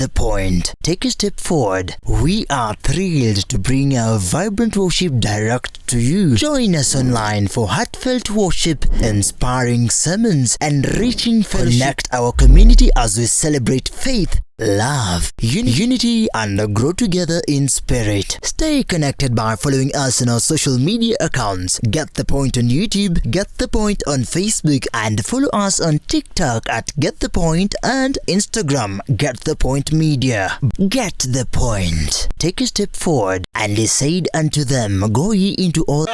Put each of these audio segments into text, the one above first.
The point. Take a step forward. We are thrilled to bring our vibrant worship direct to you. Join us online for heartfelt worship, inspiring sermons, and reaching fellowship. Connect our community as we celebrate faith, love, unity, and grow together in spirit. Stay connected by following us on our social media accounts. Get the Point on YouTube, Get the Point on Facebook, and follow us on TikTok at Get the Point and Instagram Get the Point Media. Get the Point. Take a step forward. And he said unto them, Go ye into all.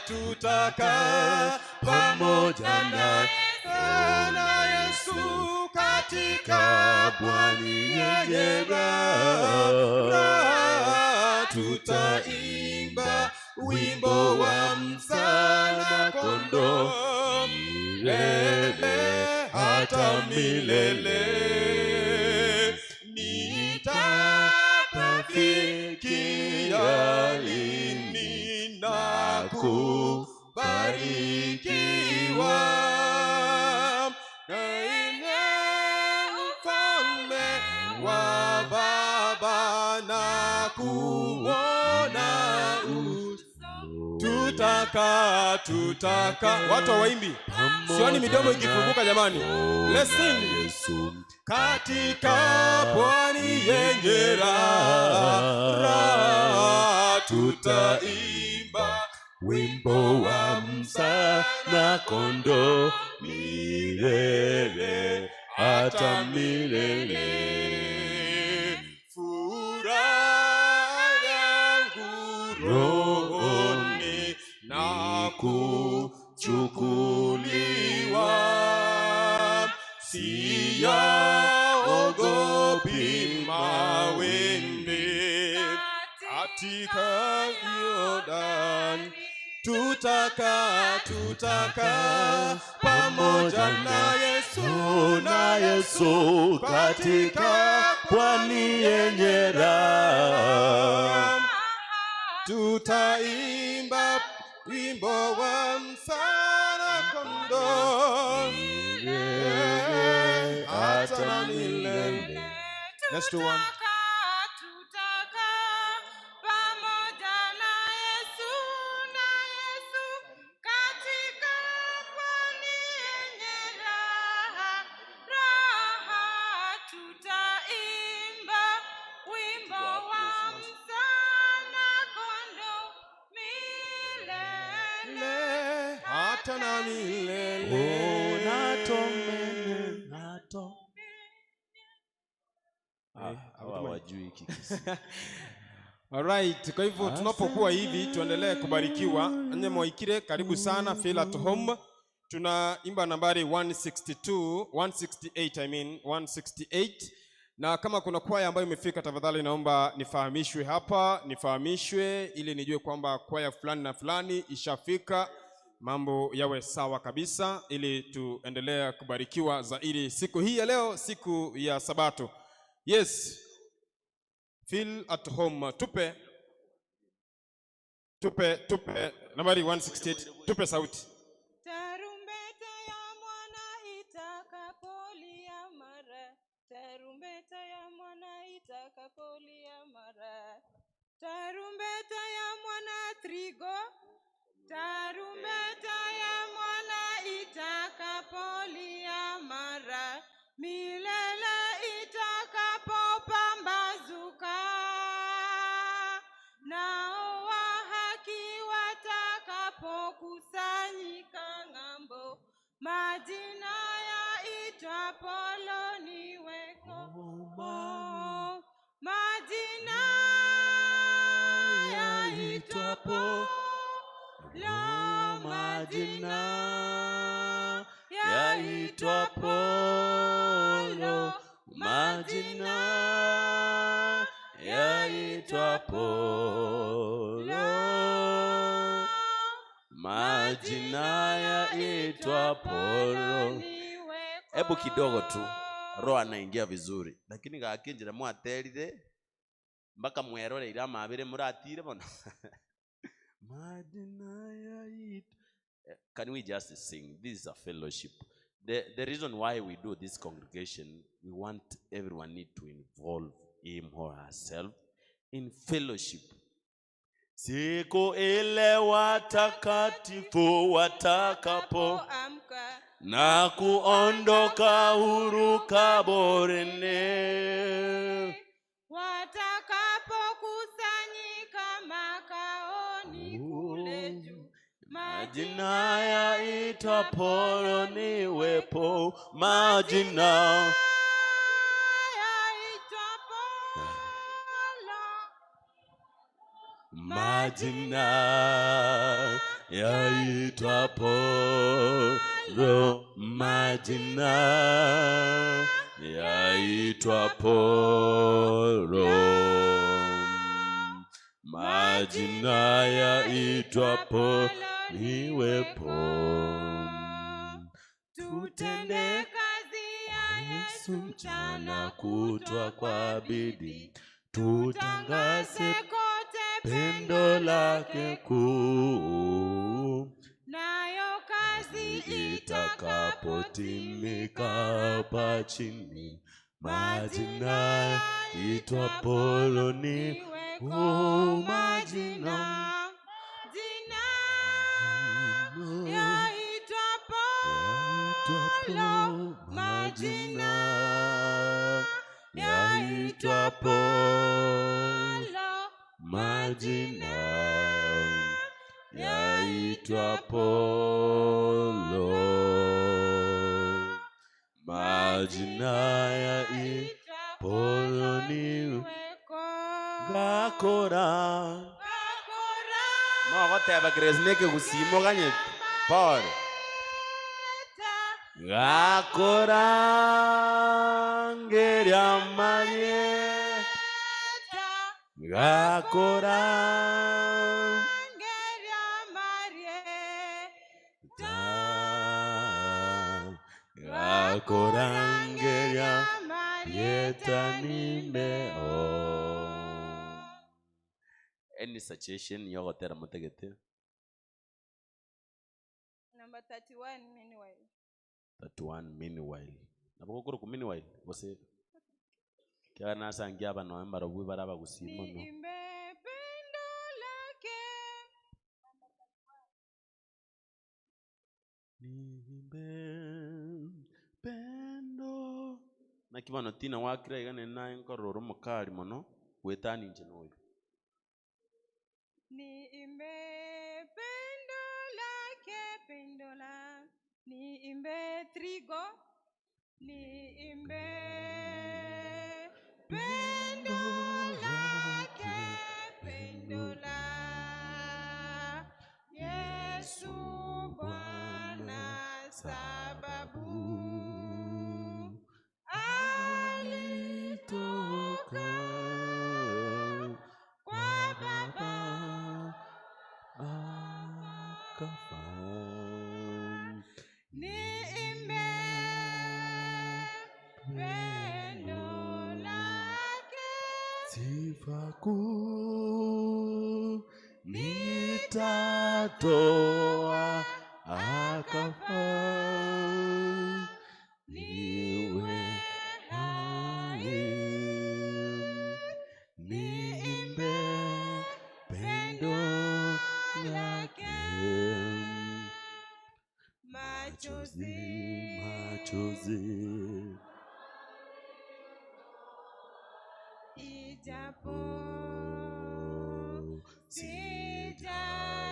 Tutaka pamoja na na Yesu katika pwani yenye raha, tutaimba wimbo wa msana kondoo milele hata milele. Nitakufikia lini na kubarikiwa kwenye ufalme wa Baba na kuona uso. Tutaka, tutaka. Watu hawaimbi, sioni midomo ikifunguka jamani. Let's sing. Katika pwani yenye raha, raha, tutaimba wimbo wa msana kondoo milele hata milele. Furaha yangu rohoni na kuchukuliwa, siyaogopi mawimbi katika Yordani. Tutaka, tutaka pamoja na Yesu, na Yesu katika pwani yenye raha. Tutaimba wimbo wa msana kondoo Milele hata milele. Let's do one. Tutaka pamoja na Yesu, na Yesu katika pwani yenye raha, raha, tutaimba wimbo wa msana kondoo milele hata na milele. Oh, natomene nato. Ah, hawa hawajui Kikisii. Alright, kwa hivyo tunapokuwa hivi tuendelee kubarikiwa. Nye mwaikire, karibu sana, feel at home. Tunaimba nambari 162, 168, I mean 168. Na kama kuna kwaya ambayo imefika, tafadhali naomba nifahamishwe hapa, nifahamishwe ili nijue kwamba kwaya fulani na fulani ishafika, mambo yawe sawa kabisa, ili tuendelee kubarikiwa zaidi siku hii ya leo, siku ya Sabato. Yes, feel at home. Tupe tupe tupe nambari 168, tupe sauti. Tarumbeta ya mwana itakapolia mara, tarumbeta ya mwana itakapolia mara, tarumbeta ya mwana trigo, tarumbeta ya mwana itakapolia mara, milele itakapopambazuka, nao wa haki watakapokusanyika ng'ambo, majina yaitwapo niweko, majina yaitwapo lo, majina yaitwapo lo, majina yaitwapo lo, majina yaitwapo lo. Hebu kidogo tu, roho anaingia vizuri, lakini gakinjira mwaterire mpaka mweroreire amabere muratire bono. Majina yaitwa. Can we just sing? This is a fellowship. The, the reason why we do this congregation, we want everyone need to involve him or herself in fellowship. Siku ile watakatifu watakapo Amka na kuondoka huru kaburini, watakapokusanyika makaoni kule juu, majina yaitwapo niwepo, majina yaitwapo majina yaitwapo majina yaitwapo majina yaitwapo niwepo tutende kazi ya Yesu Yesu mchana mchana kutwa kwa bidii tutangaze tutangaze kote pendo lake kuu nayo kazi itakapotimika hapa chini majina itwapolo ni niweko majina majina jina yaitwapo yaitwapo majina yaitwapo majina yaitwapolo majina yaitwapolo ni gakora mogoteba Grace neke gusimoganye Paul gakorangeria marie gakora gakorangeria rietanimeo any suggestion yogotera motegete Number 31 meanwhile. 31 meanwhile nabo gokoroku meanwhile gose kiagera nasangia abanoe mbarobwo bare abagusii mono Niimbe pendo lake. Niimbe pendo naki bono tina gwakire iga nere naye nkorora ore omokari mono gwetani inche na oyo. Niimbe pendo lake, pendo la niimbe trigo, niimbe pendo lake, pendo la Yesu Bwana, sababu alitoka kwa Baba akafa. Niimbe pendo lake, Sifa kuu nitatoa akafa niwe hai niimbe pendo lake machozi machozi ijapo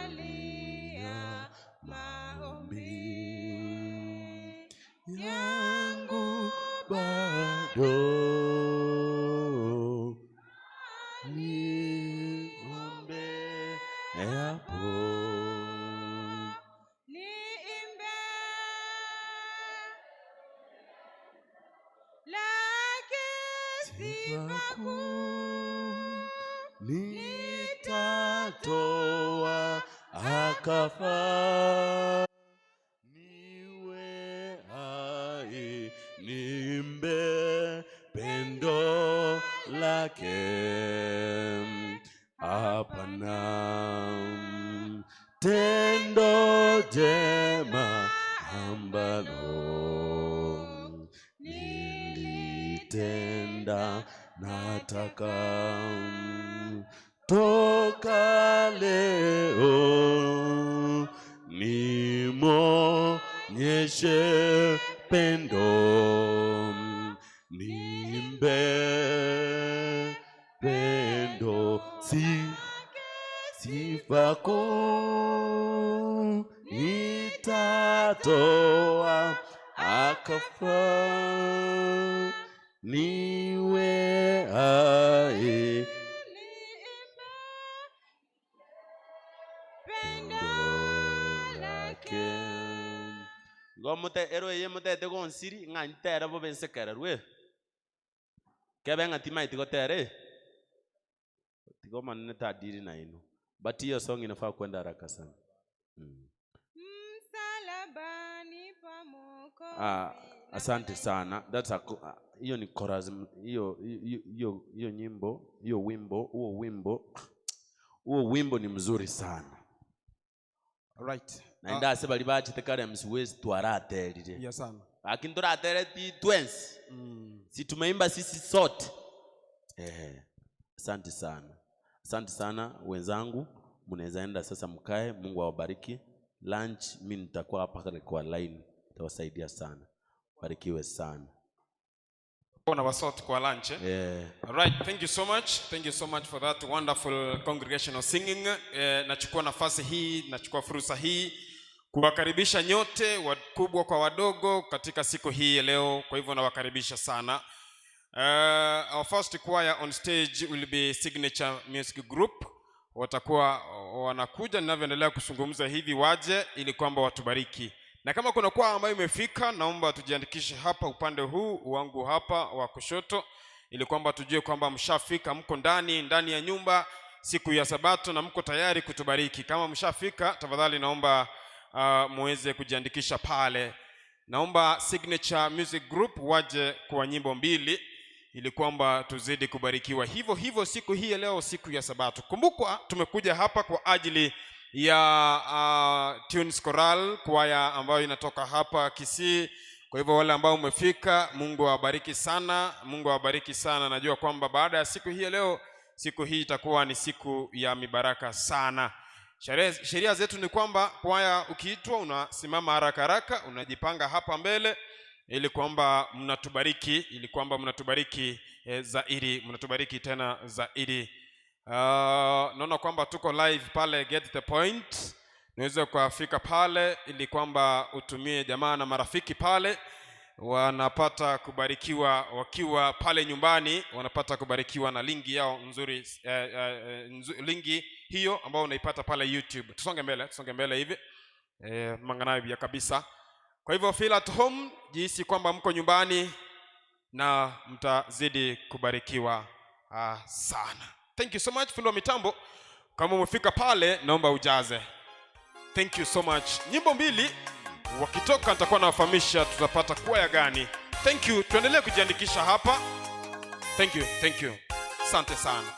sijalia maombi yangu bado niombe yapo niimbe lake sifa sifa kuu nitatoa akafa niwe hai nimbe pendo lake hapana tendo jema ambalo Nataka toka leo nimwonyeshe pendo, nimbe pendo si sifa kuu nitatoa akafa niwe hai Pendo lake. Igo mote ero eye motete gonsiri ng'a ntere bobe nsekererwe. Kebe ng'a timaeti gotera eh. Tiga Omonene tadiri nainwe. But hiyo song inafaa kwenda haraka sana. Msalabani pa Mwokozi. Ah, asante sana. That's a ah, hiyo ni chorus hiyo hiyo hiyo hiyo nyimbo, hiyo wimbo, huo wimbo. Huo wimbo ni mzuri sana. Right. Naende ase baria bachete kare msiwezi twaraterire. Yeah sana. Lakini toratere ti twensi. Si tumeimba sisi sote. Eh. Asante sana. Asante sana wenzangu, mnaweza enda sasa mkae, Mungu awabariki. Lunch mimi nitakuwa hapa kale kwa line, nitawasaidia sana. Barikiwe sana. Na wasort kwa lunch. Eh? Eh. All right, thank you so much. Thank you so much for that wonderful congregational singing. Eh, nachukua nafasi hii, nachukua fursa hii kuwakaribisha nyote wakubwa kwa wadogo katika siku hii ya leo. Kwa hivyo nawakaribisha sana. Our first choir on stage will be Signature Music Group. Watakuwa wanakuja ninavyoendelea kuzungumza hivi, waje ili kwamba watubariki. Na kama kuna kwaya ambayo imefika, naomba tujiandikishe hapa upande huu wangu hapa wa kushoto, ili kwamba tujue kwamba mshafika, mko ndani ndani ya nyumba siku ya Sabato na mko tayari kutubariki. Kama mshafika, tafadhali naomba muweze kujiandikisha pale. Naomba Signature Music Group waje kwa nyimbo mbili ili kwamba tuzidi kubarikiwa hivyo hivyo siku hii ya leo, siku ya Sabato. Kumbukwa tumekuja hapa kwa ajili ya Tunes Choral, kwaya ambayo inatoka hapa Kisii. Kwa hivyo wale ambao umefika, Mungu awabariki sana, Mungu awabariki sana. Najua kwamba baada ya siku hii ya leo, siku hii itakuwa ni siku ya mibaraka sana. Sheria zetu ni kwamba kwaya ukiitwa unasimama haraka haraka, unajipanga hapa mbele ili kwamba mnatubariki, ili kwamba mnatubariki zaidi, mnatubariki tena zaidi. Naona kwamba tuko live pale Get the Point. Unaweza ukafika pale ili kwamba utumie jamaa na marafiki pale, wanapata kubarikiwa wakiwa pale nyumbani, wanapata kubarikiwa na linki yao nzuri, linki hiyo ambayo unaipata pale YouTube. Tusonge mbele, tusonge mbele hivi. Manganayo ya kabisa. Kwa hivyo feel at home, jihisi kwamba mko nyumbani na mtazidi kubarikiwa sana. Thank you so much fundi wa mitambo. Kama umefika pale naomba ujaze. Thank you so much. Nyimbo mbili wakitoka nitakuwa nawafahamisha tutapata kwaya gani. Thank you. Tuendelee kujiandikisha hapa. Thank you, thank you. Asante sana.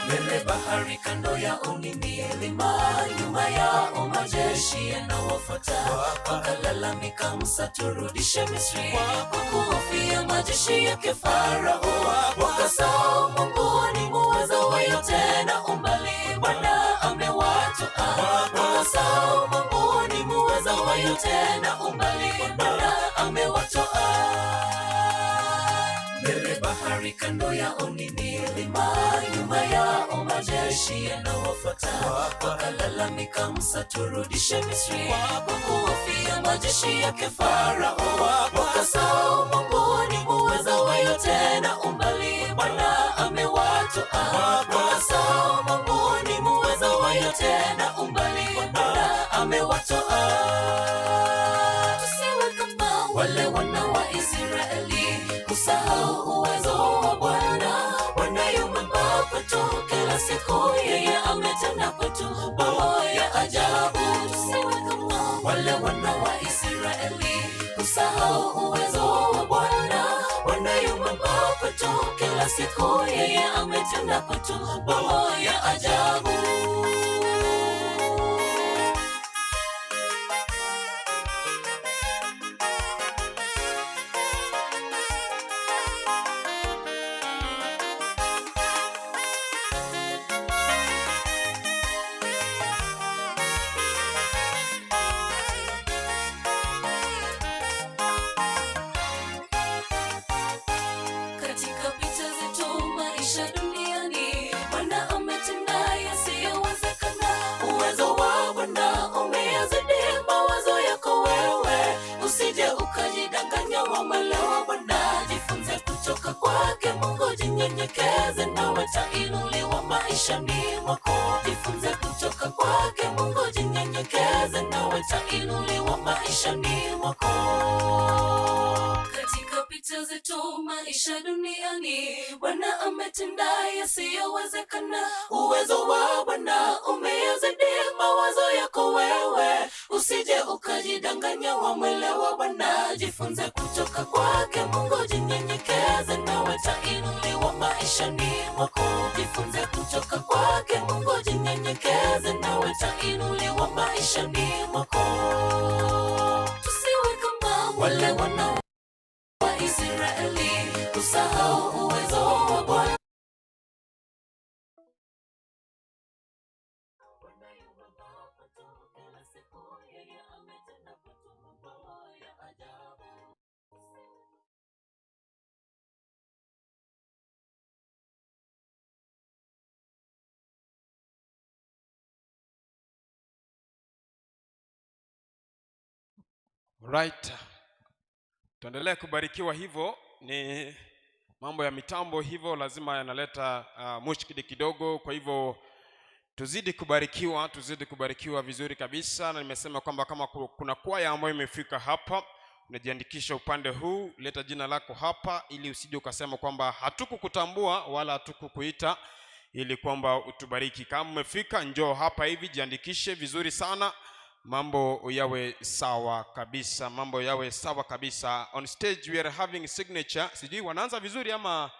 Mbele bahari, kando yao ni milima, nyuma yao majeshi yanawafuata. Wakalalamika, Musa, turudishe Misri, kwa kuhofia majeshi yake Farao. Wakasahau Mungu ni muweza wa yote, na umbali Bwana amewatoa. Wakasahau Mungu ni muweza wa yote, na umbali Bwana amewatoa. Mbele bahari, kando yao ni milima, nyuma yao majeshi yanawafuata. Wakalalamika, Musa, turudishe Misri, kwa kuhofia majeshi yake Farao. Wakasahau Mungu ni muweza wa yote, na umbali Bwana amewatoa. Wakasahau Mungu ni muweza wa yote, na umbali Bwana amewatoa. Tusiwe kama wale wana wa Israeli kusahau uwezo wa Bwana. Bwana yu mwema kwetu kila siku, yeye ametenda kwetu mambo ya ajabu. Tusiwe kama wale wana wa Israeli kusahau uwezo wa Bwana. Bwana yu mwema kwetu kila siku, yeye ametenda kwetu mambo ya ajabu. Katika picha zetu maisha duniani, Bwana ametenda yasiyowezekana. Uwezo wa Bwana umeyazidi mawazo yako wewe, usije ukajidanganya wamwelewa Bwana. Jifunze kutoka kwake Mungu, jinyenyekeze nawe utainuliwa maishani mwako. Jifunze kutoka kwake Mungu, jinyenyekeze nawe utainuliwa maishani mwako. Katika pita zetu maisha duniani, Bwana ametenda yasiyowezekana. Uwezo wa Bwana umeyazidi mawazo yako wewe, usije ukajidanganya wamwelewa Bwana. Jifunze kutoka kwake Mungu, jinyenyekeze nawe utainuliwa maishani mwako. Jifunze kutoka kwake Mungu, jinyenyekeze nawe utainuliwa maishani mwako. Tusiwe kama wale wana wa Israeli kusahau uwezo wa Bwana. Bwana yu mwema kwetu kila siku, yeye ametenda kwetu mambo ya ajabu. Right. Tuendelee kubarikiwa hivyo. Ni mambo ya mitambo hivyo lazima yanaleta mushkili kidogo, kwa hivyo tuzidi kubarikiwa, tuzidi kubarikiwa vizuri kabisa. Na nimesema kwamba kama kuna kwaya ambayo imefika hapa, unajiandikisha upande huu, leta jina lako hapa, ili usije ukasema kwamba hatukukutambua wala hatukukuita, ili kwamba utubariki. Kama umefika, njoo hapa hivi, jiandikishe vizuri sana, mambo yawe sawa kabisa, mambo yawe sawa kabisa. On stage we are having signature. Sijui wanaanza vizuri ama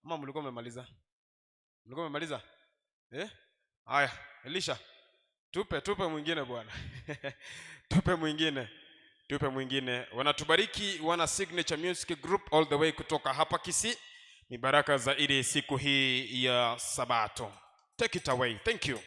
ama mlikuwa mmemaliza? Mlikuwa mmemaliza? Eh? Haya, Elisha, tupe tupe mwingine bwana. Tupe mwingine. Tupe mwingine. Wanatubariki wana Signature Music Group all the way kutoka hapa Kisii. Ni baraka zaidi siku hii ya Sabato. Take it away. Thank you.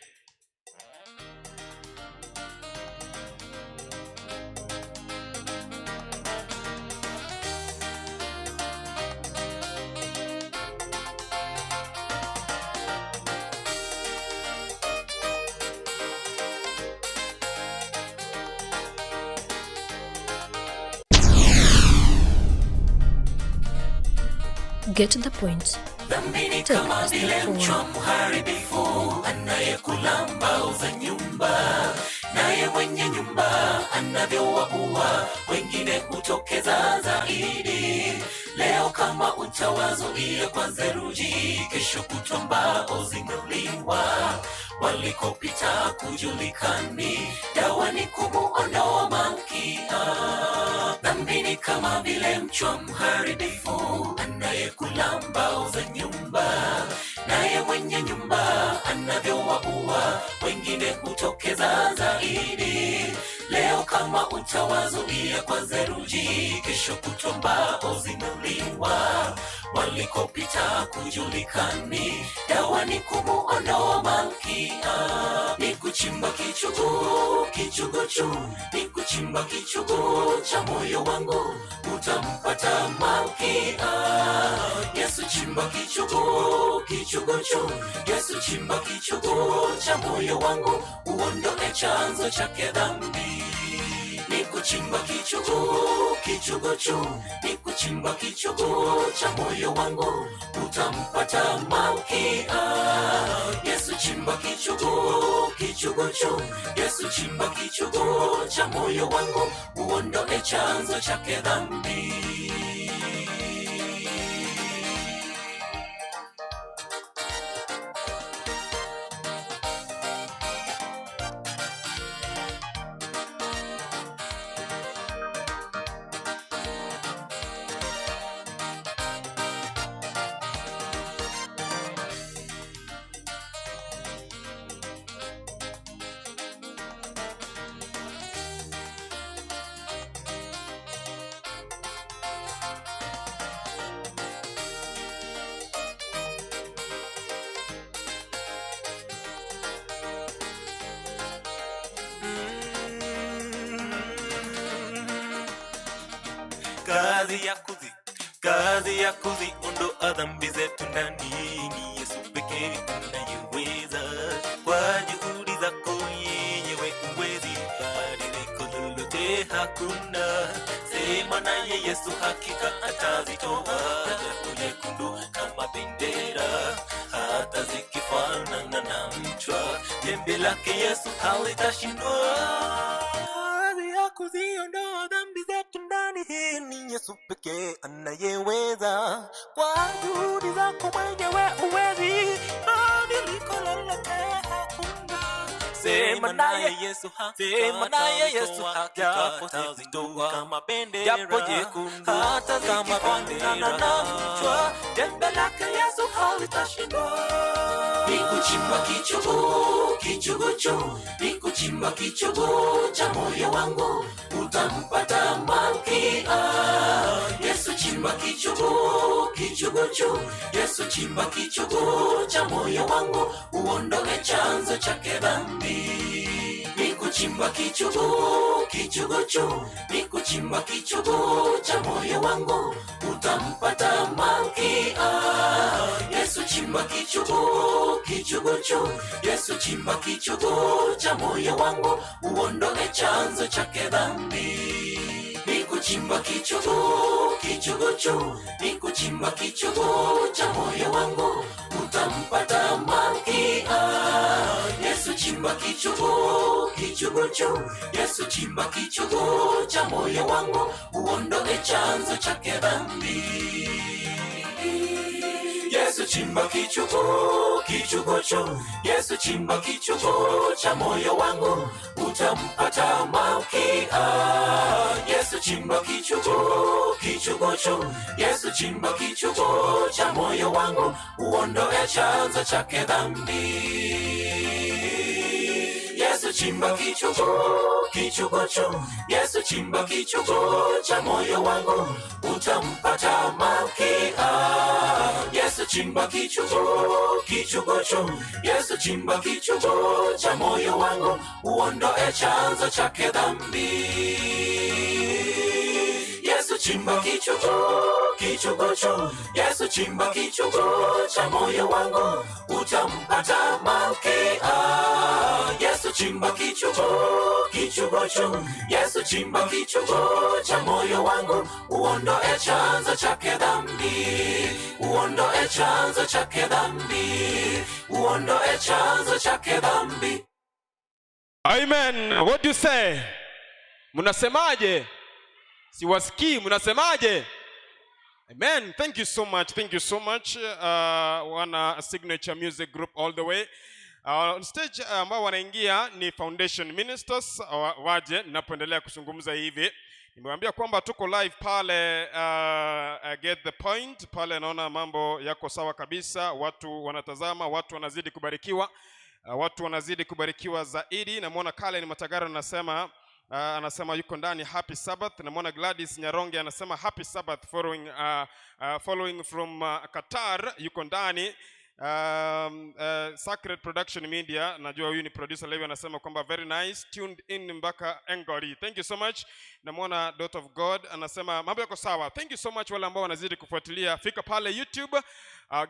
Get the point. Dhambi ni Take kama a step vile forward. mchwa mharibifu anayekula mbao za nyumba, naye mwenye nyumba anavyowaua wengine hutokeza zaidi. Leo kama utawazuia kwa theluji, kesho kutwa mbao zimeliwa. Walikopita kujulikani, dawa ni kumuondoa malkia. Dhambi ni kama vile mchwa mharibifu anayekula mbao za nyumba, naye mwenye nyumba anavyowaua wengine hutokeza zaidi. Leo kama utawazuia kwa theluji, kesho kutwa mbao zimeliwa. Walikopita kujulikani, dawa ni kumuondoa malkia. Ni kuchimba kichuguu, kichuguchu, ni kuchimba kichuguu cha moyo wangu, utampata malkia. Yesu chimba kichuguu, kichuguchu, Yesu chimba kichuguu cha moyo wangu, uondoe chanzo chake dhambi. Ni kuchimba kichuguu, kichuguchu, ni kuchimba chimba kichuguu cha moyo wangu, utampata Malkia. Yesu chimba kichuguu, kichuguchu. Yesu chimba kichuguu cha moyo wangu, uondoe chanzo chake dhambi. Kazi ya kuzi kazi ya kuziondoa dhambi zetu ndani ni Yesu pekee anayeweza. Kwa juhudi zako yenyewe huwezi, badiliko lolote hakuna. Sema naye Yesu, hakika atazitoa japo nyekundu kama bendera, hata zikifanana na mchwa, jembe lake Yesu halitashindwa. Kazi ya kuziondoa dhambi zetu ndani hii ni Yesu pekee anayeweza. Kwa juhudi zako mwenyewe huwezi, badiliko lolote hakuna. Sema naye Yesu, sema naye Yesu, japo zitoa kama bendera, japo jekundu, hata kama bendera na mchwa, jembe lake Yesu halitashindwa. Ni kuchimba kichuguu, kichuguchu, ni kuchimba kichuguu cha moyo wangu, utampata Malkia. Yesu chimba kichuguu, kichuguchu, Yesu chimba kichuguu cha moyo wangu, uondoe chanzo chake dhambi. Ni kuchimba kichuguu, kichuguchu, ni kuchimba kichuguu cha moyo wangu, utampata Malkia. Yesu chimba kichuguu, kichuguchu, Yesu chimba kichuguu cha moyo wangu, uondoe chanzo chake dhambi. Ni kuchimba kichuguu, kichuguchu, ni kuchimba kichuguu cha moyo wangu, utampata Malkia. Yesu chimba kichuguu, kichuguchu, Yesu chimba kichuguu cha moyo wangu, uondoe chanzo chake dhambi. Yesu chimba kichuguu, kichuguchu, Yesu chimba kichuguu cha moyo wangu, utampata Malkia. Yesu chimba kichuguu, kichuguchu, Yesu chimba kichuguu cha moyo wangu, uondoe chanzo chake dhambi. Yesu chimba kichuguu, kichuguchu, Yesu chimba kichuguu cha moyo wangu, utampata Malkia. Yesu chimba kichuguu, kichuguchu, Yesu chimba kichuguu cha moyo wangu, uondoe chanzo chake dhambi. Yesu chimba kichuguu, kichuguchu, Yesu chimba kichuguu cha moyo wangu, utampata Malkia. Yesu chimba kichuguu, kichuguchu, Yesu chimba kichuguu cha moyo wangu, uondoe chanzo chake dhambi, uondoe chanzo chake dhambi, uondoe chanzo chake dhambi. Amen. What do you say? Mnasemaje? Siwasikii, mnasemaje? Amen. Thank you so much. Thank you so much. Wana Signature Music Group all the way. On stage ambao wanaingia ni Foundation Ministers waje ninapoendelea kuzungumza hivi. Nimewaambia kwamba tuko live pale Get the Point pale, naona mambo yako sawa kabisa, watu wanatazama, watu wanazidi kubarikiwa. Watu wanazidi kubarikiwa zaidi. Namwona Kalen Matagara anasema yuko ndani happy Sabbath. Namwona Gladys Nyaronge anasema happy Sabbath following from Qatar, yuko ndani. Um, Sacred Production Media, najua huyu ni producer Levi anasema kwamba very nice, tuned in mpaka Engori. Thank you so much. Namwona Dot of God anasema mambo yako sawa. Thank you so much wale ambao wanazidi kufuatilia. Fika pale YouTube,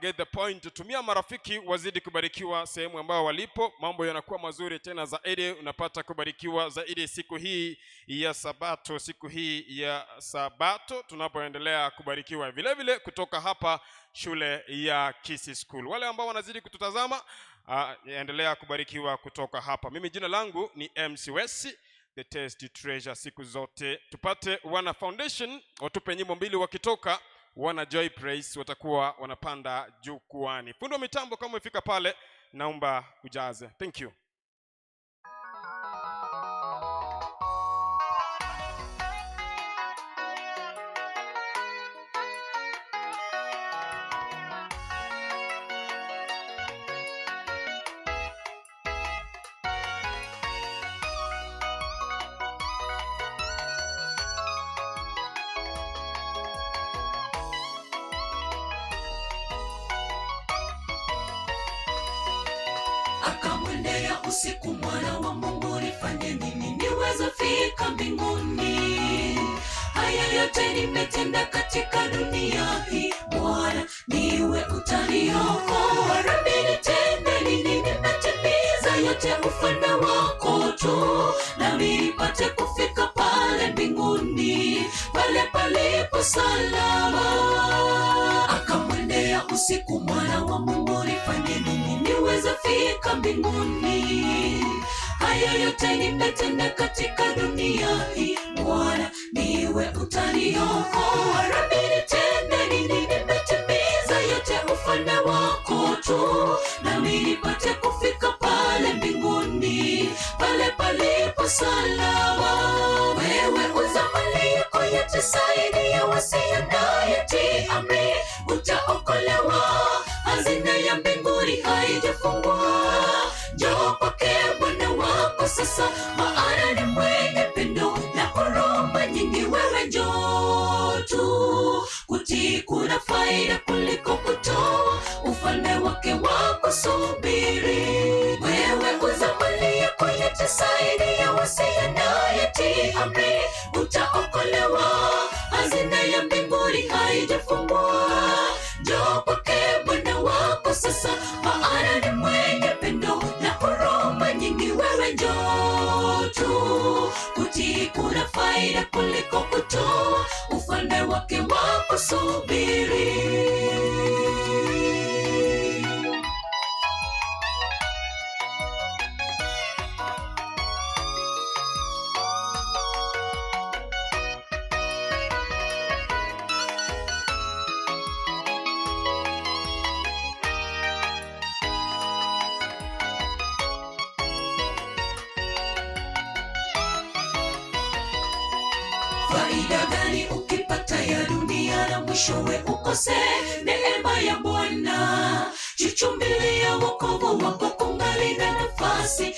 get the point. Tumia marafiki wazidi kubarikiwa sehemu ambao walipo, mambo yanakuwa mazuri tena zaidi, unapata kubarikiwa zaidi siku hii ya Sabato, siku hii ya Sabato tunapoendelea kubarikiwa vile vile kutoka hapa shule ya Kisii School. Wale ambao wanazidi kututazama, endelea kubarikiwa kutoka hapa. Mimi jina langu ni MC Wesi, the Tasty Treasure siku zote. Tupate wana foundation watupe nyimbo mbili, wakitoka wana Joy Praise watakuwa wanapanda jukwani. Fundi wa mitambo, kama umefika pale, naomba ujaze. Thank you. Akamwendea usiku, mwana wa Mungu, nifanye nini niweze fika mbinguni? Haya yote nimetenda katika dunia hii, Bwana niwe utaniokoa. Rabi, nitende nini? Nimetimiza yote ufalme wako tu, nami nipate kufika pale mbinguni, pale palipo salama. Akamwendea usiku, mwana wa Mungu, nifanye nini niweze fika mbinguni? Haya yote nimetenda katika dunia hii, Bwana niwe utaniokoa. Rabi, nitende nini? Nimetimiza yote ufalme wako tu, nami nipate kufika pale mbinguni, pale palipo salama. Wewe uza mali yako yote, saidia wasio na yatima, amri utaokolewa. Hazina ya mbinguni haijafungwa. Njoo kwake Bwana wako sasa, maana ni mwenye pendo na huruma nyingi. Wewe njoo tu, kutii kuna faida kuliko kutoa, ufalme wake wakusubiri. Wewe uza mali yako yote, saidia wasio na yatima, amri utaokolewa. Hazina ya mbinguni haijafungwa. Njoo kwake Bwana wako sasa, maana ni mwenye pendo na huruma nyingi. Wewe njoo tu, kutii kuna faida kuliko kutoa, ufalme wake wakusubiri. Faida gani ukipata ya dunia na mwishowe ukose neema ya Bwana? Jichumbilia wokovu wako kungali na nafasi.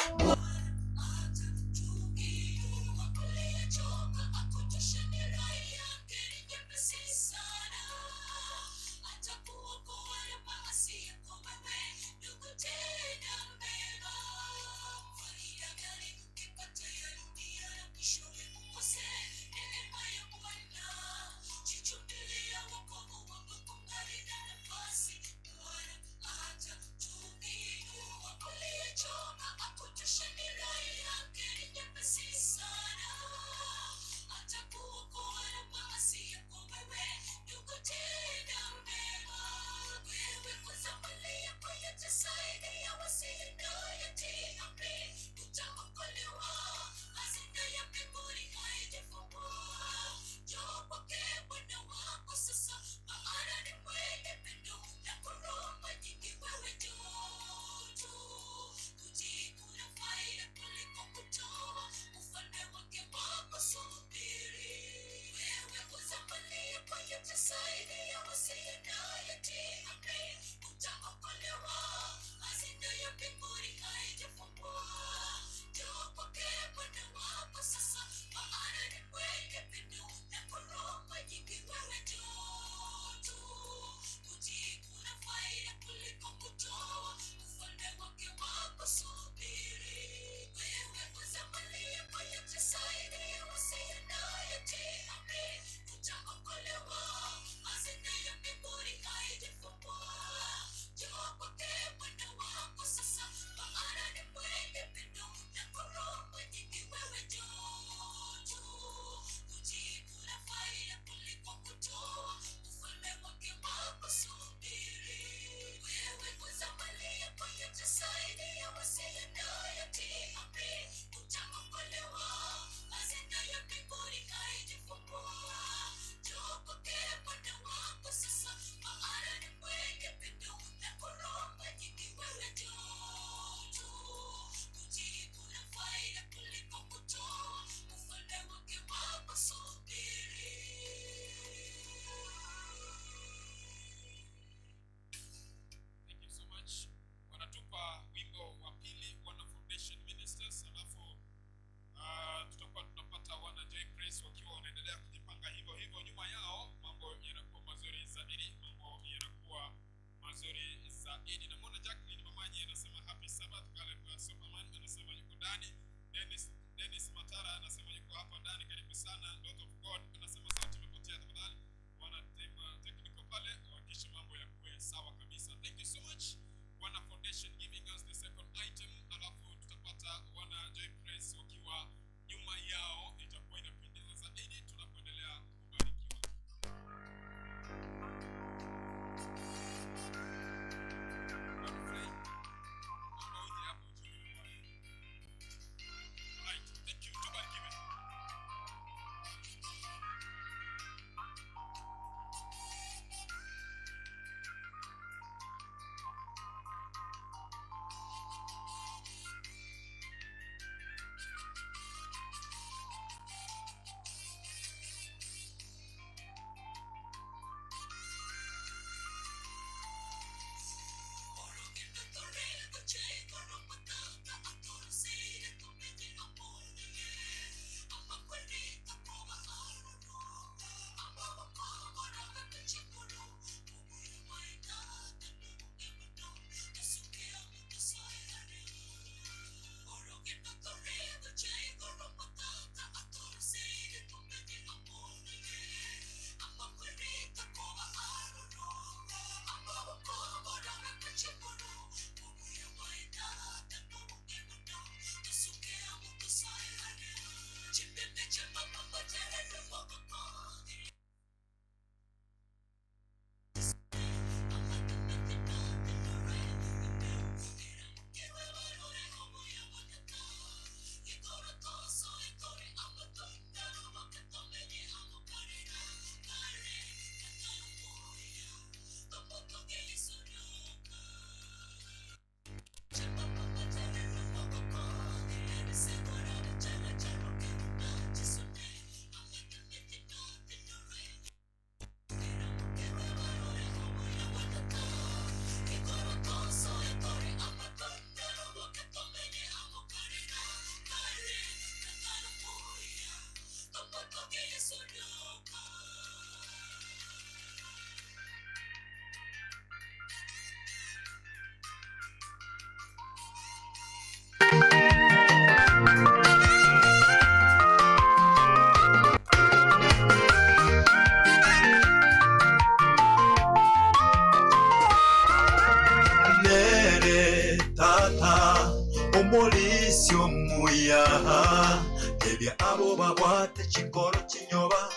abo babwate chinkoro chinyoba,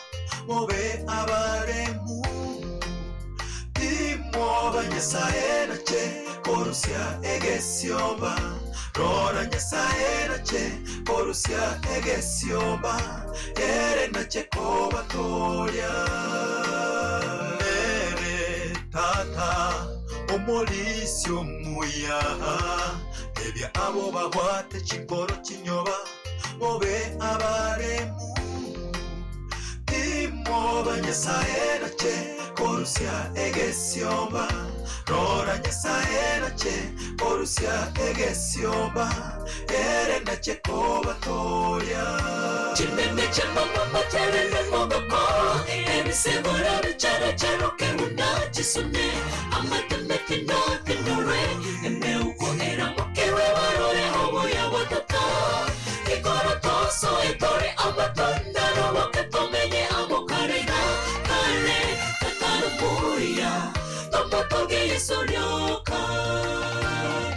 mobe abaremu. Timwoba Nyasae nache korusia egesiomba, rora Nyasae nache korusia egesiomba, ere nache kobatoria. Nere Tata omorisia omuya, tebia abo babwate chinkoro chinyoba, mobe abaremu. Timwoba Nyasae nache korusia egesiomba, rora Nyasae nache korusia egesiomba, ere nache kobatoria. Chimeme chia mama matere n'omogoko ebisegura bicharacharoke buna chisune amateme tinotinore emeuko eramokewe barore obuya bwa tata ikoro tosoe tore amatunda roboke tomenye amo kare na kare tatarubuya tomotoge Yesu rioka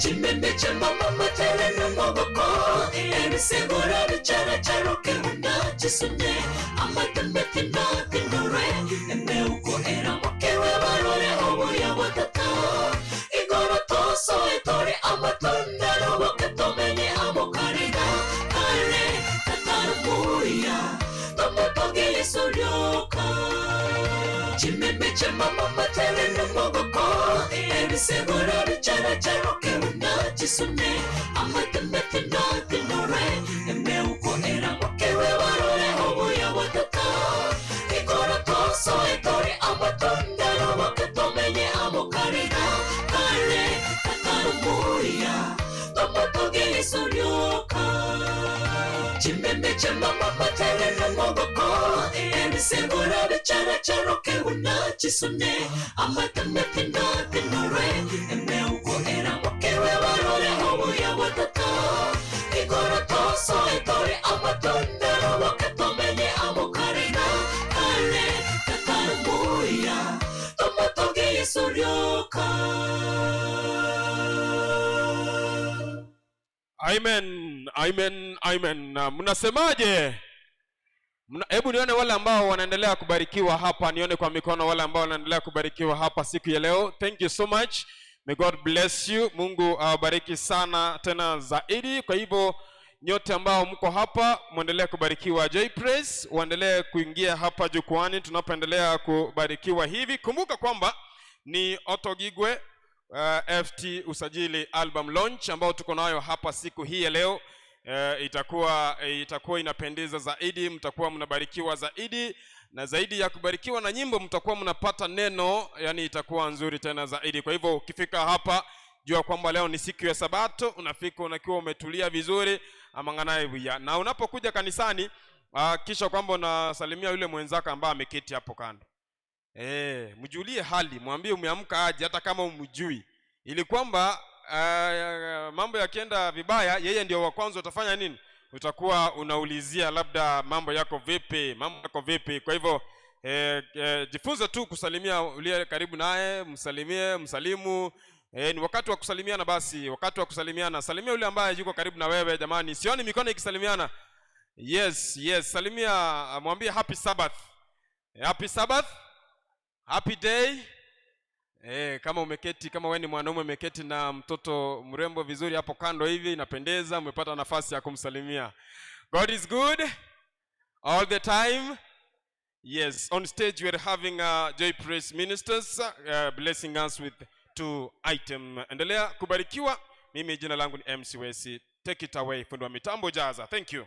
chimeme chia mama matere n'omogoko ebisegura bicharacharoke buna chisune amateme tinotinore emeuko eramokewe barore obuya bwa tata igoro tosoe tore amatunda roboke tomenye amo kare na kare tatarubuya tomotoge Yesu rioka chimeme chia mama matere n'omogoko ebisegura bicharacharoke buna chisune amateme tinotinore emeuko eramokewe barore obuya bwa tata igoro tosoe tore amatunda roboke tomenye amo kare na kare tatarubuya tomotoge Yesu rioka chimeme chia mama matere n'omogoko ebisegura bicharacharoke buna chisune amateme tinotinore emeuko eramokewe barore obuya bwa tata igoro tosoe tore amatunda roboke tomenye amo kare na kare tatarubuya tomotoge Yesu rioka. Amen, amen, amen. Na Mnasemaje? Hebu nione wale ambao wanaendelea kubarikiwa hapa, nione kwa mikono wale ambao wanaendelea kubarikiwa hapa siku ya leo. Thank you so much. May God bless you. Mungu awabariki sana tena zaidi. Kwa hivyo nyote ambao mko hapa mwendelee kubarikiwa. Joy Praise waendelee kuingia hapa jukwani tunapoendelea kubarikiwa hivi. Kumbuka kwamba ni Otto Gigwe FT Usajili album launch ambao tuko nayo hapa siku hii ya leo. Itakuwa inapendeza zaidi, mtakuwa mnabarikiwa zaidi, na zaidi ya kubarikiwa na nyimbo mtakuwa mnapata neno, yani itakuwa nzuri tena zaidi. Kwa hivyo ukifika hapa jua kwamba leo ni siku ya Sabato, unafika unakiwa umetulia vizuri amanganaye buya. Na unapokuja kanisani kisha kwamba unasalimia yule mwenzako ambaye ameketi hapo kando. Mjulie hali, mwambie umeamka aje hata kama umjui, ili kwamba mambo yakienda vibaya, yeye ndio wa kwanza utafanya nini? Utakuwa unaulizia labda mambo yako vipi, mambo yako vipi. Kwa hivyo jifunze tu kusalimia uliye karibu naye, msalimie, msalimu. Ni wakati wa kusalimiana basi, wakati wa kusalimiana. Salimia yule ambaye yuko karibu na wewe jamani. Sioni mikono ikisalimiana. Yes, yes, salimia, mwambie happy Sabbath. Happy Sabbath. Happy day. Kama umeketi, kama wewe ni mwanaume umeketi na mtoto mrembo vizuri hapo kando hivi, inapendeza, umepata nafasi ya kumsalimia. God is good all the time. Yes, on stage we are having Joy Praise ministers blessing us with two item. Endelea kubarikiwa. Mimi jina langu ni MC Wesi. Take it away, fundi wa mitambo jaza. Thank you.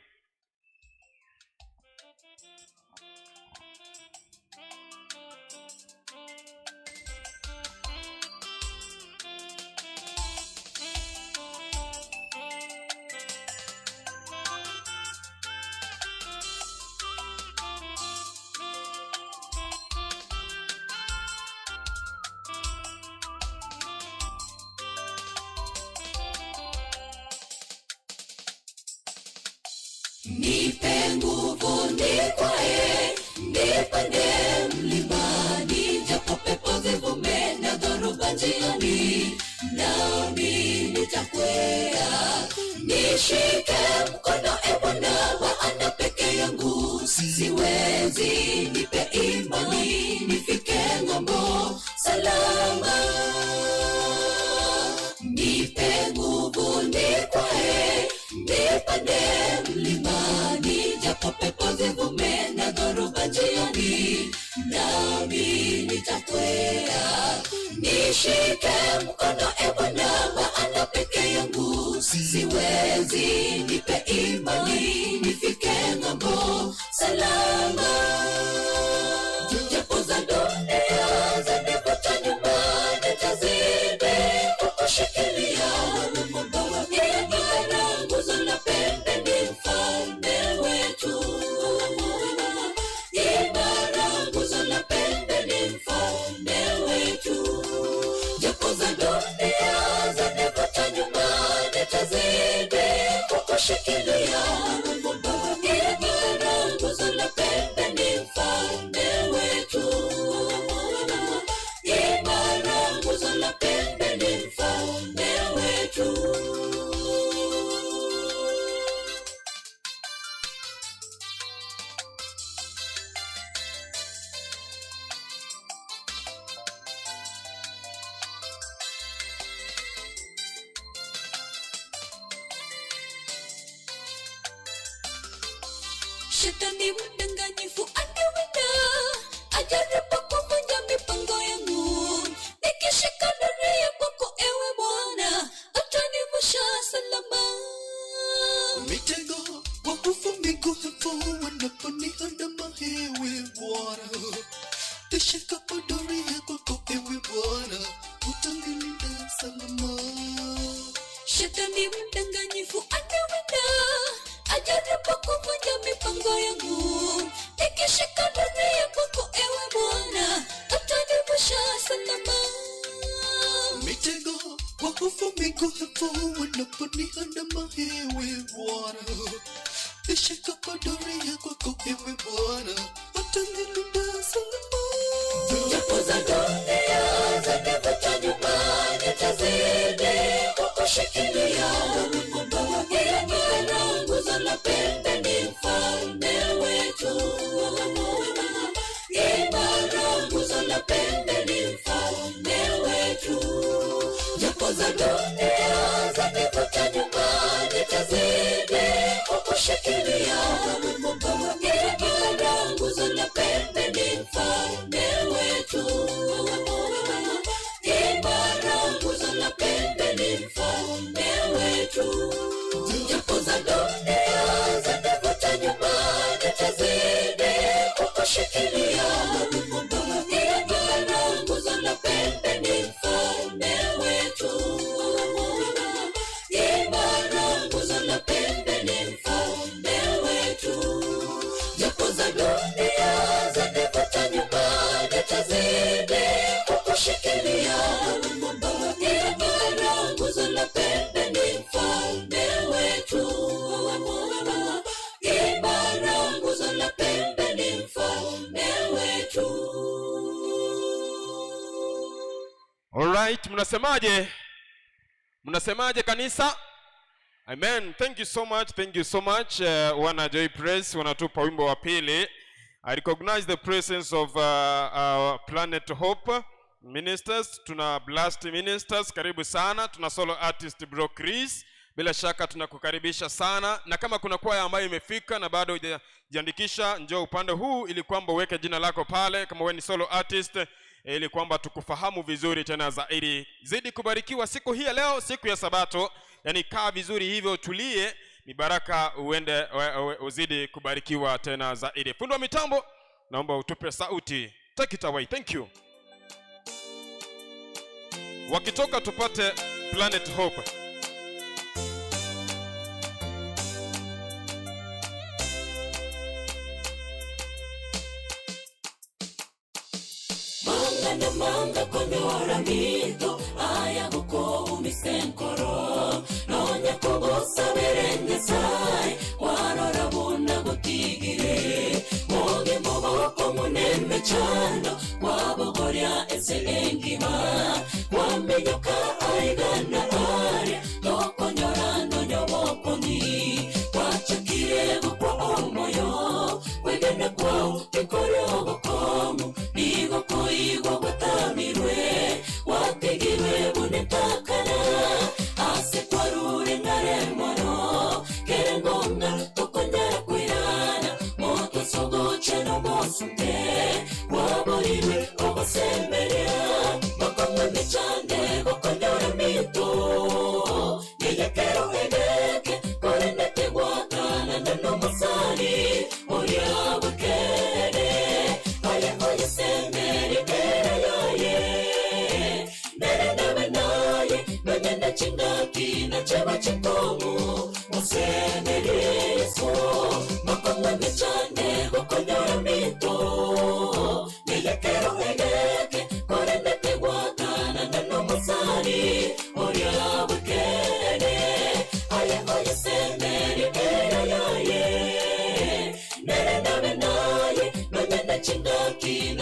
Nipe nguvu nikwae, nipande mlimani, japo pepo zivume na dhoruba njiani, nami nitakwea. Nishike mkono e Bwana, maana peke yangu Nishike mkono e Bwana, maana peke yangu siwezi. Nipe imani nifike ng'ambo salama. Japo za dunia zanivuta nyuma, nitazidi kukushikilia. Imara nguzo la pembe ni mfalme wetu. Imara nguzo la pembe ni mfalme wetu. Japo za dunia zanivuta nyuma, nitazidi kukushikilia. Imara nguzo la pembe ni mfalme wetu. Imara nguzo la pembe ni mfalme wetu. Shetani mdanganyifu anawinda, ajaribu kuvunja mipango yangu. Nikishika doria kwako ewe Bwana, atanivusha salama. Mitego wakufa miguu wanaponiandama ewe Bwana, nishikapo doria kwako ewe Bwana, utanilinda salama. Shetani mdanganyifu anawinda, ajaribu kuvunja mipango yangu. Nikishika doria kwako ewe Bwana, atanivusha salama. Mitego wakufa miguu wanaponiandama ewe Bwana, nishikapo doria kwako ewe Bwana, utanilinda salama. Japo za dunia zanivuta nyuma, nitazidi kukushikilia. Imara nguzo la pembe ni mfalme wetu. Imara nguzo la pembe ni mfalme wetu. Japo za dunia zanivuta nyuma, nitazidi kukushikilia. Imara nguzo la pembe ni mfalme wetu. Imara nguzo la pembe ni mfalme wetu. Japo za dunia zanivuta nyuma, nitazidi kukushikilia. Imara nguzo la pembe ni mfalme wetu. Imara nguzo la pembe ni mfalme wetu. Japo za dunia zanivuta nyuma, nitazidi kukushikilia. Imara nguzo la pembe ni mfalme wetu. Imara nguzo la pembe ni mfalme wetu. Alright, mnasemaje? Mnasemaje kanisa? Amen. Thank you so much. Thank you so much. Wana Joy Press wanatupa wimbo wa pili. I recognize the presence of Planet Hope ministers. Tuna Blast ministers, karibu sana. Tuna solo artist Bro Chris. Bila shaka tunakukaribisha sana, na kama kuna kwaya ambayo imefika na bado hujajiandikisha, njoo upande huu ili kwamba uweke jina lako pale, kama wewe ni solo artist, ili kwamba tukufahamu vizuri tena zaidi. Zidi kubarikiwa siku hii ya leo, siku ya Sabato. Yani kaa vizuri hivyo, tulie, ni baraka uende uzidi kubarikiwa tena zaidi. Fundi wa mitambo, naomba utupe sauti. Take it away. Thank you. Wakitoka tupate Planet Hope. Manga na manga konyora mito aya guko umisenkoro nonya kugusabere nyasaye warora buna gutigire moge moboko muneme chando kwabogoria ese engima kwamenyoka aigana aria tokonyora nonyobokoni kwachakire gukwa omoyo kwegena kwao tikore ogokomu nigo koigwa gwatamirwe wategirwe bunetakana ase kwarure ngare mono kere ngonga tokonyara kwirana moto sogoche no mosunte waborirwe ogosemeria makongo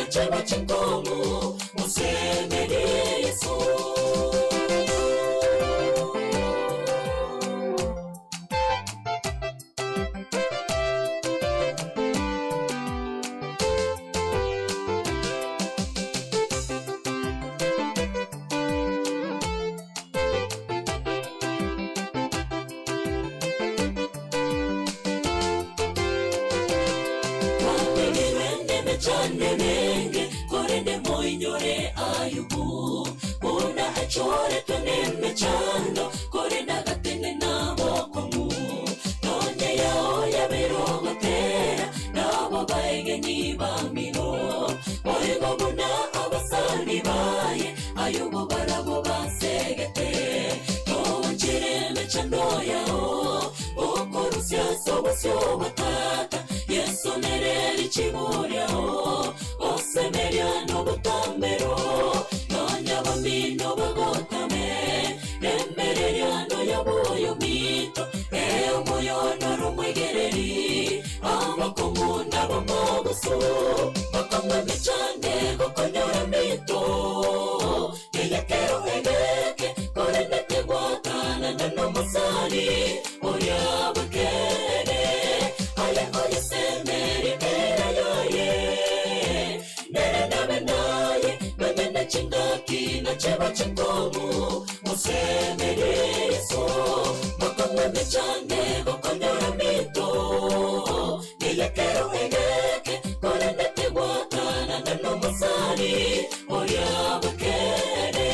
nacheba chinkongu musemerie Yesu. Mwategerwe nemechando emenge, korende moinyore Ayubu. Buna achoretwe nemechando, korende agatene nabokong'u. Nonye yao yabeire ogotera, nabo baegeni bamino. Boigo buna abasani baye, Ayubu barabwo basegete. Toanchire emechando yao, okorusia ase obosio bwa Tata. Yesu nere richibu riao, osemeria nobotambero. Nonya bamino bagotame, remereria noya boyo mito. Ee omoyo noromwegereri, abakungu nabomogoso. Bakong'wa emechande gokonyora mito. Eyekero egeke, korende tegwatana nomosani oria bwekene. Aye oyesemeri era yaye, nere nabe naye, nonye chingaki nacheba chinkongu. Musemeri Yesu, bakong'wa emechande gokonyora mito. Eyekero egeke, korende tegwatana nomosani oria bwekene.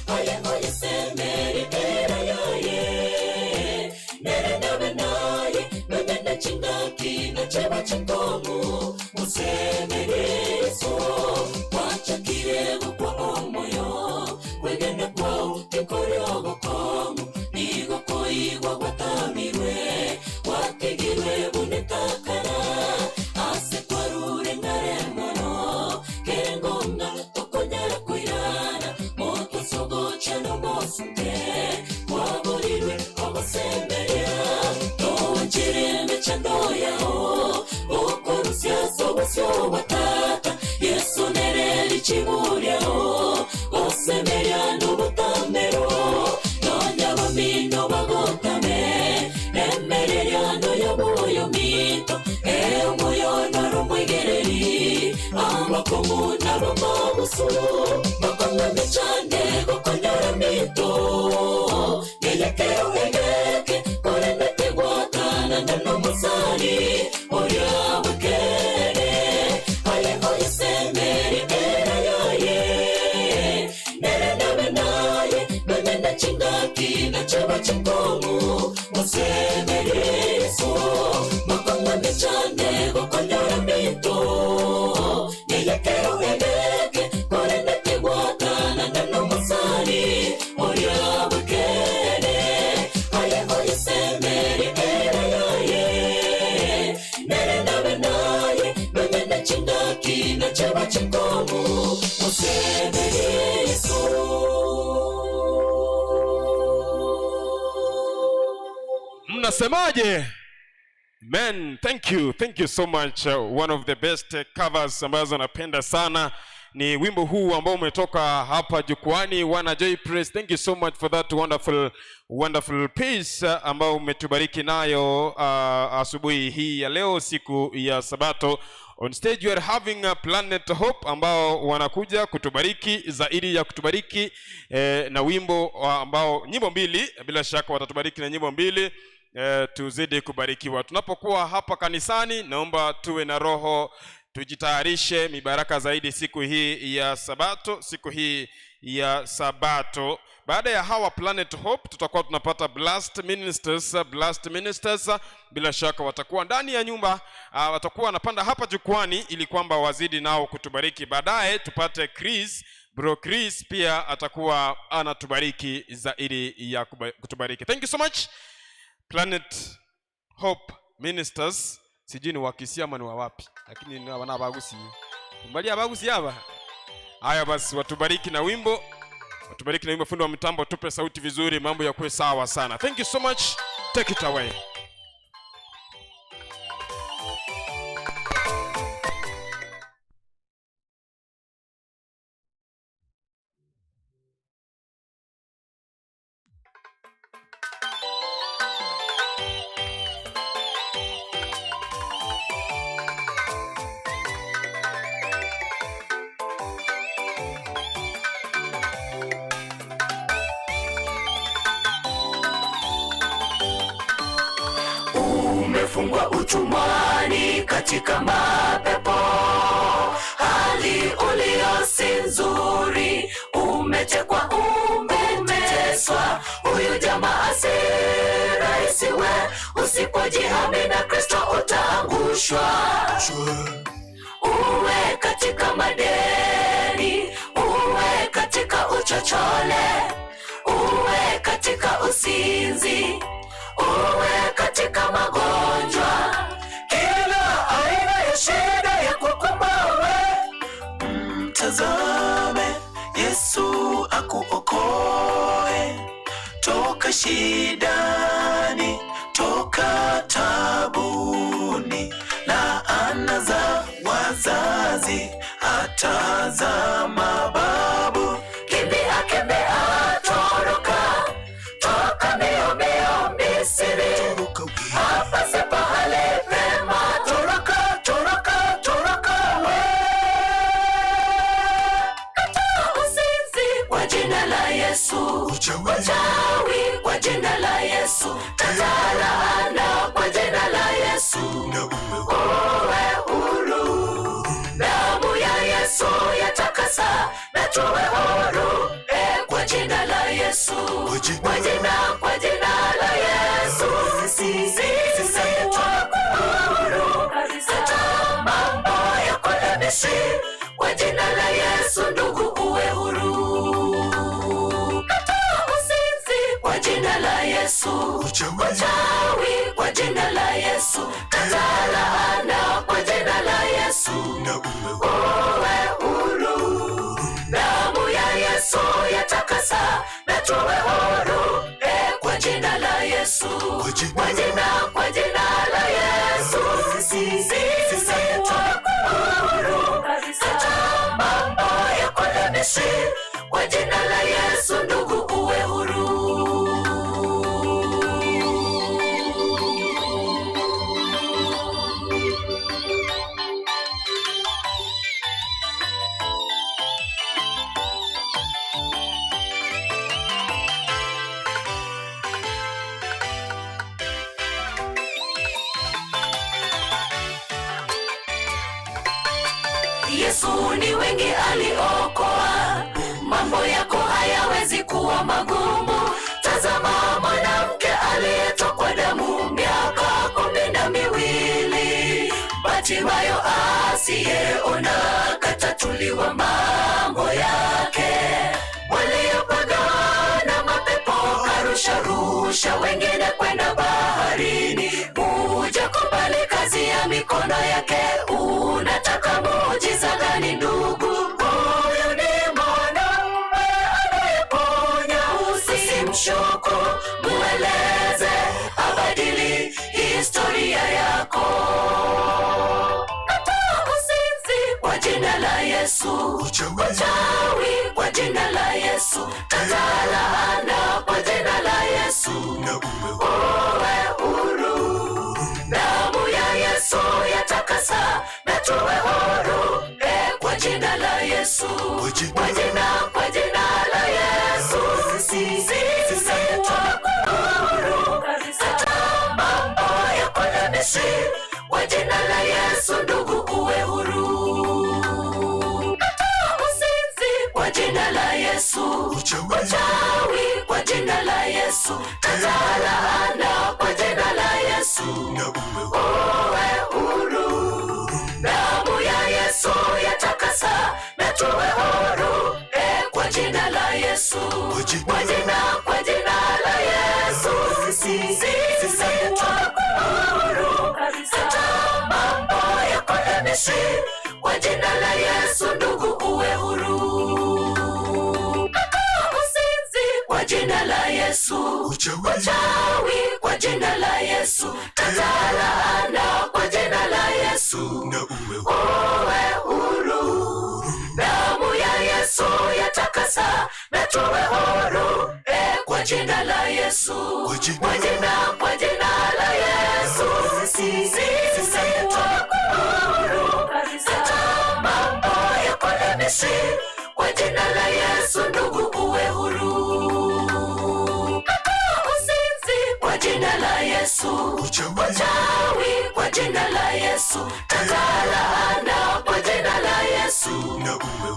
Aye oyesemeri era yaye, nere nabe naye, nonye chingaki nacheba chinkongu. Musemeri Yesu, gwachakire gokwa omoyo, kwegena kwao tikori ogokongu. Nigo koigwa gwatamirwe, gwategirwe bunetakana. Ase kwarure ng'are mono, kerengonga tokonyara koirana. Motosogocha nomosunte, kwaborirwe ogosemeria. Toanchire emechando yao, okorusia ase obosio bwa Tata. Yesu nere richibu riao, gosemeria nobotambero. Nonya bamino bagotame, remereria noyo boyo mito. Ee omoyo noromwegereri, abakungu nabomogusu. Bakong'wa emechande gokonyora mito. Eyekero egeke, korende tegwatana nomosani oria bwekene. Aye oyesemeri era yaye, nere nabe naye, nonye chingaki nacheba chinkongu. Musemeri Yesu, bakong'wa emechande gokonyora mito. Eyekero egeke, korende tegwatana nomosani oria bwekene. Aye oyesemeri era yaye, nere nabe naye, nonye chingaki nacheba chinkongu. Musemeri Yesu. Mnasemaje? Man, thank you. Thank you so much. One of the best covers ambazo napenda sana ni wimbo huu ambao umetoka hapa jukwani, wana Joy Praise. Thank you so much for that wonderful wonderful piece ambao umetubariki nayo asubuhi hii ya leo, siku ya Sabato. On stage we are having a Planet Hope ambao wanakuja kutubariki zaidi ya kutubariki na wimbo ambao nyimbo mbili, bila shaka watatubariki na nyimbo mbili. Tuzidi kubarikiwa. Tunapokuwa hapa kanisani, naomba tuwe na roho, tujitayarishe mibaraka zaidi siku hii ya Sabato, siku hii ya Sabato. Baada ya hawa Planet Hope tutakuwa tunapata Blast Ministers, Blast Ministers bila shaka watakuwa ndani ya nyumba, watakuwa wanapanda hapa jukwani ili kwamba wazidi nao kutubariki. Baadaye tupate Chris, Bro Chris pia atakuwa anatubariki zaidi ya kutubariki. Thank you so much. Planet Hope Ministers, sijui ni wa Kisii ama ni wa wapi, lakini ni wana Abagusi. Mbali Abagusi hapa. Haya basi, watubariki na wimbo. Watubariki na wimbo. Fundi wa mitambo, tupe sauti vizuri, mambo yakuwe sawa sana. Thank you so much. Take it away. Umefungwa utumwani katika mapepo, hali ulio si nzuri, umetekwa, umeteswa. Huyu jamaa si rahisi we, usipojihami na Kristo utaangushwa. Uwe katika madeni, uwe katika uchochole, uwe katika usinzi, uwe katika magonjwa, kila aina ya shida ya kukumba we, mtazame Yesu akuokoe toka shidani, toka tabuni, laana za wazazi hata za mababu. Kimbia, kimbia, toroka, toka mbio mbio Misri, hapa si pahali pema. Toroka, toroka, toroka we. Kataa uzinzi kwa jina la Yesu, uchawi kwa jina la Yesu, kataa laana kwa jina la Yesu, uwe huru. Damu ya Yesu yatakasa na tuwe huru, eh, kwa jina la Yesu, kwa jina, kwa jina la Yesu, sisi huru. Kataa mambo ya kule Misri, kwa jina la Yesu ndugu, uwe huru. Kataa uzinzi kwa jina la Yesu, uchawi kwa jina la Yesu, kataa laana kwa jina la Yesu, uwe huru. Damu ya Yesu yatakasa na tuwe huru, eh, kwa jina la Yesu, kwa jina, kwa jina la Yesu, sisi huru. Kataa mambo ya kule Misri, kwa jina la Yesu ndugu, uwe huru. Yesu ni wengi aliokoa, mambo yako hayawezi kuwa magumu. Tazama mwanamke aliyetokwa damu miaka 12, Bartimayo asiyeona katatuliwa mambo yake. Waliopagana mapepo karusharusha, wengine kwenda baharini. Kuja kubali kazi ya mikono yake, unataka muujiza gani ndugu? Huyu ni mwanamume anayeponya, usimshuku, mueleze abadili historia yako. Kataa uzinzi kwa jina la Yesu, uchawi kwa jina la Yesu, kataa laana kwa jina la Yesu, uwe huru. Damu ya Yesu yatakasa na tuwe huru, eh, kwa jina la Yesu, kwa jina, kwa jina la Yesu, sisi huru. Kataa mambo ya kule Misri, kwa jina la Yesu ndugu, uwe huru. Kataa uzinzi kwa jina la Yesu, uchawi kwa jina la Yesu, kataa laana kwa jina la Yesu, uwe huru. Damu ya Yesu yatakasa na tuwe huru, eh, kwa jina la Yesu, kwa jina, kwa jina la Yesu, sisi huru. Kataa mambo ya kule Misri, kwa jina la Yesu ndugu, uwe huru. Kataa uzinzi kwa jina la Yesu, uchawi kwa jina la Yesu, kataa laana kwa jina la Yesu, uwe huru. Damu ya Yesu yatakasa na tuwe huru, eh, kwa jina la Yesu, kwa jina, kwa jina la Yesu, sisi huru. Kataa mambo ya kule Misri, kwa jina la Yesu ndugu, uwe huru. Kataa uzinzi kwa jina la Yesu, uchawi Yesu, kataa laana kwa jina la Yesu,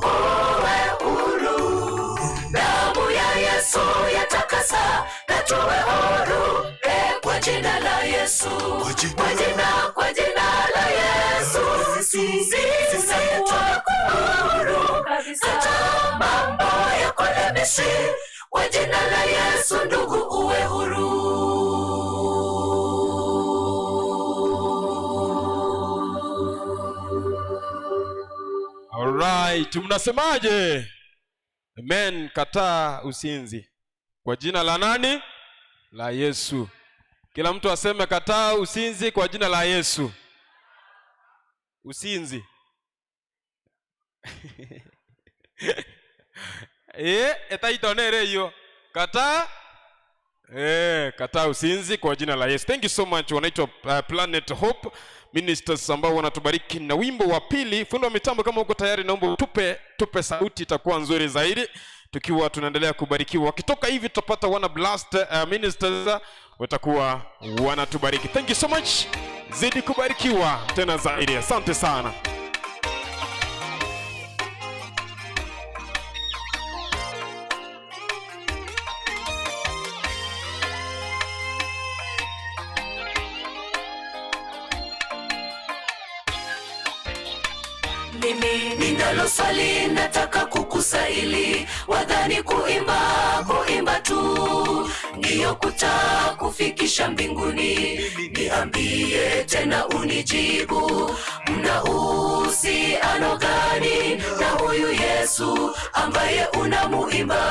uwe huru. Damu ya Yesu yatakasa na tuwe huru eh, kwa jina la Yesu, kwa jina, kwa jina la Yesu, sisi tuko huru kataa mambo ya kule Misri, kwa jina la Yesu ndugu, uwe huru. Alright, mnasemaje? Amen. Kataa usinzi kwa jina la nani? La Yesu. Kila mtu aseme kataa usinzi kwa jina la Yesu. Usinzi. Eh, etaitonere hiyo. Kataa kataa usinzi kwa jina la Yesu. Thank you so much. Wanaitwa Planet Hope Ministers ambao wanatubariki na wimbo wa pili. Fundi wa mitambo, kama uko tayari, naomba tupe sauti, itakuwa nzuri zaidi tukiwa tunaendelea kubarikiwa. Wakitoka hivi tutapata wana Blast Ministers watakuwa wanatubariki. Thank you so much, zidi kubarikiwa tena zaidi. Asante sana. Mimi ninalo swali nataka kukusaili, wadhani kuimba kuimba tu ndiyo kutakufikisha mbinguni? Niambie tena unijibu, mna uhusiano gani na huyu Yesu ambaye unamuimba?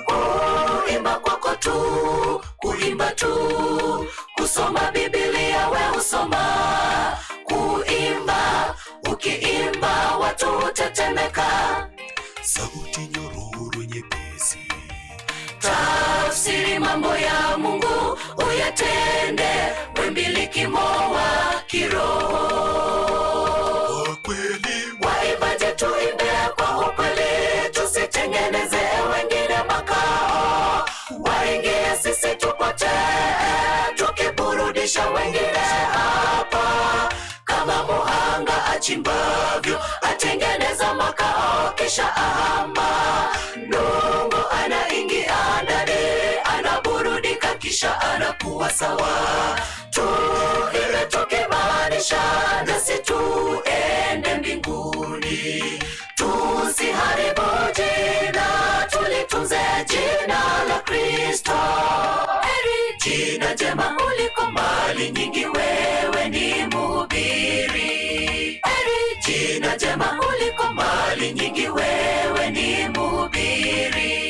Kuimba kwako tu, kuimba tu, kusoma Biblia we usoma, kuimba ukiimba watu hutetemeka, sauti nyororo nyepesi, tafsiri mambo ya Mungu uyatende, we mbilikimo wa kiroho. Kwa kweli Waimbaji tuimbe kwa ukweli, tusitengeneze wengine makao, waingie sisi tupotee, tukiburudisha wengine hapa, kama muhanga achimbavyo atengeneza makao kisha ahama, nungu anaingia ndani anaburudika kisha anakuwa sawa. Tuimbe tukimaanisha nasi tuende mbinguni, tusiharibu jina, tulitunze jina la Kristo. Heri jina jema kuliko mali nyingi, wewe ni mhubiri. Heri jina jema kuliko mali nyingi, wewe ni mhubiri.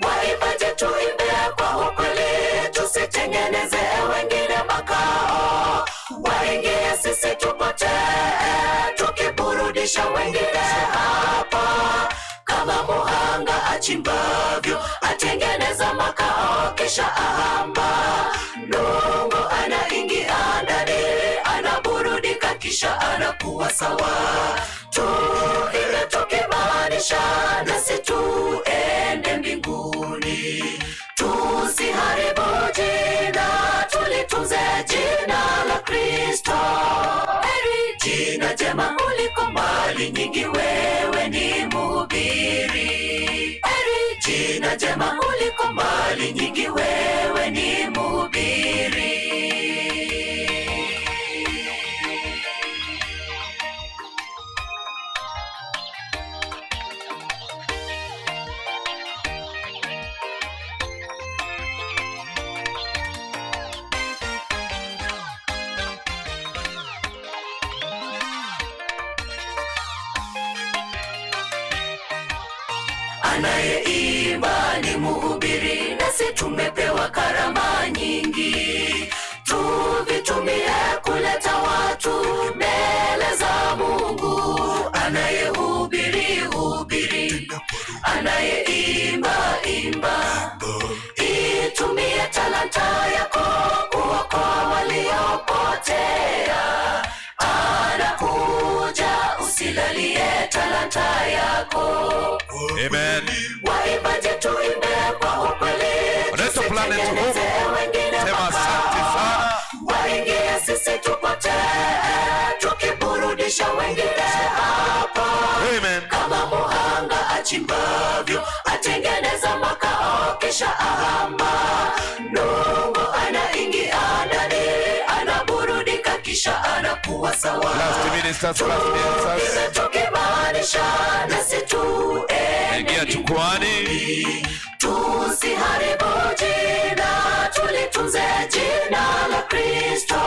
Waimbaji tuimbe kwa ukweli, tusitengeneze wengine makao, waingie sisi tupotee, tukiburudisha wengine hapa, kama muhanga achimbavyo atengeneza makao kisha ahama, nungu anaingia ndani anaburudika kisha anakuwa sawa. Tuimbe tukimaanisha nasi tuende mbinguni, tusiharibu jina, tulitunze jina la Kristo. Heri jina jema kuliko mali nyingi, wewe ni mhubiri. Heri jina jema kuliko mali nyingi, wewe ni mhubiri. Anayeimba ni mhubiri, nasi tumepewa karama nyingi, tuvitumie kuleta watu mbele za Mungu. Anayehubiri hubiri, anayeimba imba, itumie talanta yako kuokoa waliopotea. Anakuja, usilalie talanta yako. Amen. Waimbaji tuimbe kwa ukweli, Wanaitwa Planet Hope. tusitengeneze wengine Sema makao. asante sana. wengine hapa. Amen. Kama muhanga achimbavyo, atengeneza makao kisha ahama. Nungu anaingia ndani, anaburudika kisha anakuwa sawa. Last ministers, last ministers. Tukimaanisha nasi tuende Ingia chukwani. Tusiharibu jina, tulitunze jina la Kristo.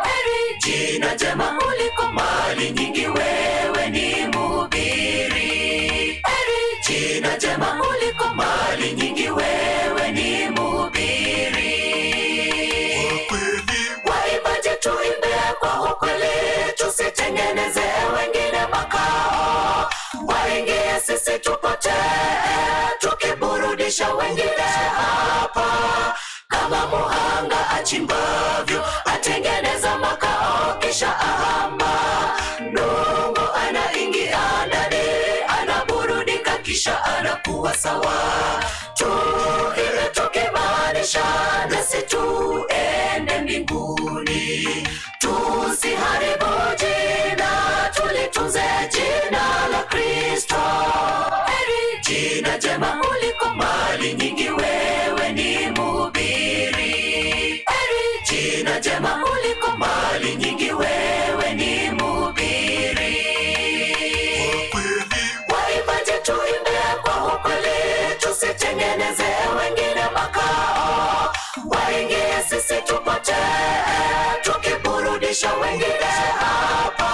Heri jina jema kuliko mali nyingi, wewe ni mhubiri. Heri jina jema kuliko mali nyingi, wewe ni mhubiri. Waimbaji tuimbe kwa ukweli, tusitengeneze wengine makao, waingie sisi tupotee, tukiburudisha wengine hapa. Kama muhanga achimbavyo, atengeneza makao kisha ahama. Nungu anaingia ndani, anaburudika kisha anakuwa sawa. Tuimbe tukimaanisha, nasi tuende mbinguni. Tusiharibu jina, tulitunze jina la Kristo. Heri jina jema kuliko mali nyingi, wewe ni mhubiri. Heri jina jema kuliko mali nyingi, wewe ni mhubiri. Waimbaji tuimbe kwa ukweli, tusitengeneze wengine makao, waingie sisi tupotee, tukiburudisha wengine hapa.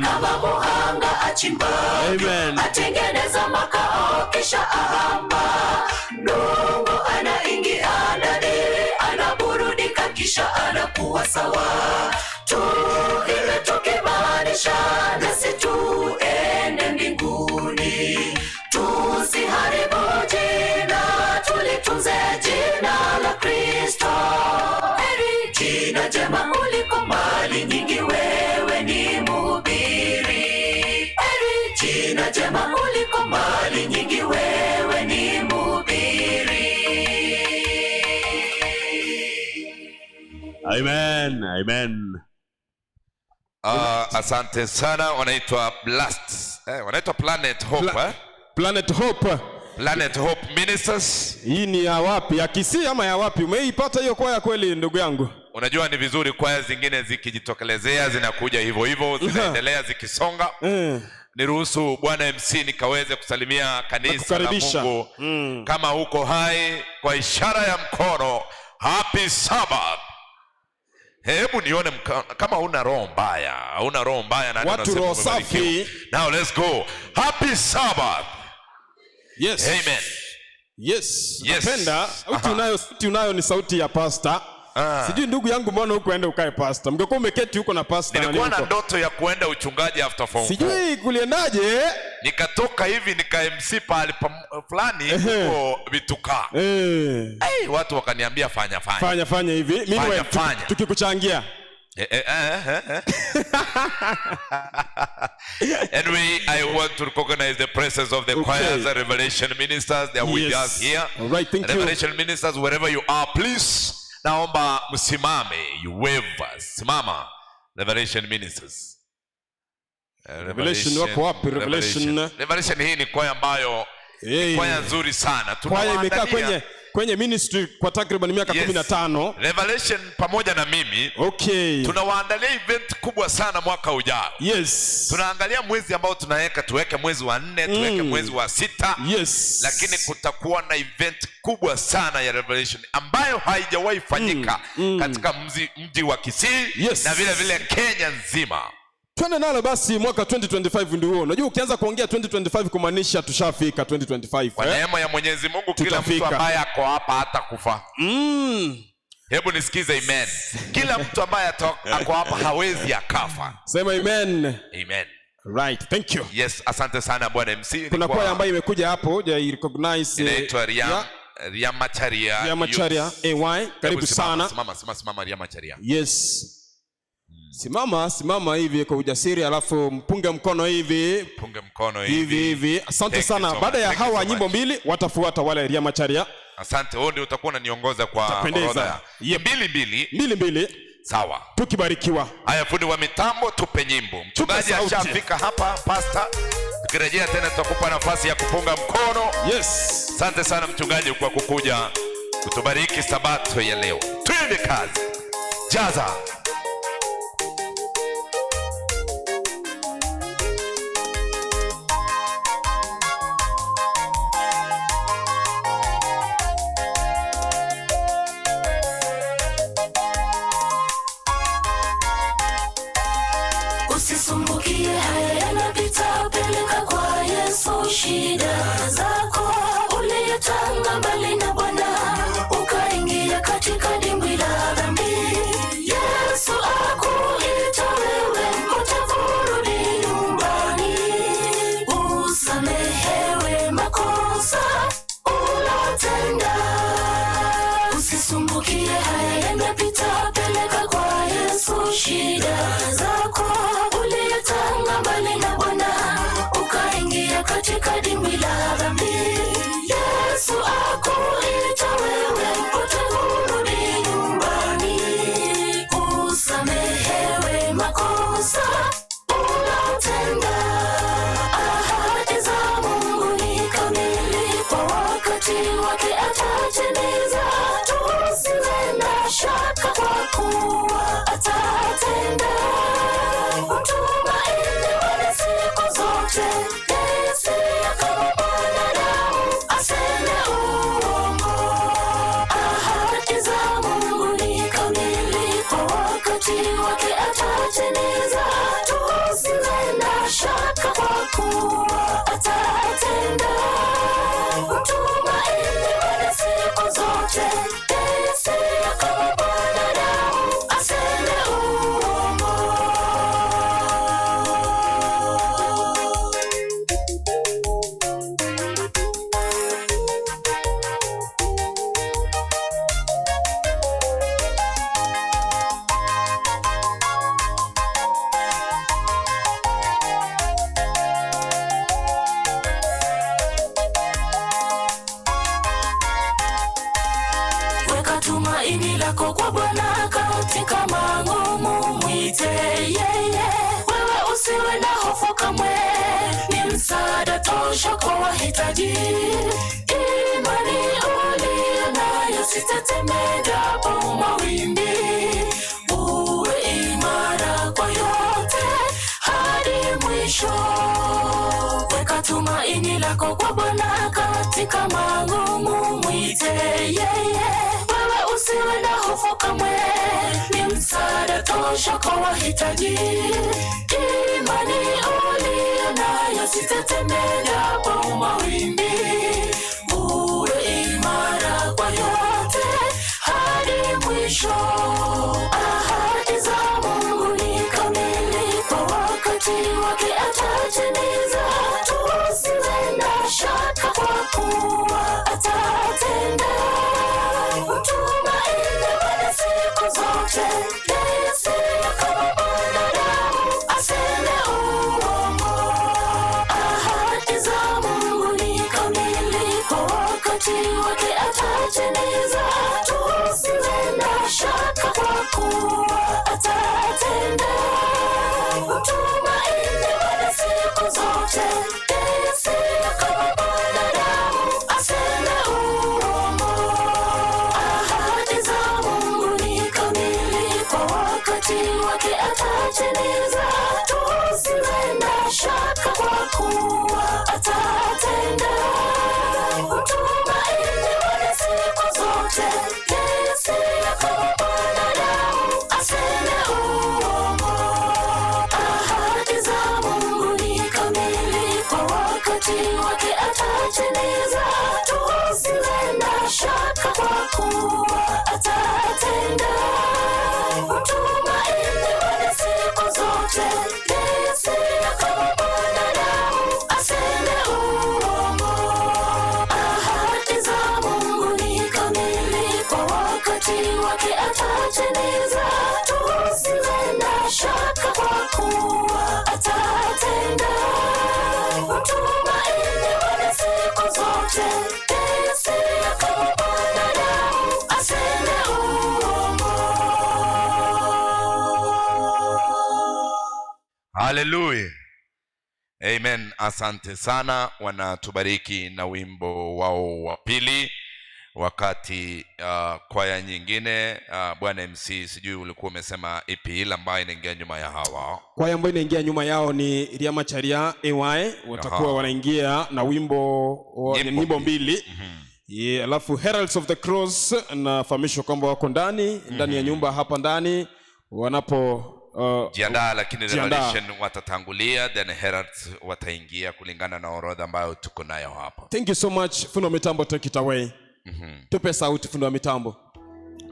Kama muhanga achimbavyo, atengeneza makao kisha ahama. Nungu anaingia ndani, anaburudika kisha anakuwa sawa. Tuimbe tukimaanisha, nasi tuende mbinguni. Tusiharibu jina, tulitunze jina la Kristo. Heri jina jema kuliko mali nyingi, wewe ni mhubiri. Heri jina jema kuliko mali nyingi, wewe ni mhubiri. Amen. Amen. Asante sana wanaitwa Blast. Wanaitwa Planet Hope, eh? Planet Hope. Planet Hope Ministers. Hii ni ya wapi? Ya Kisii ama ya wapi? Umeipata hiyo kwaya kweli ndugu yangu? Unajua ni vizuri kwaya zingine zikijitokelezea zinakuja hivyo hivyo zinaendelea zikisonga. Niruhusu Bwana MC nikaweze kusalimia kanisa la Nakukaribisha. Mungu kama uko hai kwa ishara ya mkono. Happy Sabbath. Hebu nione kama huna roho mbaya, hauna roho mbaya na Watu unasema roho umebarikiwa. safi. Now let's go. Happy Sabbath. Yes. Amen. Yes. Yes. Napenda sauti unayo, sauti unayo ni sauti ya pastor. Sijui ndugu yangu mbona hukuenda ukae pastor. Mngekuwa umeketi huko na pastor na Nilikuwa na nini huko. ndoto ya kuenda uchungaji after form four. Sijui kuliendaje? Nikatoka hivi nika MC pahali fulani huko Vituka. Hey, watu wakaniambia fanya fanya. Fanya fanya hivi. Mimi Fanya, wewe fanya. tukikuchangia. Anyway, I want to recognize the presence of the Okay. choirs and Revelation ministers. They are with Yes. us here. All right, thank you. Revelation ministers, wherever you are, please, naomba msimame, you wave, simama. Revelation ministers. Revelation wako wapi? Revelation. Revelation hii ni kwaya ambayo ni Hey. kwaya nzuri sana. Kwaya imekaa Tunawaandalia- kwenye ministry kwa takriban miaka Yes. 15. Revelation pamoja na mimi Okay. tunawaandalia event kubwa sana mwaka ujao. Yes. Tunaangalia mwezi ambao tunaweka, tuweke mwezi wa 4, tuweke mwezi wa 6. Yes. Lakini kutakuwa na event kubwa sana ya Revelation ambayo haijawahi fanyika katika mji wa Kisii Yes. na vile vile Kenya nzima. Twende nalo basi, mwaka 2025 ndio huo. Unajua ukianza kuongea 2025 kumaanisha tushafika 2025. Kwa neema ya Mwenyezi Mungu kila mtu Tutafika. ambaye ako hapa hata kufa. Hebu nisikize amen. Kila mtu ambaye ako hapa hawezi akafa. Sema amen. Amen. Right, thank you. Yes, asante sana Bwana MC. Kuna Nilikuwa kwaya ambayo imekuja hapo, huja recognize, inaitwa Riam Macharia. Riam Macharia, Youth. AY. Karibu Hebu simama, sana. Simama, simama, simama Riam Macharia. Yes. Simama, simama hivi kwa ujasiri, alafu mpunge mkono hivi. Punge mkono hivi. Hivi hivi. Asante Thank you sana. so Baada much. ya Thank you hawa so nyimbo much. mbili watafuata wale Riam Macharia. Asante, wewe ndio utakuwa unaniongoza kwa Utapendeza. orodha. Yep. Mbili mbili. Mbili mbili. Sawa. Tukibarikiwa. Haya, fundi wa mitambo, tupe nyimbo. Mchungaji sauti. ashafika hapa, pasta. Tukirejea tena tutakupa nafasi ya kupunga mkono. Yes. Asante sana mchungaji kwa kukuja kutubariki sabato ya leo. Twende kazi. Jaza. Usisumbukie haya yanapita, peleka kwa Yesu shida zako. Uliyetanga mbali na Bwana, ukaingia katika dimbwi la dhambi. Yesu akuita wewe, mpotevu, rudi nyumbani, usamehewe makosa ulotenda. Usisumbukie haya yanapita, peleka kwa Yesu shida zako. Uliyetanga mbali na Bwana, ukaingia katika dimbwi la dhambi. Yesu akuita wewe, mpotevu, rudi nyumbani, usamehewe makosa ulotenda. Ahadi za Mungu ni kamili, kwa wakati wake atatimiza. Tusiwe na shaka, kwa kuwa atatenda. Mtumaini Bwana siku zote, yeye si kama mwanadamu aseme uongo. Ahadi za Mungu ni kamili, kwa wakati wake atatimiza. Tusiwe na shaka, kwa kuwa atatenda. Mtumaini Bwana siku zote, yeye si kama mwanadamu aseme uongo. Weka tumaini lako kwa Bwana katika magumu, mwite yeye. Wewe usiwe na hofu kamwe, ni msaada tosha kwa wahitaji. Imani uliyo nayo sitetemeka japo mawimbi, uwe imara kwa yote hadi mwisho. Weka tumaini lako kwa Bwana katika magumu, mwite yeye. Wewe usiwe na hofu kamwe, ni msaada tosha kwa wahitaji. Imani uliyo nayo sitetemeka japo mawimbi, uwe imara kwa yote hadi mwisho. Ahadi za Mungu ni kamili, kwa wakati wake atatimiza. Tusiwe na shaka, kwa kuwa atatenda. Mtumaini Bwana siku zote, yeye si kama mwanadamu aseme uongo. Ahadi za Mungu ni kamili, kwa wakati wake atatimiza. Tusiwe na shaka, kwa kuwa atatenda. Mtumaini Bwana siku zote, yeye si kama mwanadamu aseme uongo. Ahadi za Mungu ni kamili, kwa wakati wake atatimiza. Tusiwe na shaka, kwa kuwa atatenda. Mtumaini Bwana siku zote, yeye si kama mwanadamu aseme uongo. Haleluya. Amen. Asante sana, wanatubariki na wimbo wao wa pili. Wakati kwaya nyingine bwana MC, sijui ulikuwa umesema ipi ile ambayo inaingia nyuma ya hawa. Kwaya ambayo inaingia nyuma yao ni Riamacharia AY, watakuwa wanaingia na wimbo wa, Nyimbo nyimbo mbili. Yeah, alafu Heralds of the Cross nafahamishwa kwamba wako ndani ndani ya nyumba hapa ndani wanapo Jiandaa, lakini jiandaa. Revelation watatangulia, then Heralds wataingia kulingana na orodha ambayo tuko nayo hapa. Thank you so much fundi wa mitambo, take it away. Tupe sauti fundi wa mitambo.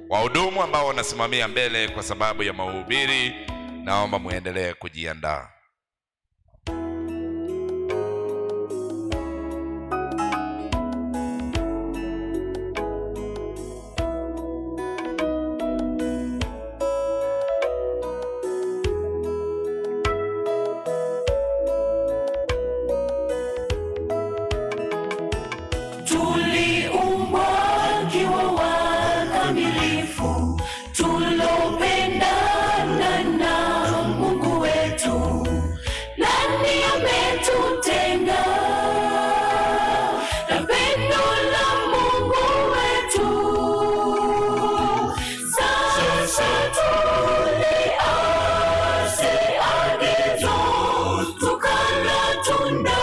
Wahudumu ambao wanasimamia mbele kwa sababu ya mahubiri, naomba muendelee kujiandaa. Tuliumbwa kiwa wakamilifu, tulopendana na Mungu wetu. Nani ametutenga na pendo la Mungu wetu? Sasa tuliasi agizo, tukala tunda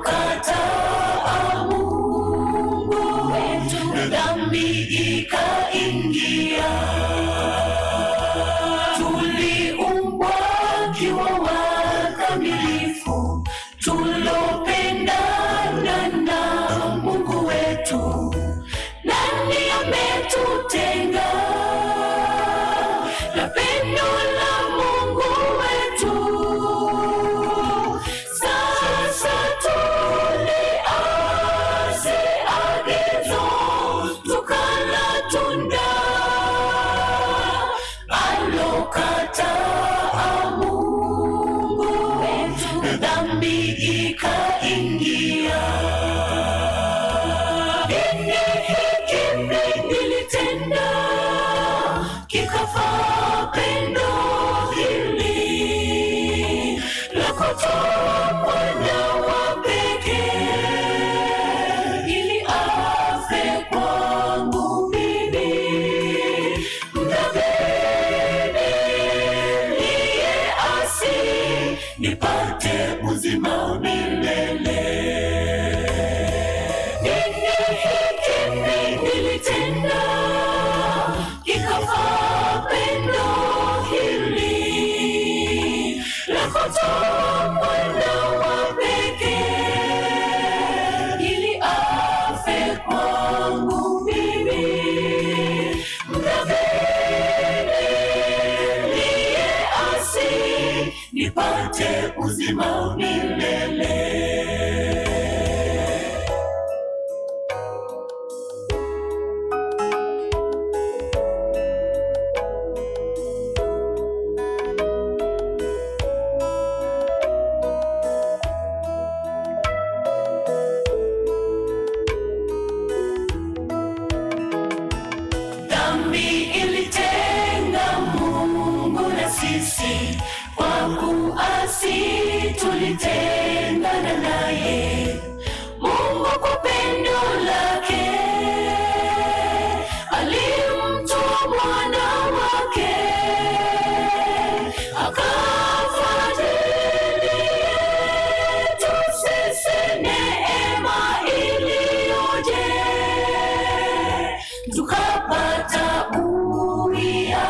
alokataa Mungu wetu, dhambi ikaingia. Tuliumbwa kiwa wakamilifu, tulopendana na Mungu wetu. Nani ametutenga na pendo la Mungu wetu? Sasa tuliasi agizo, tukala tunda alokataa Mungu wetu, dhambi ikaingia. Nini hiki nilitenda kikafaa pendo hili la kutoa mwana wa pekee ili afe kwangu mimi, mdhamini niliyeasi nipate uzima milele. Nini hiki nilitenda kikafaa pendo hili la kutoa mwana wa pekee ili afe kwangu mimi, mdhamini niliyeasi nipate uzima milele. Dhambi ilitenga Mungu na sisi, kwa kuasi tulitengana naye. Mungu kwa pendo lake alimtoa mwana wake akafa ajili yetu sisi, neema iliyoje tukapata uwiano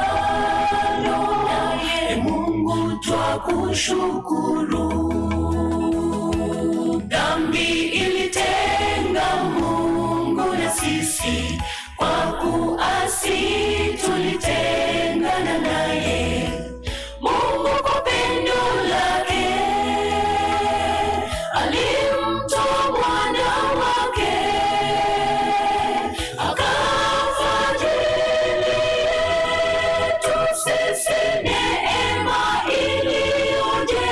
naye Mungu twakushukuru. Dhambi ilitenga Mungu na sisi, kwa kuasi tulitengana naye. Mungu kwa pendo lake alimtoa mwana wake akafa ajili yetu sisi, neema iliyoje.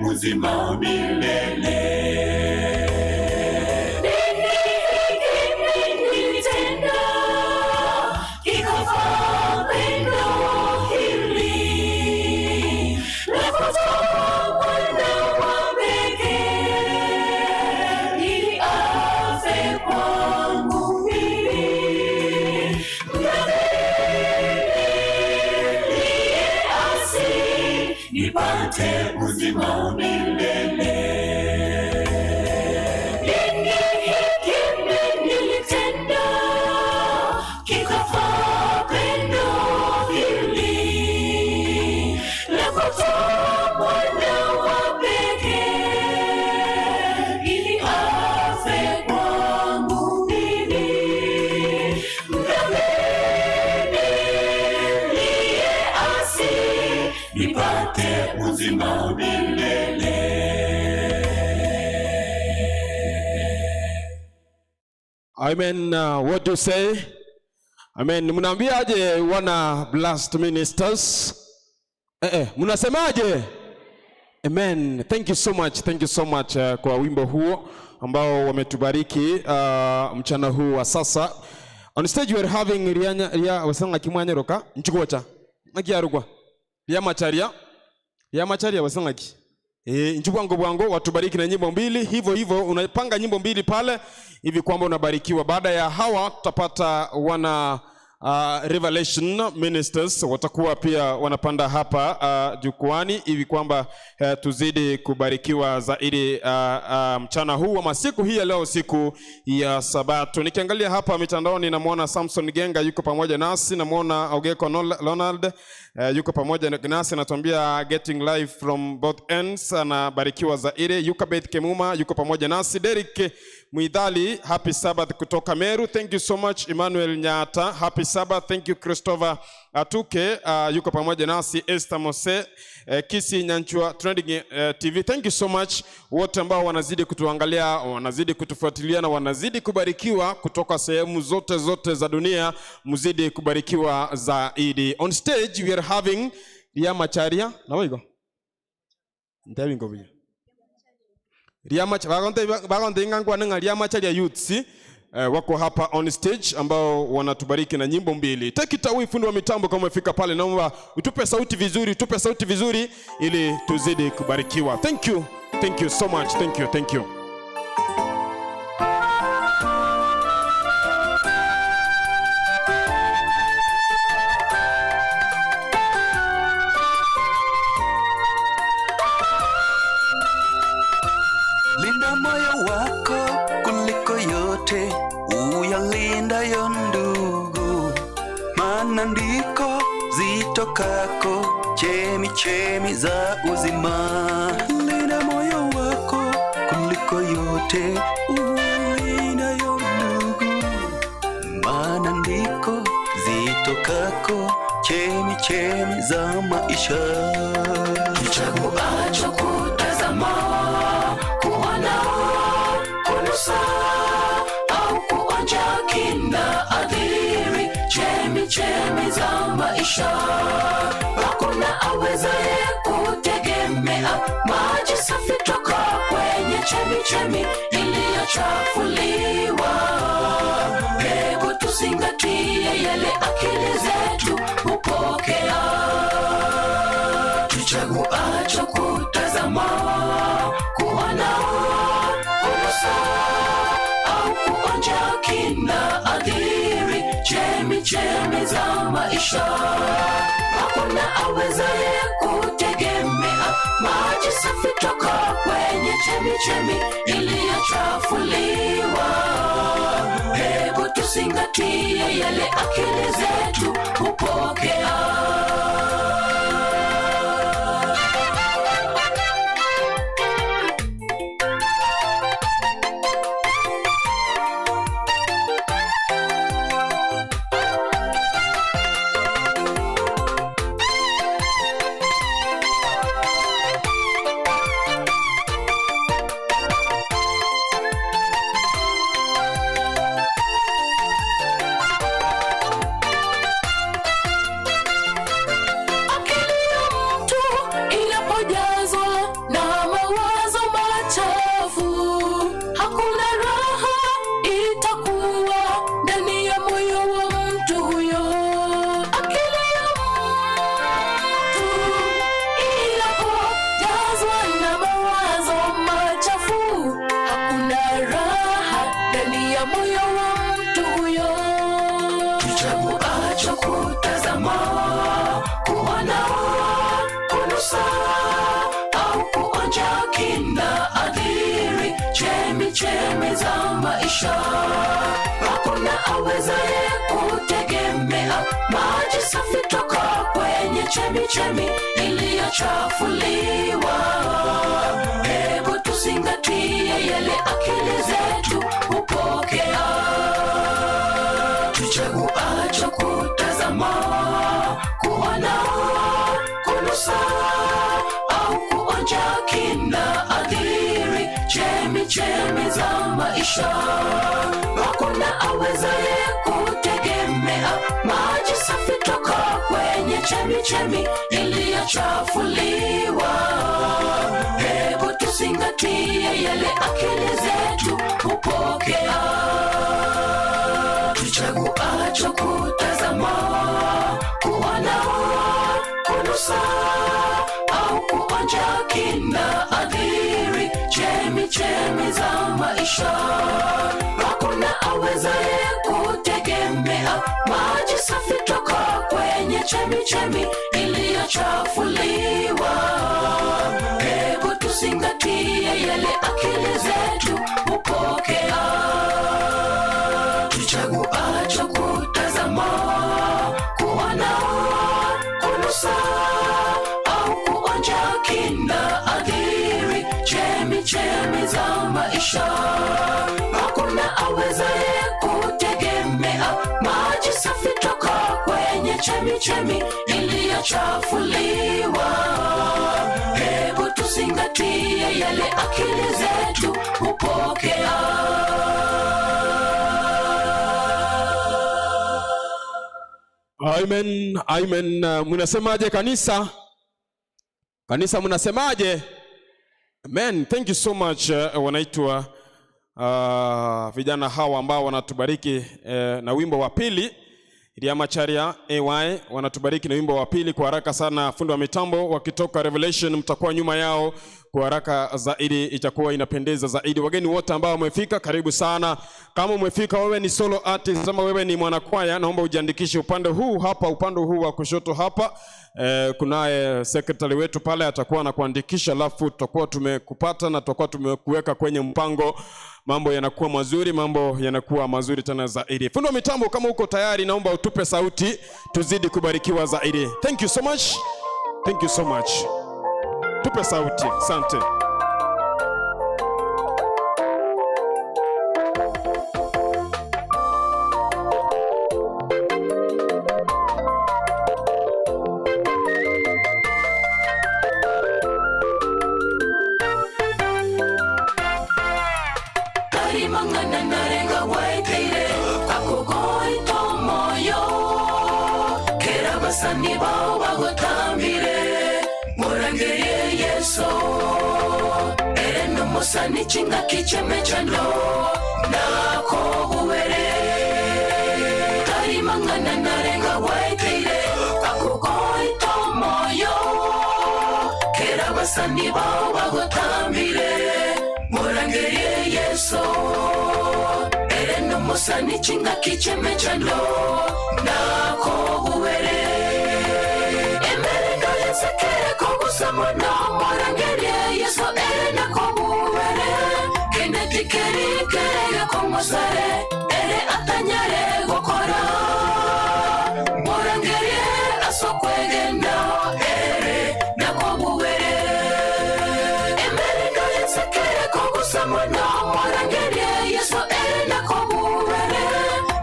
uzima milele. Nini hiki nilitenda kikafaa pendo hili la kutoa mwana wa pekee ili afe kwangu mimi. Mdhamini asi Nipate uzima milele. Nini hiki nilitenda kikafaa pendo hili la kutoa mwana wa pekee ili afe kwangu mimi. Mdhamini asi Nipate uzima milele. Amen. What do you say? Amen. Mnaambiaje wana blessed ministers? Mnasemaje? Amen. Thank you so much. Thank you so much kwa wimbo huo ambao wametubariki mchana huu wa sasa. On stage we are having Rianya Ria wasanga kimwanyeroka nchikocha. Nakiarugwa. Ria macharia. Ria macharia wasanga ki. Nchibwango bwango watubariki na nyimbo mbili hivyo hivyo, unapanga nyimbo mbili pale hivi kwamba unabarikiwa. Baada ya hawa tutapata wana Revelation Ministers watakuwa pia wanapanda hapa jukwani hivi kwamba tuzidi kubarikiwa zaidi mchana huu ama siku hii ya leo, siku ya Sabato. Nikiangalia hapa mitandaoni namwona Samson Genga yuko pamoja nasi, namwona Ogeko Ronald yuko pamoja nasi, anatuambia getting live from both ends, anabarikiwa zaidi. Yukabeth Kemuma yuko pamoja nasi, Derek Mwidhali, happy Sabbath kutoka Meru, thank you so much. Emmanuel Nyata, happy Sabbath, thank you. Christopher Atuke yuko pamoja nasi, Esther Mose, Kisi Nyanchua Trending TV, thank you so much wote ambao wanazidi kutuangalia, wanazidi kutufuatilia na wanazidi kubarikiwa kutoka sehemu zote zote za dunia, mzidi kubarikiwa zaidi. On stage we are having Ria Macharia na waigo ndabingo buya Ria Macharia bagonte ingangwa nga Ria Macharia youths wako hapa on stage ambao wanatubariki na nyimbo mbili. Take it away, fundi wa mitambo, kama umefika pale, naomba utupe sauti vizuri, utupe sauti vizuri ili tuzidi kubarikiwa. Thank you. Thank you so much. Thank you. Thank you. Linda moyo wako kuliko yote uyalindayo ndugu, maana ndiko zitokako chemi chemi za uzima. Linda moyo wako kuliko yote uyalindayo ndugu, maana ndiko zitokako chemi chemi za maisha. Tuchaguacho kutazama, kuona, kunusa au kuonja kina adhiri chemi chemi za maisha. Hakuna awezaye kutegemea maji safi toka kwenye chemi chemi iliyochafuliwa. Hebu tuzingatie yale akili zetu hupokea. Tuchaguacho kutazama, kuona, kunusa au kuonja kina adhiri chemi chemi za maisha. Hakuna awezaye kutegemea maji safi toka kwenye chemi chemi iliyochafuliwa. Hebu tuzingatie yale akili zetu hupokea. chemi za maisha. Hakuna awezaye kutegemea maji safi toka kwenye chemi chemi iliyochafuliwa. Hebu tuzingatie yale akili zetu hupokea, tuchaguacho kutazama, kuona, kunusa au kuonja kina adhiri chemi chemi za maisha. Hakuna awezaye kutegemea maji safi toka kwenye chemi chemi iliyochafuliwa. Hebu tuzingatie yale akili zetu hupokea, tuchaguacho kutazama, kuona, kunusa au kuonja kina adhiri chemi chemi za maisha. Hakuna awezaye kutegemea maji safi toka kwenye chemi chemi iliyochafuliwa. Hebu tuzingatie yale akili zetu hupokea, tuchaguacho kutazama, kuona, kunusa au kuonja kina adhiri chemi chemi za maisha. Hakuna awezaye kutegemea maji safi toka kwenye chemi chemi iliyochafuliwa. Hebu tuzingatie yale akili zetu hupokea. Amen, amen. Mnasemaje kanisa? Kanisa mnasemaje? Amen. Thank you so much. Wanaitwa vijana hawa ambao wanatubariki na wimbo wa pili Riamacharia AY wanatubariki na wimbo wa pili kwa haraka sana. Fundi wa mitambo wakitoka Revelation, mtakuwa nyuma yao kwa haraka zaidi, itakuwa inapendeza zaidi. Wageni wote ambao wamefika, karibu sana. Kama umefika wewe ni solo artist ama wewe ni mwanakwaya, naomba ujiandikishe upande huu hapa, upande huu wa kushoto hapa. Kunaye secretary wetu pale atakuwa anakuandikisha, alafu tutakuwa tumekupata na tutakuwa tumekuweka kwenye mpango. Mambo yanakuwa mazuri, mambo yanakuwa mazuri tena zaidi. Fundi wa mitambo, kama uko tayari, naomba utupe sauti tuzidi kubarikiwa zaidi. Thank you so much, thank you so much. Tupe sauti, asante. Karimangana narenga waiteire akogoito moyo kera basani bao bagotambire murangerie Yesu ere nomusani chinga kichemechando nakoguwere karimangana narenga waiteire akogoito moyo kera basani bao bagotambire murangerie Yesu ere nomusani chinga kichemechando nakoguwere emerendo yesekere kogusamono murangerie Yesu ere nakoguwere kende tikerikerege komusare ere atanyare gokora murangerie asokwegenda ere nakoguwere emerendo yesekere kogusamono murangerie Yesu ere nakoguwere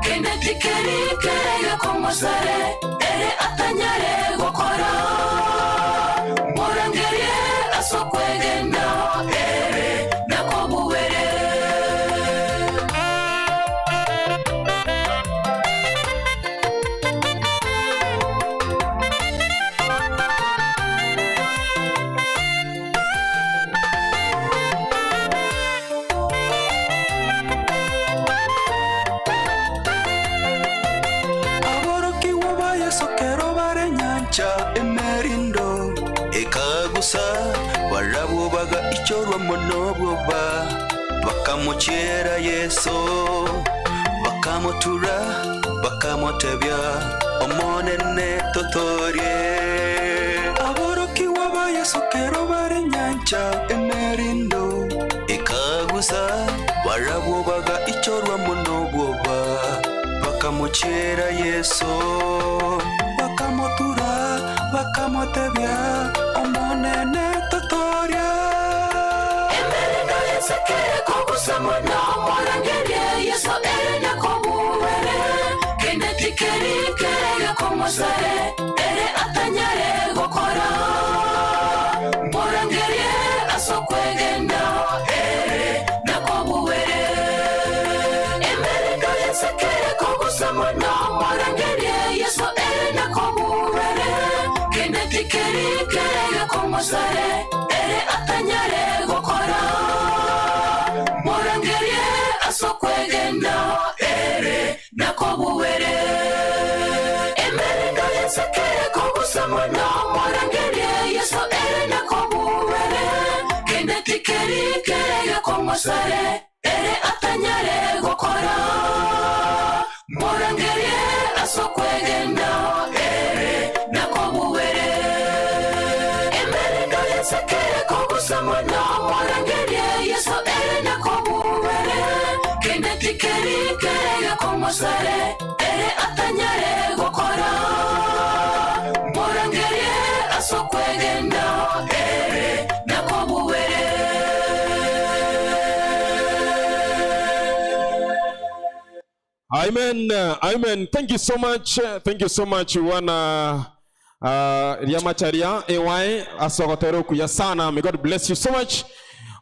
kende tikerikerege komusare ere atanyare gokora murangerie asokwegenda ere nakoguwere. Aborokigwa ba Yesu kero bare nyancha emerindo ekagusa barabwobaga ichorwa mono bwoba bakamuchiera Yesu bakamutura bakamutebya omonene totorie aborokigwa ba Yesu kero bare nyancha emerindo ekagusa barabwo Bakamochiera Yeso, bakamotura, bakamotebia, Omonene totoria. Emerendo yensekere kogusamona morangerie Yesu ere nyakobuwere kende tikeri kerege komosare ere atanyare gokora morangerie asokwegenda ere nakobuwere emerendo yensekere kogusamona morangerie Yesu ere nyakobuwere kende tikeri kerege komosare ere atanyare gokora morangerie asokwegenda ere nakobuwere emerendo yensekere kogusamona morangerie yesu ere nakobuwere kende tikeri kerege komosare ere atanyare gokora morangerie asokwegenda ere nakobuwere emerendo yensekere kogusamona morangerie yesu ere nakobuwere kende tikeri kerege komosare ere atanyare gokora morangerie asokwegenda ere nakobuwere. Amen. Amen. Thank you so much. Thank you so much wana Riamacharia AY asogotero kuya sana. May God bless you so much.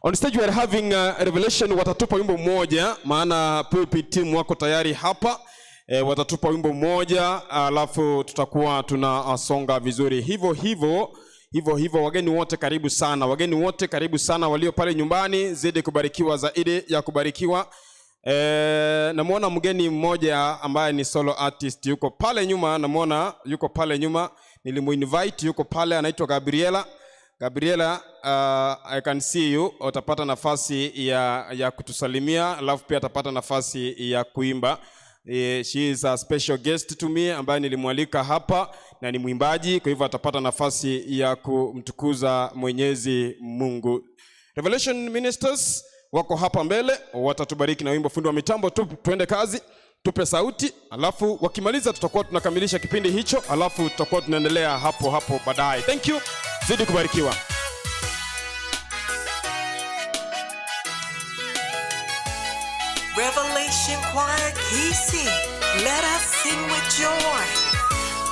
On stage we are having Revelation watatupa wimbo mmoja maana pulpit team wako tayari hapa. E, watatupa wimbo mmoja alafu tutakuwa tunasonga vizuri hivyo hivyo hivyo hivyo. Wageni wote karibu sana, wageni wote karibu sana, walio pale nyumbani zidi kubarikiwa zaidi ya kubarikiwa. E, namwona mgeni mmoja ambaye ni solo artist yuko pale nyuma, namwona yuko pale nyuma, nilimuinvite yuko pale, anaitwa Gabriela. Gabriela, I can see you. Utapata nafasi ya kutusalimia, alafu pia atapata nafasi ya kuimba. She is a special guest to me ambaye nilimwalika hapa na ni mwimbaji, kwa hivyo atapata nafasi ya kumtukuza Mwenyezi Mungu. Revelation Ministers wako hapa mbele, watatubariki na wimbo. Fundi wa mitambo tu, tuende kazi, tupe sauti, alafu wakimaliza tutakuwa tunakamilisha kipindi hicho, alafu tutakuwa tunaendelea hapo hapo baadaye. Thank you, zidi kubarikiwa. Revelation Choir Kisi, let us sing with joy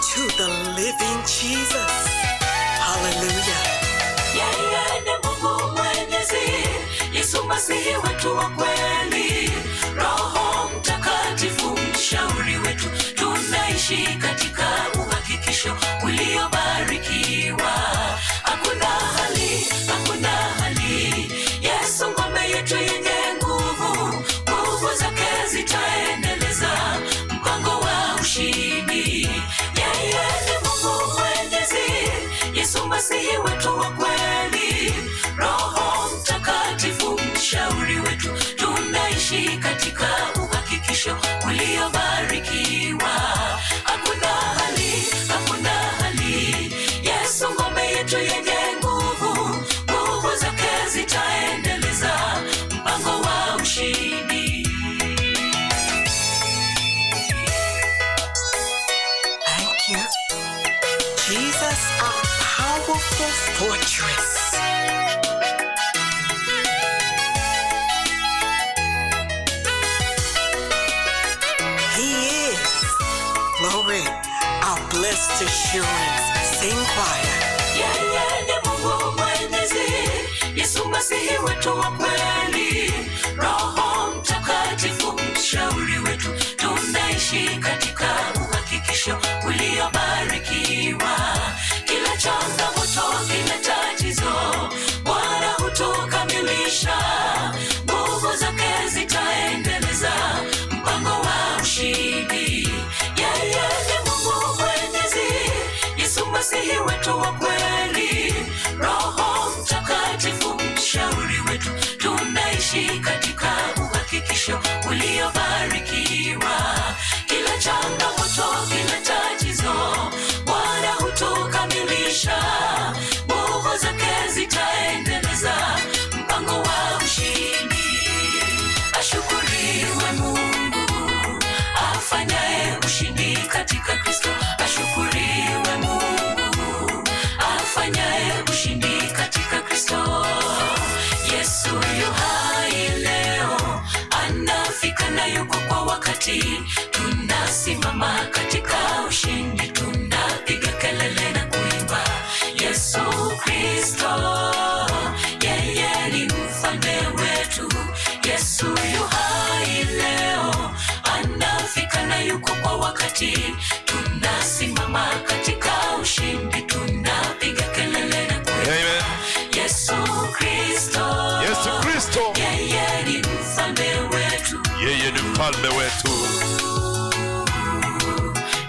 to the living Jesus. Hallelujah. Yeye ni Mungu Mwenyezi, Yesu Masihi wetu wa kweli, Roho Mtakatifu mshauri wetu, tunaishi katika uhakikisho uliobarikiwa. Hakuna hali, hakuna hali, Yesu ngome yetu yenye nguvu, nguvu zake zitaendeleza mpango wa ushindi. Yeye ni Mungu Mwenyezi, Yesu Masihi wetu wa kweli, Roho Mtakatifu mshauri wetu, tunaishi katika uhakikisho uliobarikiwa. Hakuna hali, hakuna hali, Yesu ngome yetu yenye nguvu, nguvu zake zitaendeleza mpango wa ushindi. Thank you. Jesus, our powerful fortress. He is, glory, our blessed assurance. Sing choir. Yeye ni Mungu Mwenyezi, Yesu Masihi wetu wa kweli, Roho Mtakatifu mshauri wetu, tunaishi katika uhakikisho uliobarikiwa. Kila changamoto, kila tatizo, Bwana hutukamilisha, nguvu zake zitaendeleza mpango wa ushindi. Yeye ni Mungu Mwenyezi, Yesu Masihi wetu wa kweli, Roho Mtakatifu mshauri wetu, tunaishi katika uhakikisho uliobarikiwa. Kila changamoto Tunasimama katika ushindi, tunapiga kelele na kuimba. Yesu Kristo, yeye ni mfalme wetu. Yesu yu hai leo, anafika na yuko kwa wakati. Tunasimama katika ushindi, tunapiga kelele na kuimba. Amen. Yesu Kristo, Yesu Kristo. yeye ni mfalme wetu, Yeye ni mfalme wetu.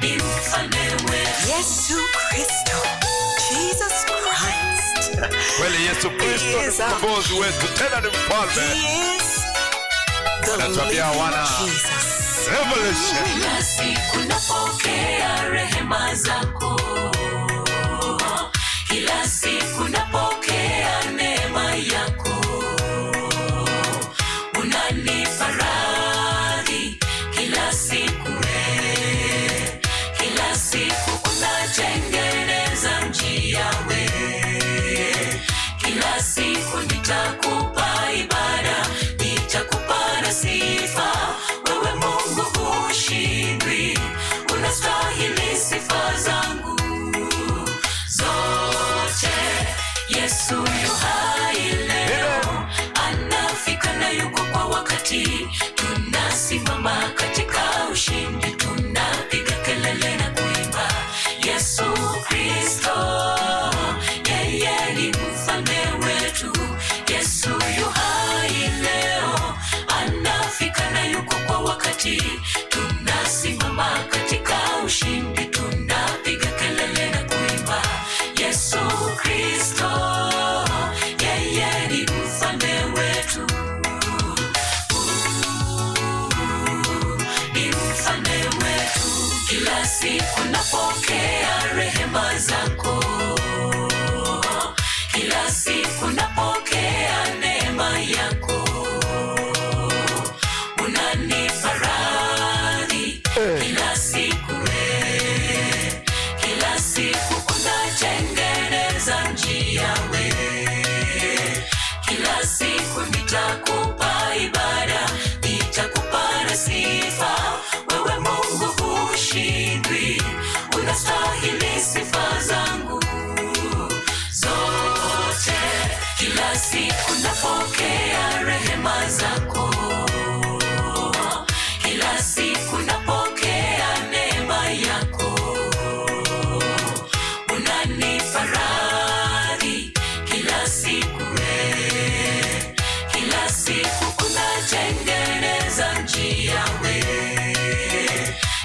ni mfalme wetu. Yesu Kristo, Jesus Christ. Kweli Yesu Kristo He ni is our mkombozi wetu, tena ni mfalme. He is the Anatuambia living wana Jesus. Revelation. Kila siku napokea rehema zako, kila siku napokea neema yako, unanipa radhi kila siku we, kila siku unatengeneza njia we, kila siku nitakupa ibada, nitakupa na sifa. Wewe Mungu hushindwi, unastahili sifa zangu zote. Yesu yu hai leo, anafika na yuko kwa wakati. Tunasimama katika ushindi, tunapiga kelele na kuimba. Yesu Kristo, yeye ni mfalme wetu. Yesu yu hai leo, anafika na yuko kwa wakati. Tunasimama katika ushindi, tunapiga kelele na kuimba. Yesu Kristo, yeye ni mfalme wetu, ni mfalme wetu. Kila siku napokea rehema zako, kila siku napokea neema yako, unanipa radhi kila siku we, kila siku unatengeneza njia we, kila siku nitakupa ibada, nitakupa na sifa. Wewe Mungu hushindwi, unastahili sifa zangu zote. Kila siku napokea rehema zako, kila siku napokea neema yako, unanipa radhi kila siku we, kila siku unatengeneza njia we,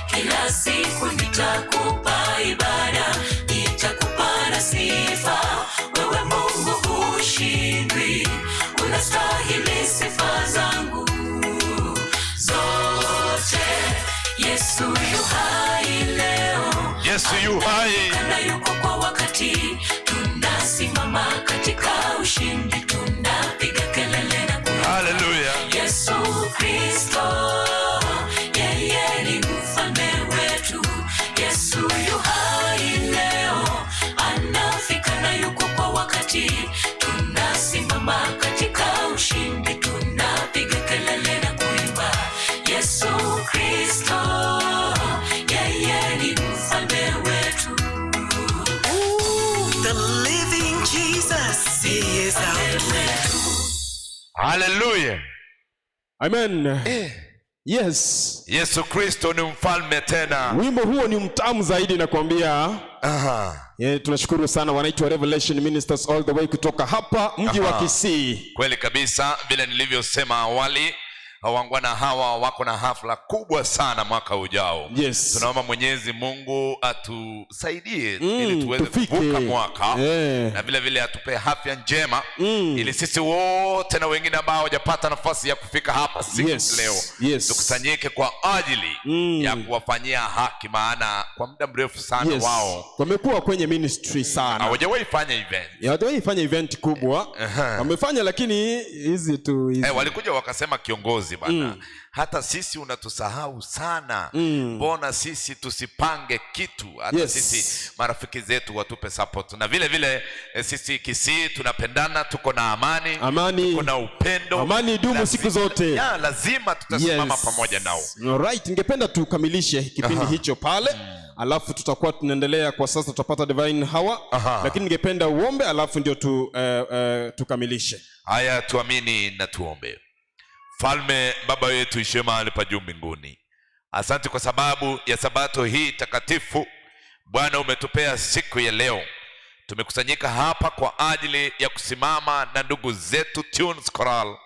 kila siku nitakupa ibada, nitakupa na sifa. Wewe Mungu hushindwi, unastahili sifa zangu zote. Yesu yu hai leo, Yesu yu hai. na yuko kwa wakati. Tunasimama katika ushindi, tunapiga kelele na kuimba. Haleluya. Yesu Kristo, yeye ni mfalme wetu. Yesu yu hai leo, anafika na yuko kwa wakati. Tunasimama katika ushindi, tunapiga kelele na kuimba. Yesu Kristo, yeye ni mfalme wetu. The living Jesus. He is our King. Haleluya. Amen. Yes. Yesu Kristo ni mfalme tena. Wimbo huo ni mtamu zaidi nakwambia. Aha. Yeah, tunashukuru sana wanaitwa Revelation Ministers all the way kutoka hapa mji wa Aha. Kisii. Kweli kabisa, vile nilivyosema awali, wangwana hawa wako na hafla kubwa sana mwaka ujao. Yes. Tunaomba Mwenyezi Mungu atusaidie Mm, ili tuweze tufike. kuvuka mwaka Eh. na vile vile atupe afya njema Mm. ili sisi wote na wengine ambao hawajapata nafasi ya kufika hapa siku Yes. leo Yes. tukusanyike kwa ajili Mm. ya kuwafanyia haki, maana kwa muda mrefu sana Yes. wao Wamekuwa kwenye ministry sana. hawajawahi fanya event. Hawajawahi fanya event kubwa. Aha. Wamefanya lakini hizi tu hizi. Eh, walikuja wakasema kiongozi viongozi bana hata sisi unatusahau sana mbona sisi tusipange kitu hata sisi marafiki zetu watupe support na vile vile eh, sisi Kisii tunapendana tuko na amani, Amani. tuko na upendo Amani idumu siku zote. ya, lazima tutasimama pamoja nao Alright, ningependa tukamilishe kipindi hicho pale alafu tutakuwa tunaendelea kwa sasa tutapata divine hour lakini ningependa uombe alafu ndio tu, tukamilishe haya tuamini na tuombe mfalme baba yetu ishiye mahali pa juu mbinguni asante kwa sababu ya sabato hii takatifu bwana umetupea siku ya leo tumekusanyika hapa kwa ajili ya kusimama na ndugu zetu Tunes Choral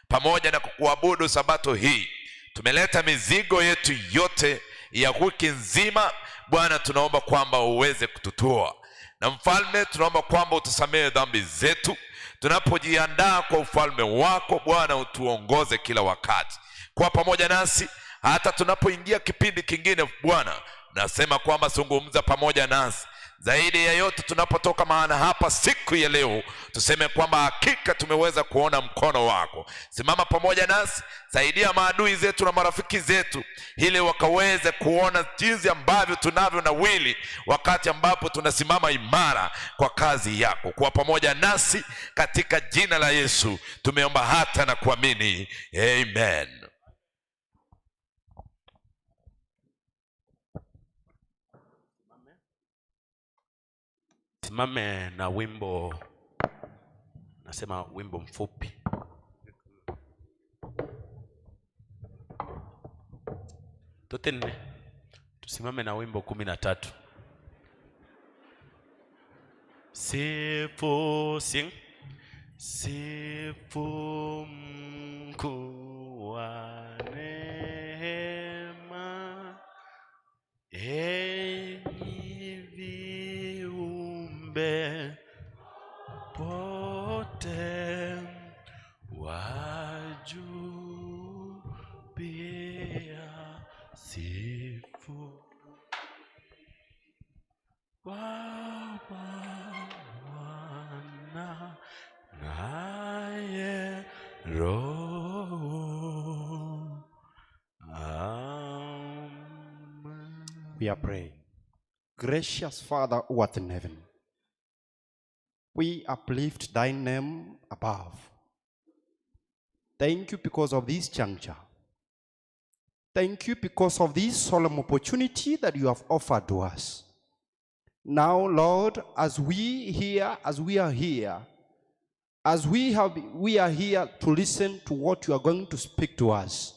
pamoja na kukuabudu sabato hii tumeleta mizigo yetu yote ya wiki nzima bwana tunaomba kwamba uweze kututoa na mfalme tunaomba kwamba utusamehe dhambi zetu tunapojiandaa kwa ufalme wako bwana utuongoze kila wakati kuwa pamoja nasi hata tunapoingia kipindi kingine bwana nasema kwamba zungumza pamoja nasi zaidi ya yote tunapotoka mahala hapa siku ya leo tuseme kwamba hakika tumeweza kuona mkono wako simama pamoja nasi saidia maadui zetu na marafiki zetu ili wakaweze kuona jinsi ambavyo tunavyo nawili wakati ambapo tunasimama imara kwa kazi yako kuwa pamoja nasi katika jina la yesu tumeomba hata na kuamini amen Simame na wimbo, nasema wimbo mfupi. Tote nne, tusimame na wimbo 13. Sifu sing. Sifu mkuu wa neema, enyi viumbe pote wa juu pia sifu Baba Mwana naye Roho. Amen. We are praying. Gracious Father who art in heaven, we uplift thy name above. Thank you because of this juncture. Thank you because of this solemn opportunity that you have offered to us. Now, Lord, as we here, as we are here, as we have we are here to listen to what you are going to speak to us.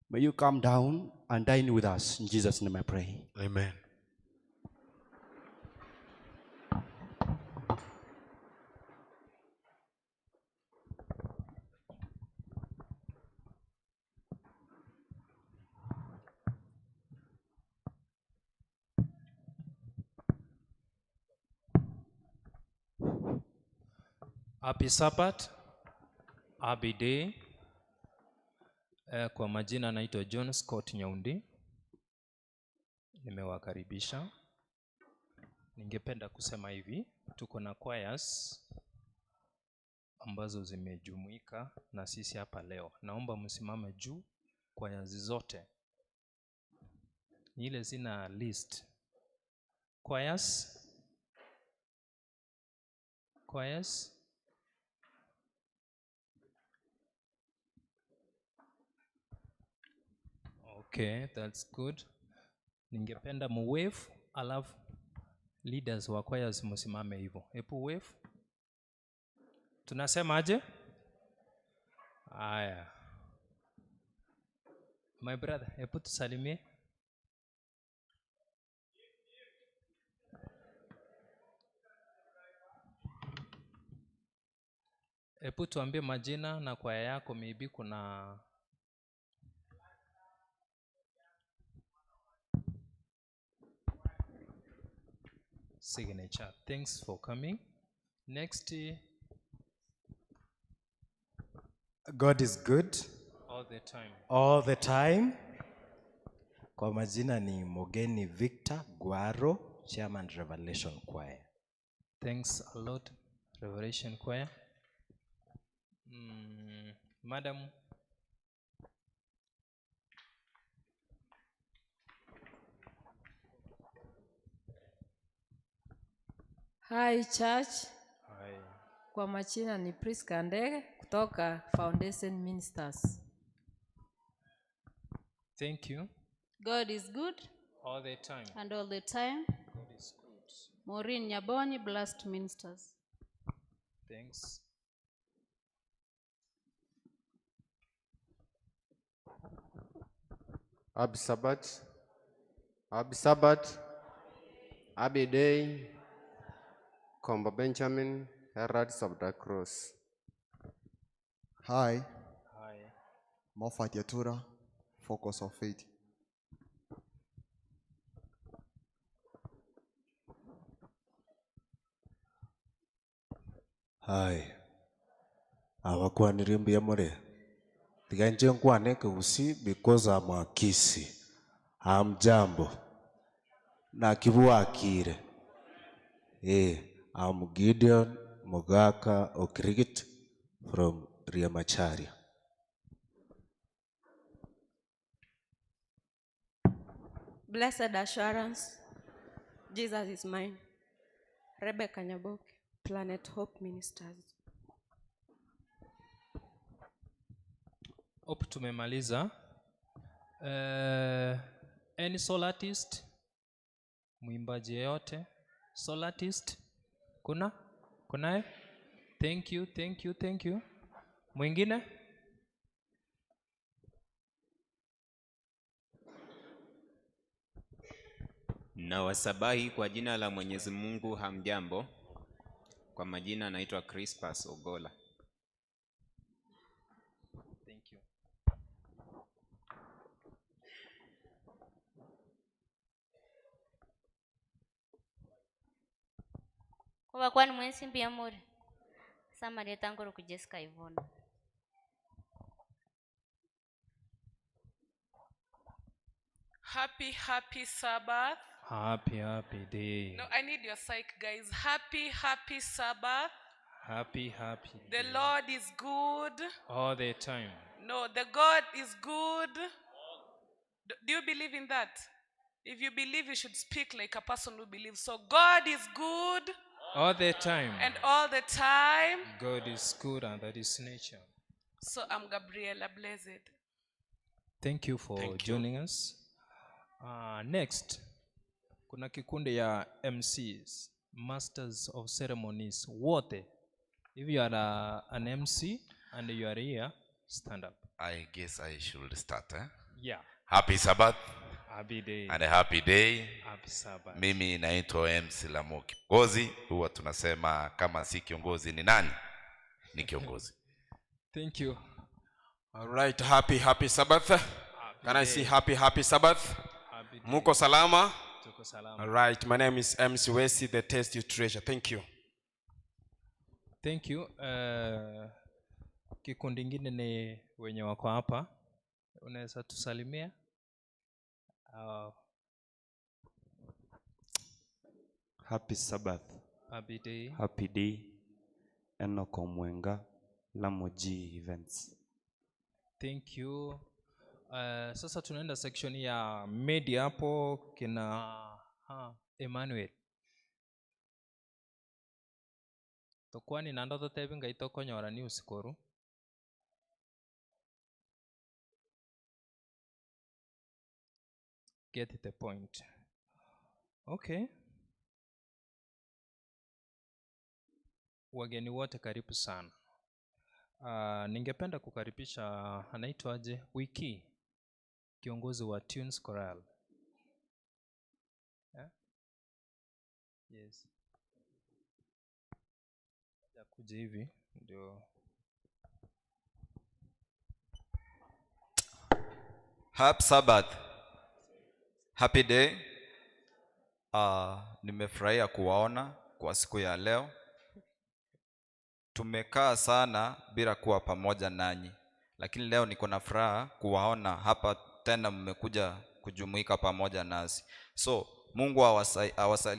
May you come down and dine with us. In Jesus' name I pray. Amen. Happy Sabbath, happy day. Kwa majina naitwa John Scott Nyaundi. Nimewakaribisha. Ningependa kusema hivi, tuko na choirs ambazo zimejumuika na sisi hapa leo. Naomba msimame juu choirs zote. Ni ile zina list. Choirs. Choirs. Okay, that's good. Ningependa muwave alafu leaders wa choirs msimame hivyo. Hebu wave. Tunasemaje? Haya. My brother, hebu tusalimie. Hebu tuambie majina na kwaya yako, maybe kuna signature. Thanks for coming. Next, God is good all the time. all the time. Kwa majina ni Mogeni Victor Gwaro, Chairman Revelation Choir. Thanks a lot, Revelation Choir. Madam. Hi church. Hi. Kwa majina ni Priska Ndege kutoka Foundation Ministers. Thank you. God is good All the time. and all the time. God is good. Maureen Nyabonyi, Blessed Ministers. Thanks. Happy Sabbath. Happy Sabbath. Happy day. Komba Benjamin, Heralds of the Cross. Hi. Hi. Moffat Yatura, Focus of Faith. Hai. Abakwanire mbuya more. Tiga inche nkwane ekegusii because I'm a Kisii. Hamjambo. Nakibwakire. Eh, I'm Gideon Mogaka Okirigit from Riamacharia. Blessed assurance, Jesus is mine. Rebecca Nyaboke, Planet Hope Ministers. Hope tumemaliza. Uh, any soul artist? Mwimbaji yeyote? Soul artist? Kuna? Kunaye? Thank you, thank you, thank you. Mwingine? Na wasabahi kwa jina la Mwenyezi Mungu hamjambo. Kwa majina naitwa Crispas Ogola. Thank you. Kuba kwani mwensi mbuya muri samaria tangoro ku Jessica Ivona. Happy, happy Sabbath. Happy, happy day. No, I need your psych, guys. Happy, happy Sabbath. Happy, happy The Lord is good. all the time. No, the God is good. Do you believe in that? If you believe, you should speak like a person who believes. So, God is good All the time. and all the time. God is good and that is nature. So, I'm Gabriela Blessed. Thank you for joining us. Next, kuna kikundi ya MCs, Masters of Ceremonies, wote. If you are an MC and you are here, stand up. I guess I should start. Eh? Yeah. Happy Sabbath. Happy day. And a happy day. Happy Sabbath. Mimi naitwa MC Lamo Kiongozi. Huwa tunasema kama si kiongozi ni nani? Ni kiongozi. Thank you. All right, happy happy Sabbath. Can I see day. happy happy Sabbath? Happy day. Muko salama? Tuko salama. All right, my name is MC Wesi, the Tasty Treasure. Thank you. Thank you. Kikundi ingine ni wenye wako hapa, unaweza tusalimia? Happy Sabbath. Happy day. Happy day. Enoch Omwenga, Lamoji Events. Thank you. Sasa tunaenda section ya media hapo kina Emmanuel. Tokwani nando totebi ngai tokonyora news koru. Get the point. Okay. Wageni wote karibu sana. Ningependa kukaribisha anaitwaje Wiki, kiongozi wa Tunes Choral. Yeah? Yes. Kuja hivi ndio. Happy Sabbath. Happy day. Nimefurahia kuwaona kwa siku ya leo. Tumekaa sana bila kuwa pamoja nanyi, lakini leo niko na furaha kuwaona hapa tena, mmekuja kujumuika pamoja nasi. So Mungu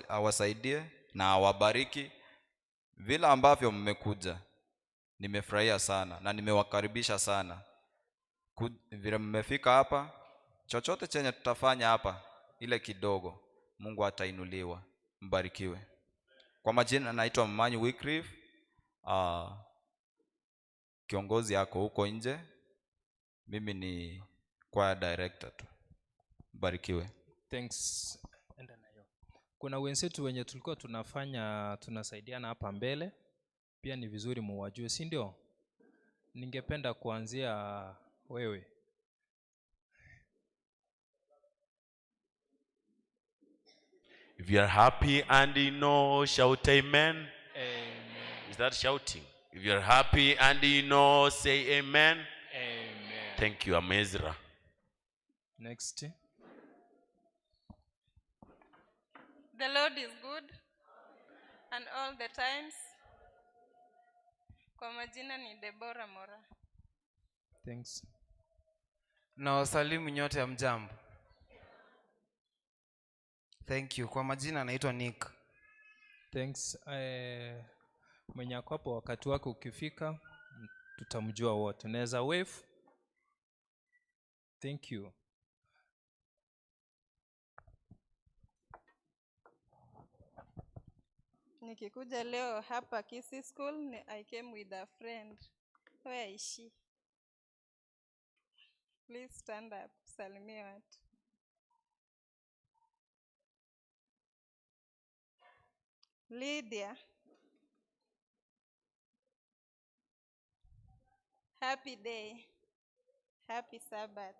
awasaidie na awabariki vile ambavyo mmekuja. Nimefurahia sana na nimewakaribisha sana. Vile mmefika hapa, chochote chenye tutafanya hapa, ile kidogo, Mungu atainuliwa. Mbarikiwe. Kwa majina naitwa Mmanyi Wycliffe. Kiongozi yako huko nje. Mimi ni choir director tu. Mbarikiwe. Thanks. Enda nayo. Kuna wenzetu wenye tulikuwa tunafanya tunasaidiana hapa mbele, pia ni vizuri muwajue, si ndio? Ningependa kuanzia wewe. If you are happy and you know, shout amen. Amen. Is that shouting? If you are happy and you know, say amen. Amen. Thank you, I'm Ezra. Next. The Lord is good and all the times. Kwa majina ni Deborah Mora. Thanks. Na wasalimu nyote hamjambo. Thank you. Kwa majina naitwa Nick. Thanks. Mwenye ako hapo wakati wake ukifika tutamjua wote. Unaweza wave. Thank you. Nikikuja leo hapa Kisii School ni I came with a friend. Where is she? Please stand up. Salimia watu. Lydia. Happy day. Happy Sabbath.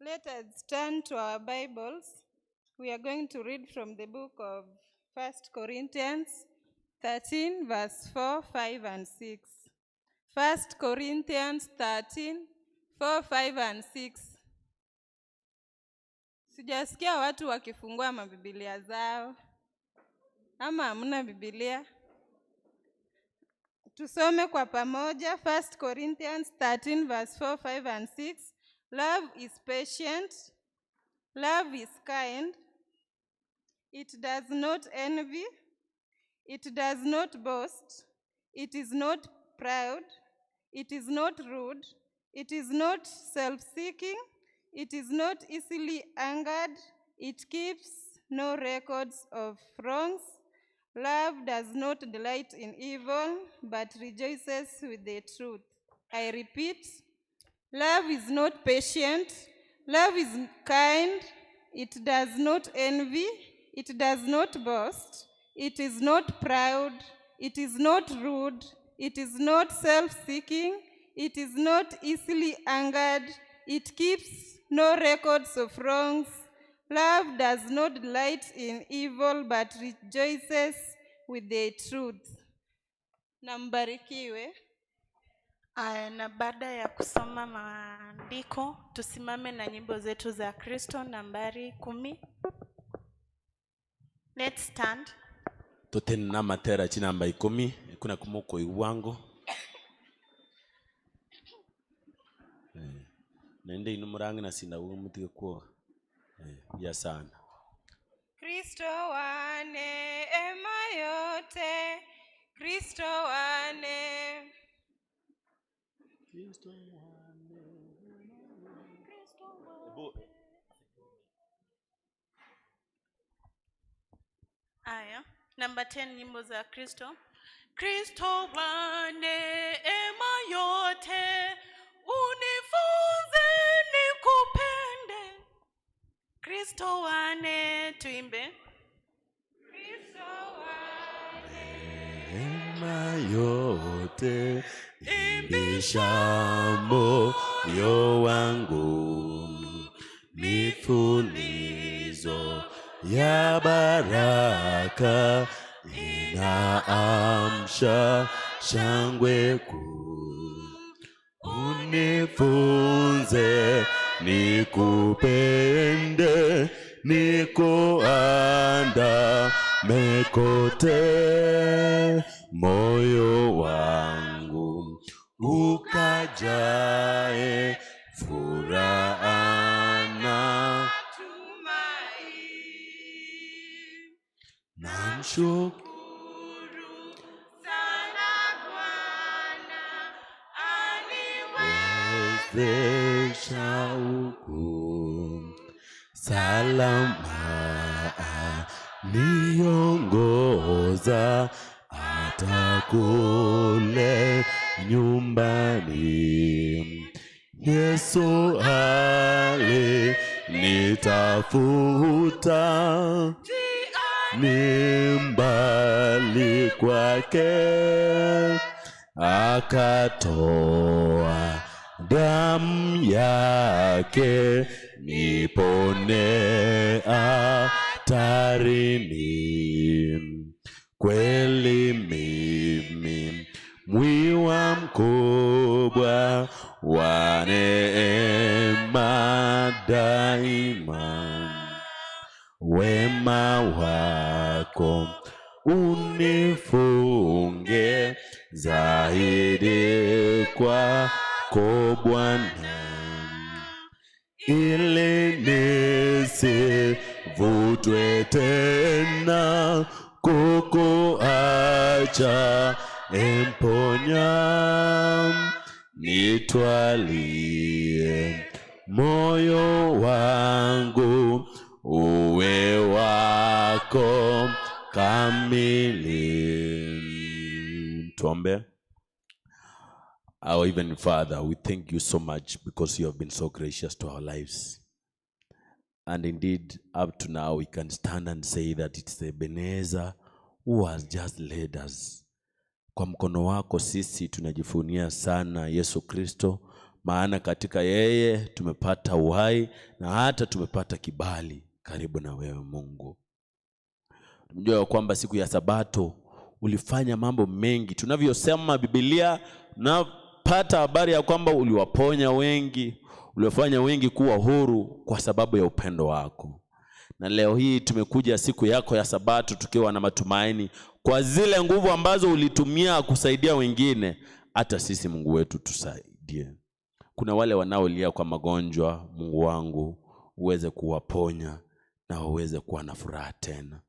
Let us turn to our Bibles. We are going to read from the book of 1 Corinthians 13, verse 4, 5, and 6. 1 Corinthians 13, 4, 5, and 6. Sijasikia watu wakifungua mabibilia zao, ama hamna Bibilia? Tusome kwa pamoja 1 Corinthians 13 verse 4, 5 and 6. Love is patient, love is kind, it does not envy, it does not boast, it is not proud, it is not rude, it is not self-seeking, it is not easily angered, it keeps no records of wrongs. Love does not delight in evil, but rejoices with the truth. I repeat, love is not patient, love is kind, it does not envy, it does not boast, it is not proud, it is not rude, it is not self-seeking, it is not easily angered, it keeps no records of wrongs. Love does not delight in evil, but rejoices with the truth. Na mbarikiwe. Aya, na baada ya kusoma maandiko tusimame na nyimbo zetu za Kristo nambari 10. Let's stand. Totene matera chinamba 10 kuna kumoko iwango. Nende inu murangi na sinda umutige kwa. Ya sana. Kristo wa neema yote, Kristo wa neema. Kristo wa neema. Aya, namba 10 nyimbo za Kristo. Kristo wa neema yote, unifunze nikupende. Kristo wa ne, tuimbe. Kristo wa neema yote, imbisha moyo wangu, mifulizo ya baraka inaamsha shangwe kuu. Unifunze nikupende, nikuandame kote, moyo wangu ukajae furaha na namshukuru sana Bwana wezesha huku salama niongoza hata kule nyumbani. Yesu ali nitafuta ni mbali kwake, akatoa damu yake nipone hatarini. Kweli mimi mwiwa mkubwa wa neema daima, wema wako unifunge zaidi kwako Bwana, ili nisivutwe tena kukuacha, emponya nitwalie moyo wangu uwe wako kamili. Tuombe. Our even Father, we thank you so much because you have been so gracious to our lives. And indeed, up to now, we can stand and say that it's Ebenezer who has just led us. Kwa mkono wako sisi tunajivunia sana Yesu Kristo, maana katika yeye tumepata uhai na hata tumepata kibali karibu na wewe Mungu. Tumejua ya kwamba siku ya Sabato ulifanya mambo mengi. Tunavyosema Biblia, tunapata habari ya kwamba uliwaponya wengi, uliwafanya wengi kuwa huru kwa sababu ya upendo wako. Na leo hii tumekuja siku yako ya Sabato tukiwa na matumaini kwa zile nguvu ambazo ulitumia kusaidia wengine, hata sisi Mungu wetu tusaidie. Kuna wale wanaolia kwa magonjwa, Mungu wangu uweze kuwaponya na waweze kuwa na furaha tena.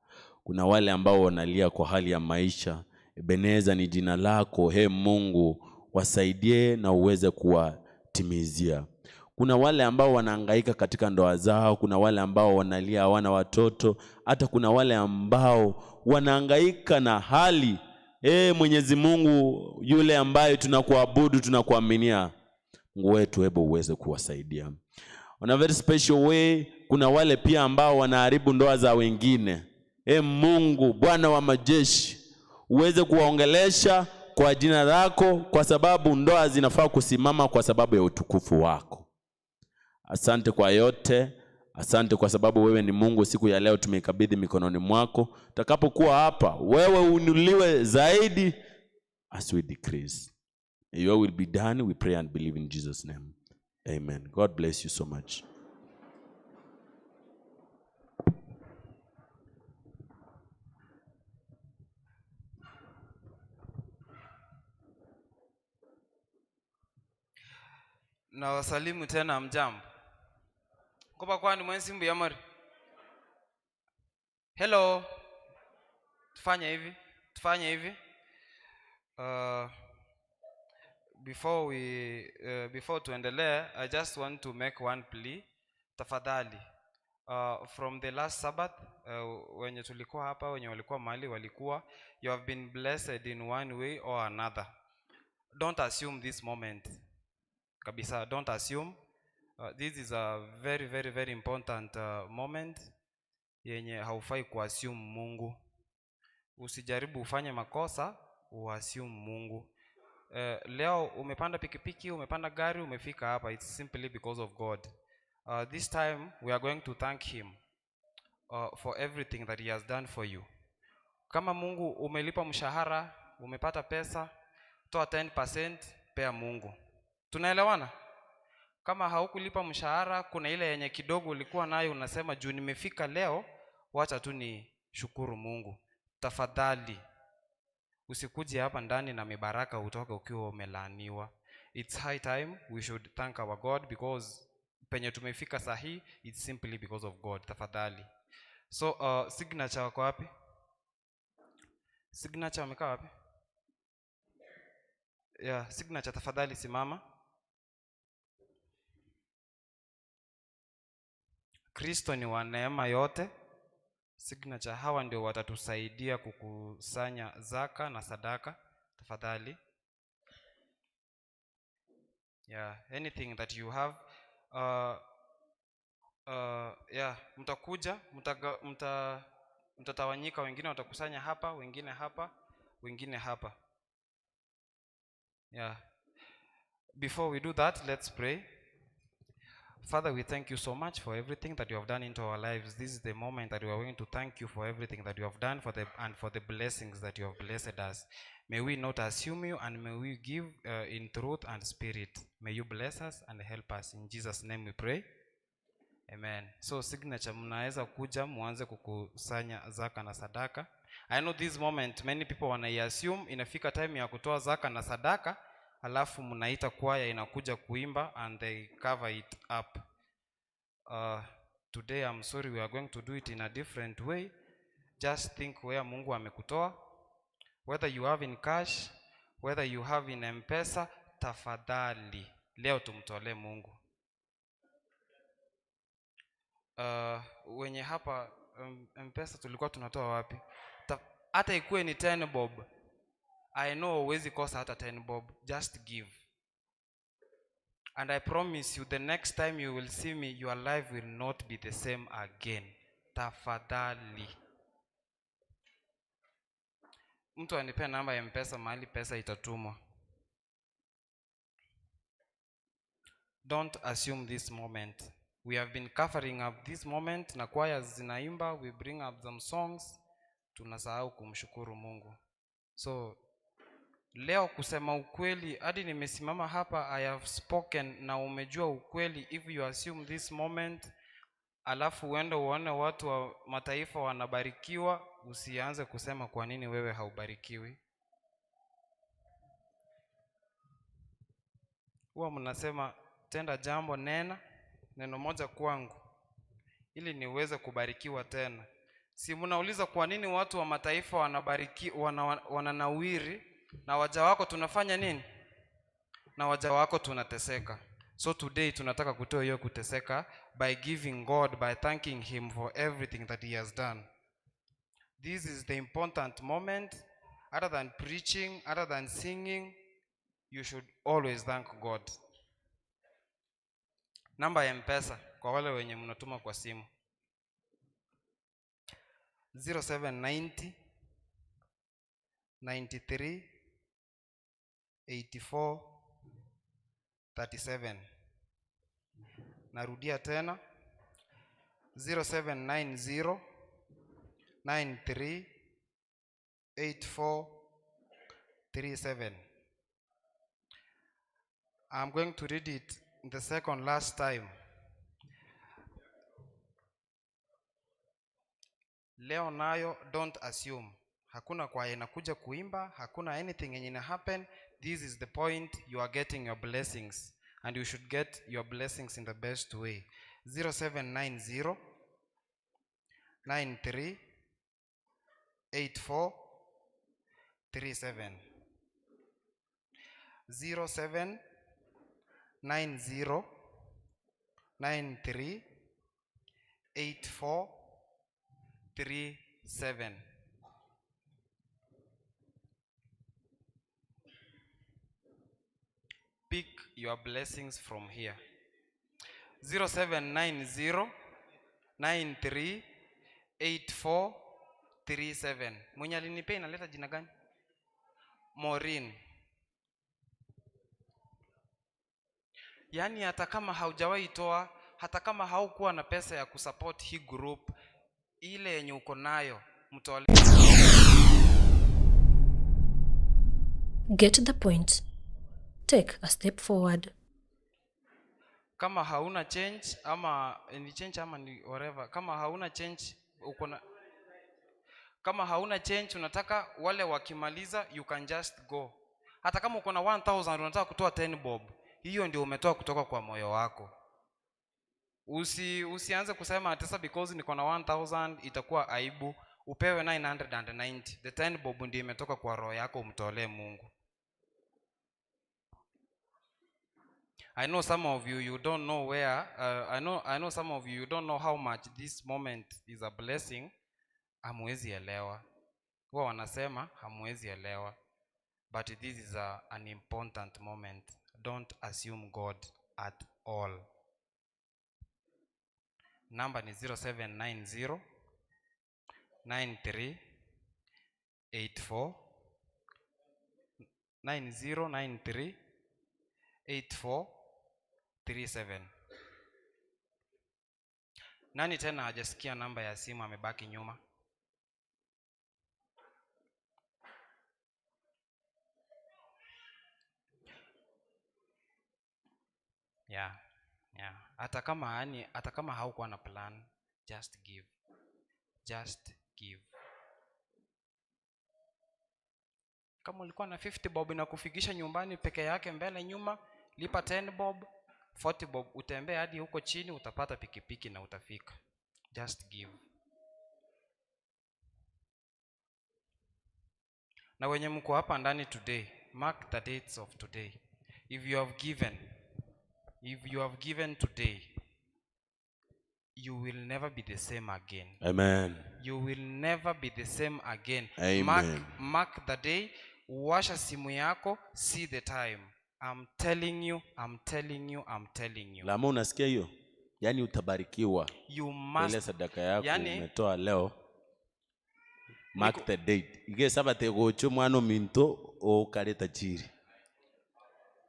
Kuna wale ambao wanalia kwa hali ya maisha, Ebeneza ni jina lako, he Mungu, wasaidie na uweze kuwatimizia. Kuna wale ambao wanahangaika katika ndoa zao, kuna wale ambao wanalia hawana watoto, hata kuna wale ambao wanahangaika na hali. E Mwenyezi Mungu yule ambaye tunakuabudu, tunakuaminia, Mungu wetu, hebu uweze kuwasaidia. On a very special way, kuna wale pia ambao wanaharibu ndoa za wengine. E Mungu Bwana wa majeshi, uweze kuwaongelesha kwa jina lako, kwa sababu ndoa zinafaa kusimama kwa sababu ya utukufu wako. Asante kwa yote, asante kwa sababu wewe ni Mungu. Siku ya leo tumeikabidhi mikononi mwako. Utakapokuwa hapa, wewe uinuliwe zaidi as we decrease. Your will be done, we pray and believe in Jesus name. Amen. God bless you so much. Na wasalimu tena, mjambo kopa kwani mwensimbu ya mori. Hello, tufanye hivi, tufanye hivi. Before we before tuendelee, I just want to make one plea tafadhali. From the last Sabbath, wenye tulikuwa hapa, wenye walikuwa mahali walikuwa, you have been blessed in one way or another. Don't assume this moment kabisa, don't assume. This is a very very very important moment yenye haufai kuassume Mungu. Usijaribu ufanye makosa uassume Mungu. Leo umepanda pikipiki, umepanda gari, umefika hapa, it's simply because of God. This time we are going to thank him for everything that he has done for you. Kama Mungu umelipa mshahara, umepata pesa, toa 10% pea Mungu. Tunaelewana? Kama haukulipa mshahara, kuna ile yenye kidogo ulikuwa nayo unasema juu nimefika leo, wacha tu ni shukuru Mungu. Tafadhali usikuje hapa ndani na mibaraka utoke ukiwa umelaaniwa. It's high time we should thank our God because penye tumefika sahi, it's simply because of God. Tafadhali. So signature wako wapi? Signature wamekaa wapi? Yeah, signature tafadhali simama. Kristo ni wa neema yote. Signature, hawa ndio watatusaidia kukusanya zaka na sadaka. Tafadhali. Yeah, anything that you have. Yeah, mtakuja, mtatawanyika, wengine watakusanya hapa, wengine hapa, wengine hapa. Yeah. Before we do that, let's pray. Father, we thank you so much for everything that you have done into our lives. This is the moment that we are going to thank you for everything that you have done and for the blessings that you have blessed us. May we not assume you, and may we give in truth and spirit. May you bless us and help us. In Jesus' name we pray. Amen. So signature, mnaweza kuja muanze kukusanya zaka na sadaka. I know this moment many people wanaiassume inafika time ya kutoa zaka na sadaka, alafu mnaita kwaya inakuja kuimba and they cover it up. Today I'm sorry, we are going to do it in a different way. Just think where Mungu amekutoa. Whether you have in cash, whether you have in M-Pesa, tafadhali leo tumtolee Mungu. Wenye hapa M-Pesa tulikuwa tunatoa wapi? Hata ikuwe ni 10 bob. I know huwezi kosa hata 10 bob. Just give. And I promise you, the next time you will see me, your life will not be the same again. Tafadhali. Mtu anipe namba ya M-Pesa mahali pesa itatumwa. Don't assume this moment. We have been covering up this moment na kwaya zinaimba, we bring up some songs, tunasahau kumshukuru Mungu. So leo kusema ukweli, hadi nimesimama hapa, I have spoken na umejua ukweli. If you assume this moment, alafu uende uone watu wa mataifa wanabarikiwa, usianze kusema kwa nini wewe haubarikiwi. Huwa mnasema tenda jambo, nena neno moja kwangu ili niweze kubarikiwa tena. Si mnauliza kwa nini watu wa mataifa wananawiri na waja wako tunafanya nini? Na waja wako tunateseka. So today tunataka kutoa hiyo kuteseka by giving God, by thanking him for everything that he has done. This is the important moment. Other than preaching, other than singing, you should always thank God. Namba ya M-Pesa kwa wale wenye mnatuma kwa simu. Zero seven ninety, 93, 84, 37. Narudia tena. 0790, 93, 84, 37. I'm going to read it the second last time. Leo nayo don't assume. Hakuna kwaya inakuja kuimba, hakuna anything yenye ina happen. This is the point you are getting your blessings, and you should get your blessings in the best way. 0790, 93, 84, 37. 0790, 93, 84, 37. Pick your blessings from here. 0790, 93, 84, 37. Mwenye alinipea inaleta jina gani? Maureen. Yaani hata kama haujawahi toa, hata kama haukuwa na pesa ya kusupport hii group, ile yenye uko nayo, mtoale. Get the point. Take a step forward. Kama hauna change ama ni change ama ni whatever, kama hauna change uko na, kama hauna change unataka wale wakimaliza you can just go. Hata kama uko na 1000 unataka kutoa 10 bob, hiyo ndio umetoa kutoka kwa moyo wako. Usianze kusema ati sasa because niko na 1000 itakuwa aibu. Upewe 990. The 10 bob ndio imetoka kwa roho yako, umtolee Mungu. I know some of you you don't know where uh, I know I know some of you you don't know how much this moment is a blessing. Hamwezi elewa. Huwa wanasema hamwezi elewa. But this is a, an important moment. Don't assume God at all. Namba ni 0790 93 84 9093 8437. Nani tena hajasikia namba ya simu amebaki nyuma? Yeah. Yeah. Hata kama yani, hata kama haukuwa na plan, just give. Just give. Kama ulikuwa na 50 bob inakufikisha nyumbani peke yake mbele nyuma, lipa 10 bob, 40 bob, utembee hadi huko chini utapata pikipiki na utafika. Just give. Na wenye mko hapa ndani today, mark the dates of today. If you have given, if you have given today, you will never be the same again. Amen. You will never be the same again. Amen. Mark, mark the day, washa simu yako, see the time. I'm telling you, I'm telling you, I'm telling you. Lama, unasikia hiyo? Yaani utabarikiwa You Kwa ile must sadaka yako yani, umetoa leo. Mark the date. Ige sabate gocho mwana ominto okare tajiri.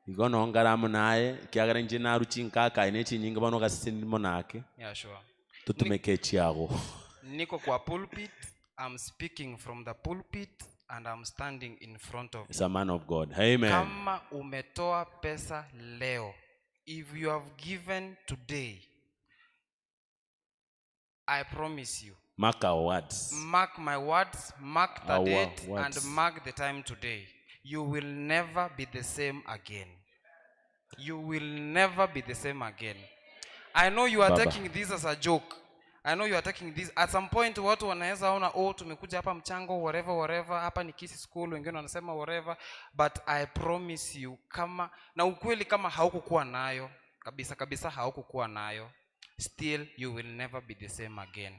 Igo nongaramu naye kiagera inche naru chinkaka ine chinyinga bono gasesenimo nake. Yeah, sure. Tutumeke chiago. Niko kwa pulpit, I'm speaking from the pulpit and I'm standing in front of It's a man of God. Amen. Kama umetoa pesa leo, if you have given today, I promise you, Mark our words. mark my words, mark the Our date, words. and mark the time today. You will never be the same again. You will never be the same again. I know you are Baba. taking this as a joke. I know you are taking this at some point watu wanaweza ona oh tumekuja hapa mchango whatever whatever hapa ni Kisii school wengine wanasema whatever but I promise you kama na ukweli kama haukukuwa nayo kabisa kabisa haukukuwa nayo still you will never be the same again.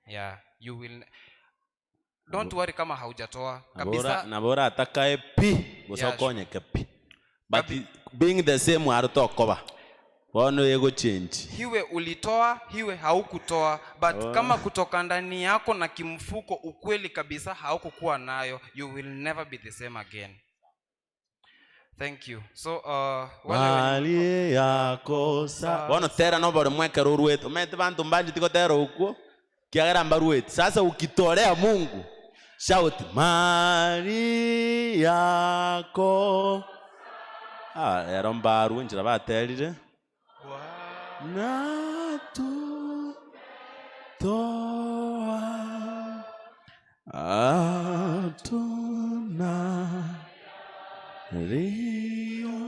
Yeah, you will don't worry kama haujatoa kabisa Nabora atakae pi Yeah, gusokonyeke pi. But being the same arutokoba. Bono ego change. hiwe ulitoa hiwe haukutoa but Oh. kama kutoka ndani yako na kimfuko ukweli kabisa haukukuwa nayo you will never be the same again thank you so wale wenye- Mali yako sa bono tera no bori mwekera urwete umete bantu mbanji tikotera ukwo kiagera mbaruete sasa ukitolea Mungu shout mali yako ah ero mbaru njira baterire natutoa atuna rio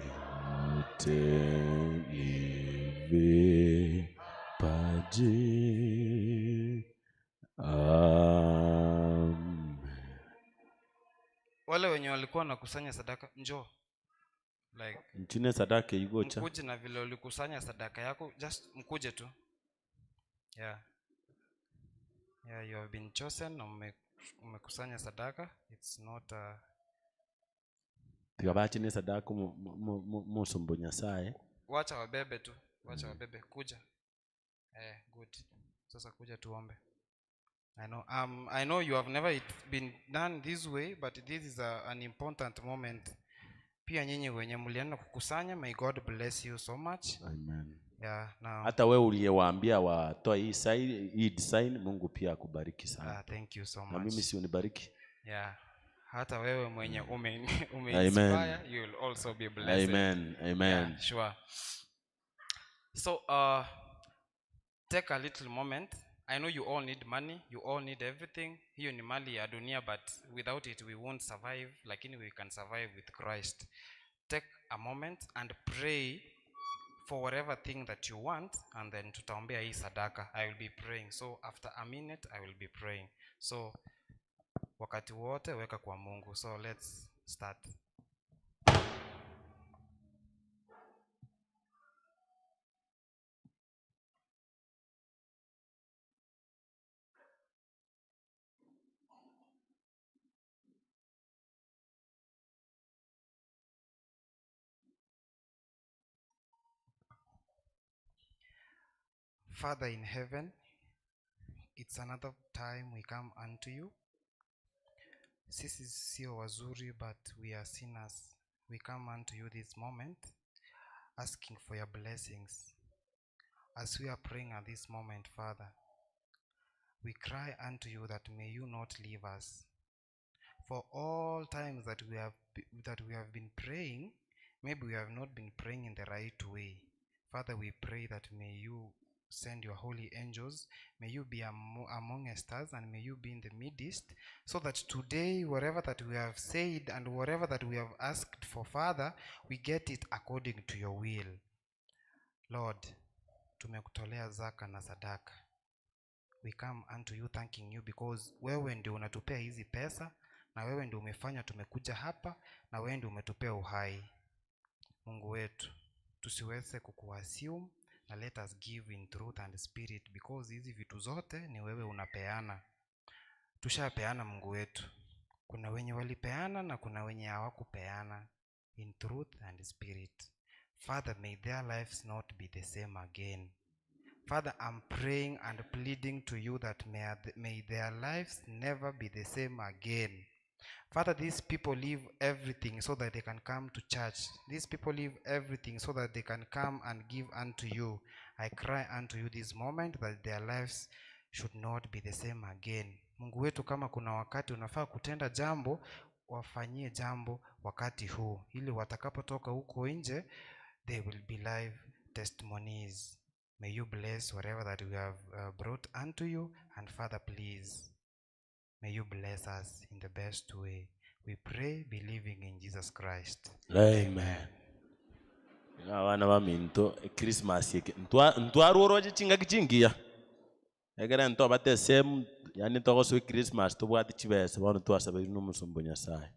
yote ni vipaji. Amen. wale wenye walikuwa wanakusanya sadaka njoo like Nchine sadaka igocha mkuje na vile ulikusanya sadaka yako just mkuje tu yeah. Yeah, you have been chosen na umekusanya sadaka it's not a, tiga bachine sadaka musumbu nyasaye wacha wabebe tu wacha wabebe kuja eh, good sasa kuja tuombe I know, I know you have never it been done this way but this is a, an important moment pia nyinyi wenye mlienda kukusanya may god bless you so much Amen. yeah, now, hata we uliyewaambia watoe hii sign, hii design mungu pia akubariki sana Ah, thank you so na much. mimi si unibariki yeah hata wewe mwenye ume, ume Amen. inspire, you will also be blessed. Amen. Amen. Yeah, sure. So take a little moment. I know you all need money, you all need everything. Hiyo ni mali ya dunia but without it we won't survive, lakini we can survive with Christ. Take a moment and pray for whatever thing that you want and then tutaombea hii sadaka. I will be praying. So after a minute I will be praying. So wakati wote weka kwa Mungu. So let's start. Father in heaven, it's another time we come unto you. Sisi sio wazuri but we are sinners. We come unto you this moment asking for your blessings. As we are praying at this moment, Father, we cry unto you that may you not leave us. For all times that we have that we have been praying, maybe we have not been praying in the right way. Father, we pray that may you send your holy angels, may you be amongst us, and may you be in the midst, so that today, whatever that we have said and whatever that we have asked for, Father, we get it according to your will. Lord, tumekutolea zaka na sadaka. We come unto you thanking you because wewe ndio unatupea hizi pesa na wewe ndio umefanya tumekuja hapa na wewe ndio umetupea uhai. Mungu wetu, tusiweze kukuassume na let us give in truth and spirit because hizi vitu zote ni wewe unapeana. Tushapeana Mungu wetu. Kuna wenye walipeana na kuna wenye hawakupeana in truth and spirit. Father, may their lives not be the same again. Father, I'm praying and pleading to you that may their lives never be the same again. Father, these people leave everything so that they can come to church. These people leave everything so that they can come and give unto you. I cry unto you this moment that their lives should not be the same again. Mungu wetu, kama kuna wakati unafaa kutenda jambo, wafanyie jambo wakati huu, ili watakapotoka huko nje, they will be live testimonies. May you bless whatever that we have brought unto you. And Father, please, may you bless us in the best way. We pray believing in Jesus Christ. Amen. Abana baminto Christmas eke ntwarworoche chingaki chingiya ekere ntobate same yani togosoa Christmas tobwate chibesa bono twasabeire na omusumba Nyasaye.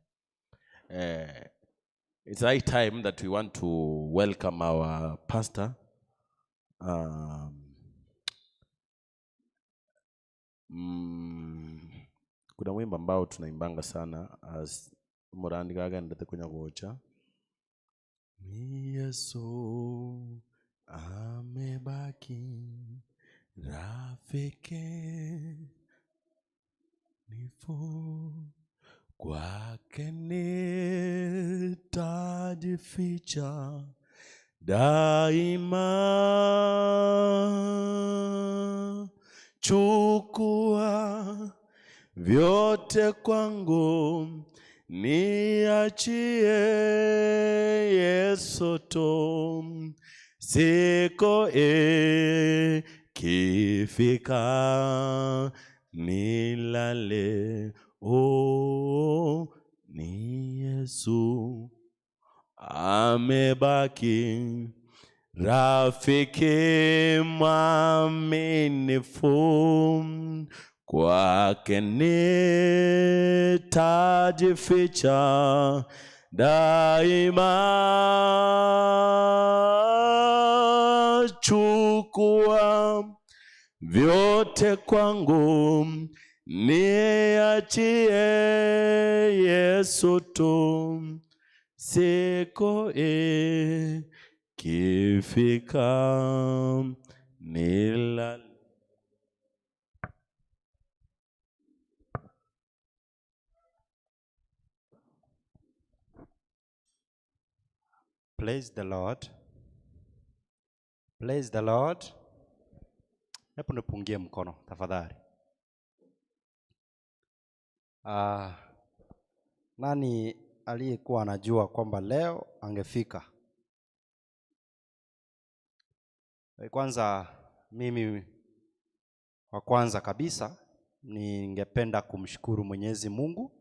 It's high time that we want to welcome our pastor. Kuna wimbo ambao tunaimbanga sana as murandi kagendete kunyagocha. Ni Yesu amebaki rafiki nifu kwake nitajificha daima. Chukua vyote kwangu niachie Yesu tu, siku ikifika nilale. Oh, ni Yesu amebaki rafiki mwaminifu, kwake nitajificha daima. Chukua vyote kwangu niachie Yesu tu, siku ikifika nilale. Praise the Lord. Praise the Lord. Hebu nipungie mkono tafadhali. Nani aliyekuwa anajua kwamba leo angefika? Kwanza mimi wa kwanza kabisa ningependa kumshukuru Mwenyezi Mungu.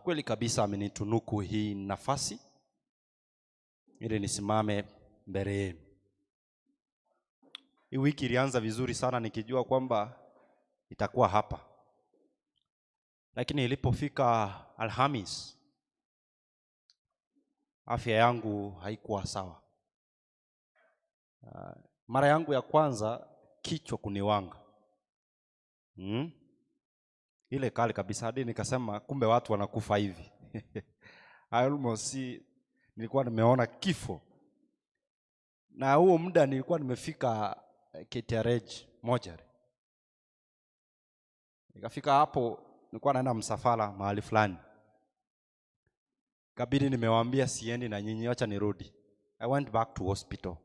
Kweli kabisa amenitunuku hii nafasi ili nisimame mbele yenu. Hii wiki ilianza vizuri sana nikijua kwamba itakuwa hapa. Lakini ilipofika Alhamis, afya yangu haikuwa sawa. Mara yangu ya kwanza kichwa kuniwanga. Ile kali kabisa hadi nikasema kumbe watu wanakufa hivi. I almost see, nilikuwa nimeona kifo. Na huo muda nilikuwa nimefika KTRH mochari. Nikafika hapo, nilikuwa naenda msafara mahali fulani, kabidi nimewaambia siendi na nyinyi, acha nirudi. I went back to hospital,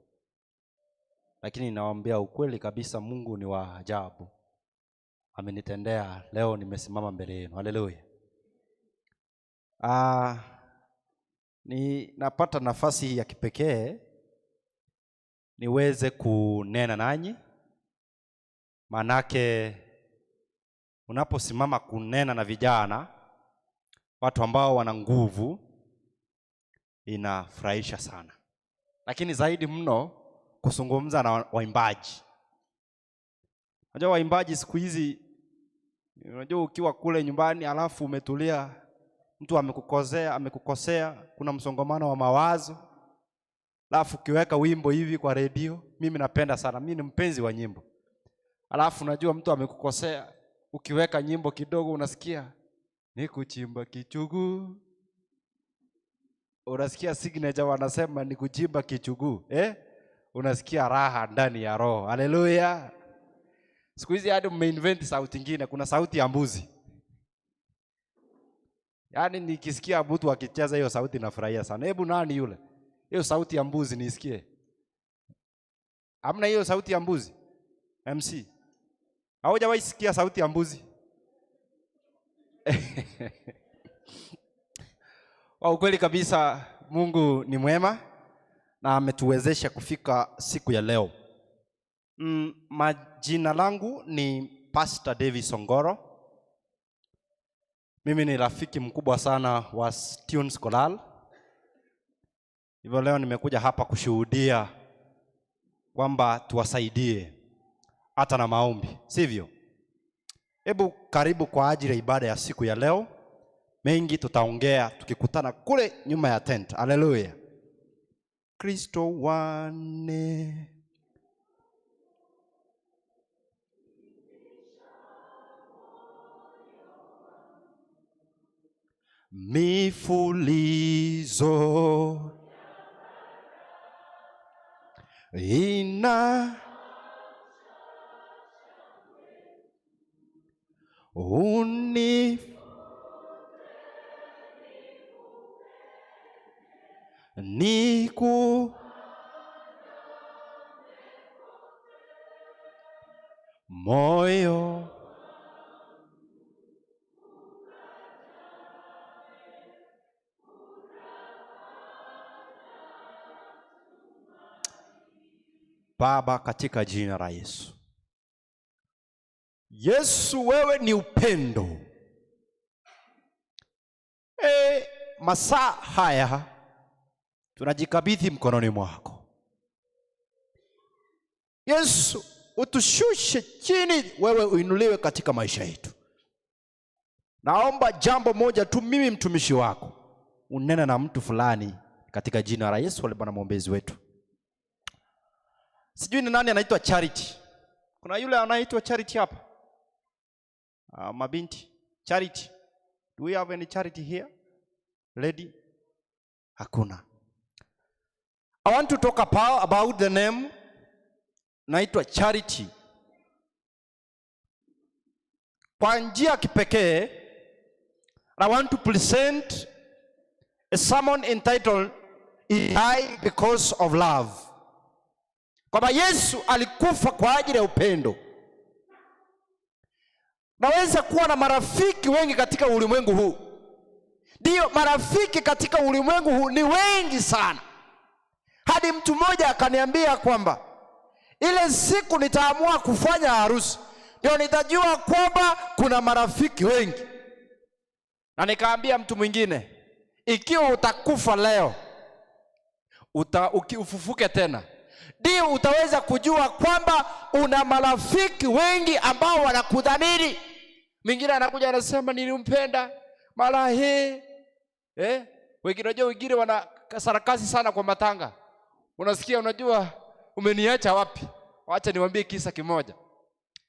lakini nawaambia ukweli kabisa, Mungu ni wa ajabu, amenitendea leo, nimesimama mbele yenu. Haleluya! Ah, ni napata nafasi hii ya kipekee niweze kunena nanyi, manake unaposimama kunena na vijana, watu ambao wana nguvu, inafurahisha sana, lakini zaidi mno kuzungumza na waimbaji. Unajua waimbaji siku hizi, unajua ukiwa kule nyumbani alafu umetulia, mtu amekukosea, amekukosea, kuna msongamano wa mawazo, alafu ukiweka wimbo hivi kwa redio, mimi napenda sana, mimi ni mpenzi wa nyimbo. Alafu unajua mtu amekukosea, ukiweka nyimbo kidogo unasikia nikuchimba kichuguu, unasikia signature wanasema ni kuchimba kichuguu eh? Unasikia raha ndani ya roho. Haleluya! Siku hizi hadi mmeinvent sauti ingine, kuna sauti ya mbuzi. Yaani nikisikia mtu akicheza hiyo sauti nafurahia sana. Hebu nani yule? Hiyo sauti ya mbuzi nisikie. Hamna hiyo sauti ya mbuzi? MC. Haujawahi sikia sauti ya mbuzi? Kwa ukweli kabisa Mungu ni mwema na ametuwezesha kufika siku ya leo. Majina langu ni Pastor Davis Ongoro. Mimi ni rafiki mkubwa sana wa Tunes Choral. Hivyo leo nimekuja hapa kushuhudia kwamba tuwasaidie hata na maombi, sivyo? Hebu karibu kwa ajili ya ibada ya siku ya leo. Mengi tutaongea tukikutana kule nyuma ya tent. Haleluya. Kristo wane mifulizo ina uni niku moyo Baba, katika jina la Yesu. Yesu, wewe ni upendo. E, masaa haya tunajikabidhi mkononi mwako. Yesu, utushushe chini, wewe uinuliwe katika maisha yetu. Naomba jambo moja tu, mimi mtumishi wako, unene na mtu fulani katika jina la Yesu aliye Bwana mwombezi wetu. Sijui ni nani anaitwa Charity. Kuna yule anaitwa Charity hapa? Mabinti, Charity. Do we have any Charity here? Lady? Hakuna. I want to talk about the name naitwa Charity. Kwa njia ya kipekee, I want to present a sermon entitled He Died Because of Love. Kwamba Yesu alikufa kwa ajili ya upendo. Naweza kuwa na marafiki wengi katika ulimwengu huu. Ndiyo, marafiki katika ulimwengu huu ni wengi sana. Hadi mtu mmoja akaniambia kwamba ile siku nitaamua kufanya harusi ndio nitajua kwamba kuna marafiki wengi. Na nikaambia mtu mwingine, ikiwa utakufa leo, ufufuke tena, ndio utaweza kujua kwamba una marafiki wengi ambao wanakudhamini. Mwingine anakuja anasema nilimpenda mara hii. Wengine unajua wengine wana sarakasi sana kwa matanga. Unasikia, unajua umeniacha wapi? Wacha niwaambie kisa kimoja.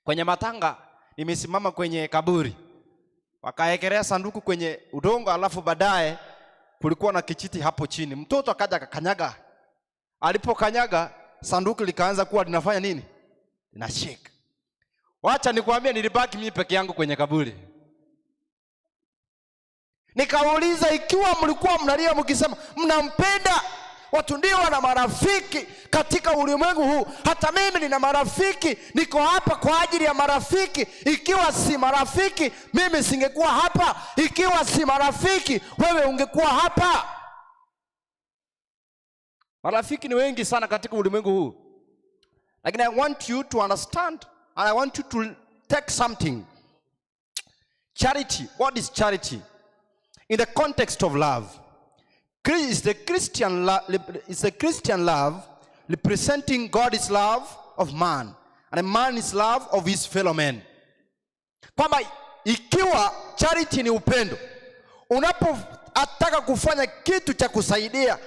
Kwenye matanga nimesimama kwenye kaburi. Wakaekelea sanduku kwenye udongo, alafu baadaye kulikuwa na kijiti hapo chini. Mtoto akaja akakanyaga. Alipokanyaga sanduku likaanza kuwa linafanya nini? Lina shake. Wacha nikwambie, nilibaki mimi peke yangu kwenye kaburi. Nikauliza, ikiwa mlikuwa mnalia mkisema mnampenda, watu ndio wana marafiki katika ulimwengu huu. Hata mimi nina marafiki, niko hapa kwa ajili ya marafiki. Ikiwa si marafiki, mimi singekuwa hapa. Ikiwa si marafiki, wewe ungekuwa hapa. Marafiki ni wengi sana katika ulimwengu huu, lakini I want you to understand and I want you to take something. Charity. What is charity? In the context of love, is the Christian is the Christian love representing God's love of man and man's love of his fellow men. Kwamba ikiwa charity ni upendo, unapotaka kufanya kitu cha kusaidia,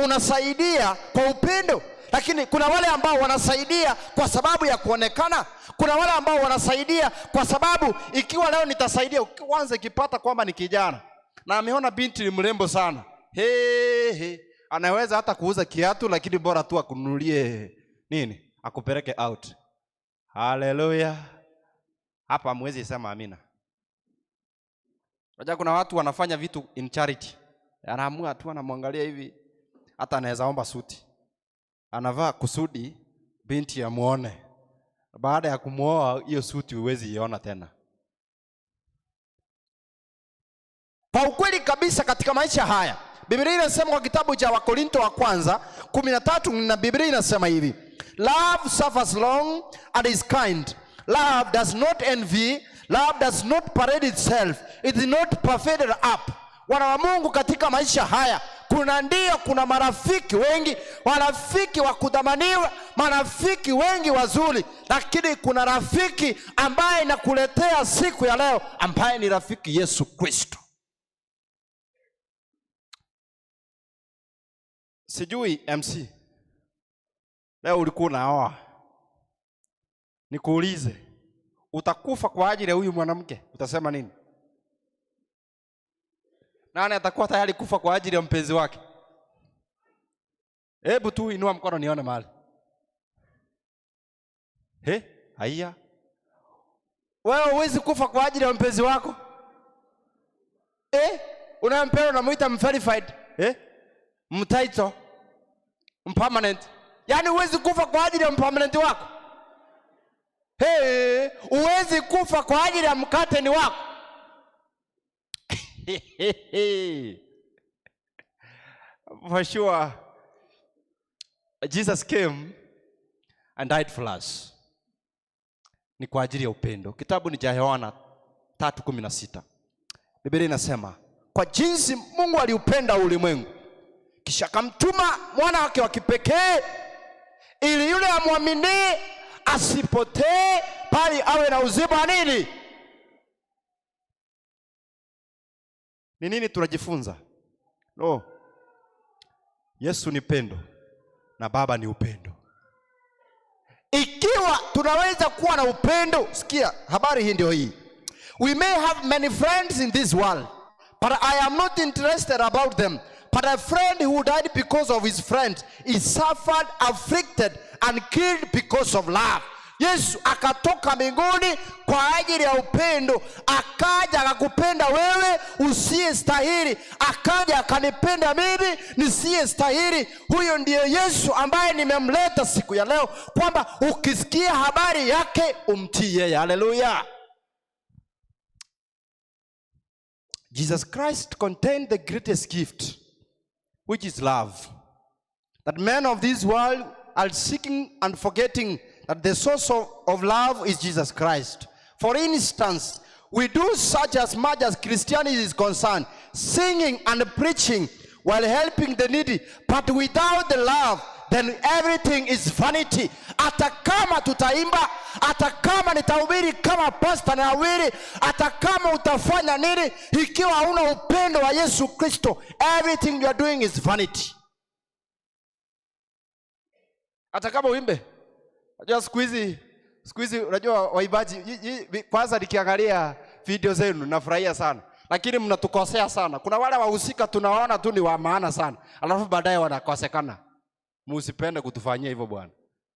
unasaidia kwa upendo. Lakini kuna wale ambao wanasaidia kwa sababu ya kuonekana. Kuna wale ambao wanasaidia kwa sababu ikiwa leo nitasaidia, kwanza ikipata kwamba ni kijana na ameona binti ni mrembo sana, he, he, anaweza hata kuuza kiatu, lakini bora tu akununulie nini, akupeleke out. Haleluya! Hapa hamwezi sema amina. Unajua kuna watu wanafanya vitu in charity, anaamua tu, anamwangalia hivi, hata anaweza omba suti, anavaa kusudi binti amuone. Baada ya kumuoa, hiyo suti huwezi iona tena. Kwa ukweli kabisa, katika maisha haya Biblia inasema kwa kitabu cha Wakorinto wa kwanza 13, na Biblia inasema hivi: love suffers long and is kind, love does not envy, love does not parade itself, it is not puffed up. Wana wa Mungu, katika maisha haya kuna ndio, kuna marafiki wengi, marafiki wa kudhamaniwa, marafiki wengi wazuri, lakini kuna rafiki ambaye nakuletea siku ya leo, ambaye ni rafiki Yesu Kristo. Sijui MC, leo ulikuwa unaoa, nikuulize, utakufa kwa ajili ya huyu mwanamke, utasema nini? Nani atakuwa tayari kufa kwa ajili ya mpenzi wake? Hebu tu inua mkono nione mahali. He, haiya. Wewe huwezi kufa kwa ajili ya mpenzi wako? Unampenda unamuita mverified, Mtitle, mpermanent. Yaani huwezi kufa kwa ajili ya mpermanent wako. Hey, huwezi kufa kwa ajili ya mkateni wako. For sure, Jesus came and died for us. Ni kwa ajili ya upendo. Kitabu ni cha Yohana 3:16. Biblia inasema, kwa jinsi Mungu aliupenda ulimwengu, kisha akamtuma mwana wake wa kipekee, ili yule amwaminie asipotee, bali awe na uzima wa nini? Ni nini tunajifunza? No. Yesu ni pendo na Baba ni upendo. Ikiwa tunaweza kuwa na upendo, sikia habari hii ndio hii. We may have many friends in this world, but I am not interested about them. But a friend who died because of his friend, he suffered, afflicted and killed because of love. Yesu akatoka mbinguni kwa ajili ya upendo, akaja akakupenda wewe usiyestahili, akaja akanipenda mimi nisiyestahili. Huyo ndiye Yesu ambaye nimemleta siku ya leo, kwamba ukisikia habari yake umtii yeye. Haleluya. Jesus Christ contained the greatest gift, which is love. That men of this world are seeking and forgetting that the source of love is Jesus Christ. For instance, we do such as much as Christianity is concerned, singing and preaching while helping the needy, but without the love, then everything is vanity. Hata kama tutaimba, hata kama nitahubiri kama pastor nahubiri, hata kama utafanya nini, ikiwa hauna upendo wa Yesu Kristo, everything you are doing is vanity. Hata kama uimbe, unajua siku hizi, siku hizi unajua waimbaji, kwanza nikiangalia video zenu nafurahia sana, lakini mnatukosea sana. Kuna wale wahusika tunawaona tu ni wa maana sana, alafu baadaye wanakosekana. Msipende kutufanyia hivyo bwana.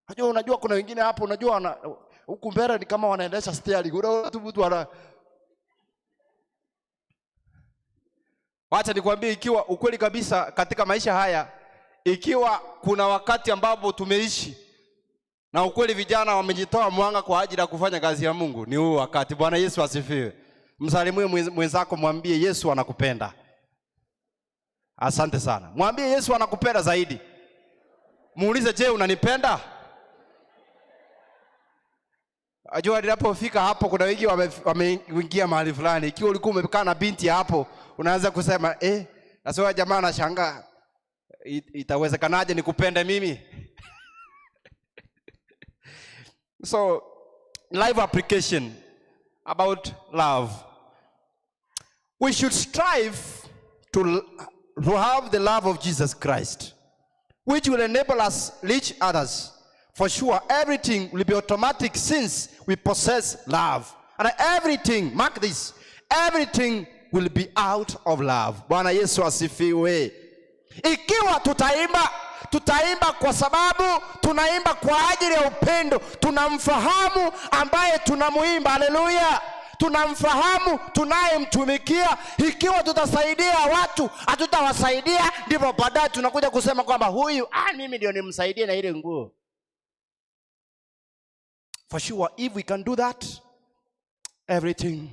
Unajua, unajua kuna wengine hapo, unajua wana huku mbele ni kama wanaendesha steering. Unaona tu mtu ana Wacha nikwambie, ikiwa ukweli kabisa katika maisha haya, ikiwa kuna wakati ambapo tumeishi na ukweli vijana wamejitoa mwanga kwa ajili ya kufanya kazi ya Mungu, ni huu wakati. Bwana Yesu asifiwe. Msalimie mwenzako, mwambie Yesu anakupenda. Asante sana. Mwambie Yesu anakupenda zaidi. Muulize, je, unanipenda? Ajua ninapofika hapo kuna wengi wameingia mahali fulani. Ikiwa ulikuwa umekaa na binti hapo, unaanza kusema nasema jamaa anashangaa, itawezekanaje nikupende mimi? So, live application about love. We should strive to have the love of Jesus Christ, which will enable us reach others. For sure, everything will be automatic since we possess love. And everything, mark this, everything will be out of love. Bwana Yesu asifiwe. Ikiwa tutaimba, tutaimba kwa sababu tunaimba kwa ajili ya upendo. Tunamfahamu ambaye tunamuimba. Haleluya. Tunamfahamu tunayemtumikia. Ikiwa tutasaidia watu, hatutawasaidia, ndipo baadaye tunakuja kusema kwamba huyu, mimi ndio nimsaidie na ile nguo. For sure, if we can do that, everything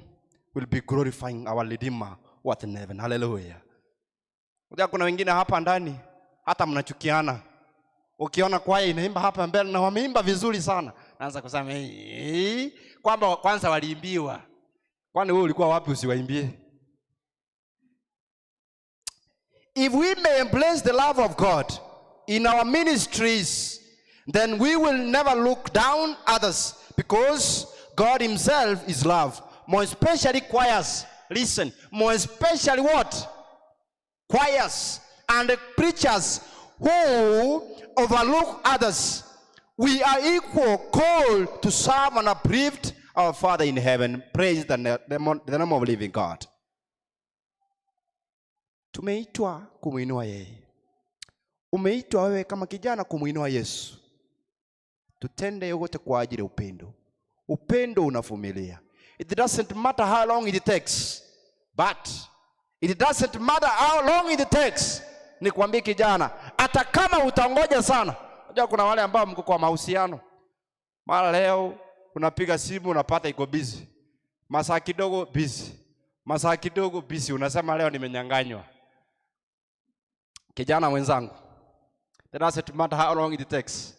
will be glorifying our Redeemer who art in heaven. Hallelujah. Unajua kuna wengine hapa ndani hata mnachukiana. Ukiona kwaya inaimba hapa mbele na wameimba vizuri sana, naanza kusema kwamba kwanza waliimbiwa. Kwani wewe ulikuwa wapi usiwaimbie? If we may embrace the love of God in our ministries, then we will never look down others, because God himself is love. More especially choirs. Listen, more especially what? Choirs and the preachers who overlook others. We are equal called to serve and uplift our Father in heaven. Praise the name of living God. Tumeitwa kumuinua yeye. Umeitwa wewe kama kijana kumuinua Yesu. Tutende yote kwa ajili ya upendo. Upendo unavumilia. It doesn't matter how long it takes. But it doesn't matter how long it takes. Nikwambie kijana, hata kama utangoja sana. Unajua kuna wale ambao mko kwa mahusiano. Mara leo unapiga simu unapata iko busy. Masaa kidogo busy. Masaa kidogo busy, unasema leo nimenyang'anywa. Kijana mwenzangu, it doesn't matter how long it takes.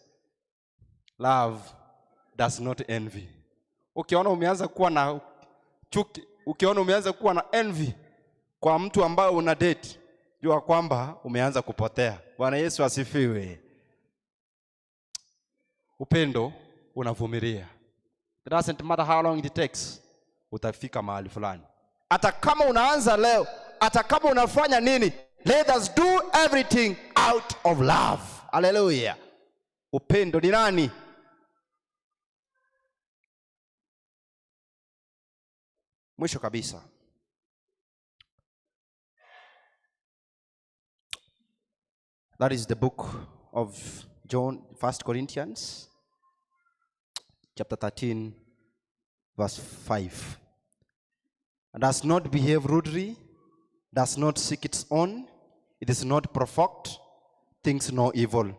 Love does not envy. Ukiona umeanza kuwa na chuki, ukiona umeanza kuwa na envy kwa mtu ambaye una date, jua kwamba umeanza kupotea. Bwana Yesu asifiwe. Upendo unavumilia. It doesn't matter how long it takes, utafika mahali fulani. Hata kama unaanza leo, hata kama unafanya nini, let us do everything out of love. Hallelujah. Upendo ni nani? Mwisho kabisa, that is the book of John, 1 Corinthians, chapter 13, verse 5. Does not behave rudely, does not seek its own, it is not provoked, thinks no evil,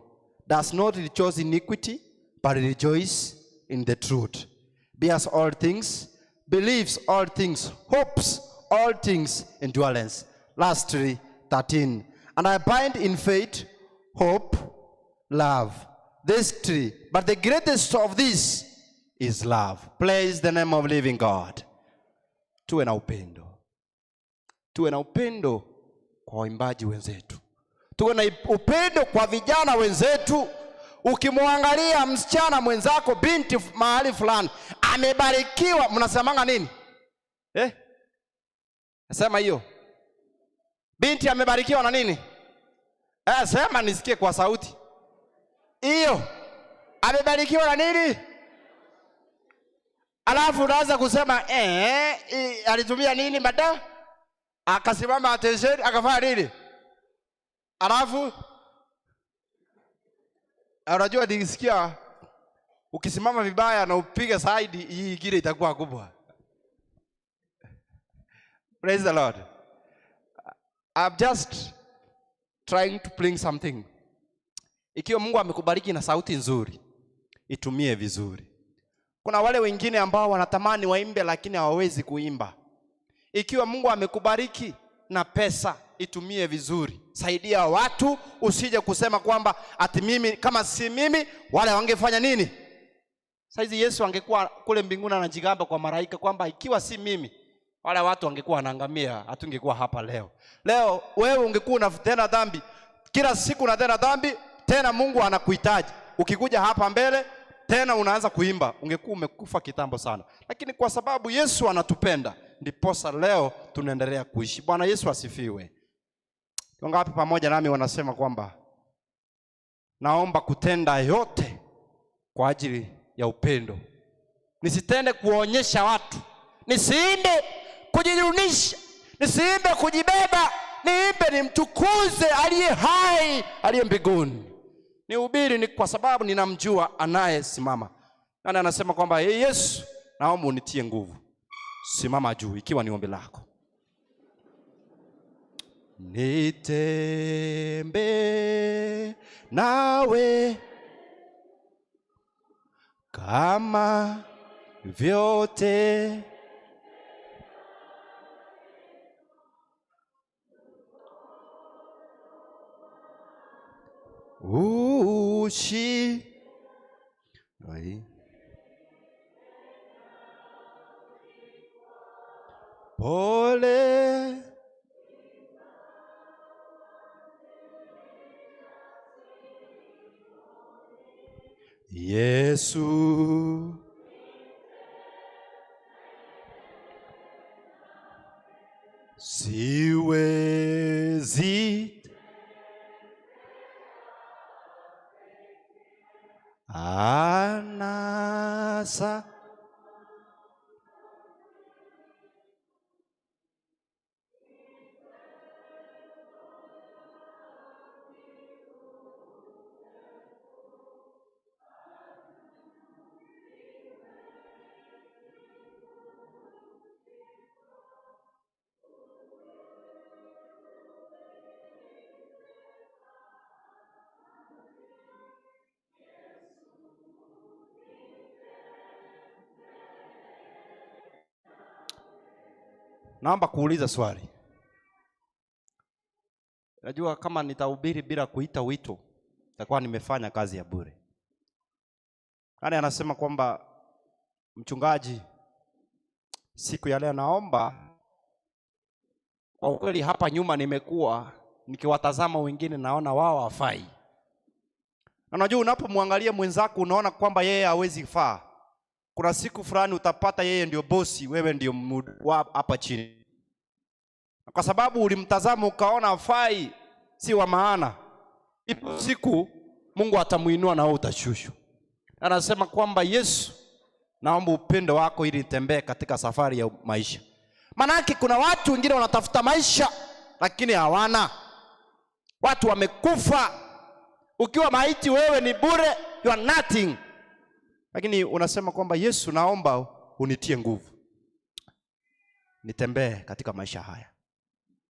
does not rejoice in iniquity, but rejoice in the truth. Bears all things, believes all things, hopes all things, endurance. Lastly, 13. And I bind in faith, hope, love. These three. But the greatest of these is love. Praise the name of living God. Tuwe na upendo. Tuwe na upendo kwa waimbaji wenzetu. Tuwe na upendo kwa vijana wenzetu. Ukimwangalia msichana mwenzako, binti mahali fulani, amebarikiwa, mnasemanga nini? Nasema hiyo. Binti amebarikiwa na nini? Sema nisikie kwa sauti. Hiyo. Amebarikiwa na nini? Alafu unaanza kusema alitumia nini mada? Akasimama attention, akafanya nini? Alafu unajua nilisikia Ukisimama vibaya na upige side hii ingine itakuwa kubwa. Praise the Lord. I'm just trying to bring something. Ikiwa Mungu amekubariki na sauti nzuri, itumie vizuri. Kuna wale wengine ambao wanatamani waimbe lakini hawawezi kuimba. Ikiwa Mungu amekubariki na pesa, itumie vizuri. Saidia watu, usije kusema kwamba ati mimi kama si mimi wale wangefanya nini? Saizi Yesu angekuwa kule mbinguni anajigamba kwa malaika kwamba ikiwa si mimi wale watu wangekuwa wanaangamia, hatungekuwa hapa leo. Leo wewe ungekuwa unatenda dhambi kila siku, unatenda dhambi tena, Mungu anakuhitaji. Ukikuja hapa mbele tena unaanza kuimba, ungekuwa umekufa kitambo sana. Lakini kwa sababu Yesu anatupenda, ndiposa leo tunaendelea kuishi. Bwana Yesu asifiwe. Wangapi pamoja nami wanasema kwamba naomba kutenda yote kwa ajili ya upendo, nisitende kuonyesha watu, nisiimbe kujidunisha, nisiimbe kujibeba, niimbe nimtukuze aliye hai, aliye mbinguni. Nihubiri ni kwa sababu ninamjua anayesimama. Nani anasema kwamba hey, Yesu, naomba unitie nguvu, simama juu, ikiwa ni ombi lako. Nitembee nawe kama vyote ushi Oi. Pole Yesu siwezi anasa Naomba kuuliza swali. Najua kama nitahubiri bila kuita wito, nitakuwa nimefanya kazi ya bure. Nani anasema kwamba mchungaji, siku ya leo naomba, kwa ukweli hapa nyuma nimekuwa nikiwatazama wengine naona wao hawafai. Na unajua unapomwangalia mwenzako unaona kwamba yeye hawezi faa. Kuna siku fulani utapata yeye ndio bosi, wewe ndio wa hapa chini. Na kwa sababu ulimtazama ukaona hafai, si wa maana, ipo siku Mungu atamuinua na wewe utashushwa. Anasema kwamba Yesu, naomba upendo wako ili nitembee katika safari ya maisha. Maanake kuna watu wengine wanatafuta maisha lakini hawana. Watu wamekufa. Ukiwa maiti wewe ni bure, you are nothing. Lakini unasema kwamba Yesu, naomba unitie nguvu nitembee katika maisha haya.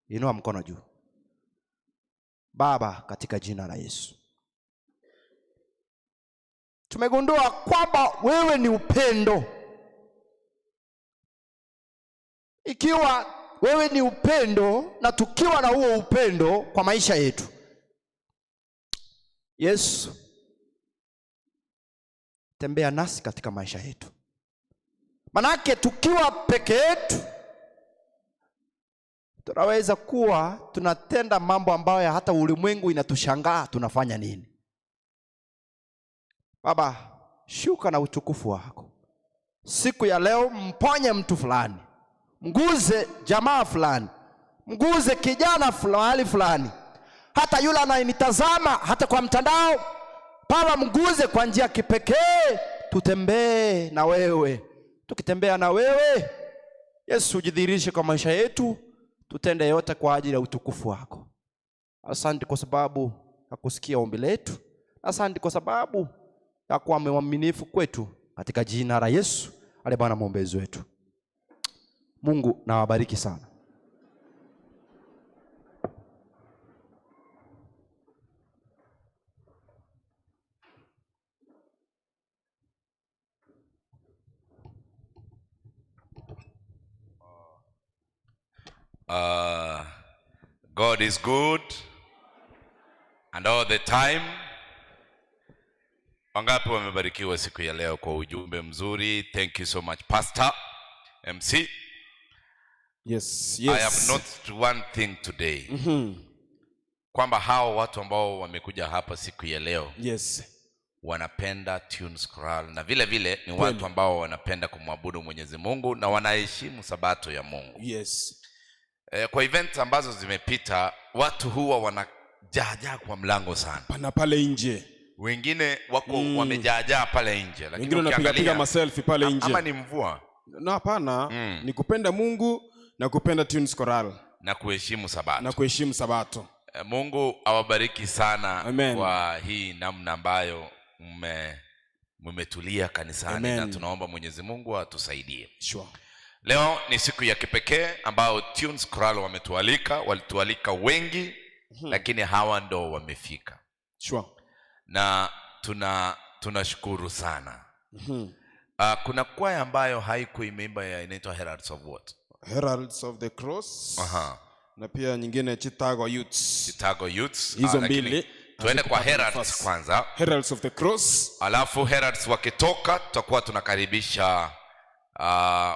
Inua mkono juu. Baba, katika jina la Yesu, tumegundua kwamba wewe ni upendo. Ikiwa wewe ni upendo na tukiwa na huo upendo kwa maisha yetu, Yesu, tembea nasi katika maisha yetu. Manake tukiwa peke yetu tunaweza kuwa tunatenda mambo ambayo hata ulimwengu inatushangaa tunafanya nini. Baba, shuka na utukufu wako siku ya leo, mponye mtu fulani, mguze jamaa fulani, mguze kijana fulani fulani, hata yule anayenitazama hata kwa mtandao. Baba, mguze kwa njia kipekee, tutembee na wewe. Tukitembea na wewe Yesu, jidhihirishe kwa maisha yetu, tutende yote kwa ajili ya utukufu wako. Asante kwa sababu ya kusikia ombi letu. Asante kwa sababu ya kuwa mwaminifu kwetu katika jina la Yesu ale Bwana mwombezi wetu. Mungu na wabariki sana. God is good and all the time. Wangapi wamebarikiwa siku ya leo kwa ujumbe mzuri? Thank you so much Pastor MC. Yes, I yes. have noticed one thing today. Kwamba hao watu ambao wamekuja hapa siku ya leo wanapenda Tunes Choral na vile vile ni watu ambao wanapenda kumwabudu Mwenyezi Mungu na wanaheshimu sabato ya Mungu. Kwa events ambazo zimepita watu huwa wanajaajaa kwa mlango sana. Pana pale nje. Wengine wako wamejaajaa pale nje, lakini Wengine wanapiga ukiangalia piga maselfie pale nje. Ama ni mvua. No, hapana. Ni kupenda Mungu na kupenda Tunes Choral na kuheshimu sabato. Na kuheshimu sabato. Mungu awabariki sana. Amen. Kwa hii namna ambayo mmetulia kanisani. Amen. Na tunaomba Mwenyezi Mungu atusaidie. Leo ni siku ya kipekee ambao Tunes Choral wametualika, walitualika wengi, lakini hawa ndo wamefika. Na tunashukuru sana. Kuna kwaya ambayo haikuwa imeimba ya inaitwa Heralds of what? Heralds of the Cross. Na pia nyingine Chicago Youths. Chicago Youths. Hizo Lakini mbili tuende kwa hazikupata Heralds nafasi. kwanza. Heralds of the Cross. Alafu Heralds wakitoka tutakuwa tunakaribisha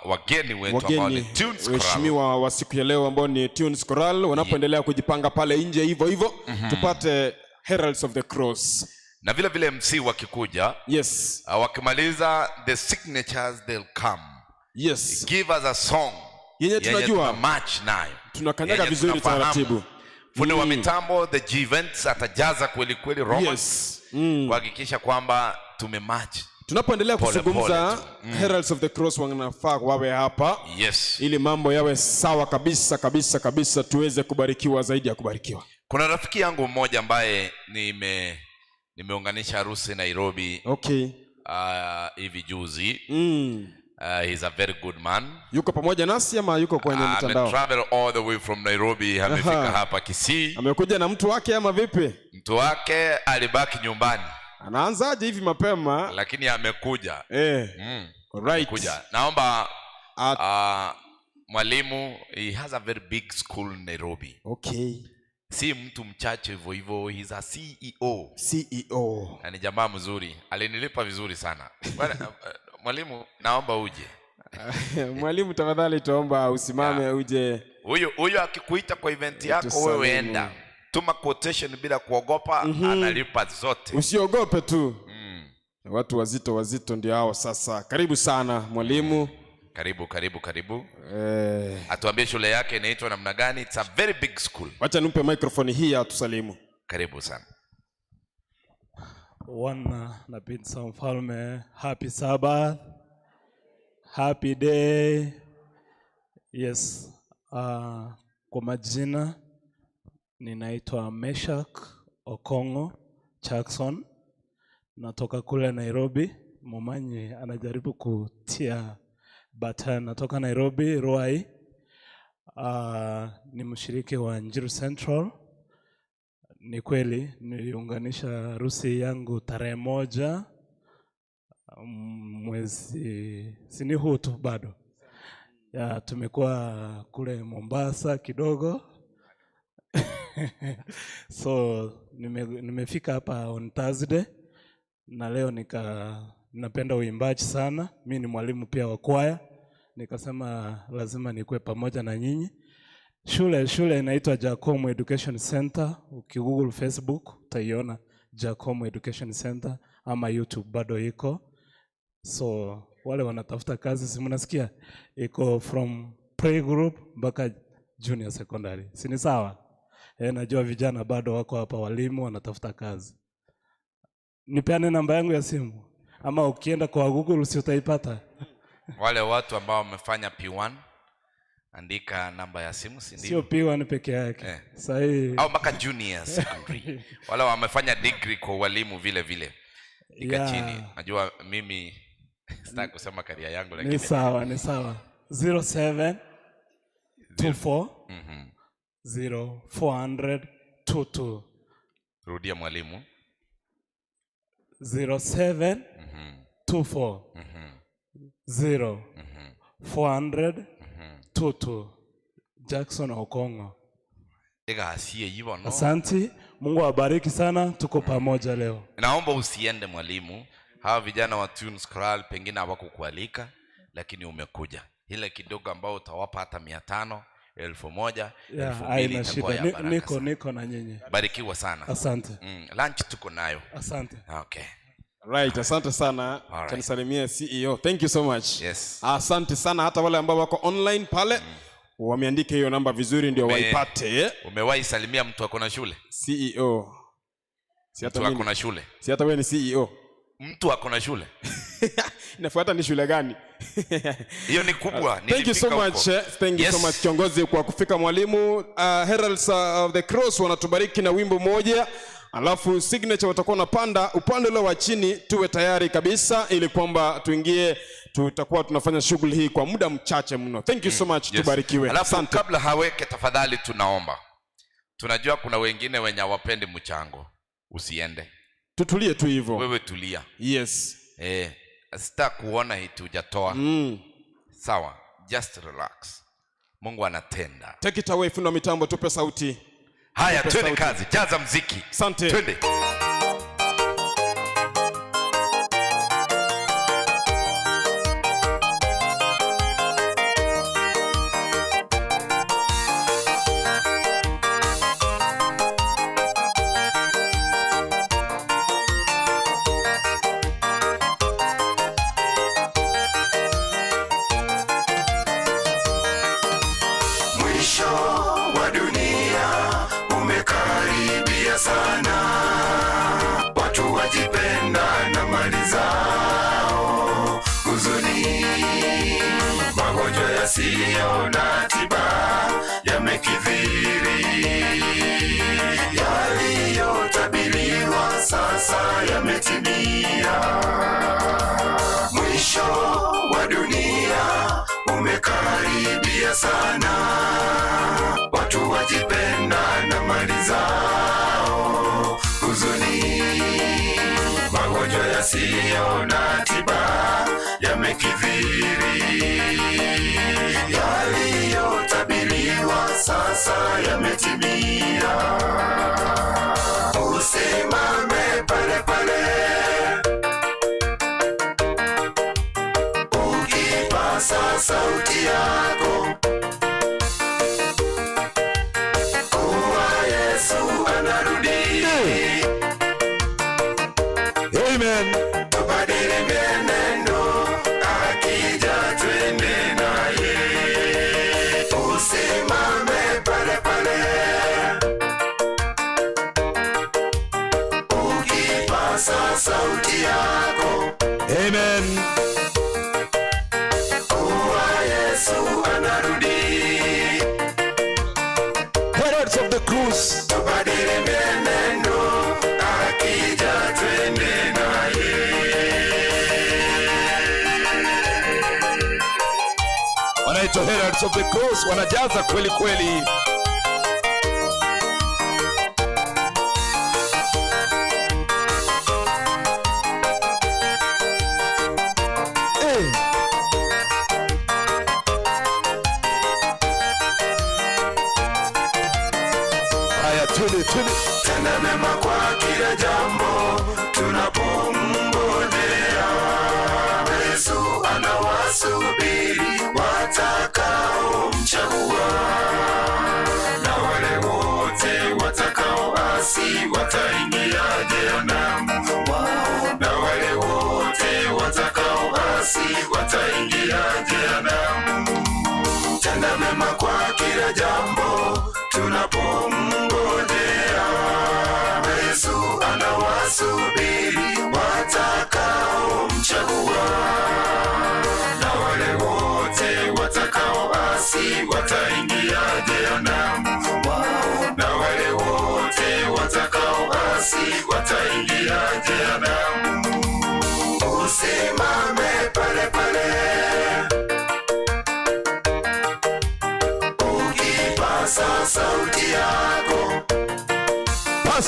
wageni wetu ambao ni Wageni Tunes Choral. waheshimiwa wa siku ya leo ambao ni Tunes Choral wanapoendelea kujipanga pale nje hivyo hivyo, tupate Heralds of the Cross. Na vile vile MC wakikuja, wakimaliza the signatures they'll come. Give us a song Yenye yenye tunajua. tuna match nayo. Tunakanyaga Yenye vizuri tunafahamu. taratibu. Fundi wa mitambo the G Events atajaza kweli kweli Roma. Kuhakikisha kwamba tumematch. Tunapoendelea Pole, kuzungumza, pole tu. Heralds of the Cross wanafaa wawe hapa. Ili mambo yawe sawa kabisa kabisa kabisa, tuweze kubarikiwa zaidi ya kubarikiwa. Kuna rafiki yangu mmoja ambaye nimeunganisha harusi Nairobi. Hivi juzi. He's a very good man. Yuko pamoja nasi ama yuko kwenye mitandao? Ametravel all the way from Nairobi, amefika hapa Kisii. Amekuja na mtu wake ama vipi? Mtu wake alibaki nyumbani. Anaanzaje hivi mapema? Lakini amekuja. Amekuja. Naomba, mwalimu, he has a very big school in Nairobi. Si mtu mchache hivyo hivyo, he's a CEO. CEO. Na ni jamaa mzuri, alinilipa vizuri sana. Bwana, mwalimu, naomba uje. Mwalimu tafadhali tuomba usimame uje. Huyu akikuita kwa event yako Tusalimie. wewe enda. Tuma quotation bila kuogopa, analipa zote. Usiogope tu. Watu wazito wazito ndio hao sasa. Karibu sana mwalimu. Karibu, karibu, karibu. Atuambie shule yake inaitwa namna gani? It's a very big school. Wacha nimpe microphone hii atusalimu. Karibu sana. Wana na binti za mfalme, happy Sabbath. Happy day. Yes. Kwa majina ninaitwa Meshak Okongo Jackson. Natoka kule Nairobi. Momanyi anajaribu kutia bata. Natoka Nairobi, Ruai. Ni mshiriki wa Njiru Central. Ni kweli niliunganisha harusi yangu tarehe 1 mwezi, si ni huu tu bado. Ya, tumekuwa kule Mombasa kidogo. So nimefika hapa on Thursday na leo napenda uimbaji sana. Mi ni mwalimu pia wa kwaya. Nikasema lazima nikuwe pamoja na nyinyi. Shule inaitwa Jacomo Education Center. Ukigoogle Facebook utaiona Jacomo Education Center ama YouTube bado iko. So wale wanatafuta kazi, si mnasikia iko from playgroup mpaka junior secondary. Si ni sawa? Najua vijana bado wako hapa, walimu wanatafuta kazi. Nipeane namba yangu ya simu ama ukienda kwa Google si utaipata. Wale watu ambao wamefanya P1, andika namba ya simu, si ndio? Sio P1 peke yake. Sahi. Au mpaka junior secondary. Wale wamefanya degree kwa walimu vile vile. Ika Yeah. chini. Najua mimi sitaki kusema karia yangu lakini Ni sawa, ni sawa. 07 24 0 400 22. Rudia mwalimu. 07 24 0 400 22. Jackson Okongo. Igasie hivyo no. Asanti, Mungu awabariki sana, tuko pamoja leo. Naomba usiende mwalimu. Hawa vijana wa Tunes Choral pengine hawakukualika lakini umekuja. Ile kidogo ambao utawapa hata 500, 1000, Yeah, 2000 haina itakuwa shida. ya baraka. Niko na nyinyi. Barikiwa sana. Asante. Lunch tuko nayo. Asante. Okay. Right, asante sana. Alright. Kanisalimie CEO. Thank you so much. Yes. Asante sana hata wale ambao wako online pale wameandika hiyo namba vizuri ndio waipate. Umewahi salimia mtu ako na shule? CEO. Si hata Mtu ako mimi. na shule. Si hata wewe ni CEO. Mtu ako na shule. Inafuata ni shule gani? Hiyo ni kubwa. Thank you so Nilifika much. huko. Thank you Yes. so much kiongozi kwa kufika mwalimu. Heralds of the Cross wanatubariki na wimbo moja. Alafu signature watakuwa wanapanda upande ule wa chini, tuwe tayari kabisa ili kwamba tuingie, tutakuwa tunafanya shughuli hii kwa muda mchache mno. Thank you so much, Yes. tubarikiwe. Alafu kabla haweke, tafadhali tunaomba. Tunajua kuna wengine wenye hawapendi mchango. Usiende. Tutulie tu hivyo. Wewe tulia. Yes. Sita kuona hiti hujatoa. Sawa, just relax. Mungu anatenda. Take it away, fundi wa mitambo, tupe sauti. Haya, Tupe twende sauti. kazi. Jaza mziki. Asante. Twende. Mwisho wa dunia umekaribia sana, watu wajipenda na mali zao, huzuni, magonjwa yasiyo na tiba yamekithiri, yaliyotabiriwa sasa yametimia. Mwisho wa dunia umekaribia sana, watu wajipenda na mali zao, huzuni, magonjwa yasiyo na tiba yamekithiri, yaliyotabiriwa sasa yametimia. Usimame pale pale ukipasa sauti yako kuwa Yesu anarudi. Amen. Tubadili mienendo, akija twende naye. Usimame pale pale ukipasa sauti yako. Amen. Kuwa Yesu anarudi. Heralds of the Cross. Tubadili mienendo, akija twende naye. Wanaitwa Heralds of the Cross, wanajaza kweli kweli. Eh. Haya, twende twende. Tenda mema kwa kila jambo tunapomngojea. Yesu anawasubiri watakaomchagua, na wale wote watakaoasi wataingia jehanamu. Na wale wote watakaoasi wataingia jehanamu. Tenda mema kwa kila jambo tunapomngojea.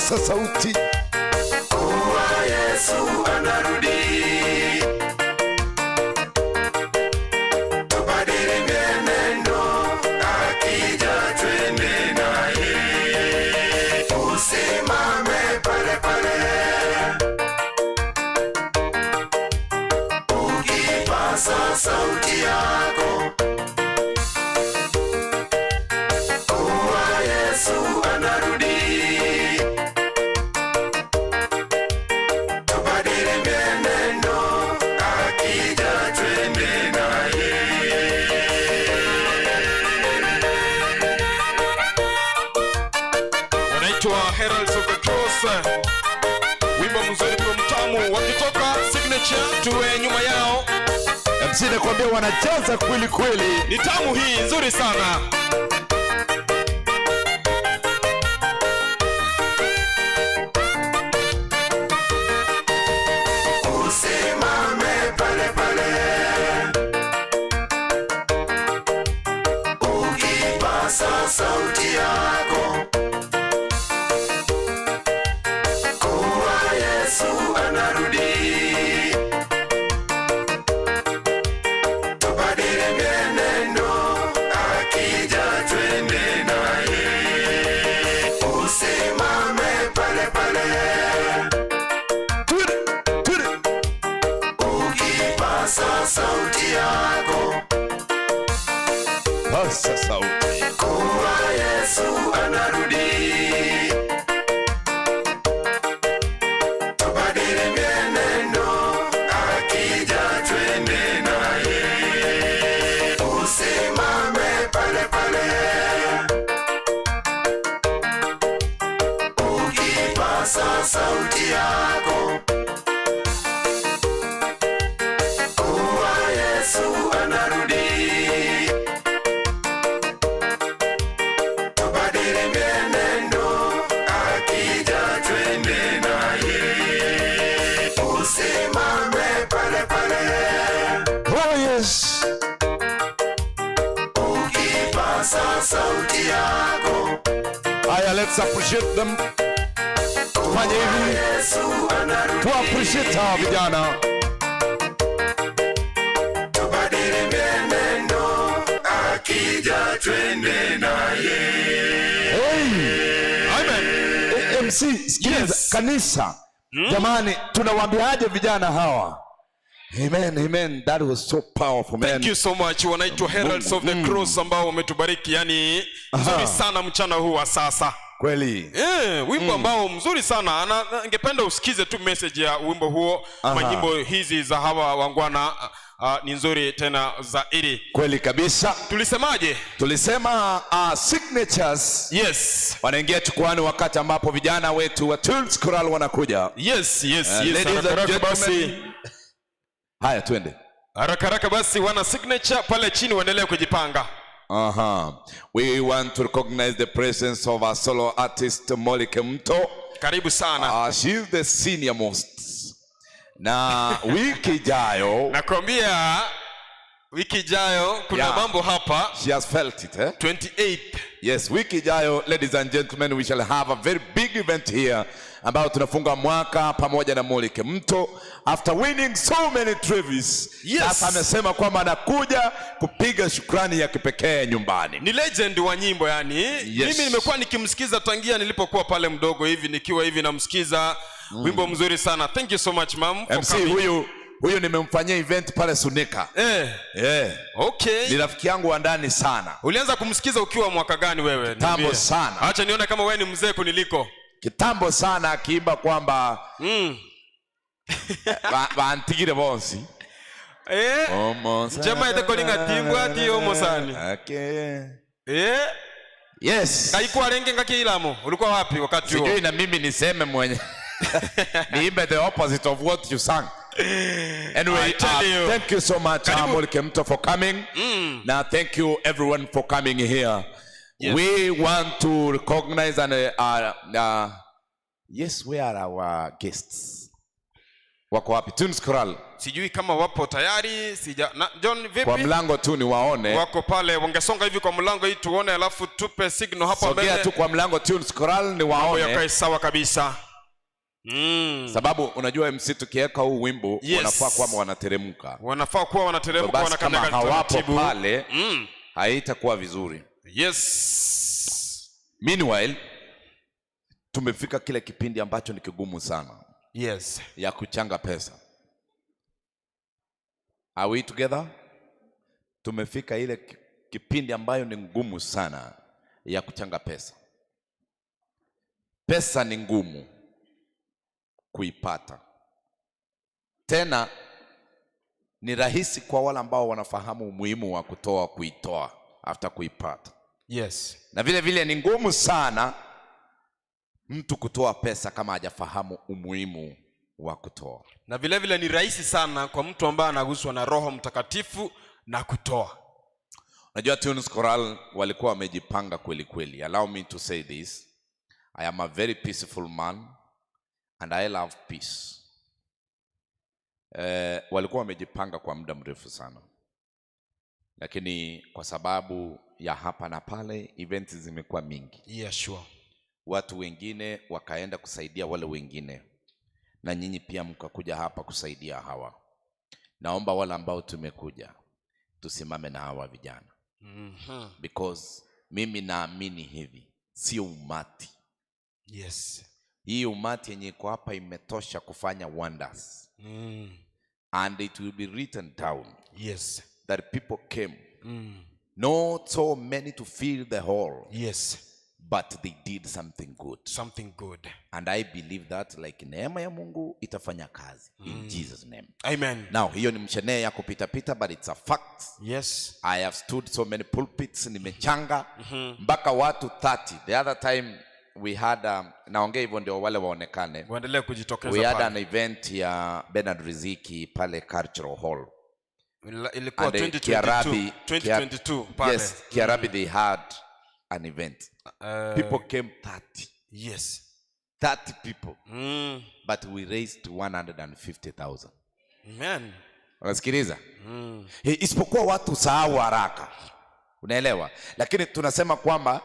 Pasa sauti. Kuwa Yesu anarudi. Tubadili mienendo, akija twende naye. Usimame pale pale. Ukipasa sauti yako. Kuwa Yesu anarudi. Tubadili mienendo, akija twende naye. Wanaitwa Heralds of the Cross, wimbo mzuri, wimbo mtamu, wakitoka signature tuwe nyuma yao. MC nakwambia wanacheza kweli kweli. Ni tamu hii nzuri sana. Usimame pale pale. Ukipasa sauti yako. Kuwa Yesu anarudi. Tubadili mienendo, akija twende naye. Usimame pale pale. Ukipasa sauti yako. Pasa sauti. Kuwa Yesu anarudi. Tubadili mienendo, akija twende naye. Usimame pale pale. Ukipasa sauti yako. Kuwa Yesu anarudi. Tubadili mienendo, akija twende naye. Usimame pale pale. Oh yes. Ukipasa sauti yako. Haya, let's appreciate them. Tufanye hivi. Tu appreciate hawa vijana. Tubadili mienendo, akija twende naye. Hey. Amen. MC, sikiliza kanisa. Jamani, tunawaambiaje vijana hawa? Amen, amen. That was so powerful, man. Thank you so much. Wanaitwa Heralds of the Cross ambao wametubariki yani nzuri sana mchana huu wa sasa. Kweli. Eh, wimbo ambao mzuri sana na ningependa usikize tu message ya wimbo huo. Aha. Manyimbo hizi za hawa wangwana ni nzuri tena zaidi. Kweli kabisa. Tulisemaje? Tulisema signatures. Yes. Wanaingia chukwani wakati ambapo vijana wetu wa Tunes Choral wanakuja. Yes, yes, yes. Ladies Haraka and haraka gentlemen. basi. Haya, twende. Haraka haraka basi wana signature pale chini waendelee kujipanga. Aha. We want to recognize the presence of our solo artist Molly Mto. Karibu sana. She's the senior most. Na wiki ijayo Nakwambia wiki ijayo kuna Yeah. mambo hapa. She has felt it, eh? 28th. Yes, wiki ijayo ladies and gentlemen we shall have a very big event here ambayo tunafunga mwaka pamoja na Molly Mto after winning so many trophies. Yes. Sasa amesema kwamba anakuja kupiga shukrani ya kipekee nyumbani. Ni legend wa nyimbo yani. Mimi nimekuwa nikimsikiza tangia nilipokuwa pale mdogo hivi nikiwa hivi namsikiza wimbo mzuri sana. Thank you so much ma'am for MC coming. huyu huyu nimemfanyia event pale Sunika. Eh. Eh. Okay. Ni rafiki yangu wa ndani sana. Ulianza kumsikiza ukiwa mwaka gani wewe? Kitambo Niambie. sana. Acha nione kama wewe ni mzee kuniliko. Kitambo sana akiimba kwamba bantigire bonsi. Eh. Njema ite ngatimbwa ati omosani. Okay. Eh. Yes. Kaikwa renge ngaki ilamo. Ulikuwa wapi wakati huo? Sijui na mimi niseme mwenye. Niimbe the opposite of what you sang. Anyway, I tell you. thank you so much Amol Kemto for coming. Now thank you everyone for coming here. Yes. We want to recognize and yes, we are our guests. Wako wapi? Tunes Choral. Sijui kama wapo tayari, sija na, John vipi? Kwa mlango tu ni waone. Wako pale, wangesonga hivi kwa mlango hii tuone, alafu tupe signal hapa Sogea mbele. tu kwa mlango Tunes Choral ni Mambo waone. yakae sawa kabisa. Sababu unajua MC tukiweka huu wimbo Yes. wanafaa kwamba wanateremka. Wanafaa kuwa wanateremka, Basi kama wanakanyaga hawapo taratibu. pale haitakuwa vizuri. Yes. Meanwhile tumefika kile kipindi ambacho ni kigumu sana. Yes. Ya kuchanga pesa. Are we together? Tumefika ile kipindi ambayo ni ngumu sana ya kuchanga pesa. Pesa ni ngumu kuipata. Tena ni rahisi kwa wale ambao wanafahamu umuhimu wa kutoa kuitoa after kuipata. Yes. Na vile vile ni ngumu sana mtu kutoa pesa kama hajafahamu umuhimu wa kutoa. Na vile vile ni rahisi sana kwa mtu ambaye anaguswa na Roho Mtakatifu na kutoa. Unajua Tunes Choral walikuwa wamejipanga kweli kweli. Allow me to say this. I am a very peaceful man and I love peace. Walikuwa wamejipanga kwa muda mrefu sana, lakini kwa sababu ya hapa na pale events zimekuwa mingi. Yeah, sure. Watu wengine wakaenda kusaidia wale wengine, na nyinyi pia mkakuja hapa kusaidia hawa. Naomba wale ambao tumekuja tusimame na hawa vijana. Because mimi naamini hivi, sio umati. Yes. Hii umati yenye iko hapa imetosha kufanya wonders. And it will be written down. Yes. That people came. Not so many to fill the hall. Yes. But they did something good. Something good. And I believe that like neema ya Mungu itafanya kazi in Jesus name. Amen. Now hiyo ni mshenee ya kupita pita, but it's a fact. Yes. I have stood so many pulpits, nimechanga mpaka watu 30. The other time we had naongea hivyo ndio wale waonekane. Waendelee kujitokeza We had pale. an event ya Bernard Riziki pale Cultural Hall. Ilikuwa And, 2022, 2022 pale. Yes, Kiarabi they had an event. People came 30. Yes. 30 people. But we raised 150,000. Amen. Unasikiliza? Isipokuwa watu sahau haraka. Unaelewa? Lakini tunasema kwamba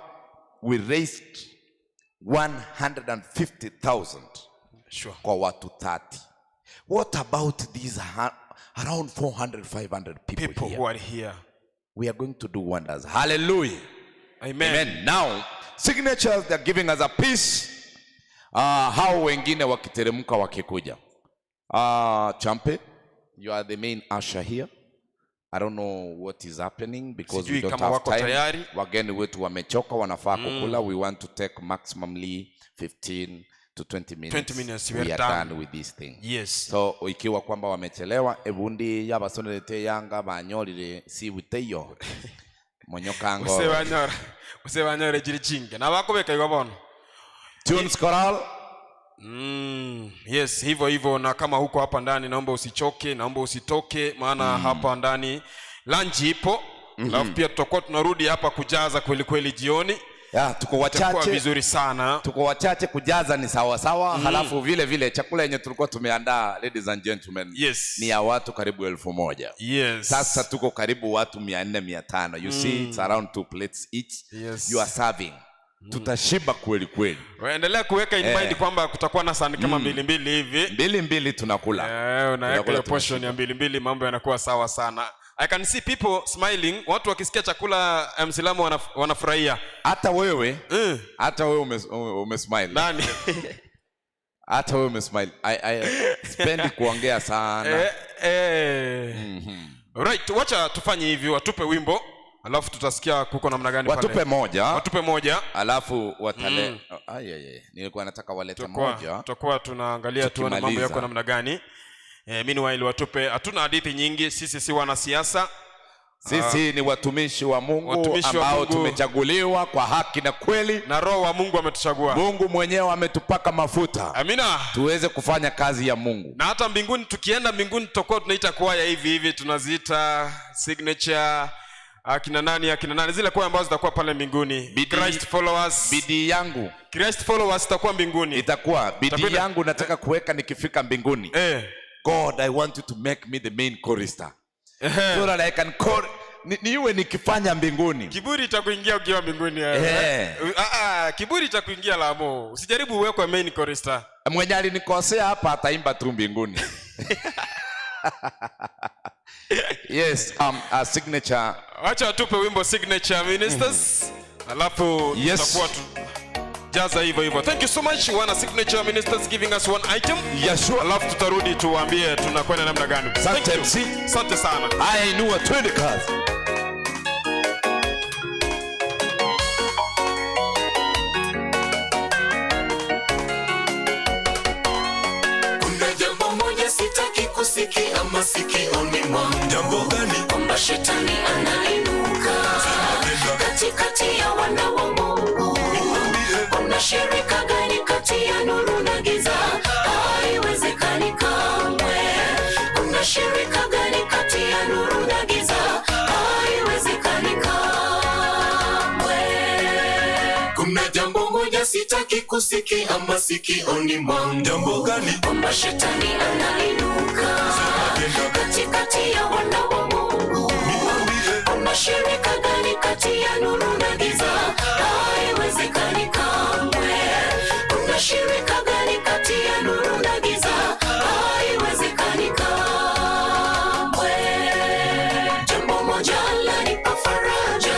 we raised 150,000 Sure. kwa watu 30. What about these around 400, 500 people, People here? who are here. We are going to do wonders. Hallelujah. Amen. Amen. Now, signatures, they're giving us a piece. Hao wengine wakiteremka wakikuja. Champe, you are the main usher here. I don't know what is happening because we Sijui don't kama have wako time. tayari. Wageni wetu wamechoka, wanafaa kukula. We want to take maximumly 15 to 20 minutes. 20 minutes, we We are are done. done with this thing. Yes. So ikiwa kwamba wamechelewa, ebundi yabasonelete yanga banyolire sibuteyo. Monyokango. Usebanyora. Usebanyora jiri chinge. Na bakobeka igo bono. Tunes Choral. Yes, hivyo hivyo, na kama huko hapa ndani naomba usichoke, naomba usitoke, maana hapa ndani lunch ipo. Alafu pia tutakuwa tunarudi hapa kujaza kweli kweli jioni. Ya, tuko Itakuwa wachache. vizuri sana. Tuko wachache kujaza ni sawa sawa. Halafu vile vile chakula yenye tulikuwa tumeandaa, ladies and gentlemen, yes, ni ya watu karibu 1000. Yes. Sasa tuko karibu watu mia nne, mia tano. You see, it's around 2 plates each. Yes. You are serving. Tutashiba kweli kweli. Waendelea kuweka in mind kwamba kutakuwa na sahani kama mbili mbili hivi. Mbili mbili tunakula. Unaweka Tunakula, hiyo portion ya mbili mbili, mambo yanakuwa sawa sana. I can see people smiling. Watu wakisikia chakula ya Msilamu wanafurahia. Hata wewe, hata wewe umesmile. Nani? Hata wewe umesmile. I sipendi kuongea sana. Right, wacha tufanye hivi, watupe wimbo alafu tutasikia kuko namna gani pale. Watupe moja. Watupe moja. Alafu watale. Oh, ai, ai, ai. Nilikuwa nataka walete moja. Tutakuwa tunaangalia tuone mambo Tukimaliza. yako namna gani. Meanwhile watupe, hatuna hadithi nyingi, sisi si wanasiasa. Sisi ni watumishi wa Mungu Watumishi wa ambao Mungu. tumechaguliwa kwa haki na kweli, na Roho wa Mungu ametuchagua. Mungu mwenyewe ametupaka mafuta. Amina. Tuweze kufanya kazi ya Mungu. Na hata mbinguni tukienda mbinguni tutakuwa tunaita kwaya hivi hivi, tunaziita signature, akina nani, akina nani, zile kwaya ambazo zitakuwa pale mbinguni. Christ followers. Bidii yangu. Christ followers itakuwa mbinguni. Itakuwa bidii Itakuwa yangu nataka kuweka nikifika mbinguni. God, I want you to make me the main chorister. So that I can call niwe nikifanya mbinguni. Kiburi itakuingia ukiwa mbinguni wewe. Ah, ah, kiburi itakuingia Lamo. Usijaribu uwekwe main chorister. Mwenye alinikosea hapa ataimba tu mbinguni. Yes, a signature. Wacha watupe wimbo Signature Ministers. Alafu tutakuwa jaza hivyo hivyo. Thank you so much wana Signature Ministers giving us one item. Yes, sure. Alafu tutarudi tuwaambie tunakwenda namna gani. Asante. Thank you. Asante sana. Haya, inua twende kazi. Kuna jambo moja sitaki kusikia masikioni mwangu. Jambo gani? Kwamba shetani anainuka katikati ya wana wa Mungu. Kuna shirika gani kati ya nuru na giza? Haiwezekani kamwe. Kuna shirika gani kati ya nuru na giza? Haiwezekani kamwe. Kuna jambo moja sitaki kusikia masikioni mwangu. Jambo gani? Kwamba shetani anainuka katikati ya wana wa Mungu. Kuna shirika gani kati ya nuru na giza? Haiwezekani kamwe. Kuna shirika gani kati ya nuru na giza? Haiwezekani kamwe. Jambo moja lanipa faraja,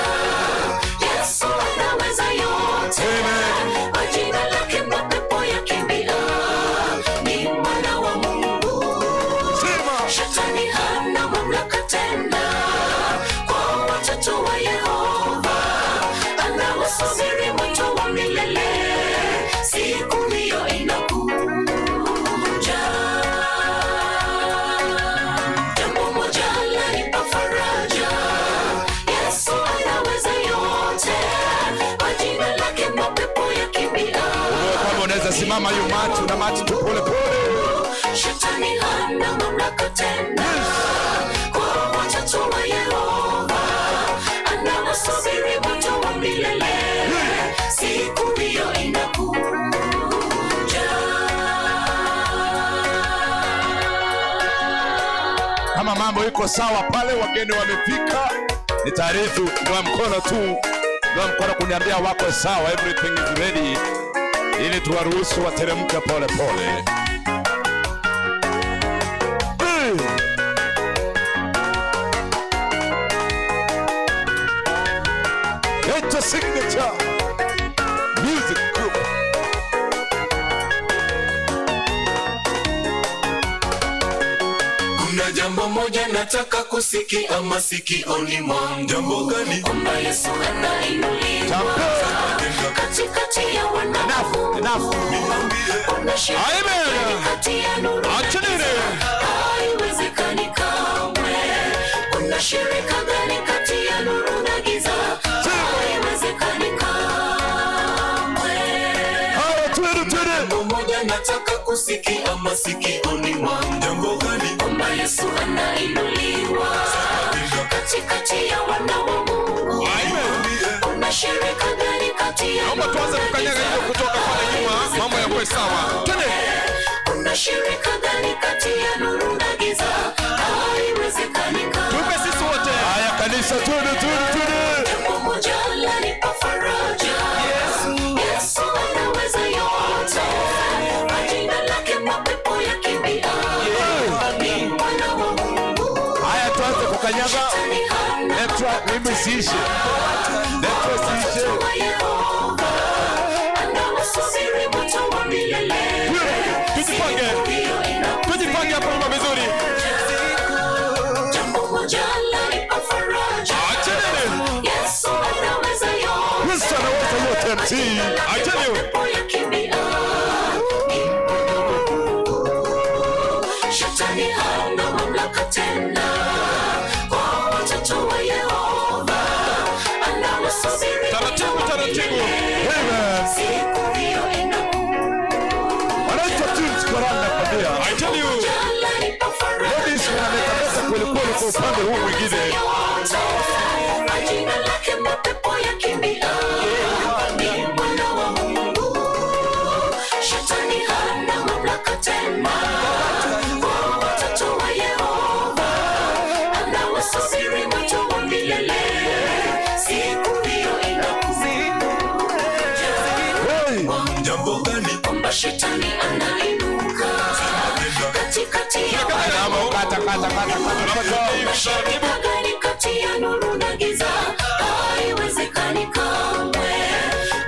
Yesu anaweza yote. Kwa jina lake mapepo yakimbia, ni mwana wa Mungu. Shetani hana mamlaka tena kwa watoto wa Yehova, anawasubiri moto wa milele, siku hiyo inakuja. Jambo moja lanipa faraja, Yesu anaweza yote, kwa jina lake mapepo yakimbia. Kama unaweza simama hiyo macho na macho tu pole pole. Shetani hana mamlaka tena kwa watoto wa Yehova, anawasubiri moto wa milele, siku hiyo inakuja. Kama mambo iko sawa pale, wageni wamefika, ni taarifu inua mkono tu, inua mkono kuniambia wako sawa, everything is ready, ili tuwaruhusu wateremke pole pole. Hey! It's a signature music group. Kuna jambo moja nataka kusikia masikioni mwangu. Jambo gani? Kwamba Yesu anainuliwa katikati ya wana wa Mungu. Kuna shirika gani kati ya nuru na giza? Haiwezekani kamwe. Kuna shirika gani kati ya nuru na giza? Haiwezekani kamwe. Jambo moja nataka kusikia masikioni mwangu. Jambo gani? Kwamba Yesu anainuliwa katikati ya wana wa Mungu. Kuna shirika gani kati ya Naomba tuanze kukanyaga hivyo kutoka pale nyuma, mambo yakuwe sawa. Twende. Kuna shirika gani kati ya nuru na giza? Haiwezekani kamwe. Tupe sisi wote. Haya kanisa, twende twende twende. Jambo moja lanipa faraja, Yesu anaweza yote, kwa jina lake mapepo yakimbia. Ni mwana wa Mungu. Haya tuanze kukanyaga. Shetani hana Left right, wimbo isiishe. Left right isiishe. watoto wa Yehova, anawasubiri moto wa milele. Tujipange. Siku hiyo inakuja. Tujipange hapo nyuma vizuri. Jambo moja lanipa faraja, Acheni. Yesu anaweza yote. Yesu anaweza yote MC. I tell you. Mapepo yakimbia. Ni mwana wa Mungu. Shetani hana mamlaka tena kwa watoto wa Yehova, anawasubiri Taratibu, moto wa taratibu. milele. Amen. Siku hiyo inakuja. Wanaitwa Tunes Choral nakwambia. I tell you. Lanipa faraja. Ladies wanametameta kweli kweli kwa upande huu mwingine. Kwa jina lake mapepo yakimbia. Ni mwana wa Mungu. Shetani hana mamlaka tena kwa watoto kati ya Kuna shirika gani kati ya nuru na giza? Haiwezekani kamwe.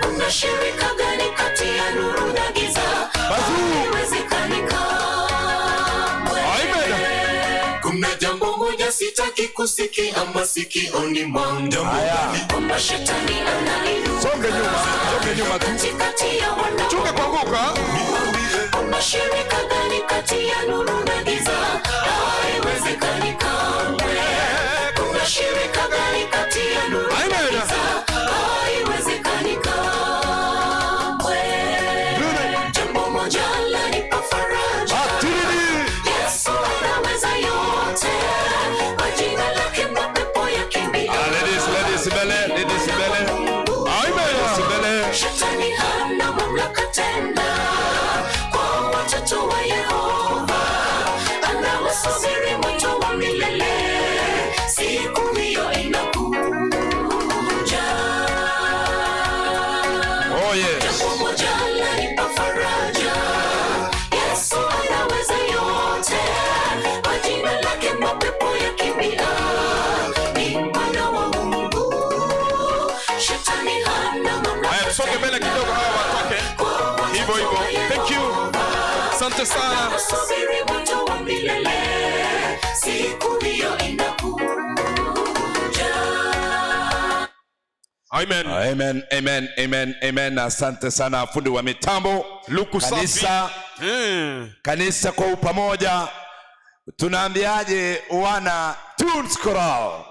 Kuna shirika gani kati ya nuru na giza? Haiwezekani kamwe. Kuna jambo moja sitaki kusikia masikioni mwangu, kwamba shetani anainuka. Songe nyuma, songe nyuma tu. Katikati ya wana Chunga kuanguka. Kuna shirika gani kati ya nuru na giza? Haiwezekani kamwe. Kuna shirika gani kati ya nuru na giza? Haiwezekani kamwe. Jambo moja lanipa faraja. Yesu anaweza yote. Kwa jina lake mapepo yakimbia. Ladies, ladies, mbele, ladies, mbele. Ladies, mbele. Shetani hana mamlaka tena kwa watoto wa Yehova, anawasubiri moto wa milele. Siku hiyo inakuja. Oh, yes. Jambo moja lanipa faraja, Yesu anaweza yote. Kwa jina lake mapepo yakimbia, ni mwana wa Mungu. Shetani hana mamlaka Haya, tusonge mbele kidogo, hawa watoke hivyo hivyo. Thank you, asante sana. Subiri moto wa milele, siku hiyo inakuja. Amen. Amen, amen, amen, amen. Asante sana fundi wa mitambo. Luku safi. Kanisa, kanisa kwa upamoja tunaambiaje wana Tunes Choral?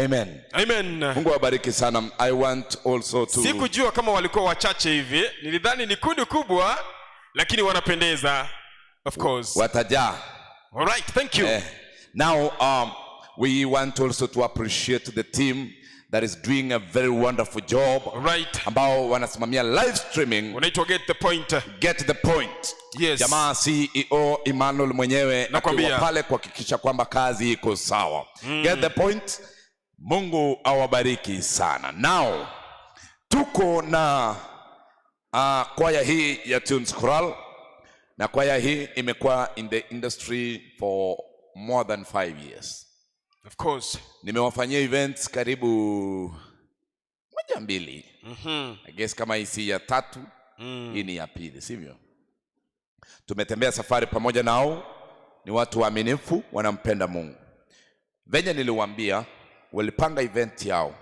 Amen. Amen. Mungu awabariki sana. I want also to Sikujua kama walikuwa wachache hivi, nilidhani ni kundi kubwa, lakini wanapendeza. Of course. Watajaa. All right, thank you. Now we want also to appreciate the team that is doing a very wonderful job. Right. Ambao wanasimamia live streaming. Unaitwa Get the Point. Get the Point. Yes. Jamaa CEO Emmanuel mwenyewe Nakwambia. akiwa pale kuhakikisha kwamba kazi iko sawa. Get the Point. Mungu awabariki sana. Now tuko na kwaya hii ya Tunes Choral na kwaya hii imekuwa in the industry for more than 5 years. Of course. Nimewafanyia events karibu moja mbili. I guess kama hii si ya tatu, hii ni ya pili, sivyo? Tumetembea safari pamoja nao, ni watu waaminifu, wanampenda Mungu. Venye niliwaambia, walipanga event yao,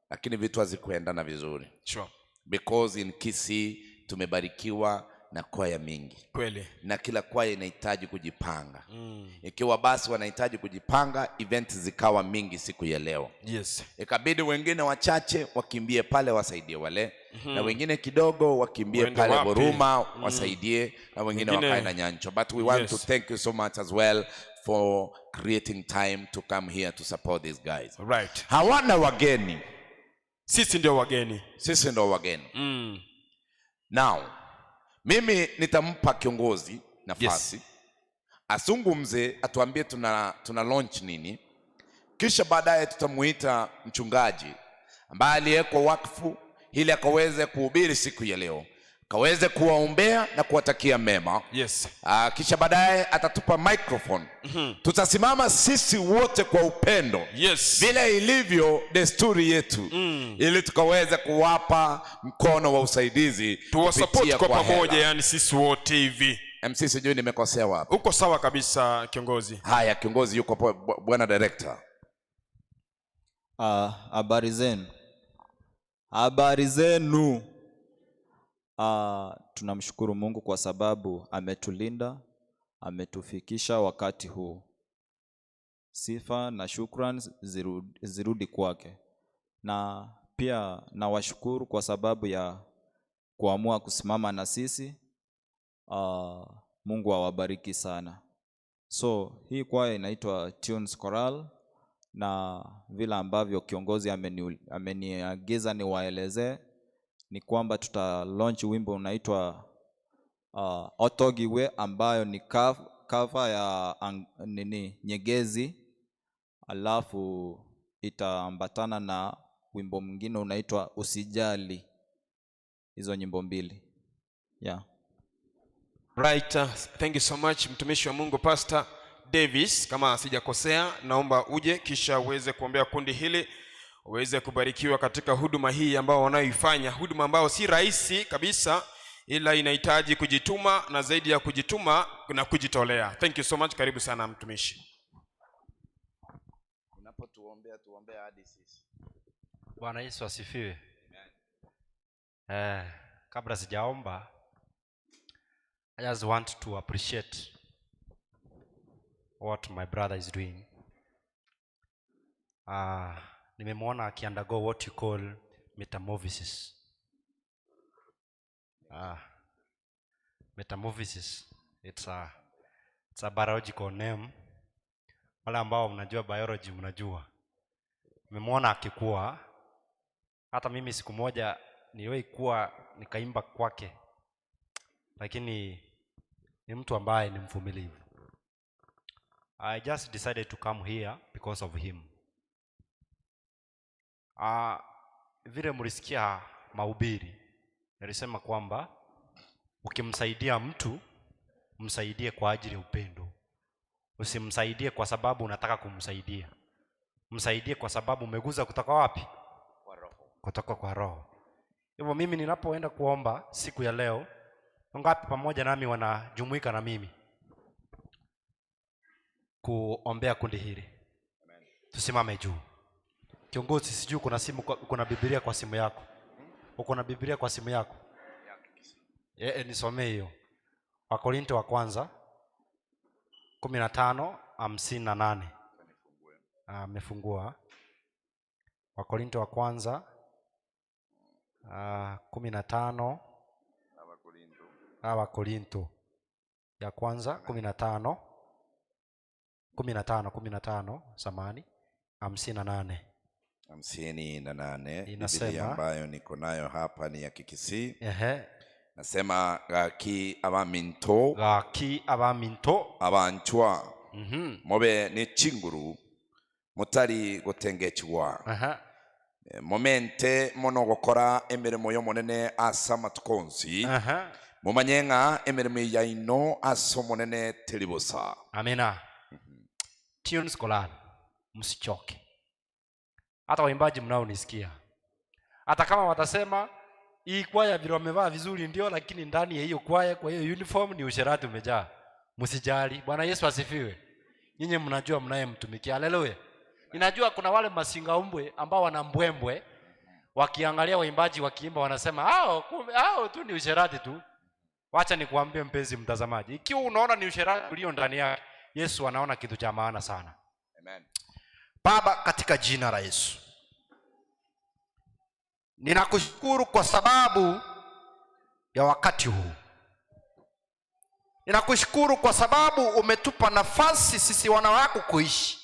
lakini vitu hazikuendana vizuri. Sure. Because in Kisii tumebarikiwa na kwaya mingi Kweli. na kila kwaya inahitaji kujipanga. Ikiwa basi wanahitaji kujipanga, event zikawa mingi siku ya leo. Yes. Ikabidi wengine wachache wakimbie pale wasaidie wale na wengine kidogo wakimbie Waende pale wapi? Boruma wasaidie na wengine Wengine- wakae na Nyancho. But we want Yes. to thank you so much as well for creating time to come here to support these guys. Right. Hawana wageni. Sisi ndio wageni. Sisi ndio wageni. Now, mimi nitampa kiongozi nafasi Yes. azungumze, atuambie tuna launch nini, kisha baadaye tutamuita mchungaji ambaye aliyekwa wakfu ili akaweze kuhubiri siku ya leo, akaweze kuwaombea na kuwatakia mema. Yes. Kisha baadaye atatupa microphone. Tutasimama sisi wote kwa upendo Yes. vile ilivyo desturi yetu ili tukaweze kuwapa mkono wa usaidizi Tuwasupport kupitia kwa pamoja, hela. yani sisi wote hivi. MC sijui nimekosea wapi. Uko sawa kabisa kiongozi. Haya, kiongozi yuko hapo, bwana director. Habari zenu. Habari zenu. Tunamshukuru Mungu kwa sababu ametulinda, ametufikisha wakati huu. Sifa na shukran zirudi kwake. Na pia nawashukuru kwa sababu ya kuamua kusimama na sisi. Mungu awabariki sana. So hii kwaya inaitwa Tunes Choral, na vile ambavyo kiongozi ameniagiza niwaelezee ni kwamba tuta launch wimbo unaitwa Otogiwe, ambayo ni cover ya Nyegezi, alafu itaambatana na wimbo mwingine unaitwa Usijali. Hizo nyimbo mbili. Yeah. Right, thank you so much mtumishi wa Mungu Pastor Davis, kama sijakosea, naomba uje kisha uweze kuombea kundi hili uweze kubarikiwa katika huduma hii ambao wanayoifanya, huduma ambayo si rahisi kabisa, ila inahitaji kujituma na zaidi ya kujituma na kujitolea. Thank you so much, karibu sana mtumishi. Unapotuombea tuombea hadi sisi. Bwana Yesu asifiwe. Eh, kabla sijaomba I just want to appreciate what my brother is doing. Uh, nimemwona akiundergo what you call metamorphosis. Metamorphosis it's a biological name. Wale ambao mnajua biology mnajua. Nimemwona akikua. Hata mimi siku moja niliwahi kuwa nikaimba kwake, lakini ni mtu ambaye ni mvumilivu. I just decided to come here because of him. Vile mlisikia mahubiri, nilisema kwamba ukimsaidia mtu, msaidie kwa ajili ya upendo. Usimsaidie kwa sababu unataka kumsaidia. Msaidie kwa sababu umeguza kutoka wapi? Kwa roho. Kutoka kwa roho. Hivyo mimi ninapoenda kuomba siku ya leo, wangapi pamoja nami wanajumuika na mimi kuombea kundi hili? Amen. Tusimame juu. Kiongozi, sijui kuna simu kwa, kuna Biblia kwa simu yako. Uko na Biblia kwa simu yako? Nisomee hiyo. Wakorinto wa kwanza 15:58. Amefungua. Wakorinto wa kwanza 15 Wakorinto ya kwanza 15 15 15 samani 58. 58. Inasema, Biblia ambayo niko nayo hapa ni ya Kikisii. Ehe. Nasema gaki abaminto, gaki abaminto, abanchwa mobe ni chinguru mutari gutengechwa. Aha. Momente mono gukora emirimo y'omonene ase amatuko onsi. Aha. Mumanye ng'a emirimo yaino ase omonene teri bosa. Amina. Tunes Choral, msichoke. Hata waimbaji mnaonisikia, hata kama watasema hii kwaya vile wamevaa vizuri ndio, lakini ndani ya hiyo kwaya kwa hiyo uniform ni usherati umejaa. Msijali. Bwana Yesu asifiwe. Nyinyi mnajua mnayemtumikia. Haleluya. Ninajua kuna wale masingaumbwe ambao wana mbwembwe, wakiangalia waimbaji wakiimba wanasema hao kumbe hao tu ni usherati tu. Wacha nikuambie mpenzi mtazamaji, ikiwa unaona ni usherati ulio ndani yake, Yesu anaona kitu cha maana sana. Amen. Baba, katika jina la Yesu, ninakushukuru kwa sababu ya wakati huu. Ninakushukuru kwa sababu umetupa nafasi sisi wana wako kuishi.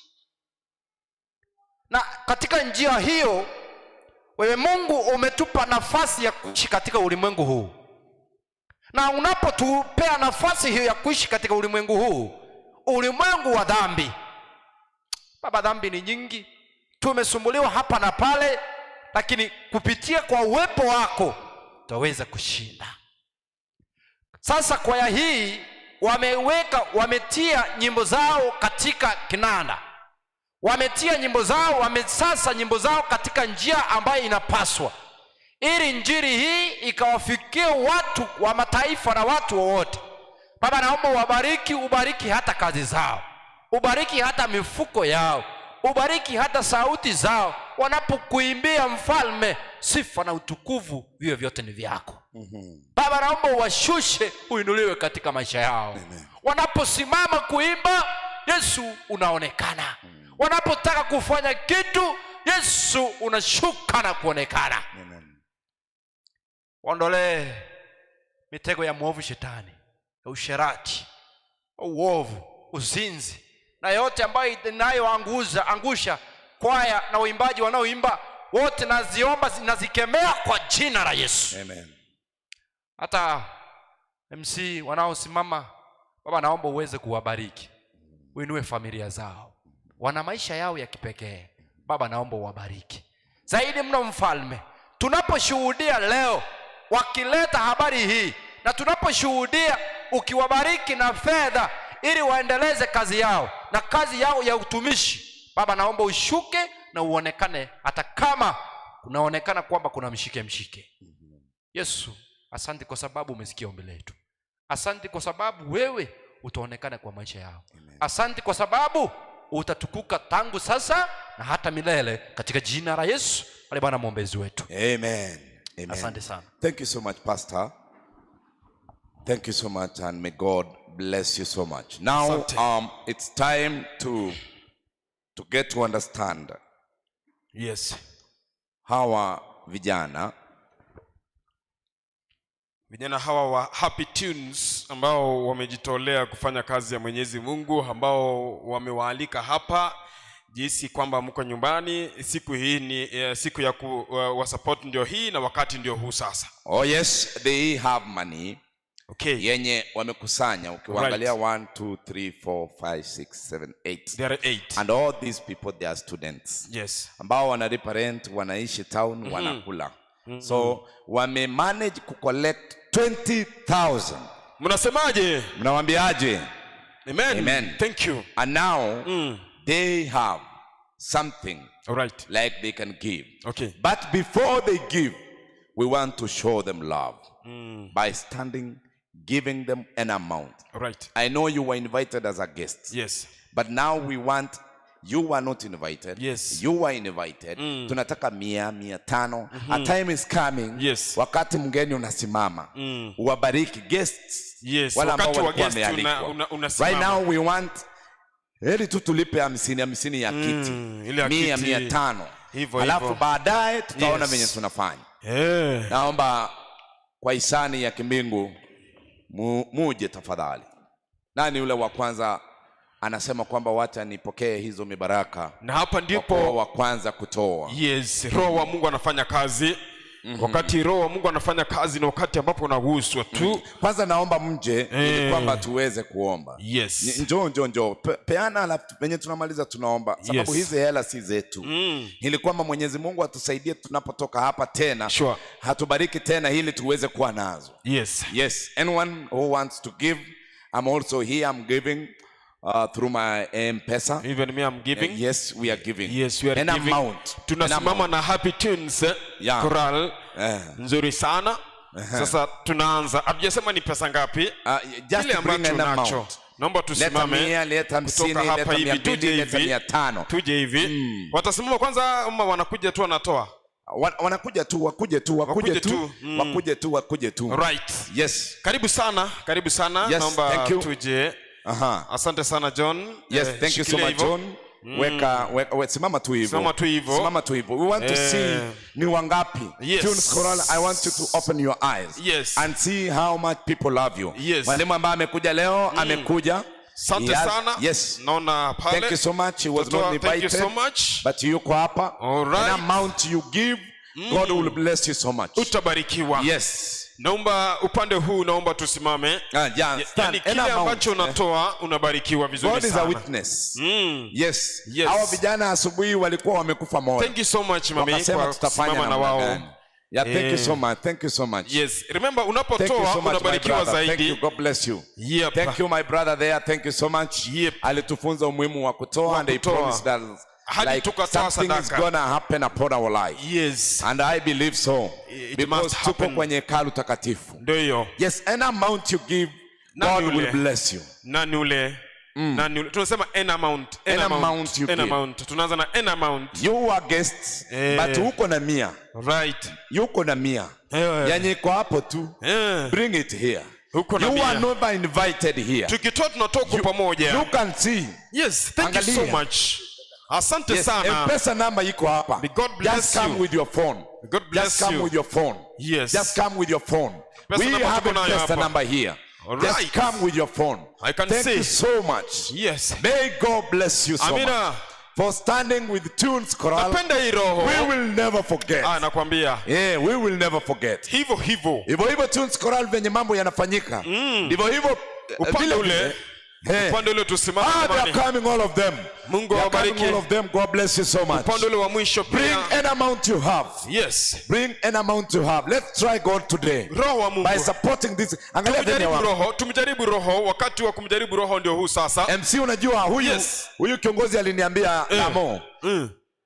Na katika njia hiyo, wewe Mungu umetupa nafasi ya kuishi katika ulimwengu huu. Na unapotupea nafasi hiyo ya kuishi katika ulimwengu huu, ulimwengu wa dhambi. Baba, dhambi ni nyingi, tumesumbuliwa hapa na pale, lakini kupitia kwa uwepo wako tutaweza kushinda. Sasa kwaya hii wametia nyimbo zao katika kinanda. Wametia nyimbo zao, wamesasa nyimbo zao katika njia ambayo inapaswa, ili injili hii ikawafikie watu wa mataifa na watu wowote. Baba, naomba uwabariki, ubariki hata kazi zao, ubariki hata mifuko yao, ubariki hata sauti zao wanapokuimbia Mfalme. Sifa na utukufu viwe vyote ni vyako. Baba, naomba uwashushe, uinuliwe katika maisha yao. Amen. Wanaposimama kuimba, Yesu unaonekana. Wanapotaka kufanya kitu, Yesu unashuka na kuonekana. Amen. Waondolee mitego ya mwovu shetani, ya usherati, uovu, uzinzi na yote ambayo inayoanguza angusha kwaya na waimbaji wanaoimba wote, naziomba, nazikemea kwa jina la Yesu. Amen. Hata MC wanaosimama, Baba, naomba uweze kuwabariki, uinue familia zao, wana maisha yao ya kipekee. Baba, naomba uwabariki zaidi mno, Mfalme. Tunaposhuhudia leo wakileta habari hii, na tunaposhuhudia ukiwabariki na fedha ili waendeleze kazi yao na kazi yao ya utumishi. Baba, naomba ushuke na uonekane, hata kama kunaonekana kwamba kuna mshike mshike. Yesu, asante kwa sababu umesikia ombi letu. Asante kwa sababu wewe utaonekana kwa maisha yao. Asante kwa sababu utatukuka tangu sasa na hata milele, katika jina la Yesu aliye Bwana mwombezi wetu. Amen. Amen. Asante sana. Thank you so much, Pastor. Thank you so much, and may God bless you so much. Now, it's time to get to understand. Yes. Hawa vijana Vijana hawa wa Happy Tunes ambao wamejitolea kufanya kazi ya Mwenyezi Mungu, ambao wamewaalika hapa jinsi kwamba mko nyumbani siku hii ni siku ya kuwasupport ndio hii na wakati ndio huu sasa. Oh yes, they have money. Okay. Yenye wamekusanya ukiwaangalia Right. 1 2 3 4 5 6 7 8. There are 8. And all these people they are students. Yes. Ambao wanalipa rent, wanaishi town, wanakula. So wame manage kucollect 20,000. Mnasemaje? Mnawambiaje? Amen. Amen. Thank you. And now they have something All right. like they can give. Okay. But before they give, we want to show them love by standing, giving them an amount. All right. I know you were invited as a guest. Yes. But now we want you were not invited. Yes. You were invited. Tunataka 100, 500. A time is coming. Yes. Wakati mgeni unasimama. Uwabariki guests. Yes. Wale ambao Wakati wa walikuwa guest una, wamealikwa. unasimama. Right now we want heri tu tulipe 50 50 ya kiti. Ile ya 100, kiti. 500. Hivyo, Alafu hivyo. baadaye tutaona Yes. venye tunafanya. Eh. Naomba kwa hisani ya kimbingu muje tafadhali. Nani yule wa kwanza anasema kwamba wacha nipokee hizo mibaraka? Na hapa ndipo wa kwanza kutoa. Yes, Roho wa Mungu anafanya kazi. Wakati Roho wa Mungu anafanya kazi ni wakati ambapo unaguswa tu. Kwanza naomba mje ili kwamba tuweze kuomba. Yes. Njoo, njoo, njoo. Peana alafu venye tunamaliza tunaomba. Sababu Yes. hizi hela si zetu. Ili kwamba Mwenyezi Mungu atusaidie tunapotoka hapa tena. Sure. Hatubariki tena ili tuweze kuwa nazo. Yes. Yes. Anyone who wants to give, I'm also here. I'm giving through my M-Pesa. Even me, I'm giving. Yes, we are giving. Yes, we are An giving. amount. Tunasimama An amount. na Happy Tunes Yeah. choral nzuri sana. Sasa tunaanza. Hatujasema ni pesa ngapi. Just Kile bring ambacho an amount. unacho. Naomba tusimame. Leta 100, leta 50, Kutoka hapa leta hivi, 200, tuje leta hivi. 500. Tuje hivi. Watasimama kwanza ama wanakuja tu wanatoa? Wanakuja tu, wakuje tu, wakuje Wakuje tu, tu. wakuje tu, wakuje tu. Right. Yes. Karibu sana, karibu sana. Yes, Naomba thank you. tuje. Aha. Asante sana John. Yes, thank you so shikilia much hivyo. John. Weka, weka, simama tu hivyo. Simama tu hivyo. Simama tu hivyo. We want to see ni wangapi. Yes. Tunes Choral, I want you to open your eyes. Yes. And see how much people love you. Yes. Mwalimu ambaye amekuja leo, amekuja. Asante He has- sana. Yes. Naona pale. Thank you so much. He was Totoa, not thank you invited. so much. But yuko hapa. All right. An amount you give, God will bless you so much. Utabarikiwa. Yes. Naomba upande huu, naomba tusimame. Yeah, stand. Yaani An kile amount. ambacho unatoa unabarikiwa vizuri God is a sana. witness. Yes. Yes. Hawa vijana asubuhi walikuwa wamekufa moyo. Thank you so much mami Wakasema kwa tutafanya kusimama na namna wao. gani. Yeah, thank you Eh. so much. Thank you so much. Yes. Remember Thank you unapotoa so much, my unabarikiwa brother. Thank zaidi. you. God bless you. Yep. Thank you, my brother there. Thank you so much. Yep. Alitufunza umuhimu wa kutoa Wa and he kutoa. promised us Hadi like tukatoa something is sadaka. gonna happen upon our life. Yes. And I believe so. It Because must tuko happen. kwenye hekalu takatifu. Ndio hiyo. Yes, any amount you give, Nani God ule? will bless you. Nani ule? Nani ule? Tunasema an amount, an An amount, amount you an give. amount. Tunaanza na an amount. You are guests, Eh. but uko na 100. Right. Yuko na 100. Eh. Yenye iko hapo tu. Eh. Bring it here. Uko na You 100. are never invited here. Tukitoa tunatoa kwa pamoja. You can see. Yes, thank you so Angalia. much. Asante Yes, sana. M-Pesa number iko hapa. May God bless Just come you. with your phone. God bless Just come you. with your phone. Yes. Just come with your phone. M-Pesa We number have tuko nayo M-Pesa hapa. number here. All Just right. come with your phone. I can Thank see. you so much. Yes. May God bless you so Amina. much. For standing with Tunes Choral. Napenda hii roho. We will never forget. Ah, nakwambia. Yeah, we will never forget. Hivyo hivyo. Hivyo hivyo Tunes Choral venye mambo yanafanyika. Ndivyo hivyo Upande vile ule. vile. Hey. Upande ule tusimame Ah, they are jamani. coming all of them. Mungu They are coming awabariki. all of them. God bless you so much. Upande ule wa mwisho Bring pia. an amount you have. Yes. Bring an amount you have. Let's try God today. Roho wa Mungu. By supporting this. Angalia venye Tumjaribu wa. roho, tumjaribu roho, wakati wa kumjaribu roho ndio huu sasa. MC unajua huyu Yes. huyu kiongozi aliniambia Lamo.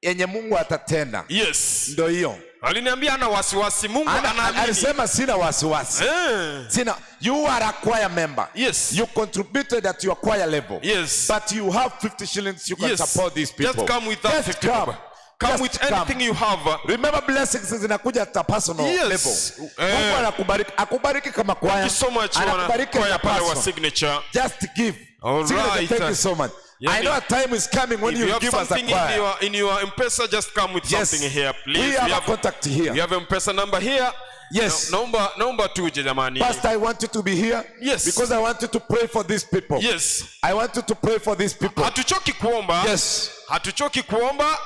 Yenye Mungu atatenda. Yes. Ndio hiyo. Aliniambia ana wasiwasi, Mungu Ana- anaamini. Alisema sina wasiwasi. Eh. Sina you are a choir member. Yes. You contributed at your choir level. Yes. But you have 50 shillings you can Yes. support these people. Just come with that Just 50 come. bob. Come Just with anything you have. Remember blessings zinakuja at a personal Yes. level. Eh. Mungu anakubariki, akubariki kama choir. Thank you so much wana Anakubariki choir as a pale wa person. signature. Just give. All Signature, right. Thank you so much. I Yani- know a time is coming when If you you have give us a something in choir. your, in your M-Pesa, just come with Yes. something here, please. We have a contact here. We have M-Pesa number here. Yes. Na, naomba, naomba tuje jamani. Pastor, I want you to be here. Yes. Because I want you to pray for these people. Yes. I want you to pray for these people. Hatuchoki kuomba. Yes. Hatuchoki kuomba.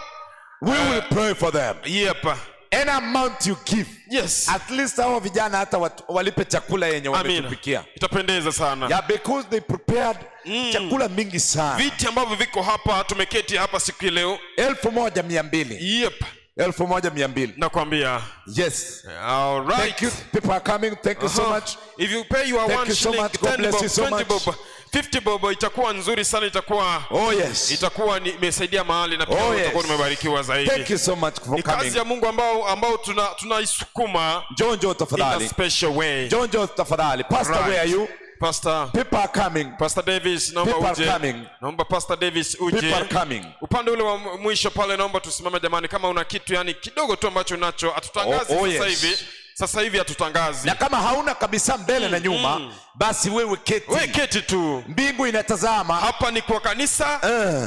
We will pray for them. Yep. Any amount you give. Yes. At least hao vijana hata watu, walipe chakula yenye Amina. wametupikia. Itapendeza sana. Yeah, because they prepared chakula mingi sana. Viti ambavyo viko hapa tumeketi hapa siku ya leo. 1200. Yep. 1200. Nakwambia. Yes. All right. Thank you. People are coming. Thank you so Uh-huh. much. If you pay your Thank one you so shilling, much. God 10 bless bob, you so 20 much. bob, 50 bob itakuwa nzuri sana itakuwa Oh yes. itakuwa ni- imesaidia mahali na pia Oh, utakuwa yes. umebarikiwa zaidi. Thank you so much for Ni kazi coming. ya Mungu ambao ambao tuna tunaisukuma Njoo njoo in a tafadhali. special way. Njoo njoo tafadhali. Pastor, Right. where are you? Pastor People are coming. Pastor Davis naomba People are uje. coming. Naomba Pastor Davis uje. People are coming. Upande ule wa mwisho pale naomba tusimame jamani, kama una kitu yani kidogo tu ambacho unacho hatutangazi Oh, oh, sasa yes. hivi. Sasa hivi hatutangazi. Na kama hauna kabisa mbele na nyuma, basi wewe keti. Wewe keti tu. Mbingu inatazama. Hapa ni kwa kanisa,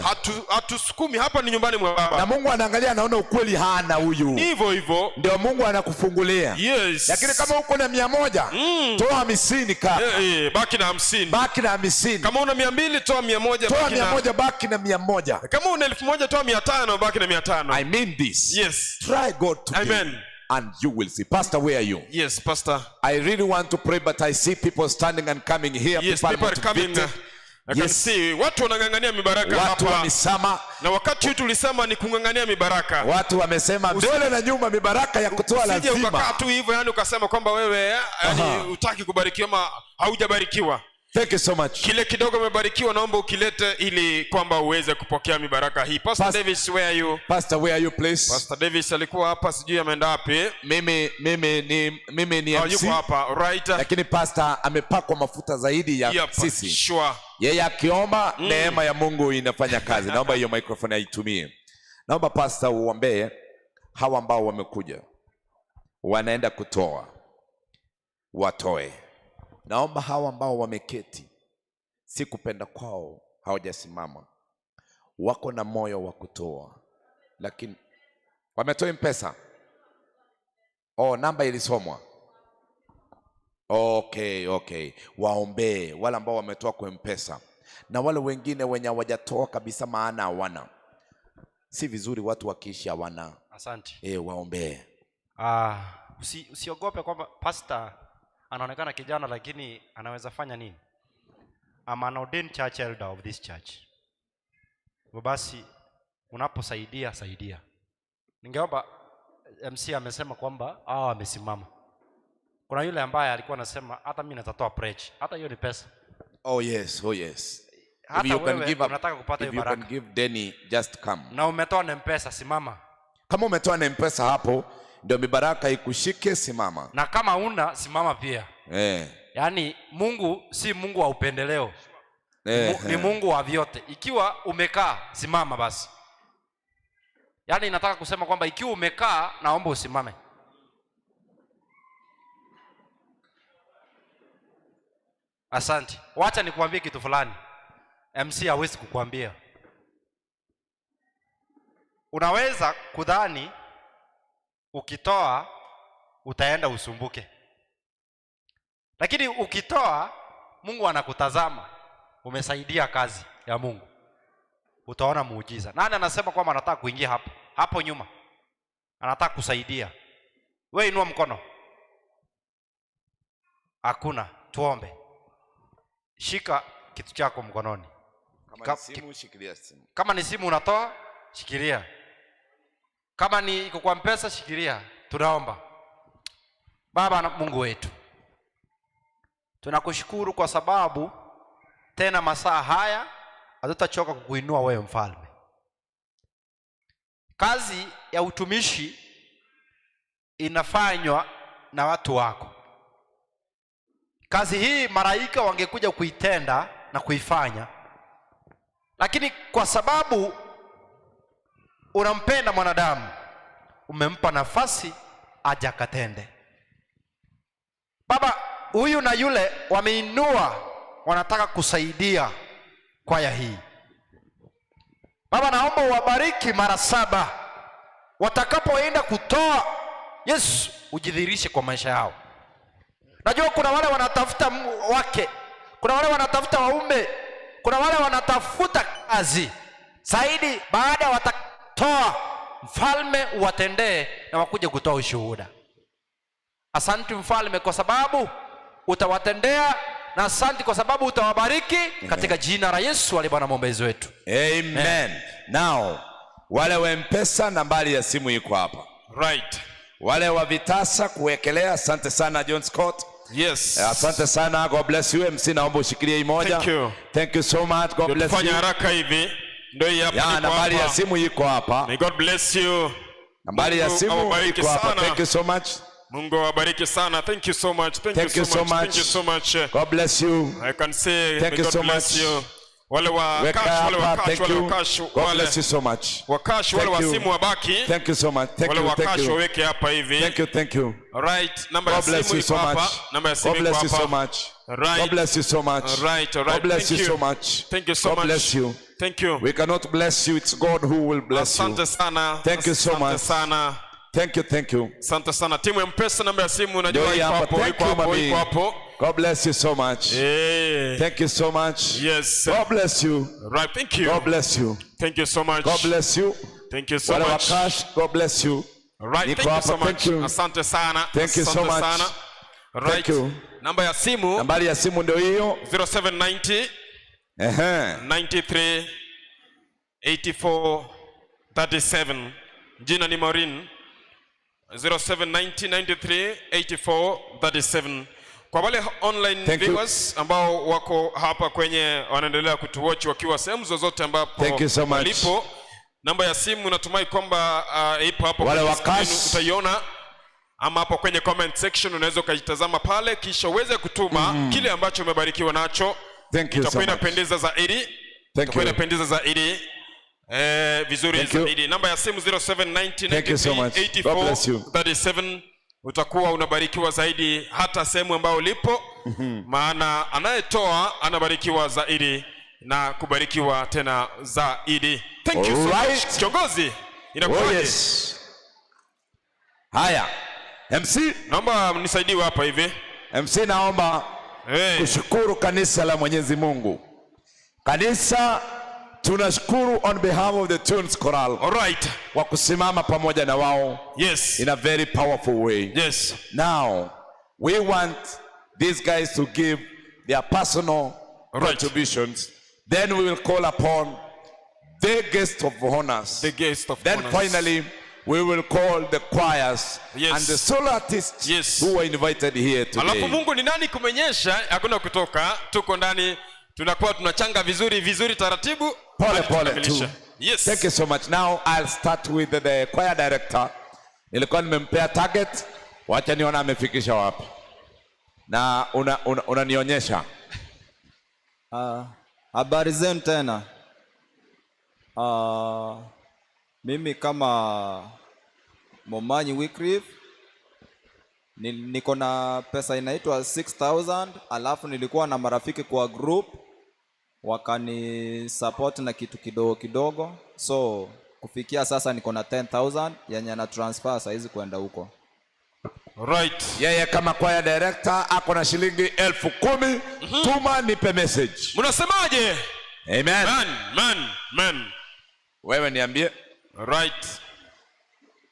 hatu hatusukumi hapa ni nyumbani mwa baba. Na Mungu anaangalia anaona ukweli hana huyu. Ni hivyo hivyo. Ndio Mungu anakufungulia. Yes. Lakini kama uko na 100, toa 50 kaka. Eh, eh, baki na 50. Baki na 50. Kama una 200 toa 100 Toa baki na 100 baki na 100. Kama una 1000 toa 500 baki na 500. I mean this. Yes. Try God today. Amen. And you will see. Pastor, where are you? Yes, Pastor. I really want to pray, but I see people standing and coming here. Yes, people are coming. motivated. I can Yes. see watu wanang'ang'ania mibaraka Watu hapa. wamesama, Na wakati huu tulisema ni kung'ang'ania mibaraka. watu wamesema mbele na nyuma, mibaraka ya kutoa Usije lazima. ukakaa tu hivyo yani ukasema kwamba wewe yani hutaki kubarikiwa ama haujabarikiwa. Thank you so much. Kile kidogo umebarikiwa naomba ukilete ili kwamba uweze kupokea mibaraka hii. Pastor Pas- Davis, where are you? Pastor, where are you please? Pastor Davis alikuwa hapa sijui ameenda wapi. Mimi mimi ni mimi ni Oh, MC. yuko hapa. Right. Lakini pastor amepakwa mafuta zaidi ya Yep, sisi. Sure. Yeye akiomba neema ya Mungu inafanya kazi. Naomba hiyo microphone aitumie. Naomba pastor uombee hawa ambao wamekuja. Wanaenda kutoa. Watoe. Naomba hawa ambao wameketi si kupenda kwao hawajasimama. Wako na moyo wa kutoa. Lakini wametoa mpesa. Oh, namba ilisomwa. Okay, okay. Waombee wale ambao wametoa kwa mpesa na wale wengine wenye hawajatoa kabisa, maana hawana. Si vizuri watu wakiishi hawana. Asante. E, waombee. Ah, usi, usiogope kwamba pastor anaonekana kijana lakini anaweza fanya nini? I'm an ordained church elder of this church. Hivyo basi unaposaidia saidia. Ningeomba MC amesema kwamba hao amesimama. Kuna yule ambaye alikuwa anasema hata mimi natatoa pledge. Hata hiyo ni pesa. Oh yes, oh yes. If Hata you can wewe give up, unataka kupata if hiyo you can baraka. give Denny, just come. Na umetoa na mpesa simama. Kama umetoa na mpesa hapo, ndio mibaraka ikushike, simama. Na kama una simama pia. Eh. Yaani Mungu si Mungu wa upendeleo. Eh, Mu, ni Mungu wa vyote. Ikiwa umekaa simama basi. Yaani nataka kusema kwamba ikiwa umekaa naomba usimame. Asante. Wacha nikuambie kitu fulani. MC hawezi kukuambia. Unaweza kudhani ukitoa utaenda usumbuke, lakini ukitoa Mungu anakutazama, umesaidia kazi ya Mungu, utaona muujiza. Nani anasema kwamba anataka kuingia hapo hapo nyuma, anataka kusaidia? We inua mkono. Hakuna. Tuombe. Shika kitu chako mkononi. Kama Ka- ni simu, shikilia simu. Kama ni simu unatoa, shikilia. Kama ni iko kwa mpesa, shikilia. Tunaomba. Baba na Mungu wetu, tunakushukuru kwa sababu tena masaa haya hatutachoka kukuinua wewe mfalme. Kazi ya utumishi inafanywa na watu wako. Kazi hii malaika wangekuja kuitenda na kuifanya, lakini kwa sababu unampenda mwanadamu, umempa nafasi aje akatende. Baba, huyu na yule wameinua, wanataka kusaidia kwaya hii. Baba, naomba uwabariki mara saba watakapoenda kutoa. Yesu, ujidhihirishe kwa maisha yao. Najua kuna wale wanatafuta wake, kuna wale wanatafuta waume, kuna wale wanatafuta kazi zaidi. Baada watatoa, mfalme uwatendee na wakuje kutoa ushuhuda. Asante mfalme kwa sababu utawatendea, na asante kwa sababu utawabariki katika jina la Yesu aliye Bwana mwombezi wetu. Amen. Now, wale wa Mpesa nambari ya simu iko hapa. Right. Wale wa vitasa kuwekelea, asante sana John Scott. Yes. Asante sana. God bless you. MC naomba ushikilie hii moja. Thank you. Thank you so much. God bless Tufanye you. haraka hivi. Ndio hii hapa. Ya, niko nambari ya hapa. simu iko hapa. May God bless you. Nambari ya Mungu simu awabariki iko hapa. sana. Thank you so much. Mungu awabariki sana. Thank you so much. Thank, Thank you so much. much. Thank you so much. God bless you. I can say Thank may you God so bless much. you. Wale wa Weka cash, wale wa hapa. cash, Thank wale wa you. cash, God wale bless you so much. wa cash, wale Thank wa you. simu wabaki. Thank you so much. Thank Wale you. wa Thank cash you. waweke hapa hivi. Thank you. Thank you. Right, namba ya God bless simu you iko so hapa. much. Namba ya simu God iko bless you so hapa. much. Right. God bless you so much. Right, all right. God bless Thank you you. so much. Thank you so God much. bless you. Thank you. We cannot bless you. It's God who will bless you. Asante sana. Thank you so Asante much. sana. Thank you, thank you. Asante sana. Timu ya Mpesa namba ya simu Ndio unajua hii iko hapa. hapo, Thank iko you, hapo, mami. iko hapo. God bless you so much. Eh. Thank you so much. Yes. God bless you. Right, thank you. God bless you. Thank you so much. God bless you. Thank you so Wale wa much. cash, God bless you. Right, Niko thank you hapa. so much. Thank you. Asante sana. Thank you so Asante much. sana. Right. Thank you. Namba ya simu Nambari ya simu ndio hiyo. 0790 Ehe. 93 84 37. Jina ni Maureen. 0790 93 84 37. Kwa wale online Thank you. viewers ambao wako hapa kwenye wanaendelea kutuwatch wakiwa sehemu zozote ambapo Thank you so much. walipo, namba ya simu natumai kwamba ipo hapo Wale kwenye wa screen, cash. utaiona ama hapo kwenye comment section unaweza ukaitazama pale, kisha uweze kutuma kile ambacho umebarikiwa nacho. Thank you so Itakuwa much. inapendeza zaidi, Thank itakuwa you. inapendeza zaidi vizuri Thank you. zaidi. Namba ya simu 0790 Thank you so much. God bless you. 37 utakuwa unabarikiwa zaidi hata sehemu ambayo ulipo, maana anayetoa anabarikiwa zaidi na kubarikiwa tena zaidi. Thank you so much. Alright. Kiongozi, inakuwaje? Oh, yes. Haya. MC, naomba mnisaidie hapa hivi. MC naomba kushukuru kanisa la Mwenyezi Mungu. Kanisa tunashukuru on behalf of the Tunes Choral. All right. Kwa kusimama pamoja na wao. Yes. In a very powerful way. Yes. Now, we want these guys to give their personal contributions. Then we will call upon the guest of honors. The guest of Then honors. finally, we will call the choirs Yes. and the solo artists Yes. who were invited here today. Alafu Mungu ni nani kumenyesha, hakuna kutoka, tuko ndani, tunakuwa tunachanga vizuri vizuri taratibu. Pole hadi pole tu. tukamilishe. Yes. Thank you so much. Now I'll start with the choir director. Nilikuwa nimempea target, wacha niona amefikisha wapi. Na unanionyesha. Habari zenu tena. Mimi kama Momanyi Wycliffe niko na pesa inaitwa 6000 alafu nilikuwa na marafiki kwa group wakani support na kitu kidogo kidogo, so kufikia sasa niko na 10000 yenye na transfer saizi kwenda huko. Right. Yeye kama choir director ako na shilingi 10,000. Tuma nipe message. Mnasemaje? Amen. Man, man, man. Wewe niambie. Right.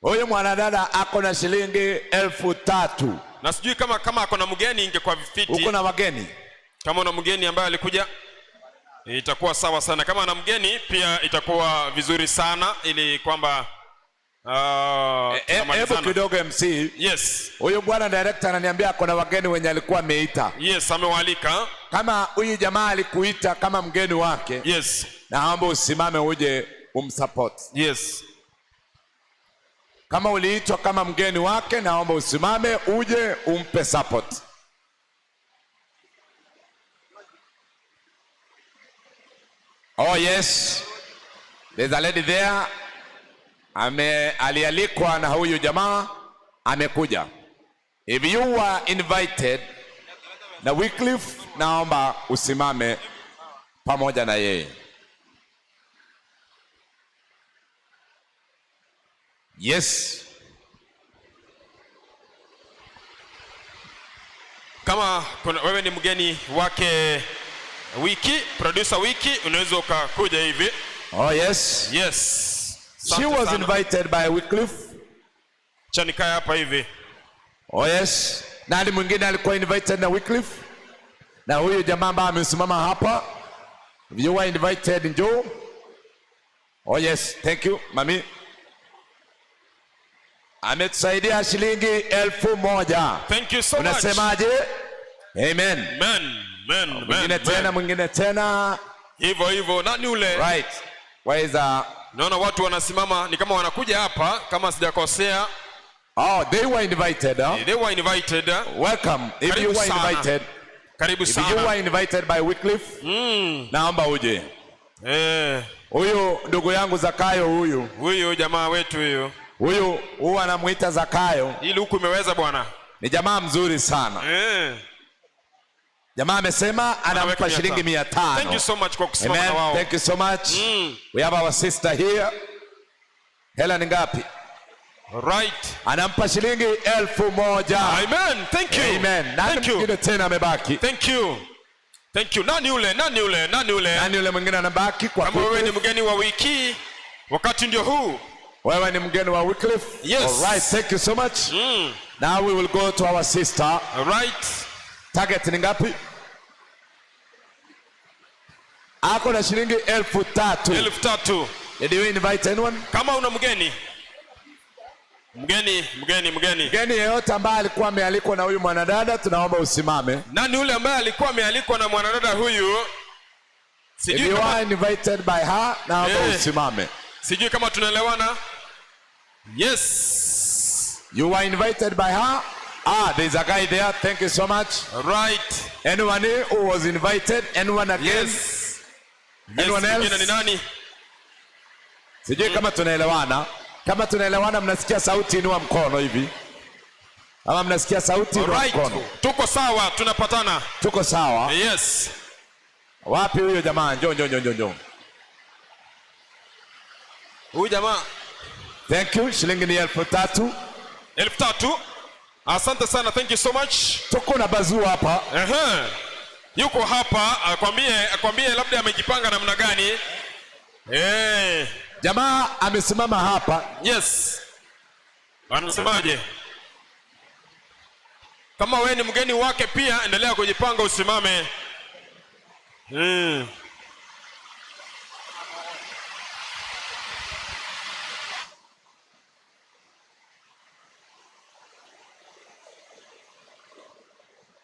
Huyu mwanadada ako na shilingi 3,000. Na sijui kama ako na mgeni ingekuwa fiti. Uko na wageni? Kama una mgeni ambaye alikuja. Itakuwa sawa sana. Kama ana mgeni pia itakuwa vizuri sana ili kwamba Hebu tunamalizana. kidogo MC. Yes. Huyu bwana director ananiambia kuna wageni wenye alikuwa ameita. Yes, amewaalika. Kama huyu jamaa alikuita kama mgeni wake. Yes. Naomba usimame uje umsupport. Yes. Kama uliitwa kama mgeni wake, naomba usimame uje umpe support. Oh yes. There's a lady there. Ame alialikwa na huyu jamaa amekuja. If you were invited na Wycliffe, naomba usimame pamoja na yeye. Yes. Kama kuna, wewe ni mgeni wake Wiki, producer Wiki, unaweza ukakuja hivi. Oh yes. Yes. She Asante was sana. invited by Wycliffe. Acha nikae hapa hivi. Oh yes. Nani mwingine alikuwa invited na Wycliffe? Na huyu jamaa ambaye amesimama hapa. If you were invited, njoo. Oh yes, thank you, mami. Ametusaidia shilingi 1000. Thank you so much. Unasemaje? Amen. Amen. Amen. Mwingine tena, mwingine tena. Hivyo hivyo. Nani ule? Right. Waweza. Naona watu wanasimama ni kama wanakuja hapa kama sijakosea. Oh, they were invited, huh? They were invited. Welcome. If Karibu you were sana. invited. Karibu If sana. you were invited by Wycliffe, naomba uje. Eh. Huyu ndugu yangu Zakayo huyu. Huyu jamaa wetu huyu. Huyu huwa anamuita Zakayo. Ili huku imeweza bwana. Ni jamaa mzuri sana. Eh. Jamaa amesema anampa Anaweka shilingi mia 500. Thank you so much kwa kusimama Amen. na wao. Thank you so much. We have our sister here. Hela ni ngapi? Right. Anampa shilingi 1000. Amen. Thank you. Amen. Nani Thank you. mwingine tena amebaki? Thank you. Thank you. Nani ule? Nani ule? Nani ule? Nani ule mwingine anabaki kwa Kama wewe ni Wycliffe? mgeni wa wiki, wakati ndio huu. Wewe ni mgeni wa Wycliffe? Yes. All right, thank you so much. Now we will go to our sister. All right. Target ni ngapi? Ako na shilingi 3000. 3000. Did you invite anyone? Kama una mgeni. Mgeni, mgeni, mgeni. Mgeni yeyote ambaye alikuwa amealikwa na huyu mwanadada tunaomba usimame. Nani yule ambaye alikuwa amealikwa na mwanadada huyu? If Sijui you kama, are invited by her, naomba Eh. usimame. sijui kama tunaelewana. Yes. You were invited by her. Ah, there's a guy there. Thank you so much. Right. Anyone who was invited? Anyone again? Yes. Anyone Yes, else? mwingine ni nani? Sijui kama tunaelewana. Kama tunaelewana, mnasikia sauti, inua mkono hivi. Kama mnasikia sauti, inua Alright. mkono. Tuko sawa, tunapatana. Tuko sawa. Yes. Wapi huyo jamaa? Njoo, njoo, njoo, njoo. Huyu jamaa Thank you. Shilingi ni 3000. 3000. Asante sana, thank you so much. Tuko na bazuu hapa. Ehe. Yuko hapa akwambie labda amejipanga namna gani. Eh. Jamaa amesimama hapa. Yes. Anasemaje? Kama wewe ni mgeni wake pia endelea kujipanga usimame.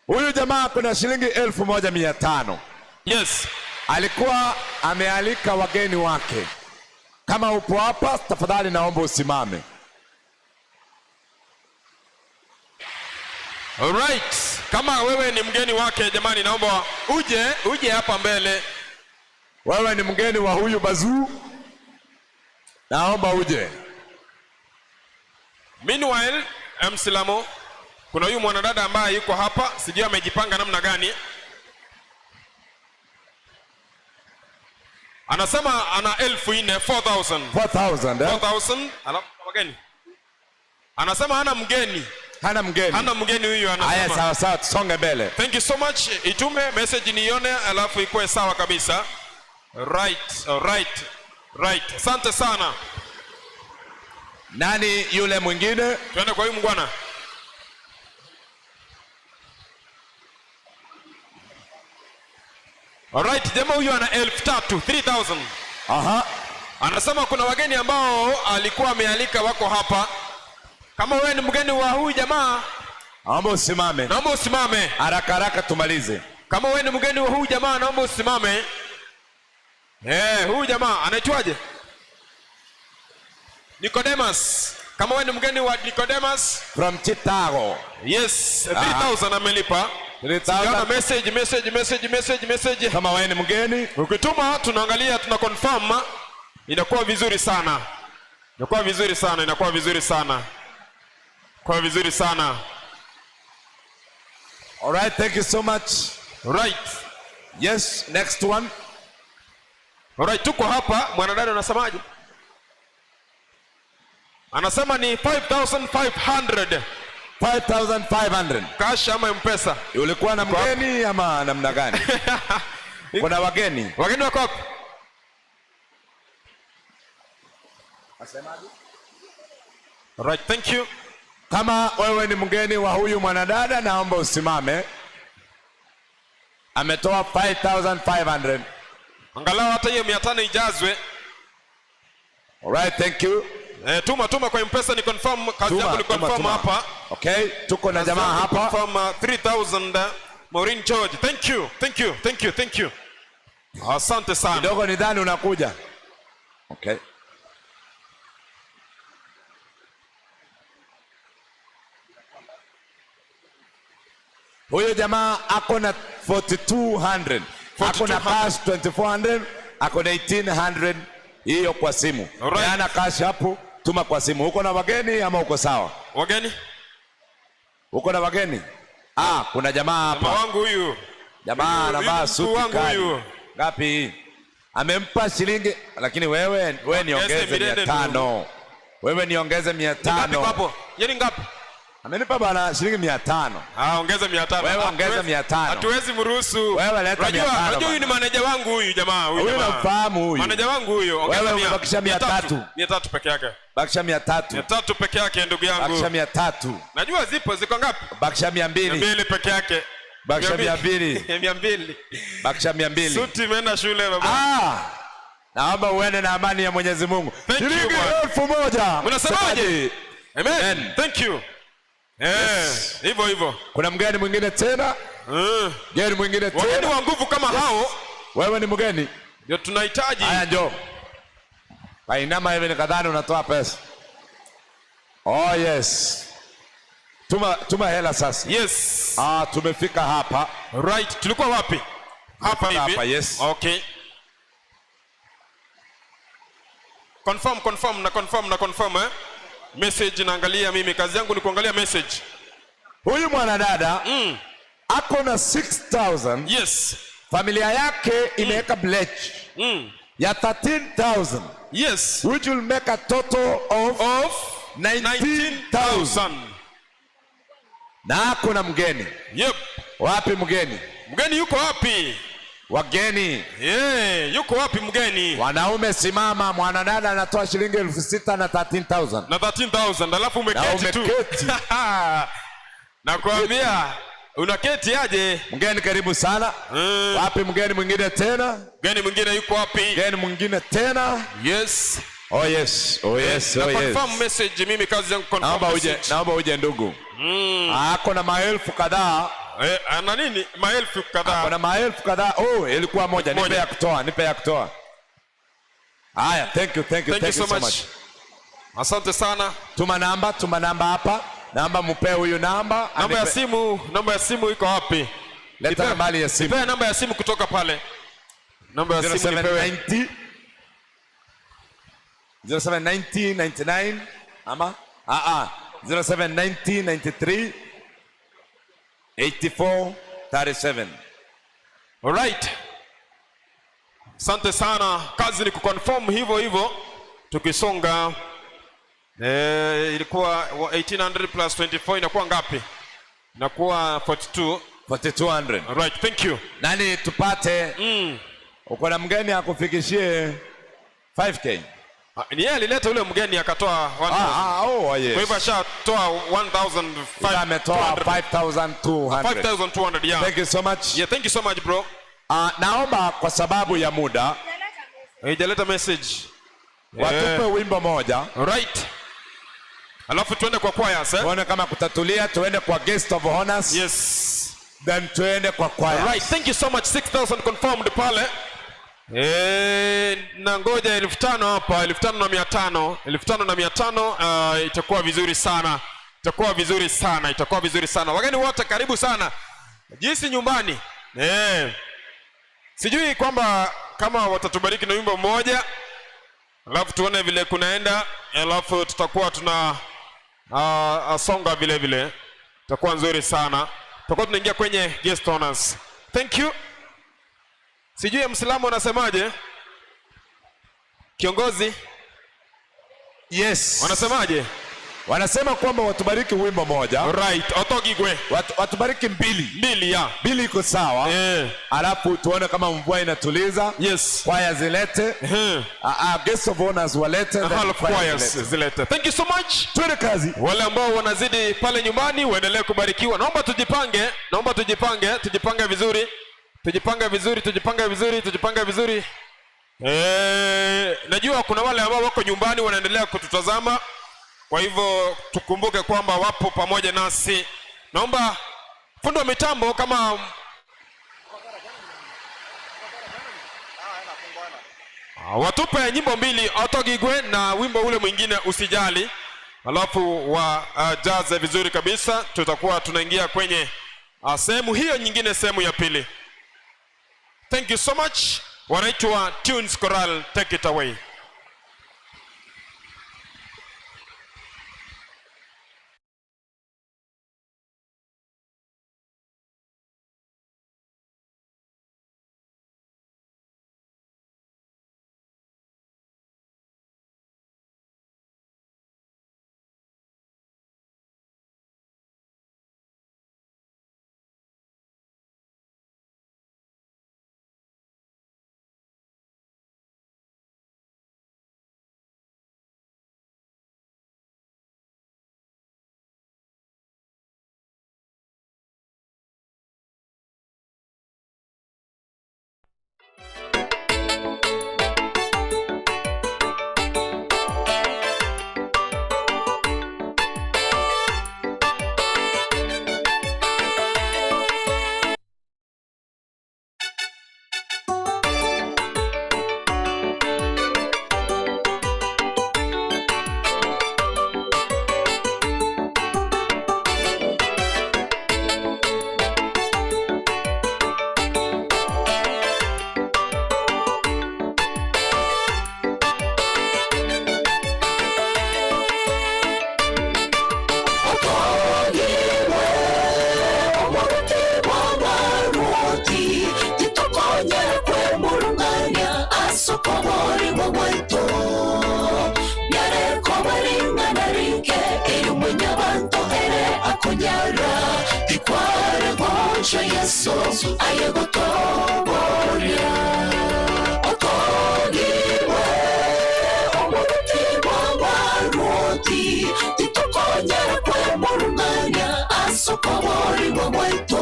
Huyu jamaa kuna shilingi 1500. Yes. Alikuwa amealika wageni wake. Kama upo hapa tafadhali naomba usimame. All right. Kama wewe ni mgeni wake jamani, naomba uje hapa mbele. Wewe ni mgeni wa huyu bazuu, naomba uje. Meanwhile, Msilamo, kuna huyu mwanadada ambaye yuko hapa, sijui amejipanga namna gani. Anasema ana 4000, 4000. 4000, eh? 4000. Alafu wageni. Anasema hana mgeni. Hana mgeni. Hana mgeni huyu anasema. Haya, sawa sawa, tusonge mbele. Thank you so much. Itume message nione, alafu ikuwe sawa kabisa. Right, right, right. Asante sana. Nani yule mwingine? Tuende kwa huyu mgwana. Alright, jamaa huyu ana 3000, 3000. Aha. Anasema kuna wageni ambao alikuwa amealika wako hapa. Kama wewe ni mgeni wa huyu jamaa, Naomba usimame. Naomba usimame. Haraka haraka tumalize. Kama wewe ni mgeni wa huyu jamaa, naomba usimame. Eh, huyu jamaa anaitwaje? Nicodemus. Kama wewe ni mgeni wa Nicodemus from Chicago. Yes, 3000 amelipa. 3000. Sijaona message, message, message, message, message. Kama wewe ni mgeni, ukituma tunaangalia, tuna confirm, inakuwa vizuri sana. Inakuwa vizuri sana, inakuwa vizuri sana. Kwa vizuri sana. All right, thank you so much. Right. Yes, next one. All right, tuko hapa. Mwanadada unasemaje? Anasema ni 5500. 5500. Cash ama M-Pesa? Ulikuwa na mgeni ama namna gani? Kuna wageni? Wageni wako wapi? Asemaje? Right, thank you. Kama wewe ni mgeni wa huyu mwanadada naomba usimame. Ametoa 5500. Angalau hata hiyo 500 ijazwe. All right, thank you. Eh, tuma tuma kwa M-Pesa ni confirm, kazi Tuma, yako ni tuma, confirm tuma. hapa. Okay, tuko na Kazi jamaa yako hapa. Confirm 3000 Maureen George. Thank you. Thank you. Thank you. Thank you. Asante sana. Kidogo nidhani unakuja. Okay. Huyo jamaa ako na 4200. Ako na cash 2400, ako na 1800 hiyo kwa simu. Peana cash hapo, tuma kwa simu. Uko na wageni ama uko sawa? Wageni? Uko na wageni? Ah, kuna jamaa hapa. Jamaa wangu huyu. Jamaa Huyu- anavaa huyu mkuu suti wangu kali. huyu. Ngapi hii? Amempa shilingi, lakini wewe wewe niongeze Mirende 500. Wewe niongeze mia Ni ngapi tano. hapo? Yeye ni ngapi? Amenipa bana shilingi 500. Ah, ongeza 500. Wewe ongeza 500. Hatuwezi mruhusu. Wewe leta Unajua, 500 unajua huyu ni manager wangu huyu jamaa huyu Huyu jamaa. namfahamu huyu. Manager wangu huyu. Ongeza Wewe umebakisha 300. 300 peke yake. Bakisha 300. 300 peke yake ndugu yangu. Bakisha 300. Najua zipo ziko ngapi? Bakisha 200. 200 peke yake. Bakisha 200. 200. Bakisha 200. Suti imeenda shule baba. Ah! Naomba uende na amani ya Mwenyezi Mungu. Thank you, Shilingi bwana. 1000. Mnasemaje? Amen. Thank you. Eh, hivyo hivyo. Kuna mgeni mwingine tena? Mgeni mwingine tena? Wageni wa nguvu kama hao Wewe ni mgeni? ndio tunahitaji. Haya njoo. Kainama hivi nikadhani unatoa pesa. Oh yes. Tuma tuma hela sasa. Yes. Ah, tumefika hapa. Right, tulikuwa wapi? Hapa hivi. Hapa, yes. Okay. Confirm, confirm na confirm na confirm eh. Message naangalia mimi, kazi yangu ni kuangalia message. Huyu mwanadada ako na 6000. Yes. Familia yake imeweka pledge ya 13000. Yes. Which will make a total of, of 19000. Na ako na mgeni. Yep. Wapi mgeni? Mgeni yuko wapi? Wageni. Yeah, yuko wapi mgeni? Wanaume simama, mwanadada anatoa shilingi 6000 na 13000. Na 13000 alafu umeketi tu. umeketi. Nakwambia unaketi aje? Mgeni karibu sana. Wapi mgeni mwingine tena? Mgeni mwingine yuko wapi? Mgeni mwingine tena? Yes. Oh yes. Oh yes. Na Oh yes. confirm message mimi kazi yangu confirm Naomba uje, message. naomba uje ndugu. Ako na maelfu kadhaa. Eh, ana nini? Maelfu kadhaa. Ako na maelfu kadhaa. Oh, ilikuwa moja. Nipe ya kutoa, nipe ya kutoa. Haya, thank you, thank you, Thank you so much. Asante sana. Tuma namba, tuma namba hapa. Namba mpe huyu namba. Namba ya Anipe- simu, namba ya simu iko wapi? Leta Nipe- nambari ya simu. Nipe namba ya simu kutoka pale. Namba ya simu nipewe. 0790 0790 99 ama ah ah 0790 93 84 37. Alright. Asante sana. Kazi ni kuconfirm hivyo hivyo tukisonga. Eh, ilikuwa 1800 plus 24 inakuwa ngapi? Inakuwa 42. 4200. Alright, thank you. Nani tupate? Uko na mgeni akufikishie 5k. Ah, Ni yeye alileta ule mgeni akatoa 1000. Ah, ah, oh, yes. Kwa hivyo ashatoa 1500. Ametoa 5200. 5200, yeah. Thank you so much. Yeah, thank you so much bro. Ah, naomba kwa sababu ya muda haijaleta message watupe wimbo moja right alafu tuende kwa choirs eh? tuone kama kutatulia tuende kwa guest of honors yes then tuende kwa choir Right, thank you so much 6000 confirmed pale Eh, na ngoja 5000 hapa 5500 5500 itakuwa vizuri sana itakuwa vizuri sana itakuwa vizuri sana wageni wote karibu sana jinsi nyumbani eh. sijui kwamba kama watatubariki na wimbo mmoja alafu tuone vile kunaenda alafu tutakuwa tuna songa vile vile itakuwa nzuri sana tutakuwa tunaingia kwenye guest honors thank you sijui mslamu anasemaje kiongozi yes wanasemaje wanasema kwamba watubariki wimbo moja right otogigwe Watu, watubariki mbili mbili ya mbili iko sawa eh. alafu tuone kama mvua inatuliza yes kwaya zilete guest of honors walete then Alafu kwaya choirs zilete thank you so much twende kazi wale ambao wanazidi pale nyumbani waendelee kubarikiwa naomba tujipange naomba tujipange tujipange vizuri tujipange vizuri tujipange vizuri tujipange vizuri Eh, najua kuna wale ambao wako nyumbani wanaendelea kututazama kwa hivyo tukumbuke kwamba wapo pamoja nasi naomba fundi wa mitambo kama Ah, watupe nyimbo mbili otogigwe na wimbo ule mwingine usijali alafu wajaze uh, vizuri kabisa tutakuwa tunaingia kwenye sehemu hiyo nyingine sehemu ya pili thank you so much wanaitwa tunes choral take it away Yesu ayegotoboria otogiwe omuruti bw'abarwoti titokonyera kwemurungania asokoboriwe bwaito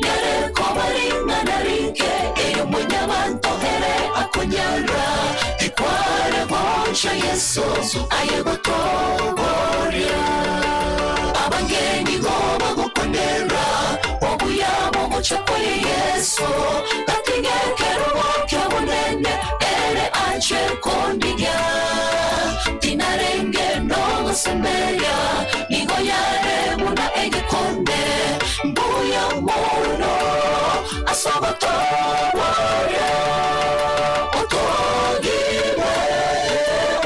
nyarekobaringana rike eyo munyabantohere akonyara tikware gonca yesu ayegotoboria abangeni goba gukonera obuyabo buca kuri yesu gatigekero bokyo bunene ere aje kondiga tinarenge nogosemberia nigo yarebuna egikonde mbuya muno asogotoboria otogibwe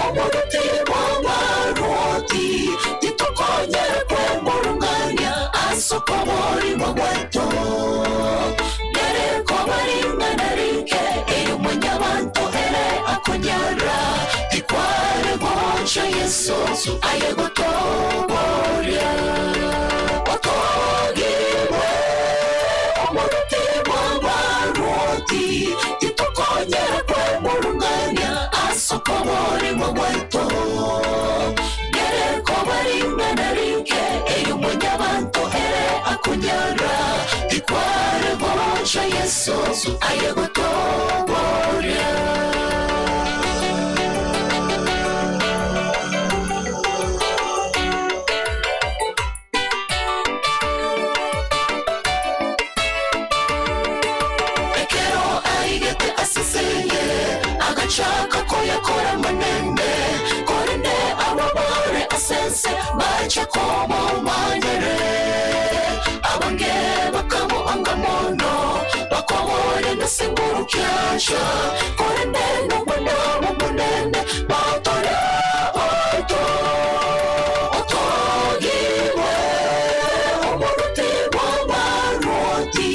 omuruti bw'abarwoti titokonyere kwemurungania asokoboribwa bweto nyarekobaringana rike eyo mwenyabanto ere akonyara tikware gonca yesu ayegotoboria otogibwe omuruti bw'abarwoti titokonyere kwemurungania asokoboribwa bweto nyarekobaringana rike eyo mwenyabanto ere akonyara tikware gonca gocha Yeso aye gotoboria. Ekero aigete aseseye, agachaka koyakora manene, korende abwo bare ase ense bacha komomanyere. Abange bakamoanga mono, bakoboria nase nguru kiacha, korende nomwana bw'Omonene batore oto. Otogigwe omoruti bw'abarwoti,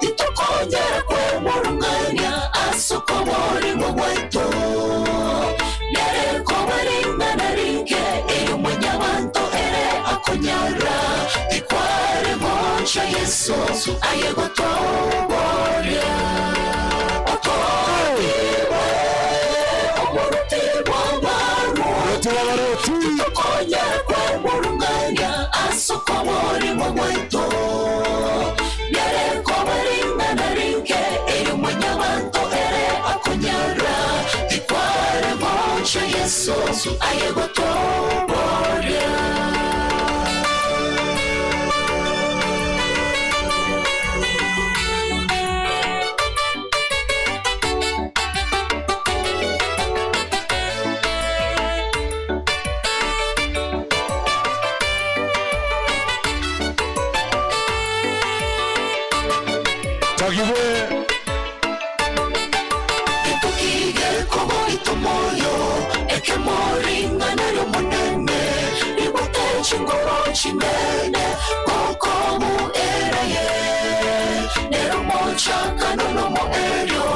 titokonyara kwemurungania ase okoborigwa gwaito. Nere koba ring'ana rinke erio mwanyabanto ere akonyara, tikware gocha Yeso aye gotoboria. Otogigwe omoruti bw'abarwoti, titokonyara kwemurungania ase okoborigwa gwaito. Nere koba ring'ana rinke erio mwanyabanto ere akonyara, tikware gocha Yeso aye gotoboria. Togigwe. Etukige koboito moyo ekemoring'ana ri'Omonene ribote chingoro chinene gokomu eraye nero mochakano nomoerio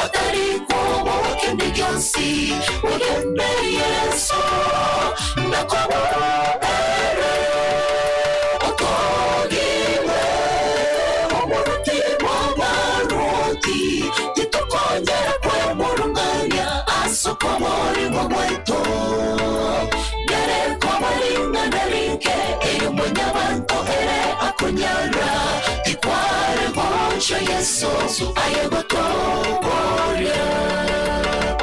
atari kwobokendi gionsi wegende Yeso nakoboere. Otogigwe omoruti bw'abarwoti, titokonyara kwemurungania ase okoborigwa gwaito. Nere koba ring'ana rinke erio mwanyabanto ere akonyara, tikware gocha Yeso aye gotoboria.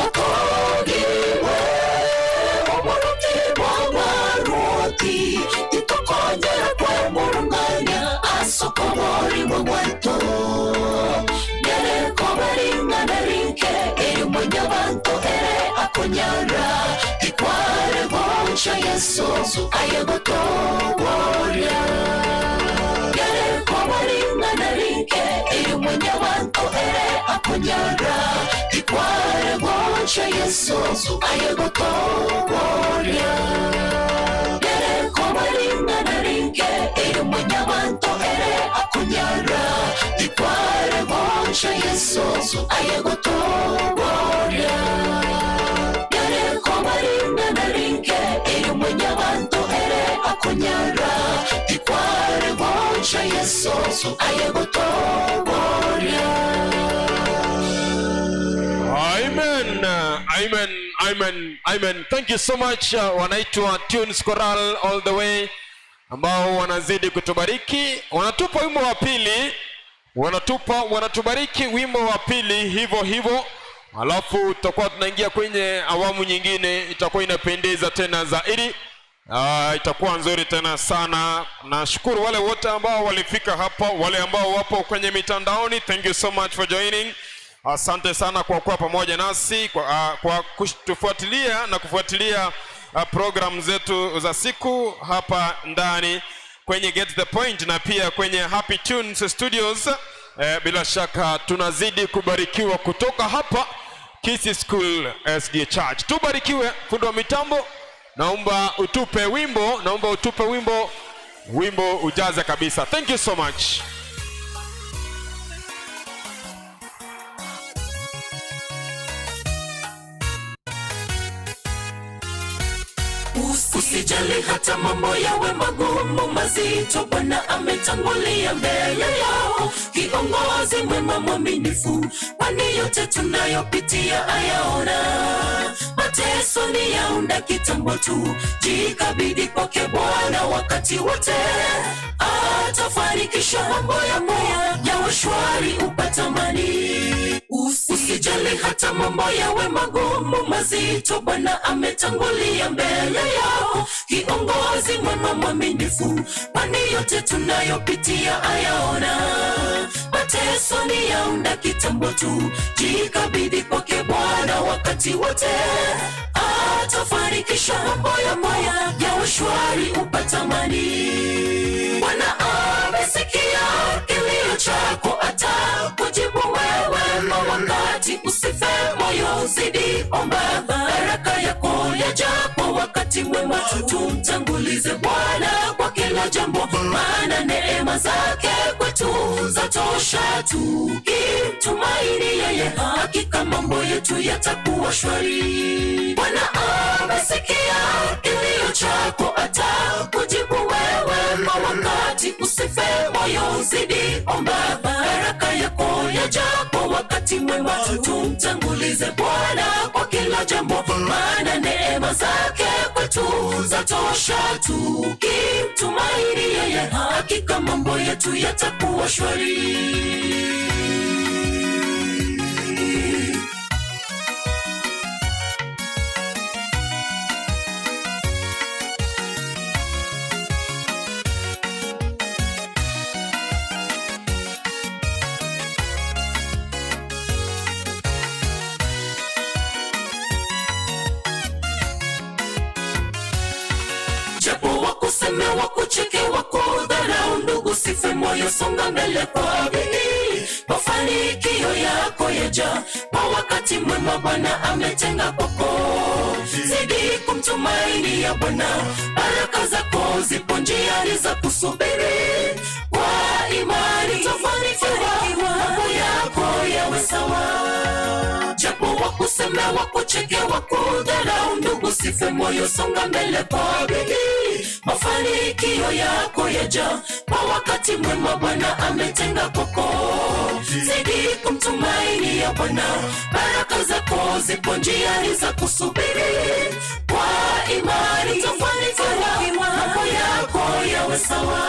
Otogigwe omoruti bw'abarwoti, titokonyara kwemurungania ase okoborigwa gwaito. Nere koba ring'ana rinke erio mwanyabanto ere akonyara, tikware gocha Yeso aye gotoboria. Nere koba ring'ana rinke erio mwanyabanto ere akonyara, tikware gocha Yeso aye gotoboria. Nere koba ring'ana rinke erio mwanyabanto ere akonyara, tikware gocha Yeso aye gotoboria. Nere koba ring'ana rinke erio mwanyabanto ere akonyara, tikware gocha Yeso aye gotoboria. Amen. Amen. Amen. Amen. Thank you so much. Wanaitwa Tunes Choral all the way ambao wanazidi kutubariki. Wanatupa wimbo wa pili. Wanatupa, wanatubariki wimbo wa pili hivyo hivyo. Alafu tutakuwa tunaingia kwenye awamu nyingine, itakuwa inapendeza tena zaidi. Itakuwa nzuri tena sana. Nashukuru wale wote ambao walifika hapa, wale ambao wapo kwenye mitandaoni. Thank you so much for joining. Asante sana kwa kuwa pamoja nasi kwa kutufuatilia na kufuatilia program zetu za siku hapa ndani kwenye Get the Point na pia kwenye Happy Tunes Studios. Bila shaka tunazidi kubarikiwa kutoka hapa Kisii School SDA Church. Tubarikiwe. Fundi wa mitambo, naomba utupe wimbo, naomba utupe wimbo, wimbo ujaze kabisa. Thank you so much. Usijali hata mambo yawe magumu mazito, Bwana ametangulia mbele yao, kiongozi mwema mwaminifu, kwani yote tunayopitia ayaona. Mateso ni ya muda kitambo tu, jikabidhi kwake Bwana wakati wote. Atafanikisha mambo yako yawe shwari, upate amani. Usijali hata mambo yawe magumu mazito, Bwana ametangulia mbele yako, kiongozi mwema mwaminifu, kwani yote tunayopitia ayaona. Mateso ni ya muda kitambo tu, jikabidhi kwake Bwana wakati wote, atafanikisha mambo yako yawe shwari, upate amani. Bwana amesikia kilio chako, atakujibu wewe kwa wakati. Usife moyo, zidi omba, baraka yako yaja kwa wakati mwema. Tumtangulize Bwana kwa kila jambo, maana neema zake kwetu zatosha. Tukimtumaini yeye, hakika mambo yetu yatakuwa shwari. Bwana amesikia kilio chako, atakujibu wewe kwa wakati. Usife moyo, zidi omba, baraka yako yaja kwa wakati mwema. Tumtangulize Bwana kwa kila jambo, maana neema zake kwetu zatosha. Tukimtumaini yeye, hakika mambo yetu yatakuwa shwari. Japo wakuseme, wakucheke, wakudharau, ndugu, sife moyo, songa mbele kwa bidii. Mafanikio yako yaja kwa wakati mwema, Bwana ametenga kwako. Zidi kumtumaini ya Bwana, baraka zako zipo njiani za kusubiri. Kwa imani utafanikiwa, mambo yako yawe sawa japo wakuseme, wakucheke, wakudharau, ndugu, sife moyo, songa mbele kwa bidii. Mafanikio yako yaja kwa wakati mwema, Bwana ametenga kwako. Zidi kumtumaini ya Bwana, baraka zako zipo njiani za kusubiri. Kwa imani utafanikiwa, mambo yako yawe sawa.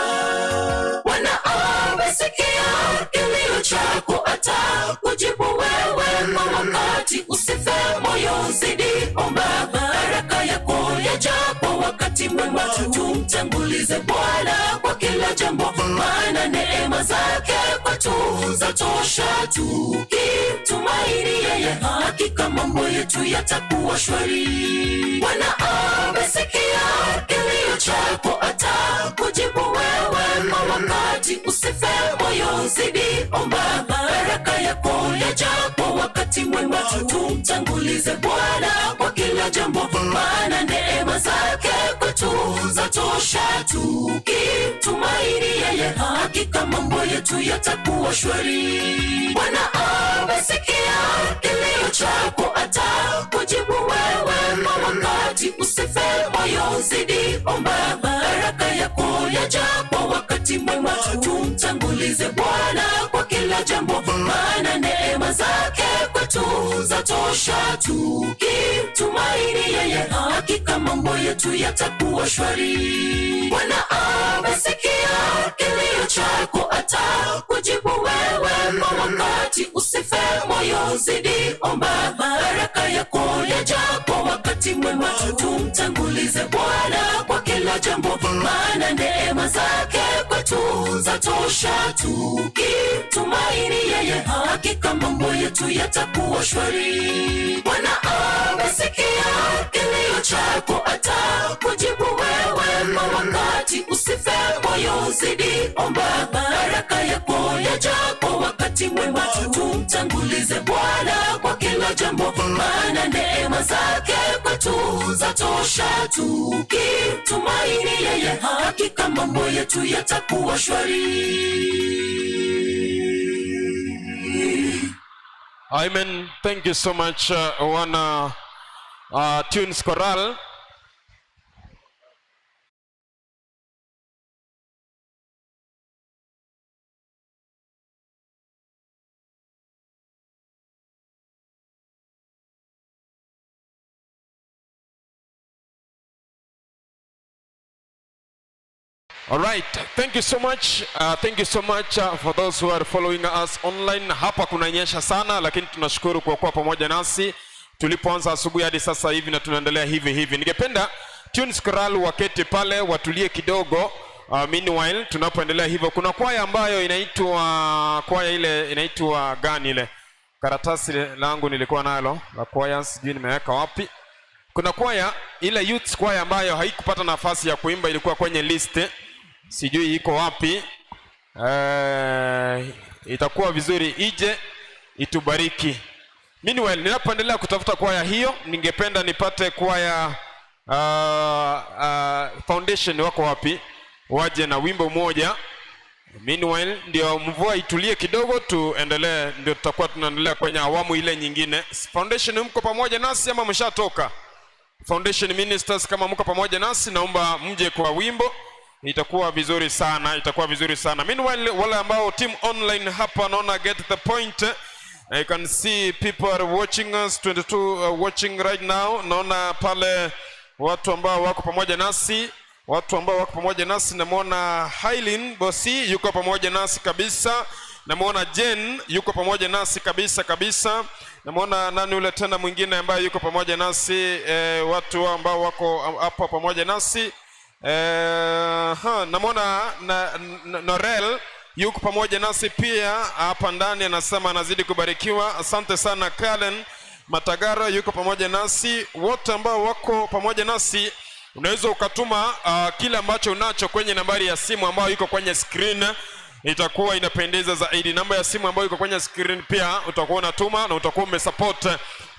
Bwana amesikia kilio chako, atakujibu wewe kwa wakati. Usife moyo, zidi omba, baraka yako yaja kwa wakati mwema. Tumtangulize Bwana kwa kila jambo, maana neema zake kwetu zatosha. Tukimtumaini yeye, hakika mambo yetu yatakuwa shwari. Bwana amesikia kilio chako, atakujibu wewe kwa wakati. Usife moyo, zidi omba, baraka yako yaja kwa wakati mwema. Tumtangulize Bwana kwa kila jambo, maana neema zake kwetu zatosha. Tukimtumaini yeye, hakika mambo yetu yatakuwa shwari. Bwana amesikia kilio chako, atakujibu wewe kwa wakati. Usife moyo, zidi omba, baraka yako yaja kwa wakati mwema. Tumtangulize Bwana kwa kila jambo, maana neema zake kwetu zatosha. Tukimtumaini yeye, hakika mambo yetu yatakuwa shwari. Bwana amesikia kilio chako, atakujibu wewe kwa wakati. Usife moyo, zidi omba, baraka yako yaja kwa wakati mwema. Tumtangulize Bwana kwa kila jambo, maana neema zake kwetu zatosha. Tukimtumaini yeye, hakika mambo yetu yatakuwa shwari. Bwana amesikia kilio chako, atakujibu wewe kwa wakati. Usife moyo, zidi omba, baraka yako yaja kwa wakati mwema. Tumtangulize Bwana kwa kila jambo, maana neema zake kwetu zatosha. Tukimtumaini yeye, hakika mambo yetu yatakuwa shwari. Amen. Thank you so much, wana Tunes Choral. All right. Thank you so much. Thank you so much for those who are following us online. Hapa kunanyesha sana lakini tunashukuru kwa kuwa pamoja nasi tulipoanza asubuhi hadi sasa hivi na tunaendelea hivi hivi. Ningependa Tunes Choral waketi pale watulie kidogo. Meanwhile tunapoendelea hivyo kuna kwaya ambayo inaitwa kwaya ile inaitwa gani ile? Karatasi langu nilikuwa nalo la kwaya sijui nimeweka wapi. Kuna kwaya ile youth kwaya ambayo haikupata nafasi ya kuimba, ilikuwa kwenye list, sijui iko wapi. Itakuwa vizuri ije itubariki. Meanwhile, ninapoendelea kutafuta kwaya hiyo, ningependa nipate kwaya foundation wako wapi, waje na wimbo mmoja. Meanwhile, ndio mvua itulie kidogo, tuendelee, ndio tutakuwa tunaendelea kwenye awamu ile nyingine. Foundation, mko pamoja nasi ama mshatoka? Foundation Ministers, kama mko pamoja nasi, naomba mje kwa wimbo, itakuwa vizuri sana, itakuwa vizuri sana. Meanwhile, wale ambao team online hapa naona get the point. I can see people are watching us 22 watching right now. Naona pale watu ambao wako pamoja nasi, watu ambao wako pamoja nasi. Namwona Hailin Bosi yuko pamoja nasi kabisa. Namwona Jen yuko pamoja nasi kabisa kabisa. Namwona nani yule tena mwingine ambaye yuko pamoja nasi watu ambao wako hapa pamoja nasi namwona na Norel yuko pamoja nasi pia hapa ndani, anasema anazidi kubarikiwa. Asante sana. Kalen Matagara yuko pamoja nasi. Wote ambao wako pamoja nasi, unaweza ukatuma kile ambacho unacho kwenye nambari ya simu ambayo iko kwenye screen, itakuwa inapendeza zaidi. Namba ya simu ambayo iko kwenye screen pia utakuwa unatuma na utakuwa umesupport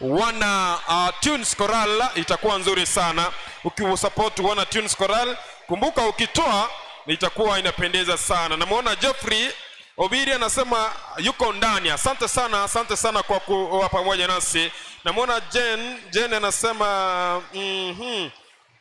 wana Tunes Choral, itakuwa nzuri sana ukiusupport wana Tunes Choral. Kumbuka ukitoa itakuwa inapendeza sana. Namuona Jeffrey Obiri anasema yuko ndani. Asante sana, asante sana kwa kuwa pamoja nasi. Namuona Jen anasema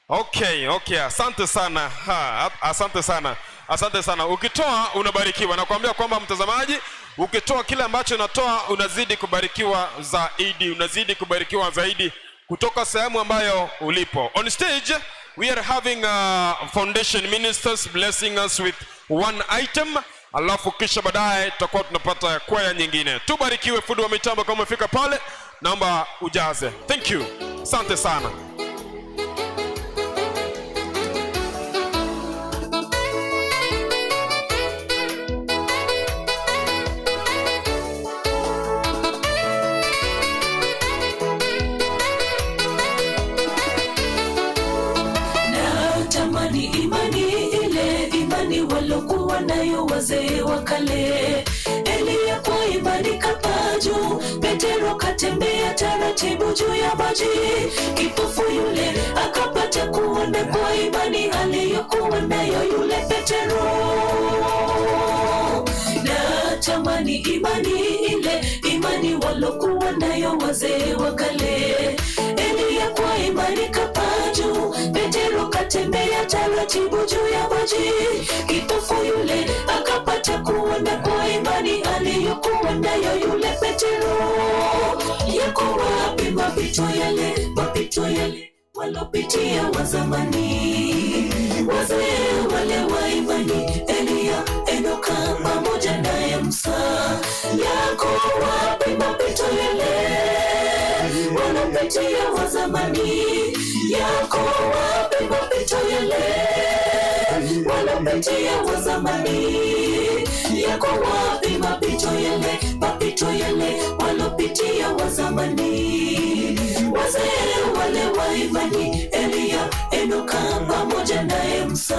Okay, asante sana. Ha, asante sana. Asante sana. Ukitoa unabarikiwa. Nakwambia kwamba mtazamaji, ukitoa kile ambacho unatoa unazidi kubarikiwa zaidi, unazidi kubarikiwa zaidi kutoka sehemu ambayo ulipo. On stage we are having foundation ministers blessing us with one item, alafu kisha baadaye tutakuwa tunapata kwaya nyingine. Tubarikiwe. Fundi wa mitambo, kama umefika pale, naomba ujaze. Thank you. Asante sana. Natamani imani ile imani walokuwa nayo wazee wa kale. Eliya kwa imani kapaa juu, Petero katembea taratibu juu ya maji, kipofu yule akapata kuona kwa imani aliyokuwa nayo yule Petero. Natamani imani ile imani walokuwa nayo wazee wa kale. Eliya kwa imani kapaa juu, Petero katembea taratibu juu ya maji, kipofu yule akapata kuona kwa imani aliyokuwa nayo yule Petero. Yako wapi mapito yale, mapito yale walopitia wa zamani, wazee wale wa imani, Eliya, Enoka pamoja naye Musa. Yako wapi mapito yale walopitia wa zamani? Yako wapi mapito yale walopitia wa zamani? Yako wapi mapito yale, mapito yale walopitia wa zamani? Wazee wale wa imani, Eliya, Enoka pamoja naye Musa.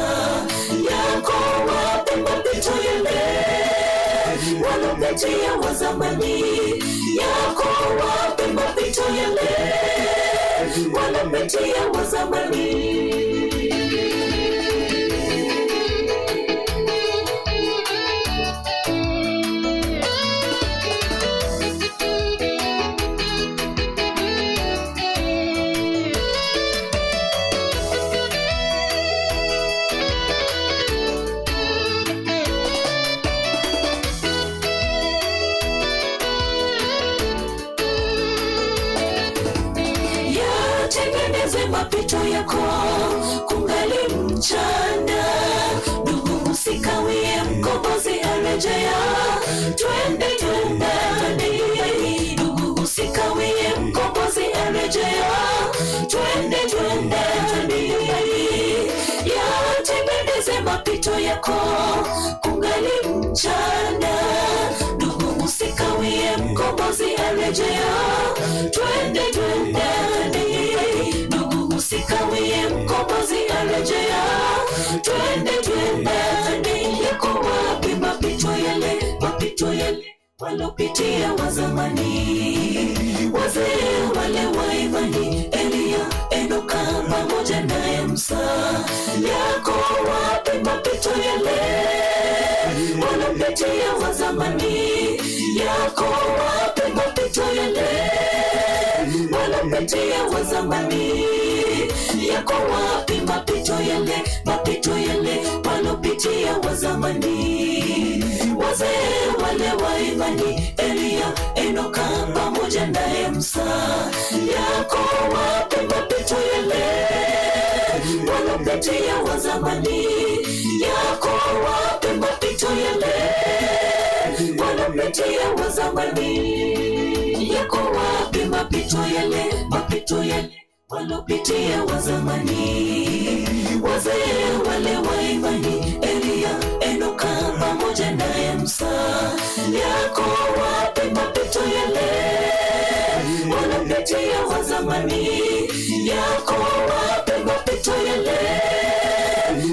Yako wapi mapito yale walopitia wa zamani? Yako wapi mapito yale walopitia wa zamani? Yatengeneze mapito yako kungali mchana, ndugu. arejea. Twende twende twende nyumbani, ndugu usikawie, mkombozi arejea. Twende twende twende nyumbani, yatengeneze mapito yako kungali mchana. Ndugu usikawie, mkombozi arejea. Twende twende twende nyumbani, ndugu usikawie, mkombozi arejea. Twende twende twende, yako wapi mapito yale, mapito yale walopitia wa zamani, wazee wale wa imani, Eliya, Enoka pamoja naye Musa. Yako wapi mapito yale walopitia wa zamani? Yako wapi mapito yale walopitia wa zamani? Yako wapi mapito yale, mapito yale walopitia wa zamani? Wazee wale wa imani, Eliya, Enoka pamoja naye Musa. Yako wapi mapito yale walopitia wa zamani? Yako wapi mapito yale walopitia wa zamani? Yako wapi mapito yale, mapito yale walopitia wa zamani? Wazee wale wa imani, Eliya, Enoka pamoja naye Musa. Yako wapi mapito yale walopitia wa zamani? Yako wapi mapito yale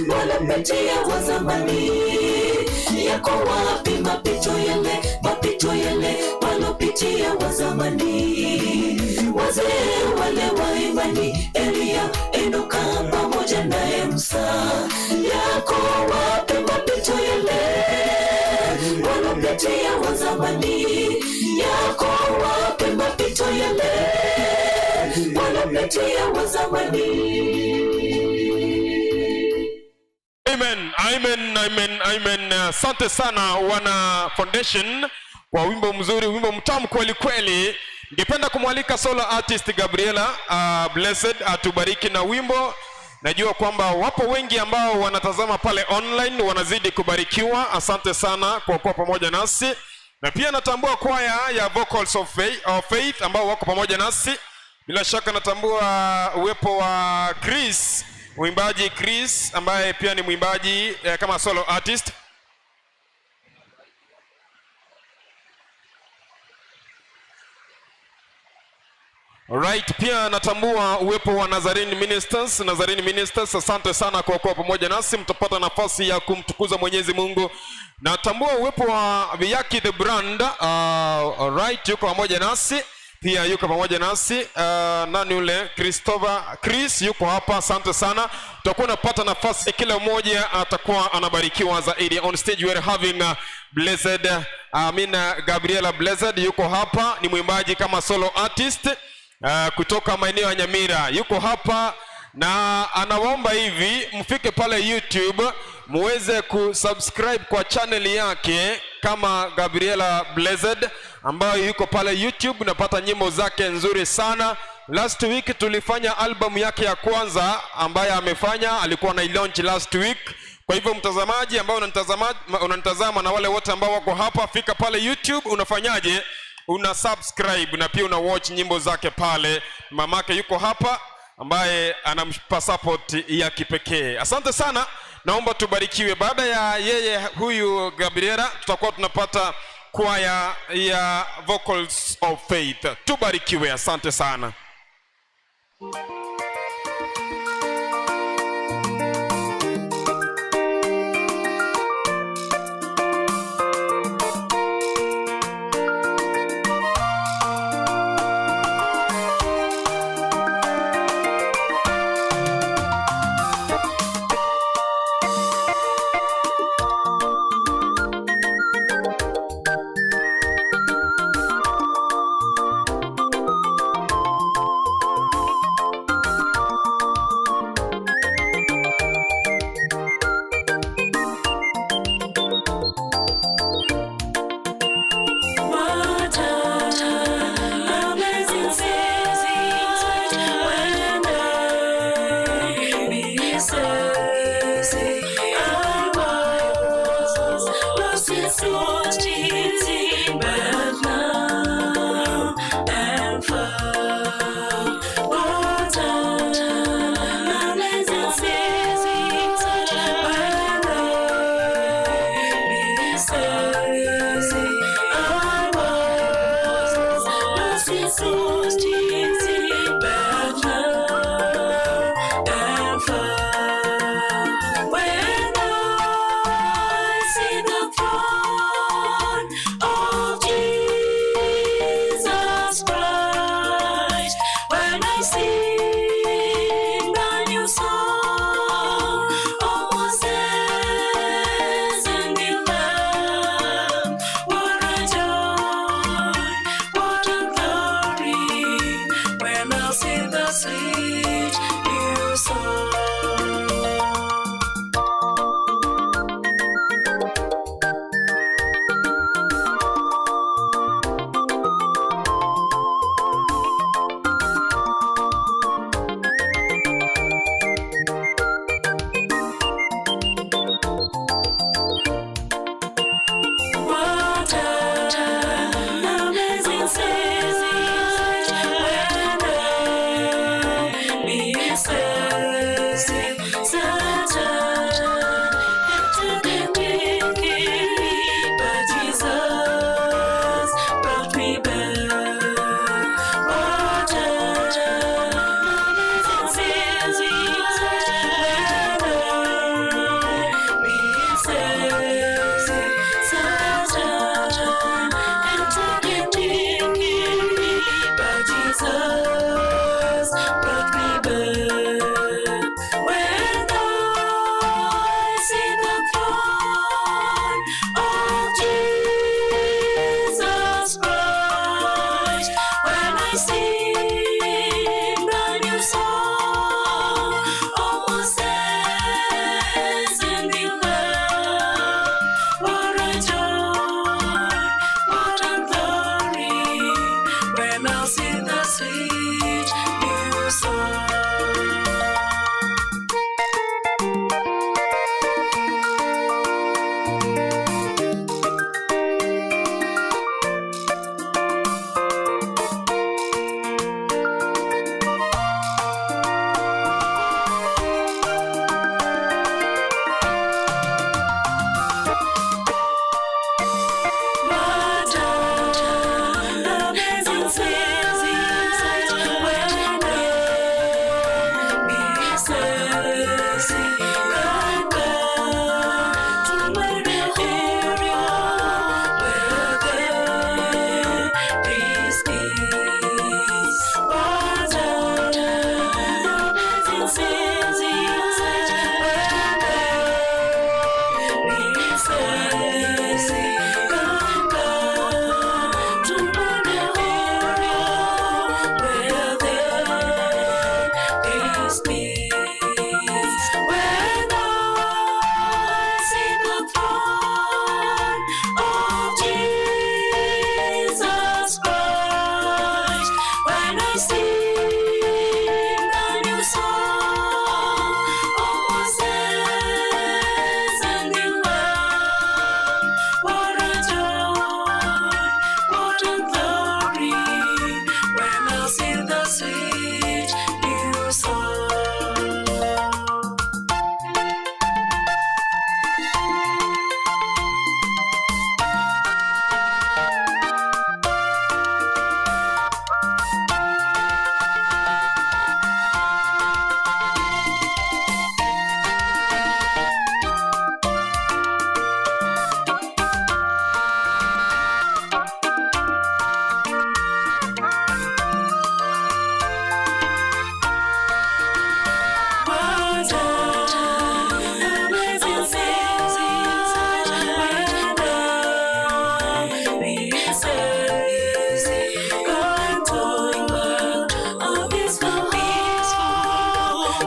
walopitia wa zamani? Yako wapi mapito yale, mapito yale walopitia wa zamani? Wazee wale wa imani, Eliya, Enoka pamoja naye Musa. Yako wapi mapito yale walopitia wa zamani? Yako wapi mapito yale walopitia wa zamani? Amen, amen, amen, amen. Asante sana wana foundation kwa wimbo mzuri, wimbo mtamu kweli kweli. Ningependa kumwalika solo artist Gabriela Blessed atubariki na wimbo. Najua kwamba wapo wengi ambao wanatazama pale online wanazidi kubarikiwa. Asante sana kwa kuwa pamoja nasi, na pia natambua kwaya ya Vocals of Faith, of Faith ambao wako pamoja nasi. Bila shaka natambua uwepo wa Chris, mwimbaji Chris ambaye pia ni mwimbaji kama solo artist. Alright, pia natambua uwepo wa Nazarene Ministers. Nazarene Ministers, asante sana kwa kuwa pamoja nasi, mtapata nafasi ya kumtukuza Mwenyezi Mungu. Natambua uwepo wa Viyaki the Brand. Alright, yuko pamoja nasi pia yuko pamoja nasi nani yule Christopher Chris yuko hapa, asante sana. Tutakuwa napata nafasi, kila mmoja atakuwa anabarikiwa zaidi. On stage we are having Blessed Amina Gabriela Blessed yuko hapa, ni mwimbaji kama solo artist kutoka maeneo ya Nyamira, yuko hapa na anawaomba hivi mfike pale YouTube muweze kusubscribe kwa channel yake kama Gabriela Blessed ambayo yuko pale YouTube, napata nyimbo zake nzuri sana. Last week tulifanya albamu yake ya kwanza ambayo amefanya, alikuwa na launch last week. Kwa hivyo mtazamaji ambao unanitazama, unanitazama na wale wote ambao wako hapa, fika pale YouTube, unafanyaje? Una subscribe na pia una watch nyimbo zake pale. Mamake yuko hapa ambaye anampa support ya kipekee. Asante sana, naomba tubarikiwe. Baada ya yeye huyu Gabriela, tutakuwa tunapata kwaya ya Vocals of Faith. Tubarikiwe, asante sana. Thank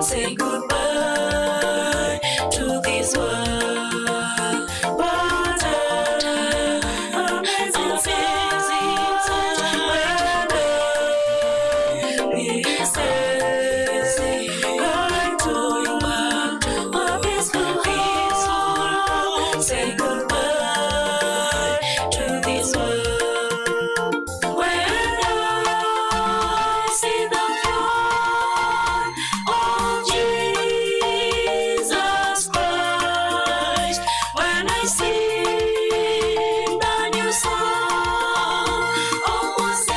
Say goodbye to this world. But amazing Say goodbye to this world. When I see the throne of Jesus Christ, when I sing the new song of Moses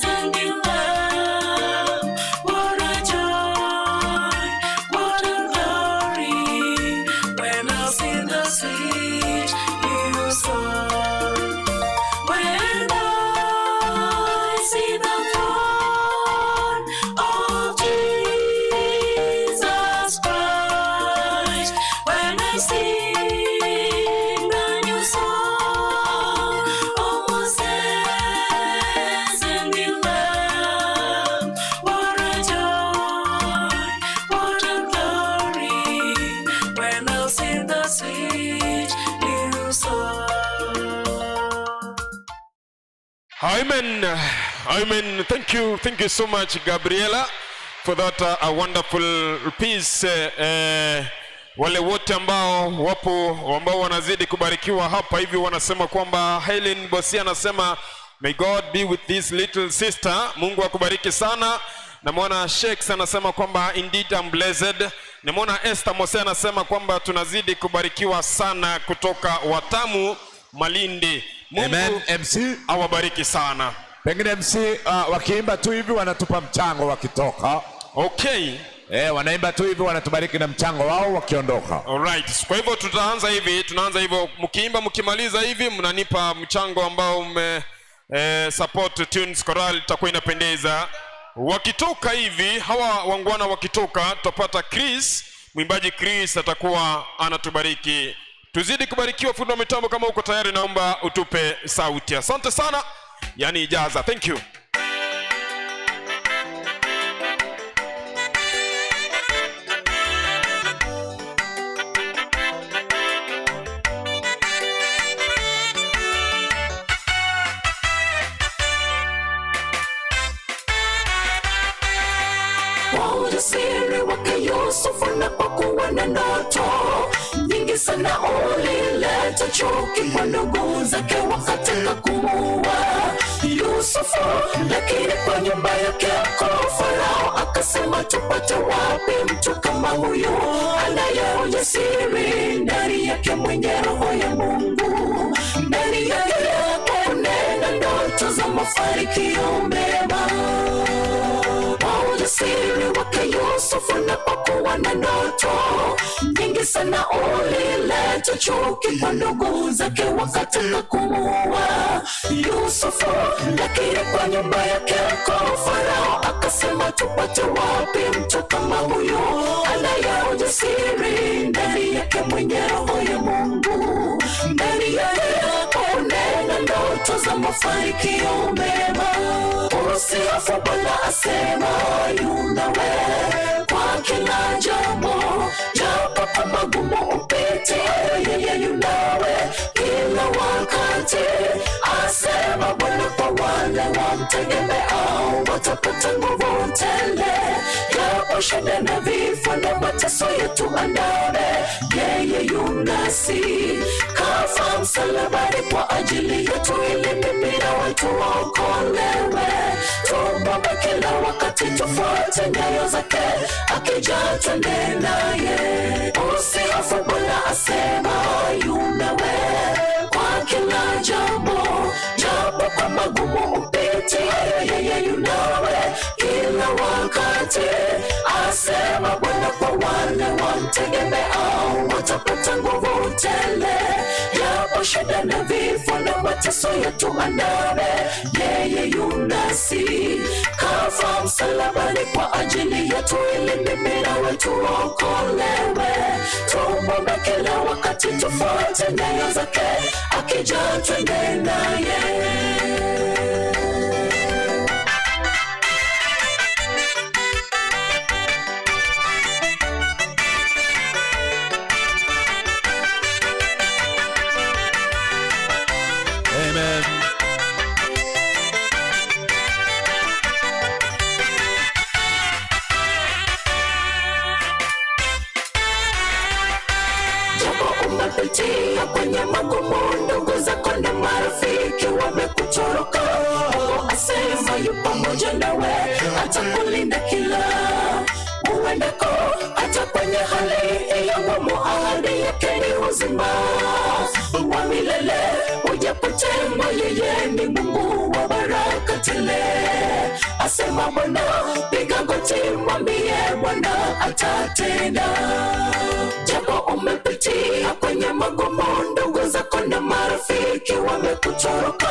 and the Lamb, what a joy, what a glory, when I sing the sweet new song. When I see the throne of Jesus Christ, when I sing the new song of Moses and the Lamb, what a joy, what a glory, when I sing the sweet new song. Amen. Amen. Thank you. Thank you so much, Gabriela, for that a wonderful piece. Wale wote ambao wapo ambao wanazidi kubarikiwa hapa hivi wanasema kwamba Helen Bosia anasema may God be with this little sister. Mungu akubariki sana. Namwona Shakes anasema kwamba indeed I'm blessed. Namwona Esther Mose anasema kwamba tunazidi kubarikiwa sana kutoka Watamu Malindi. Mungu Amen, MC awabariki sana. Pengine MC wakiimba tu hivi wanatupa mchango wakitoka. Okay. Wanaimba tu hivi wanatubariki na mchango wao wakiondoka. Alright. Kwa hivyo tutaanza hivi, tunaanza hivyo mkiimba mkimaliza hivi mnanipa mchango ambao mme support Tunes Choral itakuwa inapendeza. Wakitoka hivi hawa wangwana wakitoka tutapata Chris, mwimbaji Chris atakuwa anatubariki. Tuzidi kubarikiwa. Fundi wa mitambo, kama uko tayari naomba utupe sauti. Asante sana. Yaani ijaza. Thank you. Kwa ujasiri wake Yusufu na kwa kuwa na ndoto nyingi sana ulileta chuki kwa ndugu zake wakataka kumuua Yusufu, lakini kwa nyumba yake kwa Farao akasema, tupate wapi mtu kama huyu anaye ujasiri ndani yake, mwenye roho ya Mungu ndani yake, kunena ndoto za mafanikio mema. Kwa ujasiri wake Yusufu Yusufu, na kwa kuwa na ndoto nyingi sana ulileta chuki kwa ndugu zake, wakataka kumuua Yusufu, lakini kwa nyumba yake mkoo Farao akasema, tupate wapi mtu kama huyu anaye ujasiri ndani yake, mwenye roho ya Mungu ndani yake kunena ndoto za mafanikio mema. Usihofu, Bwana asema yu nawe kwa kila jambo, japo kwa magumu upite, yeye yu nawe kila wakati. Asema Bwana kwa wale wamtegemeao, watapata nguvu tele. Japo shida na vifo na mateso yetuandame, yeye yu nasi. Kafa msalabani kwa ajili yetu, ili mimi na wetu waokolewe. Tumwombe kila wakati, tufuate nyayo zake, akija twende naye. Usihofu, Bwana asema yu nawe kwa kila jambo, japo kwa magumu upite, yeye yu nawe kila wakati. Asema Bwana kwa wale wamtegemeao, watapata nguvu tele. Japo shida na vifo na mateso yetuandame, yeye yu nasi. Kafa msalabani kwa ajili yetu, ili mimi nawe tuokolewe. Tumwombe kila wakati, tufuate nyayo zake, akija twende naye. Amen. Japo umepitia kwenye magumu, ndugu zako na marafiki wamekutoroka, Mungu asema yu pamoja nawe, atakulinda kila uendako, hata kwenye hali ya ngumu. Ahadi yake ni uzima wa milele, ujapotengwa, yeye ni Mungu wa baraka tele. Asema Bwana, piga goti, mwambie Bwana atatenda. Japo umepitia kwenye magumu, ndugu zako na marafiki wamekutoroka,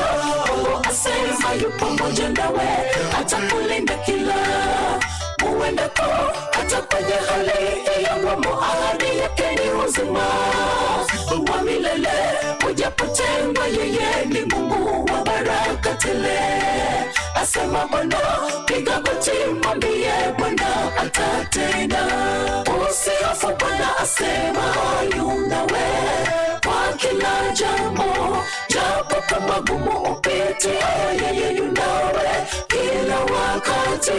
Mungu asema yu pamoja nawe, atakulinda kila uendako, hata kwenye hali ya ngumu. Ahadi yake ni uzima wa milele, ujapotengwa, yeye ni Mungu wa baraka tele. Asema Bwana, piga goti, mwambie Bwana atatenda. Usihofu, Bwana asema yu nawe kwa kila jambo, japo kwa magumu upite, yeye yu nawe kila wakati.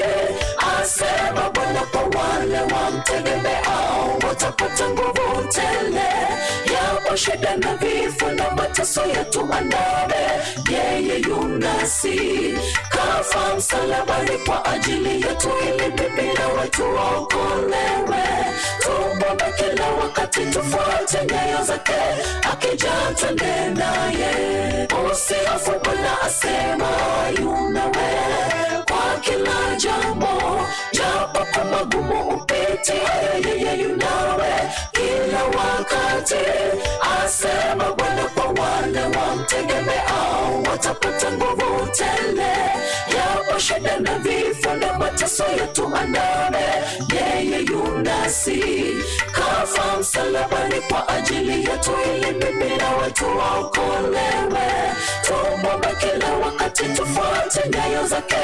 Asema Bwana kwa wale wamtegemeao, watapata nguvu tele. Yapo shida na vifo na mateso yetuandame, yeye yu nasi. Kafa msalabani kwa ajili yetu, ili mimi nawe tuokolewe. Tumwombe kila wakati, tufuate nyayo zake, akija twende naye. Usihofu, Bwana asema yu nawe kwa kila jambo, japo kwa magumu upite, yeye yu nawe kila wakati. Asema Bwana kwa wale wamtegemeao, watapata nguvu tele. Yapo shida na vifo na mateso yetuandame, yeye yu nasi. Kafa msalabani kwa ajili yetu, ili mimi nawe tuokolewe. Tumwombe kila wakati, tufuate nyayo zake,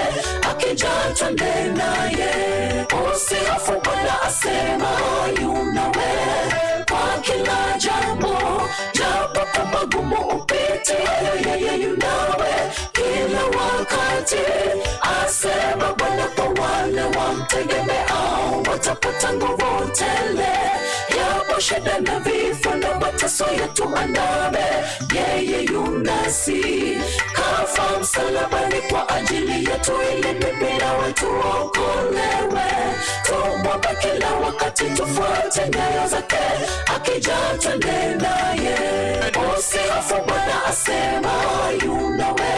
akija twende naye. Usihofu, Bwana asema yu nawe kwa kila jambo, japo kwa magumu upite, yeye yu nawe kila wakati. Asema Bwana kwa wale wamtegemeao, watapata nguvu tele. Yapo shida na vifo na mateso yetuandame, yeye yu nasi. Kafa msalabani kwa ajili yetu, ili mimi nawe tuokolewe. Tumwombe kila wakati, tufuate nyayo zake, akija twende naye. Usihofu, Bwana asema yu nawe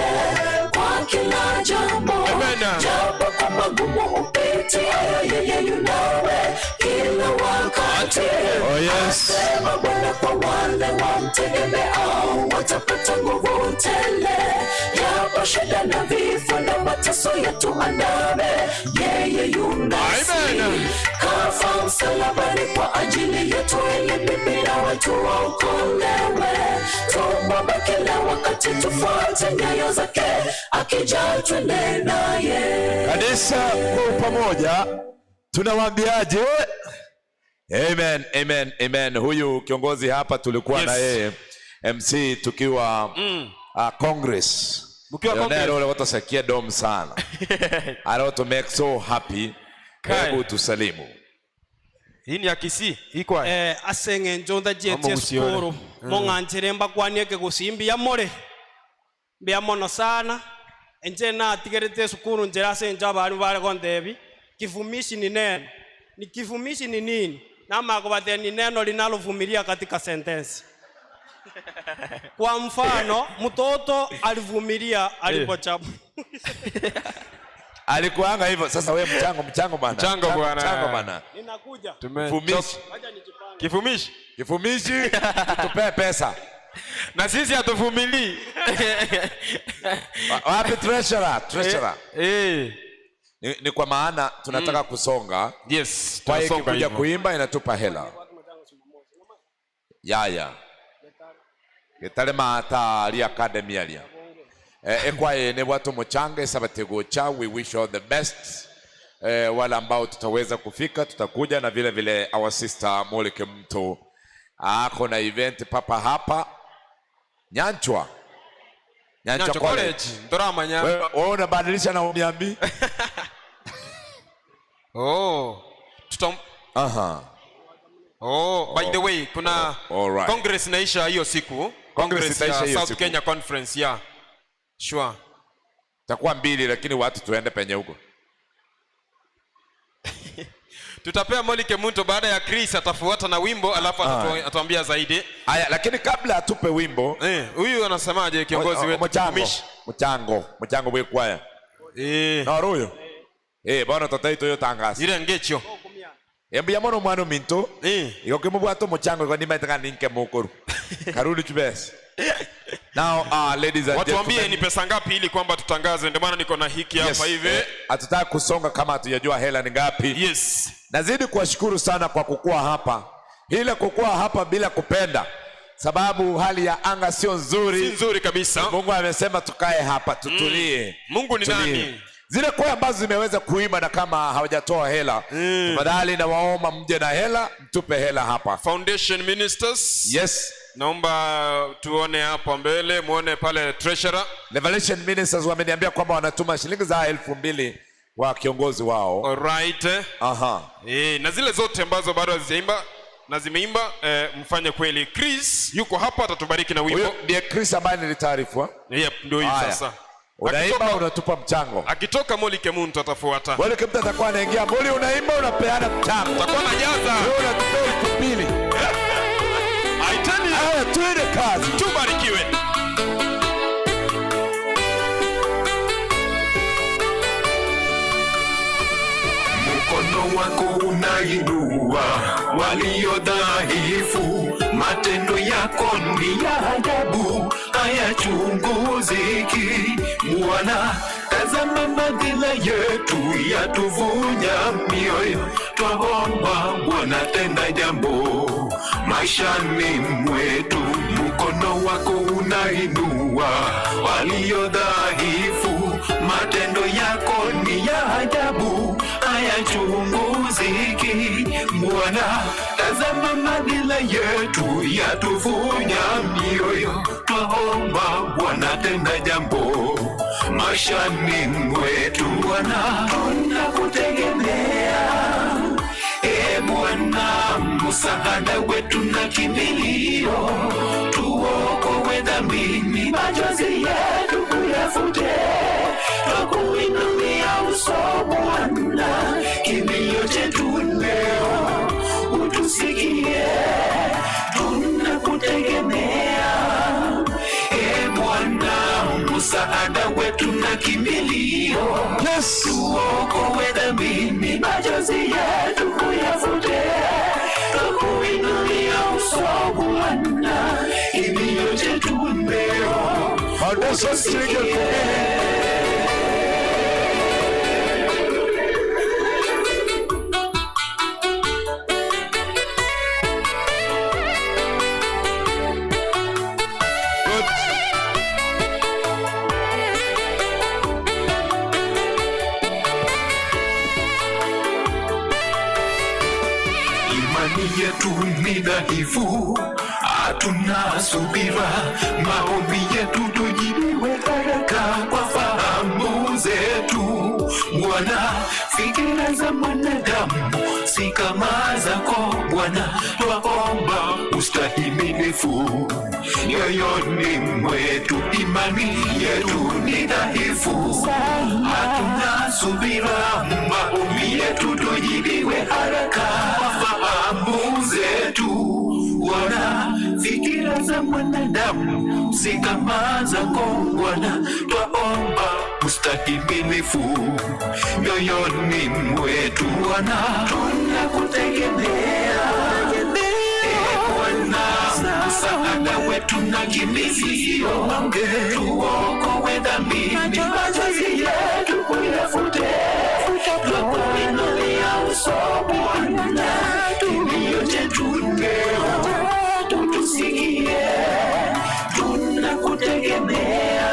kwa kila jambo, japo kwa magumu upite, yeye yu nawe Oh, yes. Asema Bwana kwa wale wamtegemeao watapata nguvu tele, yapo shida na vifo na mateso yetuandame, yeye yu nasi. Kafa msalabani kwa ajili yetu ili mimi na watu waokolewe. Tumwombe kila wakati, tufuate nyayo zake, akija twende naye. Kanisa kwa pamoja tunawaambiaje? Amen, amen, amen. Huyu kiongozi hapa tulikuwa Yes. na yeye MC tukiwa Congress. Mkiwa Lionel Congress. ole watasakia dom sana. I want to make so happy. Kai. Hebu tusalimu. Hii ni ya Kisii, hii kwa. Eh, ase eng'encho ntachietie Ama usione. esukuru mong'anchire mbakwanie ekegusii mbuya more mbuya mono sana enche natigerete esukuru nchera ase encho abarimu bare kontebi kivumishi ni neno ni kivumishi ni nini namakobatea ni neno linalovumilia katika sentensi kwa mfano mtoto alivumilia alipochapwa Alikuanga hivyo. Sasa wewe mchango mchango bana. Mchango bwana. Mchango bana. ninakuja Kifumishi. Wacha nijipange. Kifumishi. Kifumishi tupee pesa. Na sisi hatuvumilii. Wapi treasurer? Treasurer. Eh. Ni kwa maana tunataka kusonga. Yes, Kwa hiyo tunasonga ikikuja hivyo. kuimba inatupa hela. Yaya. Getare mata ali academy alia. Eh, ekwaye ne watu muchange sabategocha we wish all the best. Eh, wale ambao tutaweza kufika tutakuja na vile vile our sister Molike Mto ako na event papa hapa Nyanchwa. Nyanchwa Nyanchwa College. College, Ndoramanya. Wewe wewe unabadilisha na uniambi? Oh. Tutam Aha. Oh, by the way, kuna All right. Congress inaisha hiyo siku. Congress itaisha ya hiyo South siku. Kenya Conference, yeah. Sure. Takuwa mbili lakini watu tuende penye huko. Tutapea Molike Muntu baada ya Chris atafuata na wimbo alafu atatuambia zaidi. Aya, lakini kabla atupe wimbo eh, huyu anasemaje kiongozi wetu? Mchango. Mtumishi? Mchango, mchango bwekwaya. Eh. No ruyo. Eh, bono tataito yo tangasa. Ile ngechio. Embuya mono mwana minto. Eh. Igo kimubwato mchango iko nimaitanga ninke mukuru. Karudi chubesi. Now, ladies and Watuambie gentlemen. ni pesa ngapi ili kwamba tutangaze. Ndio maana niko na hiki Yes, hapa hivi. eh, hatutaki kusonga kama hatujajua hela ni ngapi. Yes. Nazidi kuwashukuru sana kwa kukua hapa, ile kukua hapa bila kupenda, sababu hali ya anga sio nzuri, Si nzuri kabisa. Mungu amesema tukae hapa tutulie. Mungu ni Tulie. nani? Zile kwaya ambazo zimeweza kuimba na kama hawajatoa hela, tafadhali nawaomba mje na hela, mtupe hela hapa. Foundation Ministers. Yes. Naomba tuone hapa mbele, muone pale treasurer. Revelation Ministers wameniambia kwamba wanatuma shilingi za 2000 wa kiongozi wao. Alright. Aha. Eh, na zile zote ambazo bado hazijaimba na zimeimba eh, mfanye kweli. Chris yuko hapa atatubariki na wimbo. Huyo ndiye Chris ambaye nilitaarifu. Yep, ndio hiyo Haya. sasa. Unaimba unatupa mchango. Akitoka Molike Muntu atafuata. Molike Muntu atakuwa anaingia. Moli unaimba unapeana mchango. Atakuwa anajaza. Wewe unatupa 2000. I tell you. Haya, twende kazi. Tubarikiwe. Mkono wako unainua walio dhaifu, matendo yako ni ya ajabu, hayachunguziki. Bwana, tazama madhila yetu yatuvunja mioyo, twaomba Bwana, tenda jambo maishani mwetu. Mkono wako unainua walio dhaifu, matendo yako ni ya ajabu, hayachunguziki. Bwana, tazama madhila yetu yatuvunja mioyo, twaomba Bwana, tenda jambo maishani mwetu. Bwana, tunakutegemea E Bwana, msaada wetu na kimbilio, tuokoe dhambini, machozi yetu kuyafute, twakuinulia uso Bwana, kilio chetu leo utusikie, tunakutegemea. E Bwana, msaada wetu na kimbilio, yes. Tuokoe dhambini, machozi yetu kuyafute, twakuinulia Foundation shilingi 2000. Imani yetu ni dhaifu, hatuna subira. Maombi yetu tujibiwe haraka kwa fahamu zetu. Bwana, fikira za mwanadamu si kama zako Bwana, twaomba ustahimilifu mioyoni mwetu. Imani yetu ni dhaifu, hatuna subira. Maombi yetu tujibiwe haraka kwa fahamu zetu. Bwana, fikira za mwanadamu si kama zako Bwana, twaomba ustahimilifu mioyoni mwetu. Bwana, tunakutegemea Eh, Bwana, msaada wetu na kimbilio, tuokoe dhambini, machozi yetu uyafute, twakuinulia uso Bwana, kilio chetu leo utusikie, tunakutegemea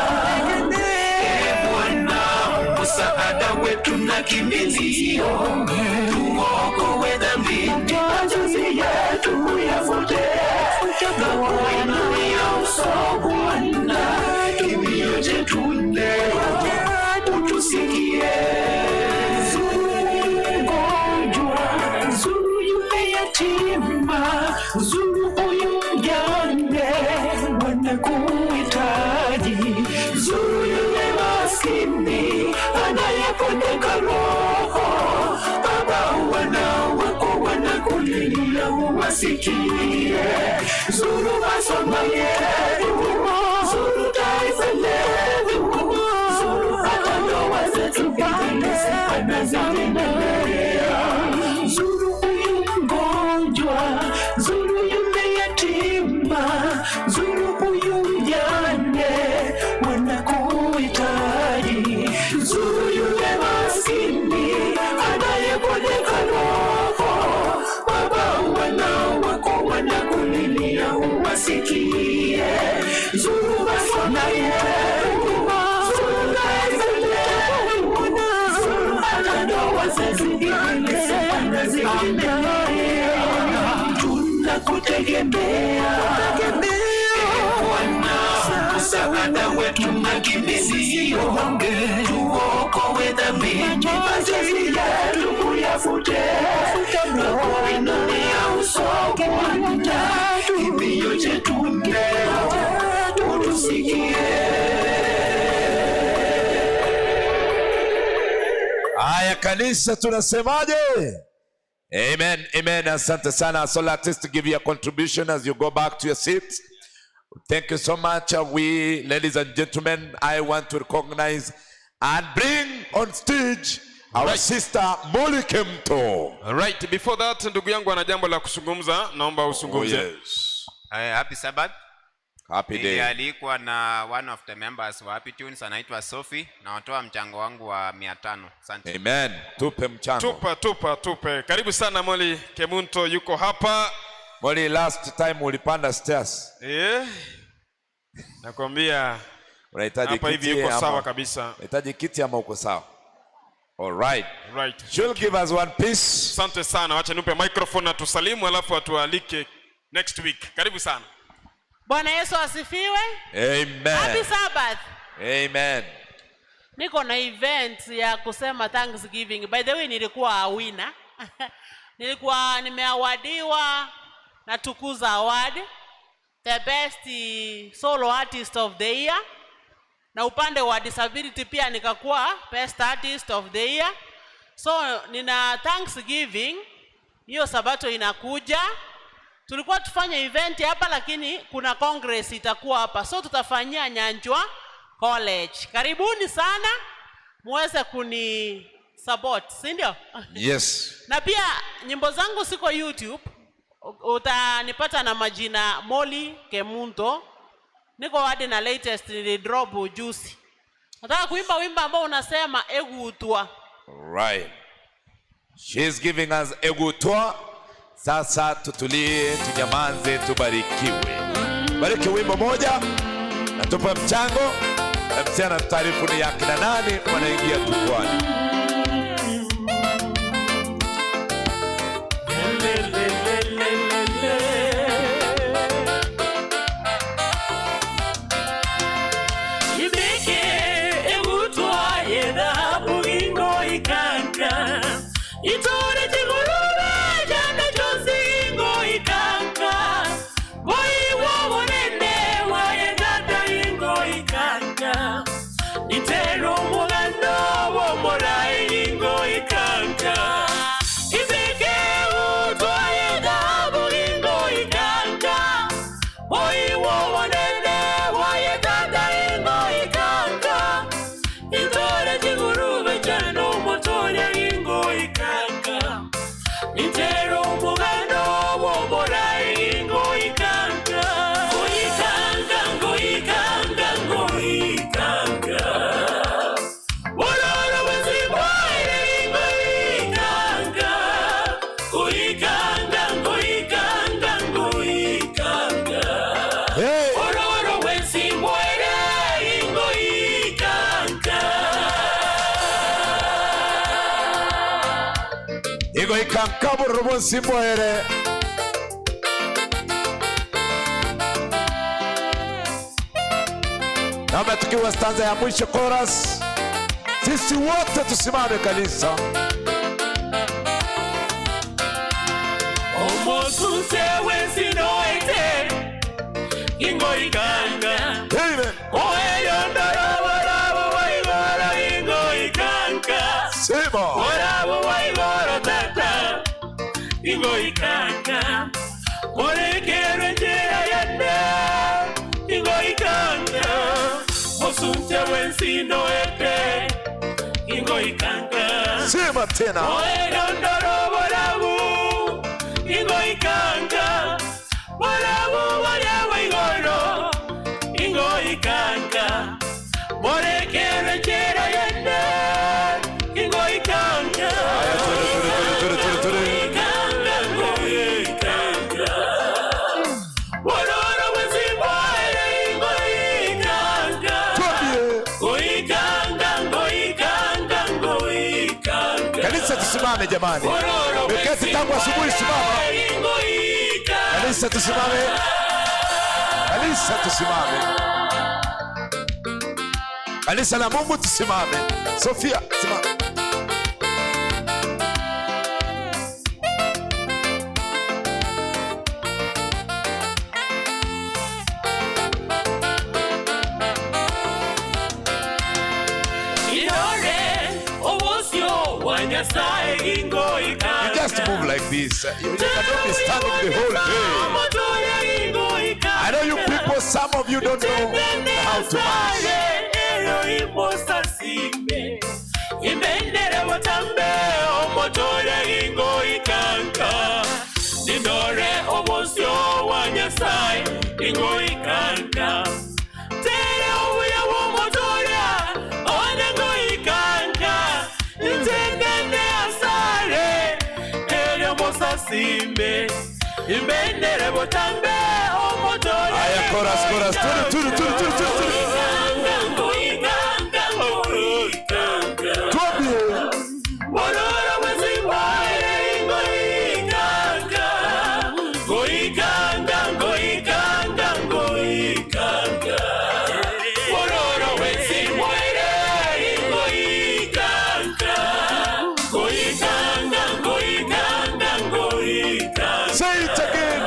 Eh, Bwana, msaada wetu na kimbilio, tuokoe dhambini, machozi yetu uyafute, twakuinulia uso Bwana, kilio chetu leo utusikie. Zuru mgonjwa, zuru yule yatima, zuru huyu mjane, wanakuhitaji. Zuru yule maskini anayepondeka roho, Baba, wana wako wanakulilia, uwasikie. Zuru masomo yetu, zuru taifa letu, zuru hata ndoa zetu, Bwana zinaendelea. Zuru huyu mgonjwa, zuru yule yatima, zuru huyu mjane, wanakuhitaji. Zuru yule maskini anayepondeka roho, Baba, wana wako wanakulilia, uwasikie. Zuru masomo yetu, zuru taifa letu, zuru hata ndoa zetu, Bwana zinaendelea. Tunakutegemea Eh, Bwana, msaada wetu na kimbilio, tuokoe dhambini, machozi yetu uyafute, twakuinulia uso Bwana, kilio chetu leo utusikie. Haya kanisa tunasemaje? Amen, amen. Asante sana. So artist give your contribution as you go back to your seat. Thank you so much. We, ladies and gentlemen, I want to recognize and bring on stage our sister Molly Kemto. Right, before that ndugu yangu ana jambo la kuzungumza, naomba usungumze. Oh, yes. Happy Sabbath. Happy day. Nilialikwa na one of the members wa Happy Tunes anaitwa Sophie na watoa mchango wangu wa 500. Asante. Amen. Tupe mchango. Tupa tupa tupe. Karibu sana Molly Kemunto yuko hapa. Molly, last time ulipanda stairs. Eh. Nakwambia Unahitaji hapa kiti hivi yuko ama- sawa kabisa. Unahitaji kiti ama uko sawa? All right. Right. She'll give us one piece. Asante sana. Wacha nipe microphone na tusalimu alafu atualike next week. Karibu sana. Bwana Yesu asifiwe. Amen. Happy Sabbath. Amen. Niko na event ya kusema Thanksgiving. By the way, nilikuwa winner. Nilikuwa nimeawadiwa na Tukuza Award, the best solo artist of the year, na upande wa disability pia nikakuwa best artist of the year. So nina Thanksgiving hiyo sabato inakuja. Tulikuwa tufanye event hapa lakini kuna congress itakuwa hapa, so tutafanyia Nyanjwa College. Karibuni sana muweze kuni support, si ndio? Yes. Na pia nyimbo zangu siko YouTube, utanipata na majina Molly Kemunto. Niko hadi na latest nilidrop juzi. Nataka kuimba wimbo ambao unasema egutwa. Right. She's giving us egutwa. Sasa tutulie, tunyamanze, tubarikiwe. Bariki wimbo moja na tupe mchango. MC anatutaarifu ni akina nani wanaingia jukwani. Ibeke egutwa yedhabu ingo ikanka itore chigurube jana chonsi ingo ikanka boiwo bonene wayedata ingo ikanka itero omugano womorai ingo ikanka ibeke egutwa yedhabu ingo ikanka boiwo bonene wayedata ingo ikanka intore chigurube cyane umutore ingo ikanka intero umugano womorai ingo ikanka ngoikanga ngoikanga ngoikanga bororo bwezibwaire ingo ikanga ngoikanga ngoikanga ngoikanga bororo bwezibwaire ingo ikanka Igo ikanka bururu bonsi mbohere. Naomba tukiwa stanza ya mwisho chorus, sisi wote tusimame kanisa. omosunse wensinoete ingoikanga oeyondoroborabo waigoro ingoikanka borabo waigoro tata ingoikanka orekerwe njera yane ingoikanka osunte wensinoete ingoikanka Sema tena. oeyondoroborabu ingoikanga borabu boria bwaigoro ingoikanga borekerwe njera yene ingoikanga Ingoikanga, ingoikanga. Bororo bwezibwaire ingoikanga. Ngoikanga, ngoikanga, ngoikanga. Kanisa tusimame jamani. Meketi tangu asubuhi simama. Kanisa tusimame. Kanisa tusimame. Kanisa la Mungu tusimame. Sofia simama. Irore obosio wa Nyasaye ingoikanga. You just move like this. You cannot be standing the whole day. I know you people, some of you don't know how to march. Imendere botambe omotore ingoikanka nindore obosio wa Nyasaye ingoikanka tere obuya bw'omotoria one ngoikanka ntendene asare eryo mosasimbe imbendere botambe omotore Aya, chorus, chorus. Turu, turu, turu, turu, turu, turu. Bororo bwezibwaire ingoikanga ngoikanga ngoikanga ngoikanga Bororo bwezibwaire ingoikanga ngoikanga ngoikanga ngoikanga Say it again.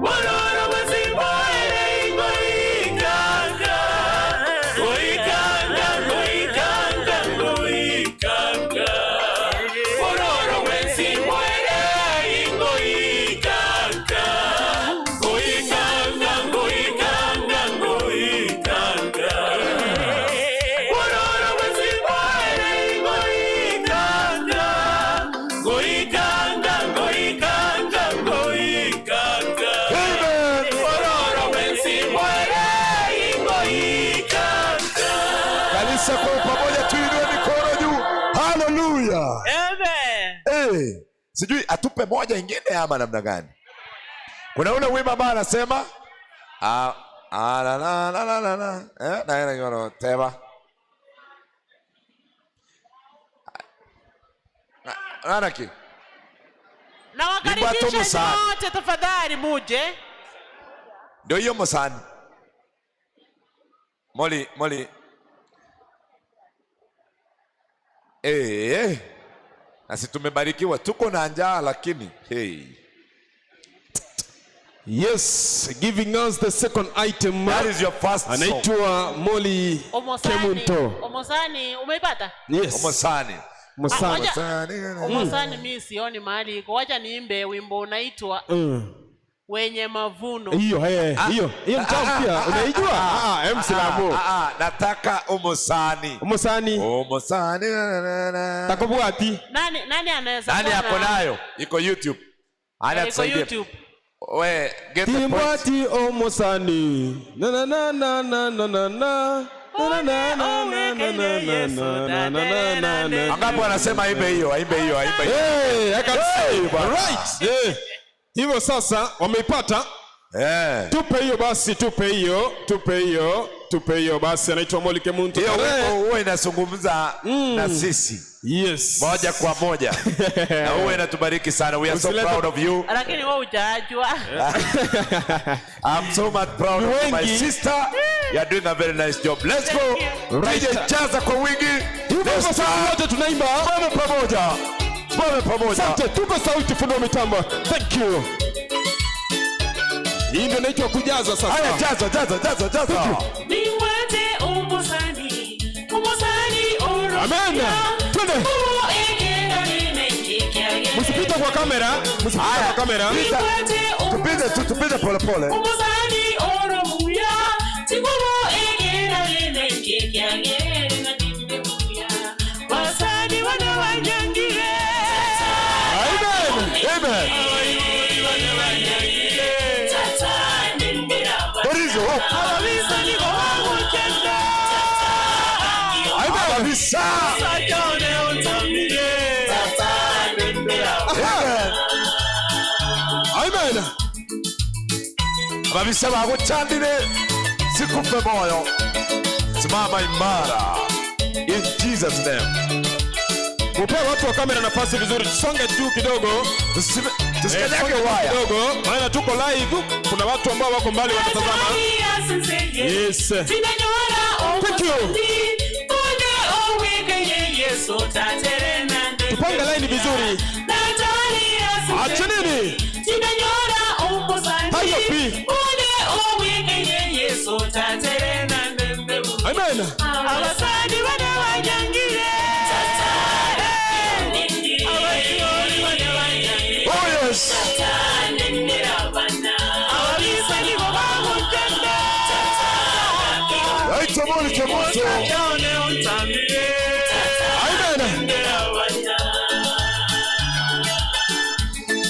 Bororo bwezibwaire ingoikanga Sijui atupe moja ingine ama namna gani. Kuna ule wimbo ambao anasema ah, ah, la, la, la, la, la, la. Eh, na na na teba. Anaki. Nawakaribisha Musani. nyote tafadhali muje. Ndio hiyo Musani. Moli, Moli. Eh, eh. Nasi tumebarikiwa, tuko na njaa lakini hey. Yes, giving us the second item. That is your first song. Anaitwa Molly Omosani, Kemunto. Omosani umeipata? Yes. Omosani. Omosani. Ah, wacha- Omosani mimi sioni mahali iko. Wacha niimbe wimbo unaitwa Wenye Mavuno. Hiyo eh, hiyo. Hiyo mtamu pia. Unaijua? Ah, ah, MC Lamo. Ah, ah, nataka Omosani. Omosani. Omosani. Na, na, na. Takobwati. Nani nani anaweza Nani kuwa ako na- nayo? Iko YouTube. Ana Eh, iko tusaidie. YouTube. We, get the point. Timbwati Omosani. Na na na na na na na na. Na na na na na na na na na na na na. Angapo anasema aimbe hiyo, aimbe hiyo, aimbe hiyo. Hey, I can Hey, see. bwana. Right. Yeah. Hivyo sasa wameipata. Eh. Tupe hiyo basi, tupe hiyo, tupe hiyo, tupe hiyo basi. Anaitwa Molly Kemunto. Hiyo Tarehe- wimbo huwa inazungumza na sisi Yes. moja kwa moja na huwa inatubariki sana. We are so Usilete- proud of you. Lakini wewe hujajua. I'm so much proud of you, my Wengi. sister. You are doing a very nice job. Let's go. Right. DJ jaza kwa wingi. Hivyo sasa wote tunaimba. Simame pamoja. Simame pamoja. Asante, tupe sauti fundi wa mitambo. Thank you. Hii ndio inaitwa kujaza sasa. Haya, jaza, jaza, jaza, jaza. Niwete umusani, umusani oro. Amen. Twende. Msipite kwa kamera, msipite kwa kamera. Tupite tu, tupite pole pole. Umusani oro muya, tigubo egera nene nkekyagere na nimbe muya. Basani bana banyangire. Amen. Amen. Abayibuli bana banyangire. Tata nimbira bana. There is hope. Ababisa nibo bagukenda. Kabisa. Sajone utamire. Tata nimbira Amen. Amen. Ababisa bakuchandile sikufe moyo. Simama imara. In Jesus name. Mupee watu wa kamera nafasi vizuri, tusonge juu kidogo, Tusikanyage songe juu waya. kidogo, maana tuko live. Kuna watu ambao wako mbali wanatazama. Yes. Thank you. Tupange laini vizuri. Achanini. Hayo pi. Amen. Abasani bana banyangire. Abayoli bana banyangire. Oh yes. Ababisa nibo bagukenda. Aitwa Molly Kemunto. Amen.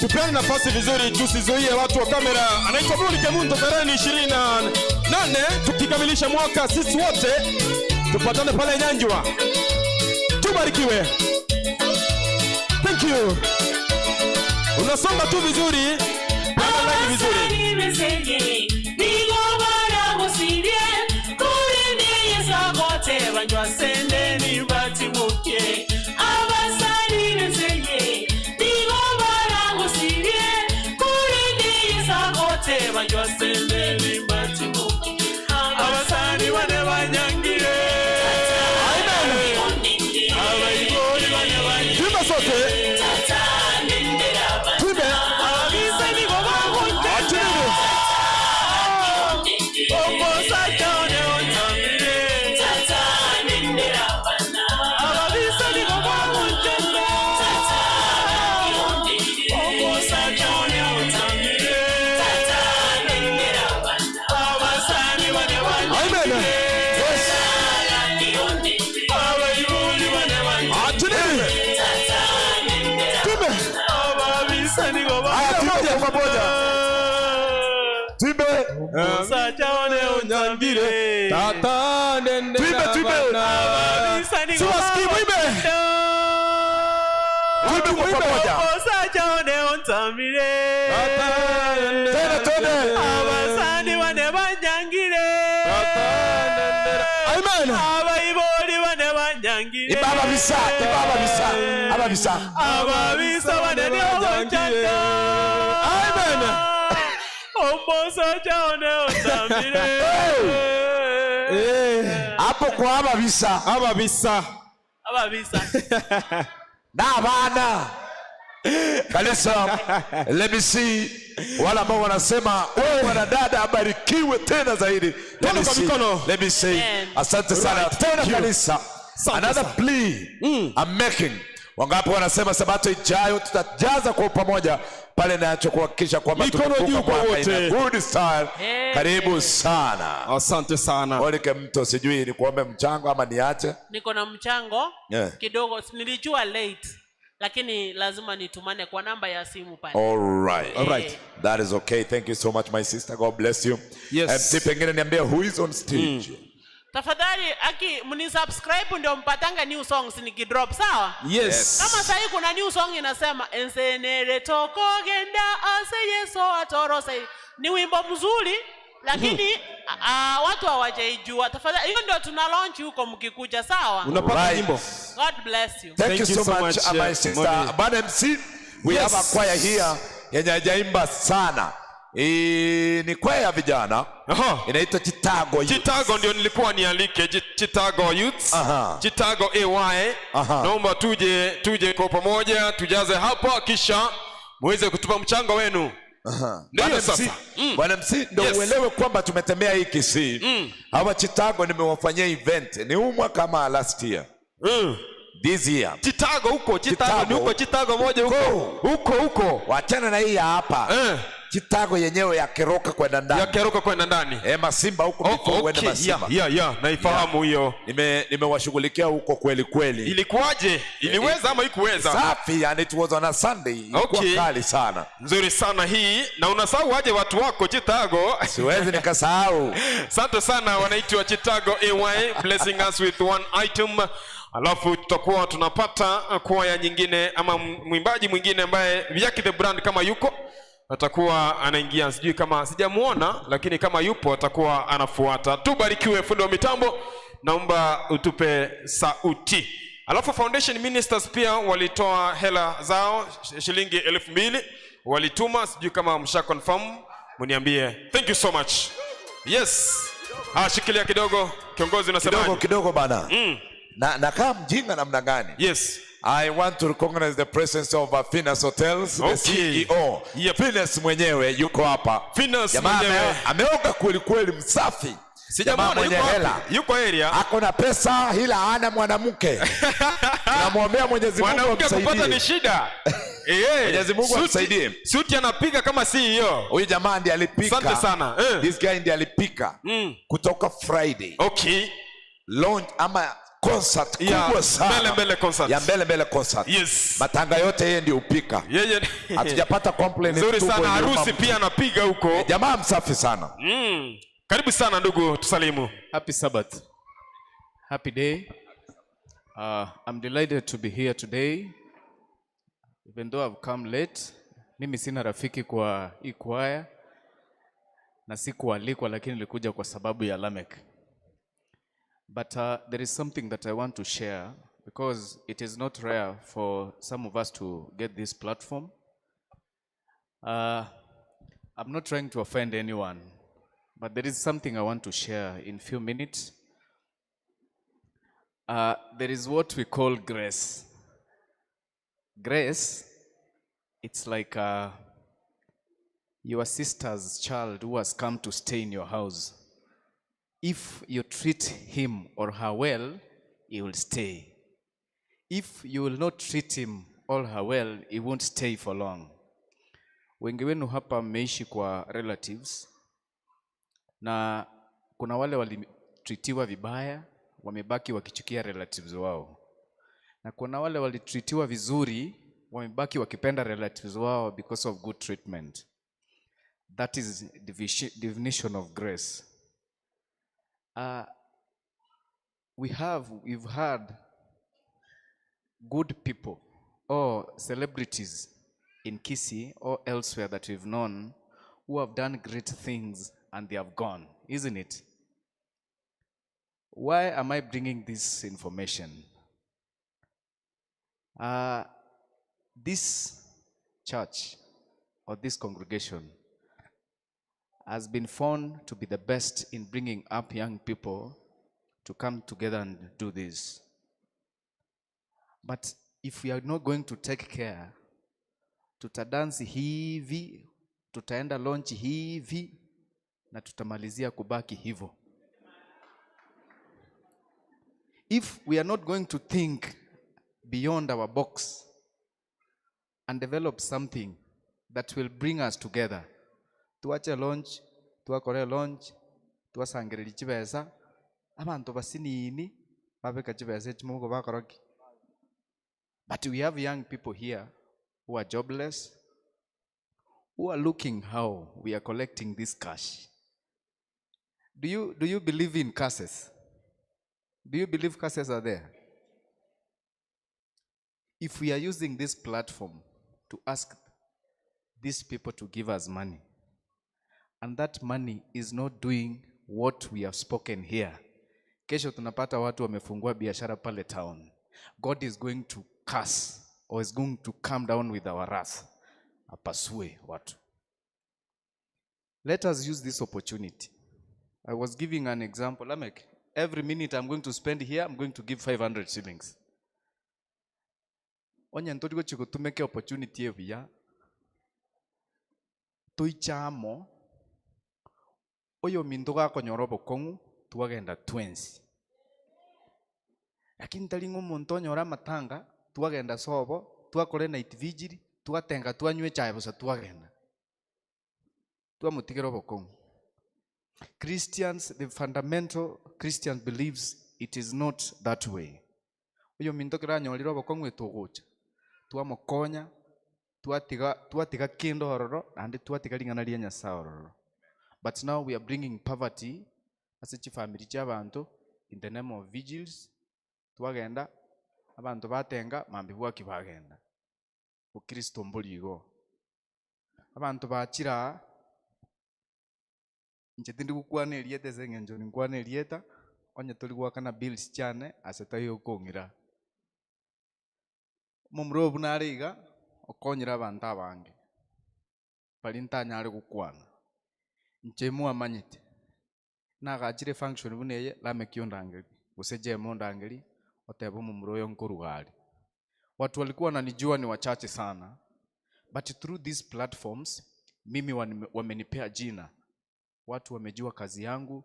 Tupeane nafasi vizuri, tusizuie watu wa kamera. Anaitwa Molly Kemunto, tarehe ni 28 tukikamilisha mwaka sisi wote tupatane pale Nyanjwa. Tubarikiwe. Thank you. Unasonga tu vizuri, panga laini vizuri. Abasani bane banyangire. Abayiboli bane banyangire. Tuimbe sote. Tuimbe. Ababisa nibo bagukenda. Omusajja one ontamire. Ababisa nibo bagukenda. Omusajja one ontamire. Abasani bane Amen. banyangire. Yes. Abayibuli bane banyangire. Achanini. Tuimbe. Ababisa nibo Haya, tuimbe kwa pamoja. Tuimbe. Omusajja one ontamire. Tata nende Tuimbe, tuimbe. Ababisa nibo Siwasikii, mwimbe. Tuimbe kwa pamoja. Omusajja otamire. Tena twende. Abasani bane banyangire. Amen. Abaibori bane banyangire. Ibaba bisa, ibaba bisa, aba bisa. Ababisa bane niogochanda. Amen. Omosocha one otamire. Hapo kwa ababisa. Ababisa. Ababisa. Na abana. Kanisa, let me see wale ambao wanasema huyu mwanadada abarikiwe tena zaidi. Let me kwa see. mikono. Let me say Amen. asante sana Right. tena Thank you. kanisa. Asante Another sana. plea I'm making. Wangapi wanasema sabato ijayo tutajaza kwa pamoja pale nacho kuhakikisha kwamba Mikono tumevuka juu kwa mwaka in a wote. good style. Hey. Karibu sana. Asante sana. Olike mto, sijui ni kuombe mchango ama niache. Niko na mchango Yeah. kidogo, nilijua late lakini lazima nitumane kwa namba ya simu pale. All right. All right. That is okay. Thank you so much my sister. God bless you. Yes. MC pengine niambie who is on stage. Tafadhali aki mnisubscribe ndio mpatanga new songs nikidrop, sawa? Yes. Kama sahii kuna new song inasema ensenere tokogenda ase Yesu atorose. Ni wimbo mzuri lakini a, watu hawajaijua. Tafadhali hiyo ndio tuna launch huko mkikuja, sawa? Unapata Right. nyimbo. God bless you. Thank, you so much, my sister. Moni. Bwana MC, we Yes. have a choir here yenye hajaimba sana. Hii ni kwaya ya vijana Aha. inaitwa Chitago Youth. Chitago ndio nilikuwa nialike Chitago Youths. Aha. Chitago AY. Aha. Naomba tuje tuje kwa pamoja tujaze hapa kisha muweze kutupa mchango wenu. Aha. Ndiyo Bwana MC, sasa. Bwana MC ndio Yes. uelewe kwamba tumetembea hii Kisii. Hawa Chitago nimewafanyia event ni huu mwaka kama last year. This year. Chitago huko, Chitago ni huko Chitago moja huko. Huko huko. Wachana na hii ya hapa. Eh. Chitago yenyewe ya Keroka kwenda ndani. Ya Keroka kwenda ndani. Eh, Masimba huko Oh, before uende okay. Masimba. Yeah, yeah, yeah. Naifahamu hiyo. Nime nimewashughulikia huko kweli kweli. Ilikuwaje? Iliweza ama ikuweza? Safi, and it was on a Sunday. Ilikuwa Okay. kali sana. Nzuri sana hii na unasahau aje watu wako Chitago. Siwezi nikasahau. Asante sana wanaitwa Chitago AY blessing us with one item. Alafu tutakuwa tunapata kwaya nyingine ama mwimbaji mwingine ambaye Vyaki the brand kama yuko atakuwa anaingia, sijui kama sijamuona, lakini kama yupo atakuwa anafuata. Tubarikiwe. Fundi wa mitambo, naomba utupe sauti. Alafu Foundation Ministers pia walitoa hela zao shilingi 2000 walituma, sijui kama msha confirm, mniambie. Thank you so much. Yes. Ah, shikilia kidogo kiongozi, unasemaje? Kidogo kidogo bana. Mm. Na nakaa mjinga namna gani? Yes. I want to recognize the presence of Finas Hotels, the Okay. CEO. Yep. Finas mwenyewe yuko hapa. Finas Jamaa mwenyewe. ameoga kweli kweli, msafi. Jamaa Sijamuona mwenye yuko hela. wapi? Yuko area. Ako na pesa ila hana mwanamke. Tunamwombea Mwenyezi Mungu Mwanamke kupata amsaidie. ni shida. Eh, Mwenyezi Mungu suti- amsaidie. Suti anapiga kama CEO. Huyu jamaa ndiye alipika. Asante sana. This guy ndiye alipika kutoka Friday. Okay. Launch ama concert Ya, kubwa sana. Mbele Mbele concert. Ya mbele mbele concert. Yes. Matanga yote yeye ndio upika. Yeye Hatujapata complaint. Nzuri tumbo sana iliuma harusi mtu. pia anapiga huko. Jamaa msafi sana. Karibu sana ndugu, tusalimu. Happy Sabbath. Happy day. I'm delighted to be here today. Even though I've come late, mimi sina rafiki kwa hii kwaya na sikualikwa, lakini nilikuja kwa sababu ya Lamek. But there is something that I want to share because it is not rare for some of us to get this platform. I'm not trying to offend anyone, but there is something I want to share in few minutes. There is what we call grace. Grace, it's like your sister's child who has come to stay in your house. If you treat him or her well, he will stay. If you will not treat him or her well, he won't stay for long. Wengi wenu hapa mmeishi kwa relatives na kuna wale walitreatiwa vibaya, wamebaki wakichukia relatives wao, na kuna wale walitreatiwa vizuri, wamebaki wakipenda relatives wao because of good treatment. That is definition of grace. We've had good people or celebrities in Kisii or elsewhere that we've known who have done great things and they have gone, isn't it? Why am I bringing this information? This church or this congregation has been found to be the best in bringing up young people to come together and do this. But if we are not going to take care, tutadansi hivi, tutaenda launch hivi, na tutamalizia kubaki hivo. If we are not going to think beyond our box and develop something that will bring us together, tuache launch, twakore launch, twasangereria chibesa, abanto basinini, babeka chibesa echimo bakoroki. But we have young people here who are jobless, who are looking how we are collecting this cash. Do you believe in curses? Do you believe curses are there? If we are using this platform to ask these people to give us money, and that money is not doing what we have spoken here, kesho tunapata watu wamefungua biashara pale town. God is going to curse or is going to come down with our wrath. Apasue watu. Let us use this opportunity. I was giving an example. Lamek, every minute I'm going to spend here, I'm going to give 500 shillings. Onye ntori gochi gotumeke opportunity ebuya. Toichamo. Oyo minto gakonyora obokong'u, twagenda twensi. Lakini tari ng'o omonto onyora amatanga, twagenda sobo, twakora night vigil, twatenga twanywa echae bosa twagenda. Twamotigera obokong'u. Christians, the fundamental Christian believes it is not that way. Oyo minto keranyorire obokong'u etogocha. Twamokonya, twatiga kendo ororo, naende twatiga ring'ana ria Nyasaye ororo. But now we are bringing poverty ase chifamily chia abanto in the name of vigils. Twagenda, abanto batenga, mambi bwaki bagenda. Bokristo mbori igo. Abanto bachira, inche tindi gokwana erieta ase eng'encho ninkwana erieta, onye tori goakana bills chiane, ase tari okong'ira. Omomura obo buna are iga, okonyire abanto abange. Bari ntanyare gokwana. Inche mwamanyete. Nagachire function buna eye, Lameck ondangeri, gose Jemo ondangeri, oteba omomura oyo nkoruga are. Watu walikuwa wananijua ni wachache sana, but through these platforms, mimi wamenipea jina. Watu wamejua kazi yangu.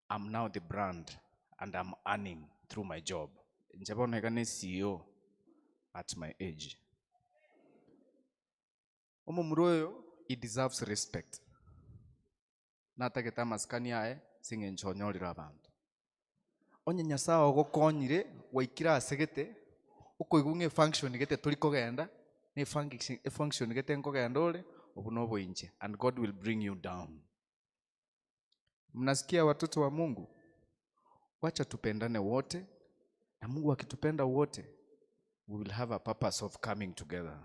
I'm now the brand and I'm earning through my job. Njabona ni CEO at my age. Omomura oyo, he deserves respect. Natagete amasikani aye, sing'encho onyorire abanto. Onye Nyasaye ogokonyire, waikire asegete, okoigwa ng'a efunction gete tori kogenda, na efunction gete nkogenda ore, obu noboinche, and God will bring you down. Mnasikia watoto wa Mungu? Wacha tupendane wote, na Mungu akitupenda wote, we will have a purpose of coming together.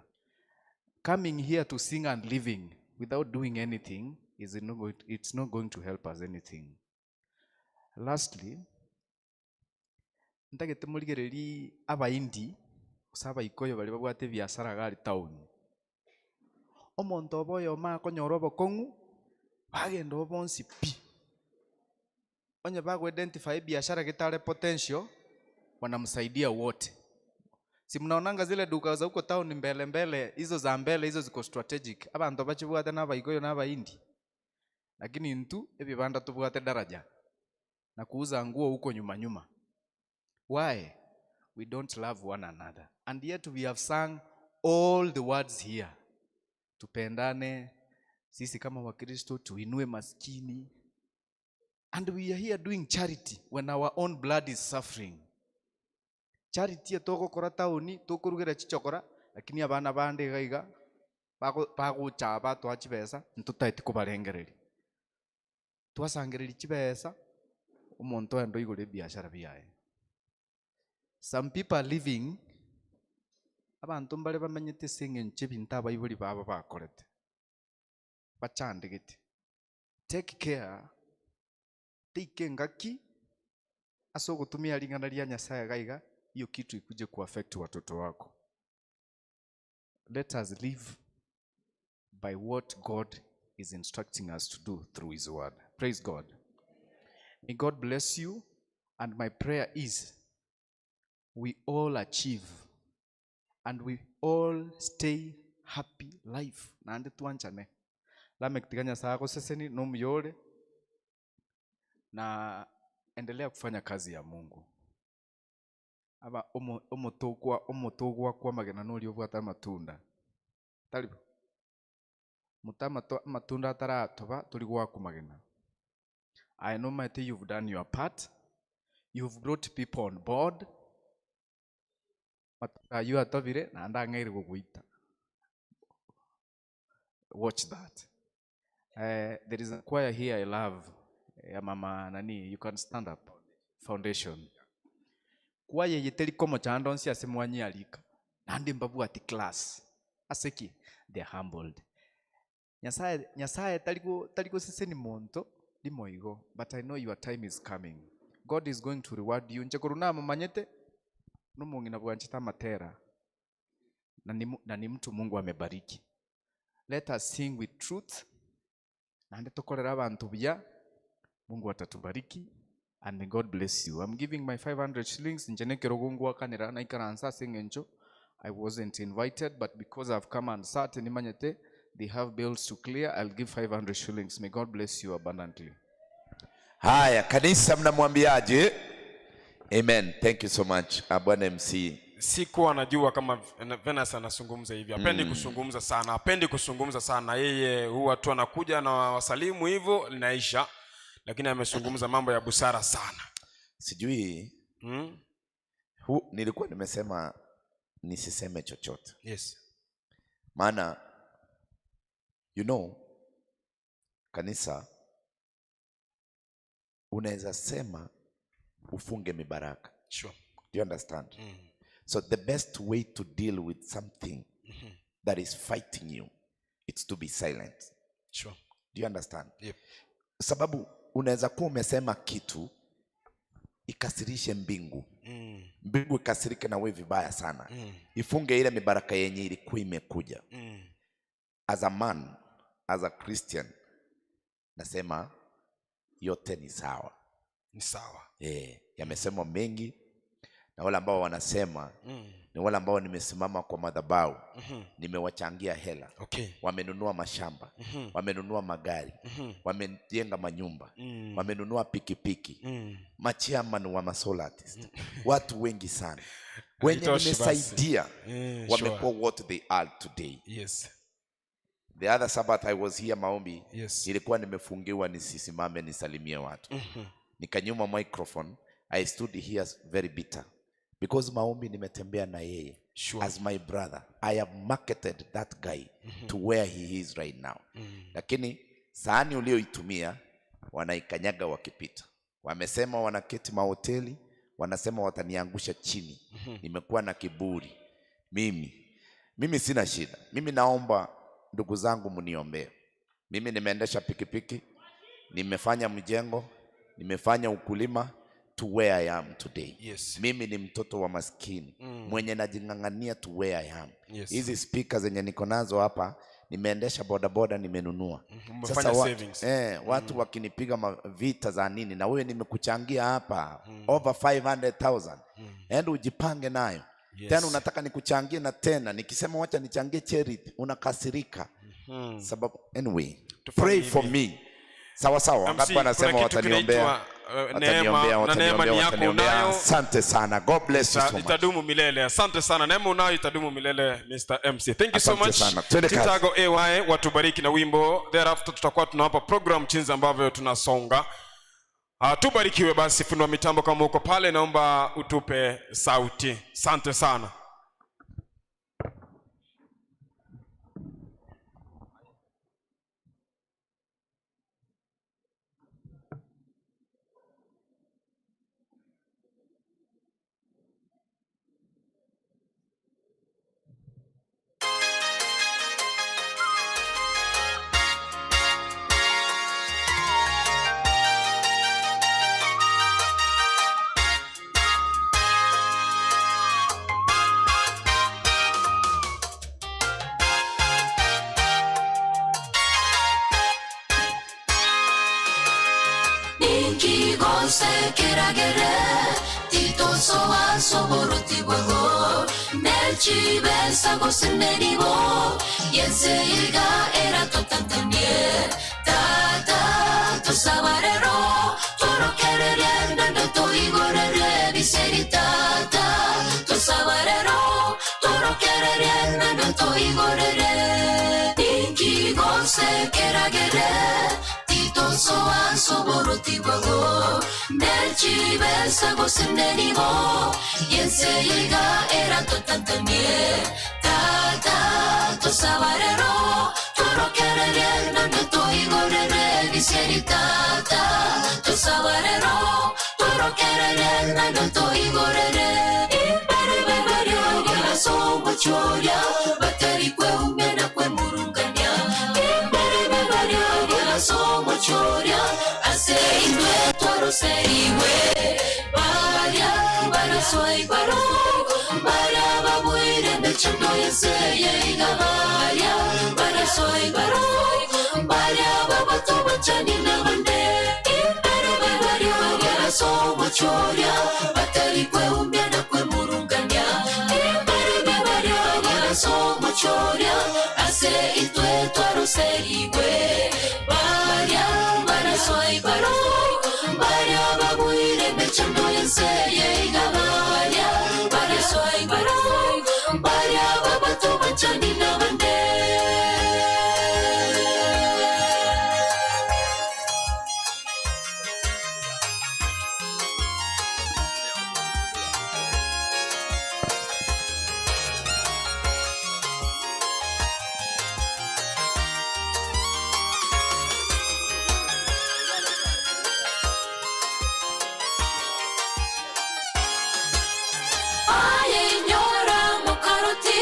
Coming here to sing and living without doing anything is not going to, it's not going to help us anything. Lastly, ntagete morigereri abaindi gose abaikoyo baria babwate ebiasara gari town. Omonto obo oyomo akonyora obokong'u, bagenda obonsi pi. Onye bago-identify biashara getare potential, wanamsaidia wote. Si mnaonanga zile duka za huko town mbele mbele, hizo za mbele hizo ziko strategic. Abantu bachibwate na abaikoyo na abaindi. Lakini ntu ebibanda tubwate daraja na kuuza nguo huko nyuma nyuma. Why? We don't love one another. And yet we have sung all the words here. Tupendane, sisi kama Wakristo tuinue maskini. And we are here doing charity when our own blood is suffering. Charity ya togokora taoni, tokorugera chichokora, lakini abana bande iga iga, bagocha batwa chibesa, ntutaeti kobarengereria. Twasangereria chibesa, omonto oyo ndo igoro ebiashara biaye. Some people are living Abanto mbare bamenyete ase eng'encho ebinto abaibori babo bakorete, bachandegete. Take care, teika engaki ase ogotumia ring'ana ria Nyasaye iga iga, hiyo kitu ikuje kuaffect watoto wako. Let us live by what God is instructing us to do through His Word. Praise God. May God bless you, and my prayer is we all achieve and we all stay happy life. Naende twanchane. Lameck tiga Nyasaye agoseseni na omuya ore na endelea kufanya kazi ya Mungu. Aba omo omote okwa omote ogwakwa amagena noria obwate amatunda. Tari bo? Mote amato amatunda ataratoba tori goakwa magena. Aye nomanyete you've done your part, you've brought people on board, matunda aywo atobire naende ang'eire gogoita. Watch that. Eh, there is a choir here I love ya mama nani, you can stand up. Foundation. Choir eye teri komochando onsi ase mwanyiarika naende mbabwati class. Ase ki? They are humbled. Nyasaye Nyasaye tari go tari goseseni monto rimo igo, but I know your time is coming. God is going to reward you. Inche korwa namomanyete, nomong'ina bwanchete amatera, na ni na ni mtu Mungu amebariki. Let us sing with truth, naende tokorere abanto buya, Mungu atatubariki and may God bless you. I'm giving my 500 shillings, inche nekerogo ngwakanera naikaransa ase eng'encho I wasn't invited, but because I've come and sat nimanyete they have bills to clear, I'll give 500 shillings. May God bless you abundantly. Haya, kanisa mnamwambiaje? Amen. Thank you so much. Ah, Bwana MC. Sikuwa najua kama Venus anazungumza hivi. Hapendi kuzungumza sana, hapendi kuzungumza sana. Yeye huwa tu anakuja na wasalimu hivyo linaisha, lakini amezungumza mambo ya busara sana. Sijui hu, nilikuwa nimesema nisiseme chochote. Maana you know kanisa unaweza sema ufunge mibaraka. Do you understand? So the best way to deal with something that is fighting you, it's to be silent. Do you understand? Yep. Sababu unaweza kuwa umesema kitu ikasirishe mbingu. Mbingu ikasirike na wewe vibaya sana. Ifunge ile mibaraka yenye ilikuwa imekuja. As a man, as a Christian, nasema yote ni sawa. Ni sawa. Yamesemwa mengi na wale ambao wanasema ni wale ambao nimesimama kwa madhabahu, nimewachangia hela, wamenunua mashamba, wamenunua magari, wamejenga manyumba, wamenunua pikipiki, machairman wa masoul artist, watu wengi sana wenye Haitoshi basi. nimesaidia wamekuwa what they are today. The other Sabbath I was here maombi, nilikuwa nimefungiwa nisisimame nisalimie watu. Nikanyuma microphone, I stood here very bitter because maombi nimetembea na yeye as my brother. I have marketed that guy to where he is right now. Lakini sahani ulioitumia wanaikanyaga wakipita. Wamesema wanaketi mahoteli, wanasema wataniangusha chini. Nimekuwa na kiburi mimi. Mimi sina shida. Mimi naomba ndugu zangu mniombee. Mimi nimeendesha pikipiki, nimefanya mjengo, nimefanya ukulima to where I am today. Mimi ni mtoto wa maskini mwenye najing'ang'ania to where I am. Hizi speaker zenye niko nazo hapa nimeendesha bodaboda nimenunua. Umefanya Sasa savings. watu wakinipiga vita za nini na wewe nimekuchangia hapa over 500,000. Enda ujipange nayo. Tena unataka nikuchangie na tena nikisema wacha nichangie charity unakasirika. Sababu anyway, Tufanye pray for hivi. me. Sawa sawa, MC, wangapi wanasema kuna kitu wataniombea? kinaitwa, Wataniombea, neema, na neema ni wataniombea, yako wataniombea. unayo. Asante sana. God bless you so much. Itadumu milele. Asante sana. Neema unayo itadumu milele, Mr. MC. Thank you so Asante much. sana. Twende kazi. Titago AY watubariki na wimbo. Thereafter tutakuwa tunawapa program chinzi ambavyo tunasonga. Tubarikiwe basi. Fundi wa mitambo kama uko pale, naomba utupe sauti. Asante sana. Ninki gose keragere titosoa soboroti bwago nechibesa gose neribo yense iga eratotatanie tata tosabarero tworokererie nando toigorere biseri tata tosabarero tworokererie nando toigorere ninki gose keragere titosoa soboroti bwago nechibesa gose neribo yense iga eratotatanie tata tosabarero tworokererie nando toigorere biseri tata tosabarero tworokererie nando toigorere imbere beberio barasomochoria batari kweumia na kwemurungania imbere beberio barasomochoria ase indwe twaroseriwe baria baraswaibaro baria babwire mechando yenseye iga baria baraswaibaro baria babatobachani nabande imbere beberio barasomochoria batari kweumia na kwemurungania imbere beberio barasomochoria ase itwe twaroseriwe baria baraswaibaro baria babwire mechando yenseye iga baria baraswaibaro baria babatobachani nabande ayenyora mukaroti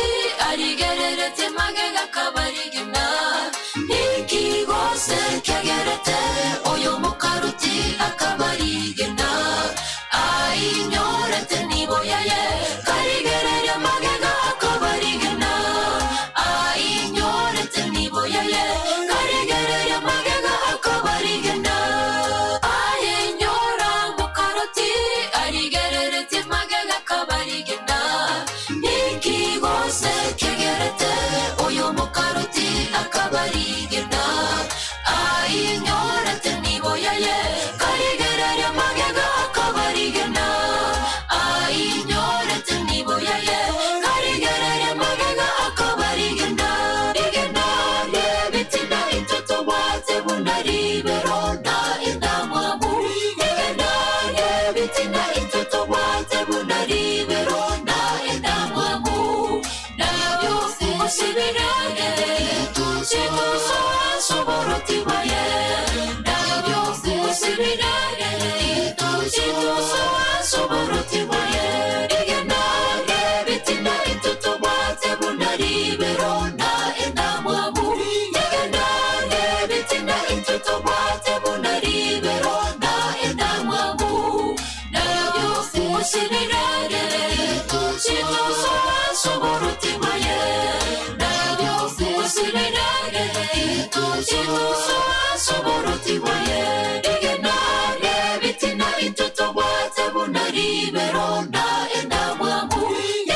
arigererete magega kabarigina nikigose kegerete oyo mukaroti akabarigina ainyorete niboyaye karigereria magega akabarigina ainyorete niboyaye karigereria magega akabarigina ayenyora mukaroti arigererete magega kabarigina nikigose kegerete oyo mukaroti akabarigina ainyorete niboyaye karigereria magega akabarigina ainyorete niboyaye karigereria magega akabarigina igena ryebitina itotobwate bunariberona indamwamu igena ryebitina itotobwate bunariberona indamwamu nabyo osibirage tusoasoborotibaye nabyo osibirage tusoasoborotibaye igena ryebitina itotobwate bunariberona indamwamu igena ryebitina itotobwate bunariberona indamwamu nabyo osibirage tusoasoborotibaye nabyo osibirage tusoasoborotibaye igena ryebitina itotobwate bunariberona endamwamu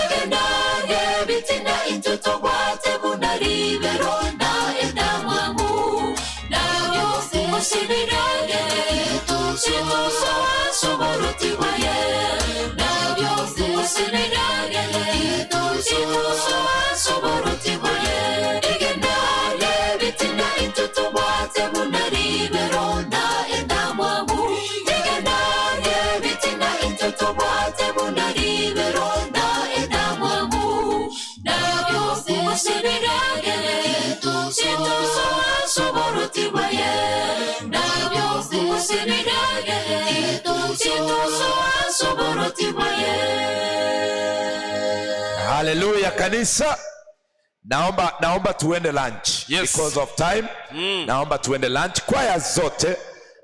igena ryebitina itotobwate bunariberona endamwamu nabyo osibirage tusoasoborotibaye nabyo osibirage tusoasoborotibaye igena ryebitina itotobwate bunariberona endamwamu igena ryebitina itotobwate bunariberona endamwamu nabyo osibirage tusoasoborotibaye nabyo osibirage tusoasoborotibaye Haleluya kanisa. Naomba naomba tuende lunch. Yes. Because of time. Naomba tuende lunch. Kwaya zote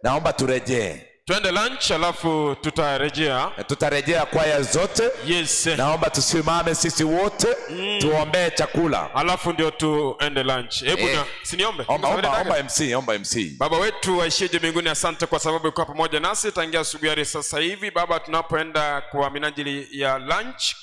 naomba turejee. Twende lunch alafu tutarejea. Tutarejea kwaya zote. Yes. Naomba tusimame sisi wote tuombee chakula. Alafu ndio tuende lunch. Hebu na siniombe. Omba, omba, omba MC, omba MC. Baba wetu aishije mbinguni, asante kwa sababu uko pamoja nasi tangia asubuhi hadi sasa hivi. Baba, tunapoenda kwa minajili ya lunch,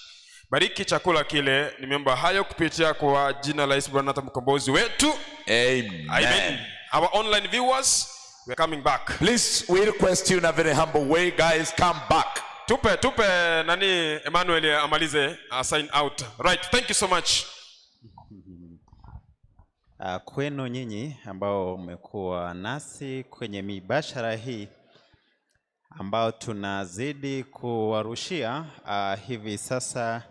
bariki chakula kile. Nimeomba hayo kupitia kwa jina la Yesu Bwana hata mkombozi wetu. Amen. Amen. Our online viewers, we are coming back. Please, we request you in a very humble way, guys, come back. Tupe tupe nani Emmanuel amalize sign out. Right, thank you so much. Kwenu nyinyi ambao mmekuwa nasi kwenye mibashara hii ambao tunazidi kuwarushia hivi sasa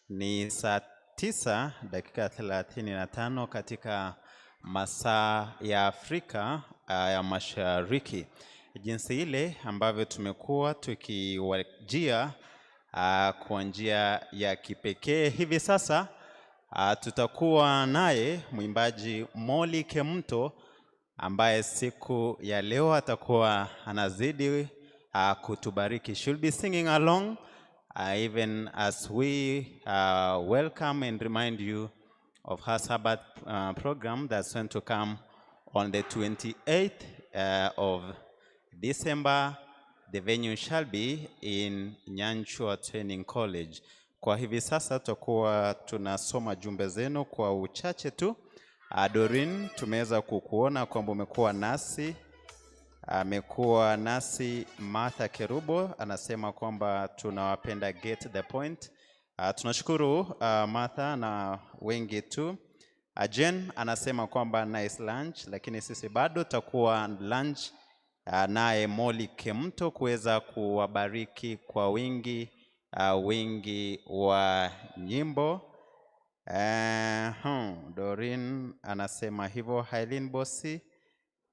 ni saa 9 dakika 35 katika masaa ya Afrika ya Mashariki. Jinsi ile ambavyo tumekuwa tukiwajia kwa njia ya kipekee hivi sasa tutakuwa naye mwimbaji Molly Kemunto ambaye siku ya leo atakuwa anazidi kutubariki. She'll be singing along even as we welcome and remind you of her Sabbath program that's going to come on the 28th of December. The venue shall be in Nyanchua Training College. Kwa hivi sasa tutakuwa tunasoma jumbe zenu kwa uchache tu. Dorin, tumeweza kukuona kwamba umekuwa nasi. Amekuwa nasi Martha Kerubo anasema kwamba tunawapenda Get the Point. Tunashukuru Martha na wengi tu. Jen anasema kwamba nice lunch, lakini sisi bado tutakuwa lunch naye Molly Kemunto kuweza kuwabariki kwa wingi wingi wa nyimbo. Dorin anasema hivyo. Hailin Bosi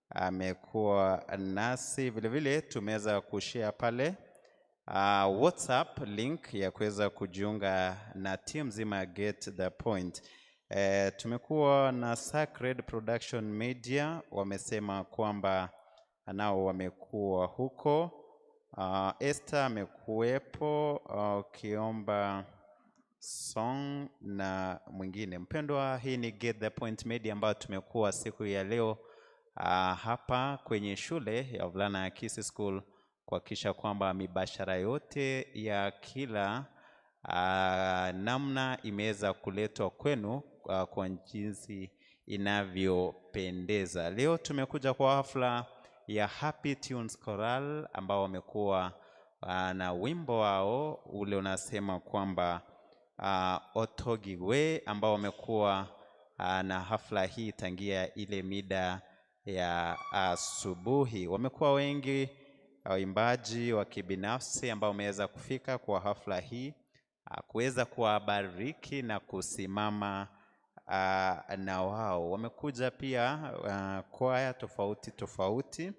amekuwa nasi vile vile, tumeweza kushare pale WhatsApp link ya kuweza kujiunga na timu nzima ya Get the Point. Tumekuwa na Sacred Production Media, wamesema kwamba nao wamekuwa huko. Esther amekuwepo Kiomba Song na mwingine. Mpendwa, hii ni Get the Point Media ambayo tumekuwa siku ya leo hapa kwenye shule ya wavulana ya Kisii School kuhakikisha kwamba mibashara yote ya kila namna imeweza kuletwa kwenu kwa jinsi inavyopendeza. Leo tumekuja kwa hafla ya Happy Tunes Choral ambao wamekuwa na wimbo wao ule unasema kwamba Otogiwe, ambao wamekuwa na hafla hii tangia ile mida ya asubuhi. Wamekuwa wengi waimbaji wa kibinafsi ambao wameweza kufika kwa hafla hii kuweza kuwabariki na kusimama na wao. Wamekuja pia kwaya tofauti tofauti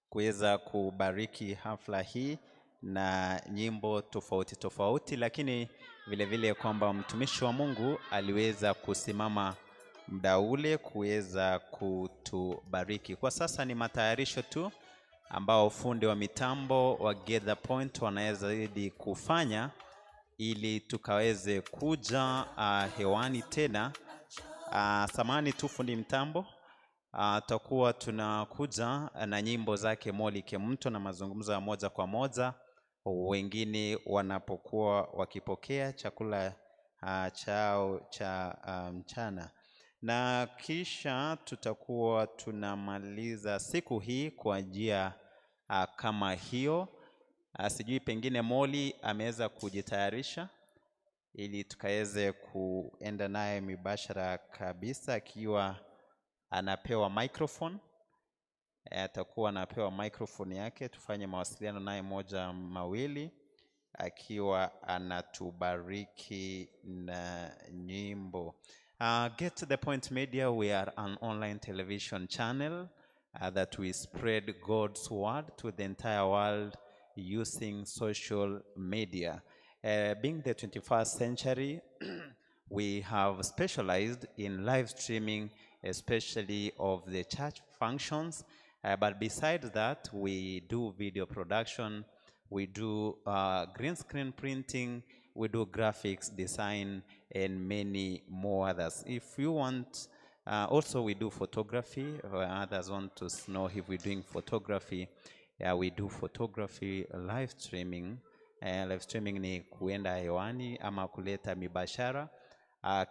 kuweza kubariki hafla hii na nyimbo tofauti tofauti, lakini vile vile kwamba mtumishi wa Mungu aliweza kusimama muda ule kuweza kutubariki. Kwa sasa ni matayarisho tu ambao fundi wa mitambo wa Get the Point wanaweza zaidi kufanya ili tukaweze kuja hewani tena. Samahani tu fundi mtambo, tutakuwa tunakuja na nyimbo zake Molly Kemunto na mazungumzo ya moja kwa moja, wengine wanapokuwa wakipokea chakula chao cha mchana, na kisha tutakuwa tunamaliza siku hii kwa njia kama hiyo. Sijui pengine Molly ameweza kujitayarisha ili tukaweze kuenda naye mibashara kabisa, akiwa anapewa microphone. Atakuwa anapewa microphone yake, tufanye mawasiliano naye moja mawili, akiwa anatubariki na nyimbo. Get to the Point Media, we are an online television channel that we spread God's word to the entire world using social media. Being the 21st century, we have specialized in live streaming, especially of the church functions. But besides that, we do video production, we do green screen printing, we do graphics design, and many more others. If you want, also we do photography. Others want to know if we're doing photography. Yeah, we do photography, live streaming. Live streaming ni kuenda hewani ama kuleta mibashara.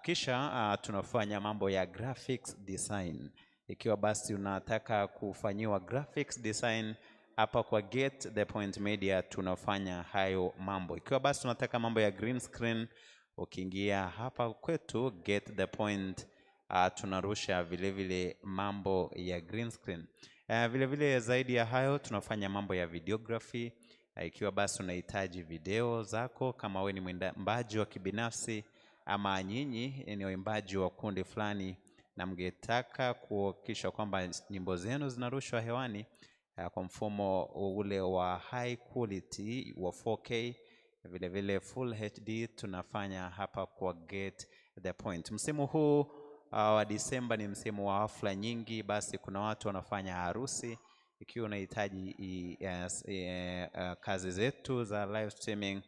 Kisha tunafanya mambo ya graphics design. Ikiwa basi unataka kufanyiwa graphics design hapa kwa Get The Point Media tunafanya hayo mambo. Ikiwa basi unataka mambo ya green screen, ukiingia hapa kwetu Get The Point, tunarusha vile vile mambo ya green screen. Vile vile zaidi ya hayo tunafanya mambo ya videography. Ikiwa basi unahitaji video zako, kama wewe ni mwimbaji wa kibinafsi ama nyinyi ni waimbaji wa kundi fulani na mngetaka kuhakikisha kwamba nyimbo zenu zinarushwa hewani kwa mfumo ule wa high quality wa 4K, vile vile full HD, tunafanya hapa kwa Get The Point. Msimu huu wa Disemba ni msimu wa hafla nyingi, basi kuna watu wanafanya harusi. Ikiwa unahitaji kazi zetu za live streaming,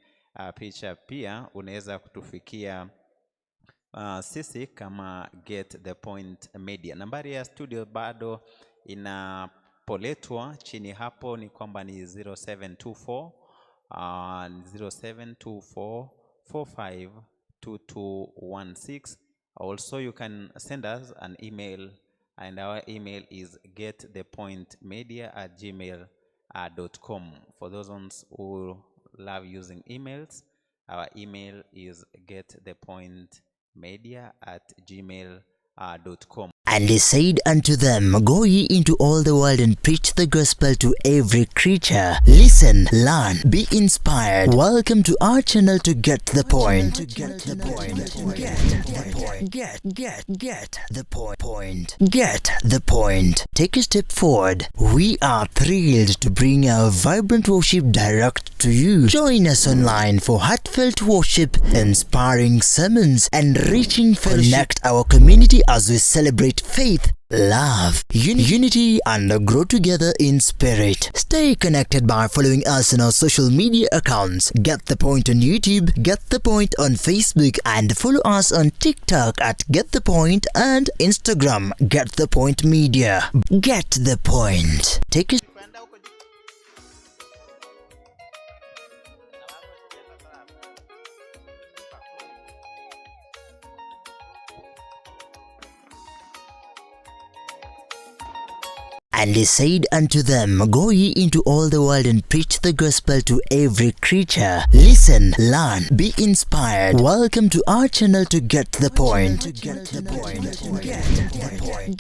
picha pia unaweza kutufikia sisi kama Get The Point Media. Nambari ya studio bado inapoletwa chini hapo ni kwamba ni 0724, 0724 452216. Also you can send us an email, and our email is getthepointmedia@gmail.com. For those ones who love using emails, our email is getthepointmedia@gmail.com. And he said unto them, Go ye into all the world and preach the gospel to every creature. Listen, learn, be inspired. Welcome to our channel to Get The Point. Get the point. Get the point. Get the point. Get the point. Take a step forward. We are thrilled to bring our vibrant worship direct to you. Join us online for heartfelt worship, inspiring sermons, and reaching fellowship. Connect our community as we celebrate faith, love, unity, and grow together in spirit. Stay connected by following us on our social media accounts. Get The Point on YouTube, Get The Point on Facebook, and follow us on TikTok at Get The Point and Instagram, Get The Point Media. Get The Point. Take a And he said unto them, Go ye into all the world and preach the gospel to every creature. Listen, learn, be inspired. Welcome to our channel to Get The Point. Get the point. Get the point.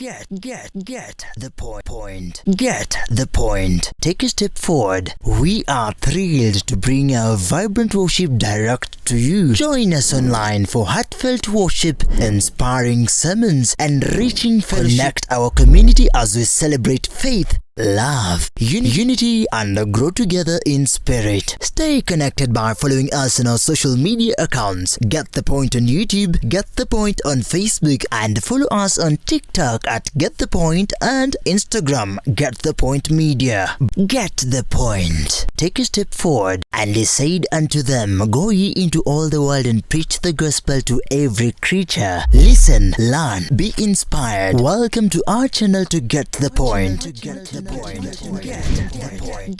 Get the point. Get the point. Take a step forward. We are thrilled to bring our vibrant worship direct to you. Join us online for heartfelt worship, inspiring sermons, and reaching fellowship. Connect our community as we celebrate faith, love, unity, and grow together in spirit. Stay connected by following us on our social media accounts. Get The Point on YouTube, Get The Point on Facebook, and follow us on TikTok at Get The Point and Instagram, Get The Point Media. Get The Point. Take a step forward. And he said unto them, Go ye into all the world and preach the gospel to every creature. Listen, learn, be inspired. Welcome to our channel to Get The Point. Get the point. Get the point.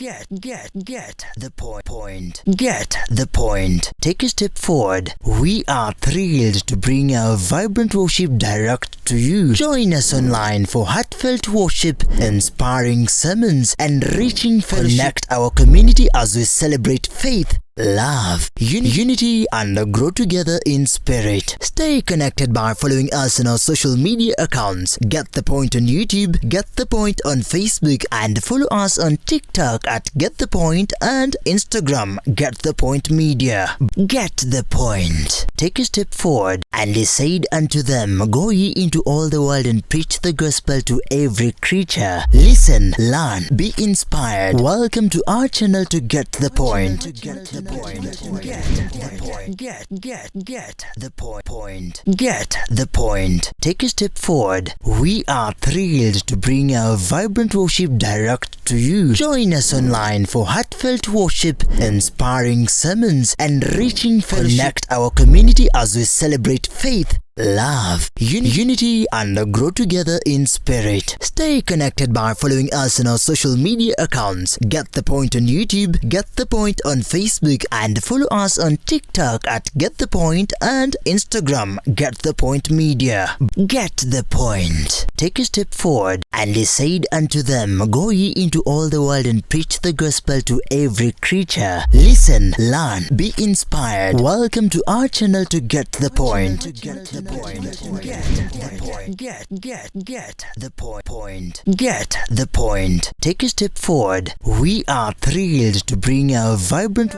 Get the point. Get the point. Take a step forward. We are thrilled to bring our vibrant worship direct to you. Join us online for heartfelt worship, inspiring sermons, and reaching fellowship. Connect our community as we celebrate faith, love, unity, and grow together in spirit. Stay connected by following us on our social media accounts. Get The Point on YouTube, Get The Point on Facebook, and follow us on TikTok at Get The Point and Instagram, Get The Point Media. Get The Point. Take a step forward. And he said unto them, Go ye into all the world and preach the gospel to every creature. Listen, learn, be inspired. Welcome to our channel to Get The Point. Get the the point. Get the point. Get get get the point. Point. Get the point. Take a step forward. We are thrilled to bring our vibrant worship direct to you. Join us online for heartfelt worship, inspiring sermons, and reaching fellowship. Connect our community as we celebrate faith, love, unity, and grow together in spirit. Stay connected by following us on our social media accounts. Get the Point on YouTube, Get the Point on Facebook, and follow us on TikTok at Get the Point and Instagram, Get the Point Media. Get the Point. Take a step forward. And he said unto them, Go ye into all the world and preach the gospel to every creature. Listen, learn, be inspired. Welcome to our channel to get the point. Get the point. Get the point. Get get get the point. Point. Get the point. Take a step forward. We are thrilled to bring our vibrant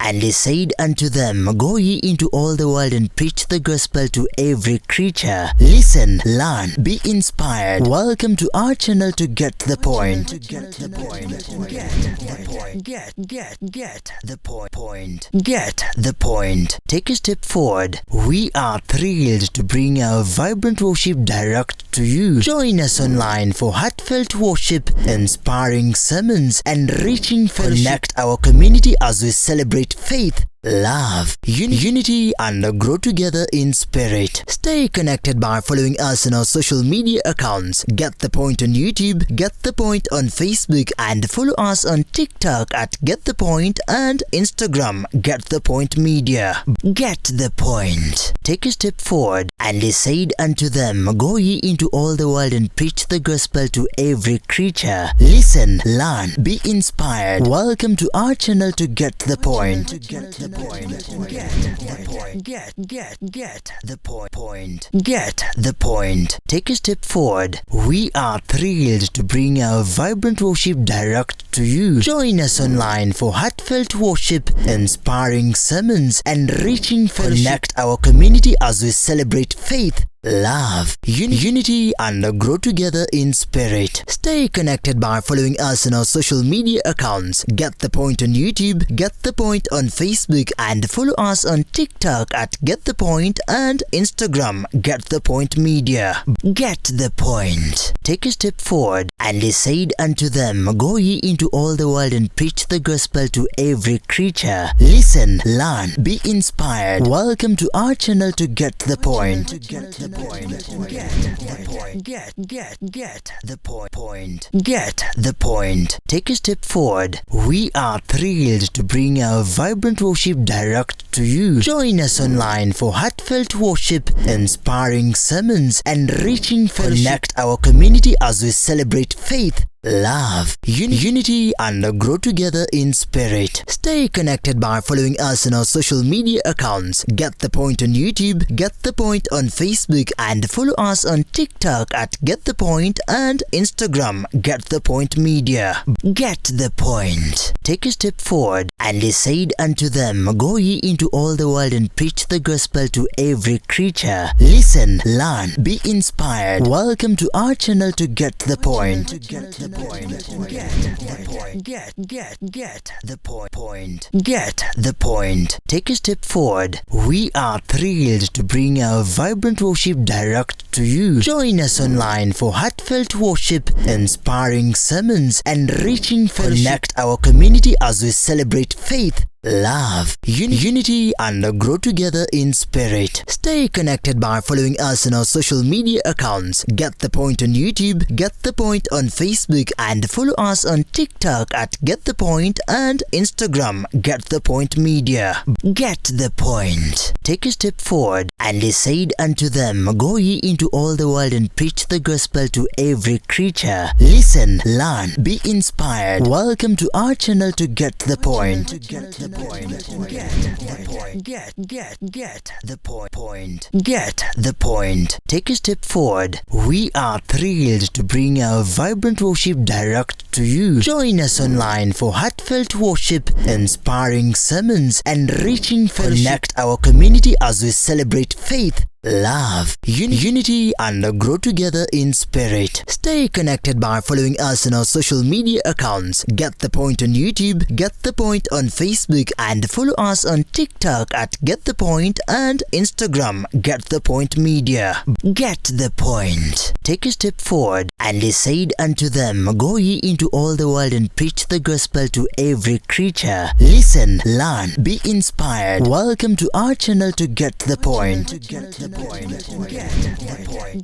And he said unto them, Go ye into all the world and preach the gospel to every creature. Listen, learn, be inspired. Welcome to our channel to get the point. Get the point. Get the point. Get get get the point. Point. Get the point. Take a step forward. We are thrilled to bring our vibrant worship direct to you. Join us online for heartfelt worship, inspiring sermons, and reaching fellowship. Connect our community as we celebrate faith, love, unity, and grow together in spirit. Stay connected by following us on our social media accounts. Get the Point on YouTube, Get the Point on Facebook, and follow us on TikTok at Get the Point and Instagram, Get the Point Media. Get the Point. Take a step forward. And he said unto them, Go ye into all the world and preach the gospel to every creature. Listen, learn, be inspired. Welcome to our channel to get the point. Get the point. Get the point. Get get get the point. Point. Get the point. Take a step forward. We are thrilled to bring our vibrant worship direct to you. Join us online for heartfelt worship, inspiring sermons, and reaching fellowship. Connect our community as we celebrate faith, love, unity, and grow together in spirit. Stay connected by following us on our social media accounts. Get the Point on YouTube, Get the Point on Facebook, and follow us on TikTok at Get the Point and Instagram, Get the Point Media. Get the Point. Take a step forward. And he said unto them, Go ye into all the world and preach the gospel to every creature. Listen, learn, be inspired. Welcome to our channel to get the point. Get the point. Get the point. Get get get the point. Point. Get the point. Take a step forward. We are thrilled to bring our vibrant worship direct to you. Join us online for heartfelt worship, inspiring sermons, and reaching fellowship. Connect our community as we celebrate faith, love, unity, and grow together in spirit. Stay connected by following us on our social media accounts. Get the Point on YouTube, Get the Point on Facebook, and follow us on TikTok at Get the Point and Instagram, Get the Point Media. Get the Point. Take a step forward. And he said unto them, Go ye into all the world and preach the gospel to every creature. Listen, learn, be inspired. Welcome to our channel to get the point. Get the point. Get the point. Get get get the point. Point. Get the point. Take a step forward. We are thrilled to bring our vibrant worship direct to you. Join us online for heartfelt worship, inspiring sermons, and reaching fellowship. Connect our community as we celebrate faith, love, unity, and grow together in spirit. Stay connected by following us on our social media accounts. Get the Point on YouTube, Get the Point on Facebook, and follow us on TikTok at Get the Point and Instagram, Get the Point Media. Get the Point. Take a step forward. And he said unto them, Go ye into all the world and preach the gospel to every creature. Listen, learn, be inspired. Welcome to our channel to get the point. Get the point. Get the point. Get get get the point. Point. Get the point. Take a step forward. We are thrilled to bring our vibrant worship direct to you. Join us online for heartfelt worship, inspiring sermons, and reaching fellowship. Connect our community as we celebrate faith, love, unity, and grow together in spirit. Stay connected by following us on our social media accounts. Get the Point on YouTube, Get the Point on Facebook, and follow us on TikTok at Get the Point and Instagram, Get the Point Media. Get the point. Take a step forward. And he said unto them, Go ye into all the world and preach the gospel to every creature. Listen, learn, be inspired. Welcome to our channel to get the point. Get the point. Get the point.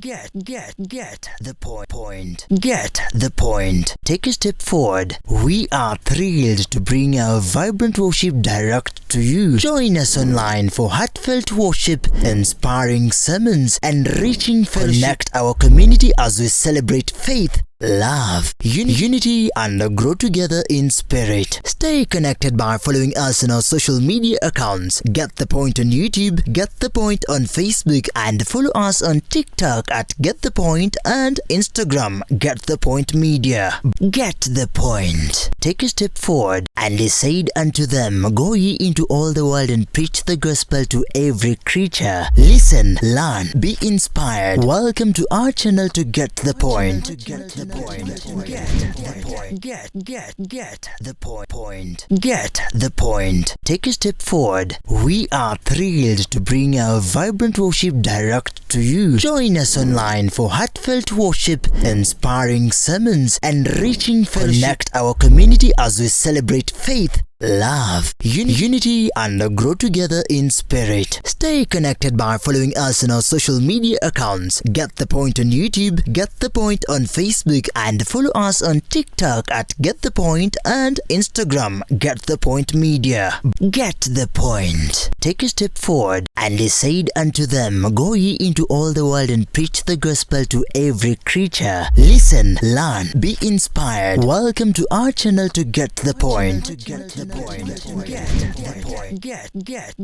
Get the point. Point. Get the point. Take a step forward. We are thrilled to bring our vibrant worship direct to you. Join us online for heartfelt worship, inspiring sermons, and reaching fellowship. Connect our community as we celebrate faith, love, unity, and grow together in spirit. Stay connected by following us on our social media accounts. Get the Point on YouTube, Get the Point on Facebook, and follow us on TikTok at Get the Point and Instagram, Get the Point Media. Get the point. Take a step forward. And he said unto them, Go ye into all the world and preach the gospel to every creature. Listen, learn, be inspired. Welcome to our channel to get the point. Get the point. Get the point. Get the point. Point. Get the point. Take a step forward. We are thrilled to bring our vibrant worship direct to you. Join us online for heartfelt worship, inspiring sermons, and reaching fellowship. Connect our community as we celebrate faith, love, unity, and grow together in spirit. Stay connected by following us on our social media accounts. Get the Point on YouTube, Get the Point on Facebook, and follow us on TikTok at Get the Point and Instagram, Get the Point Media. Get the point. Take a step forward. And he said unto them, Go ye into all the world and preach the gospel to every creature. Listen, learn, be inspired. Welcome to our channel to get the point. Get the point. Get the point.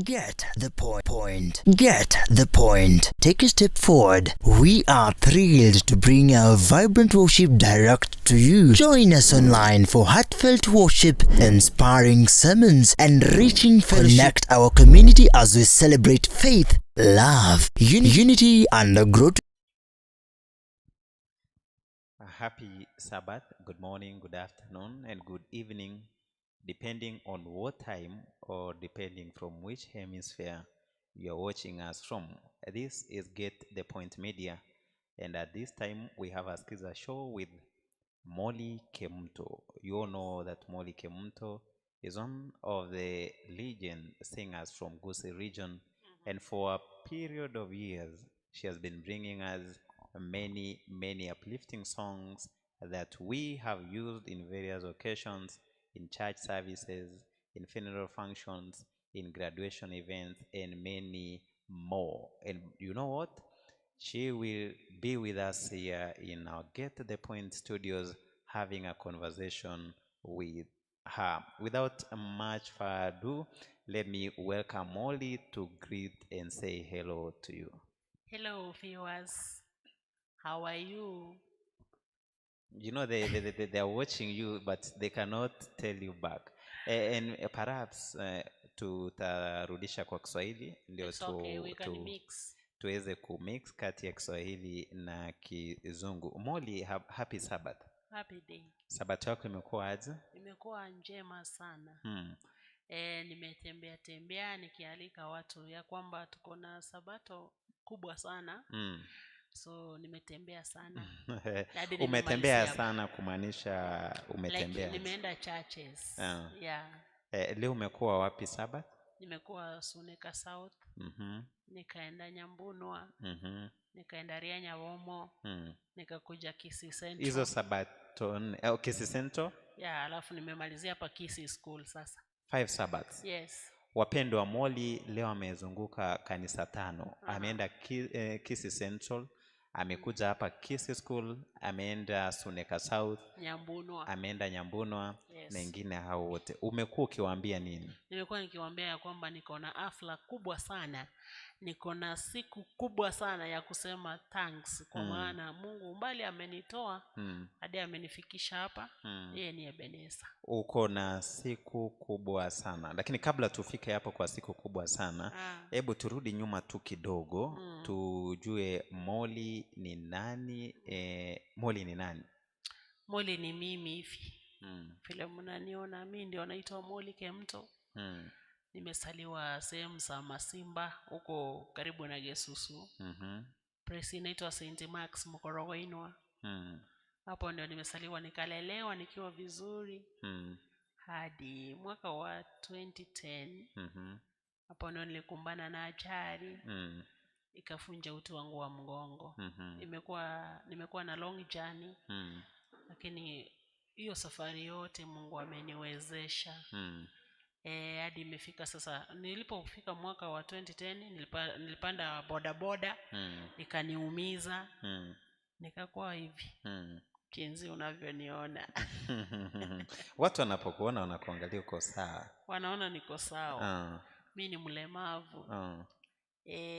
Get the point. Point. Get the point. Take a step forward. We are thrilled to bring our vibrant worship direct to you. Join us online for heartfelt worship, inspiring sermons, and reaching fellowship. Connect our community as we celebrate faith, love, unity, and grow. A happy Sabbath. Good morning, good afternoon, and good evening, depending on what time or depending from which hemisphere you are watching us from. This is Get the Point Media, and at this time we have a Skiza show with Molly Kemunto. You all know that Molly Kemunto is one of the legend singers from Gusii region, and for a period of years she has been bringing us many, many uplifting songs that we have used in various occasions, in church services, in funeral functions, in graduation events, and many more. And you know what? She will be with us here in our Get the Point studios having a conversation with her. Without much further ado, let me welcome Molly to greet and say hello to you. Hello, viewers. How are you? You know, they are watching you, but they cannot tell you back. And perhaps tutarudisha kwa Kiswahili ndio It's okay, we can mix. Tuweze kumix kati ya Kiswahili na Kizungu. Molly, happy Sabbath. Happy day. Sabato yako imekuwa aje? Imekuwa njema sana. Nimetembea tembea nikialika watu ya kwamba tuko na sabato kubwa sana. So nimetembea sana. Hadi Umetembea nimemalizia. sana kumaanisha umetembea. Like, nimeenda churches. Yeah. Leo umekuwa wapi Sabbath? Nimekuwa Suneka South. Nikaenda Nyambunwa. Nikaenda Ria Nyawomo. Nikakuja Kisii Central. Hizo Sabato nne, Kisii Central? Yeah, alafu nimemalizia hapa Kisii School sasa. 5 Sabbaths. Yes. Wapendwa, Molly leo amezunguka kanisa 5. Ameenda Kisii Central, amekuja hapa Kisii School, ameenda Suneka South, Nyambunwa. ameenda Nyambunwa, Yes. na wengine hao wote. Umekuwa ukiwaambia nini? Nimekuwa nikiwaambia ya kwamba niko na hafla kubwa sana, niko na siku kubwa sana ya kusema thanks kwa maana Mungu umbali amenitoa hadi amenifikisha hapa. Yeye ni Ebeneza. Uko na siku kubwa sana, lakini kabla tufike hapo kwa siku kubwa sana, hebu turudi nyuma tu kidogo tujue Molly ni nani. Molly ni nani? Molly ni mimi hivi vile mnaniona, mi ndio naitwa Molly Kemto. Nimesaliwa sehemu za Masimba huko karibu na Gesusu. Place inaitwa St. Marks Mkorogoinwa. Hapo ndio nimesaliwa nikalelewa nikiwa vizuri hadi mwaka wa 2010. Hapo ndio nilikumbana na ajali ikafunja uti wangu wa mgongo. Imekuwa na long journey lakini hiyo safari yote Mungu ameniwezesha. Hadi imefika sasa. Nilipofika mwaka wa 2010 nilipanda bodaboda ikaniumiza nikakuwa hivi jinsi unavyoniona. Watu wanapokuona wanakuangalia uko sawa. Wanaona niko sawa. Mi ni mlemavu.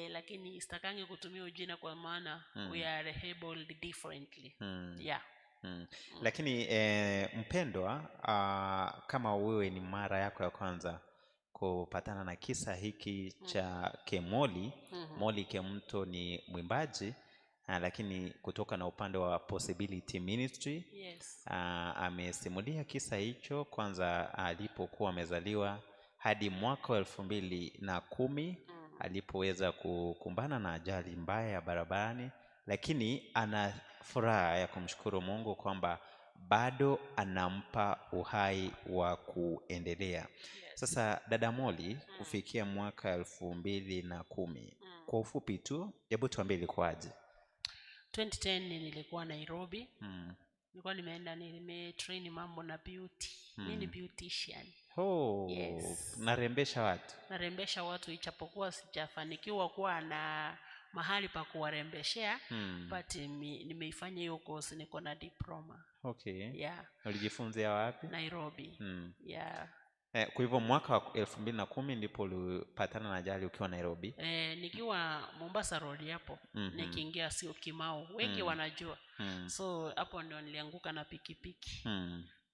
Lakini sitakangi kutumia ujina kwa maana we are abled differently. Yeah. Lakini mpendwa, kama wewe ni mara yako ya kwanza kupatana na kisa hiki cha Kemoli, Molly Kemto ni mwimbaji lakini kutoka na upande wa Possibility Ministry. Amesimulia kisa hicho kwanza alipokuwa amezaliwa hadi mwaka wa 2010 alipoweza kukumbana na ajali mbaya ya barabarani, lakini ana furaha ya kumshukuru Mungu kwamba bado anampa uhai wa kuendelea. Sasa dada Molly, kufikia mwaka 2010, kwa ufupi tu, hebu tuambie ilikuwaje? 2010 nilikuwa Nairobi. Nilikuwa nimeenda nimetrain mambo na beauty. Mimi ni beautician. Oh, Yes. narembesha watu. Narembesha watu ichapokuwa sijafanikiwa kuwa na mahali pa kuwarembeshea, but nimeifanya hiyo course, niko na diploma. Yeah. Ulijifunzia wapi? Nairobi. Yeah. Kwa hivyo mwaka wa 2010 ndipo ulipatana na ajali ukiwa Nairobi? Nikiwa Mombasa Road hapo, nikiingia sio Kimau, wengi wanajua. So hapo ndio nilianguka na pikipiki.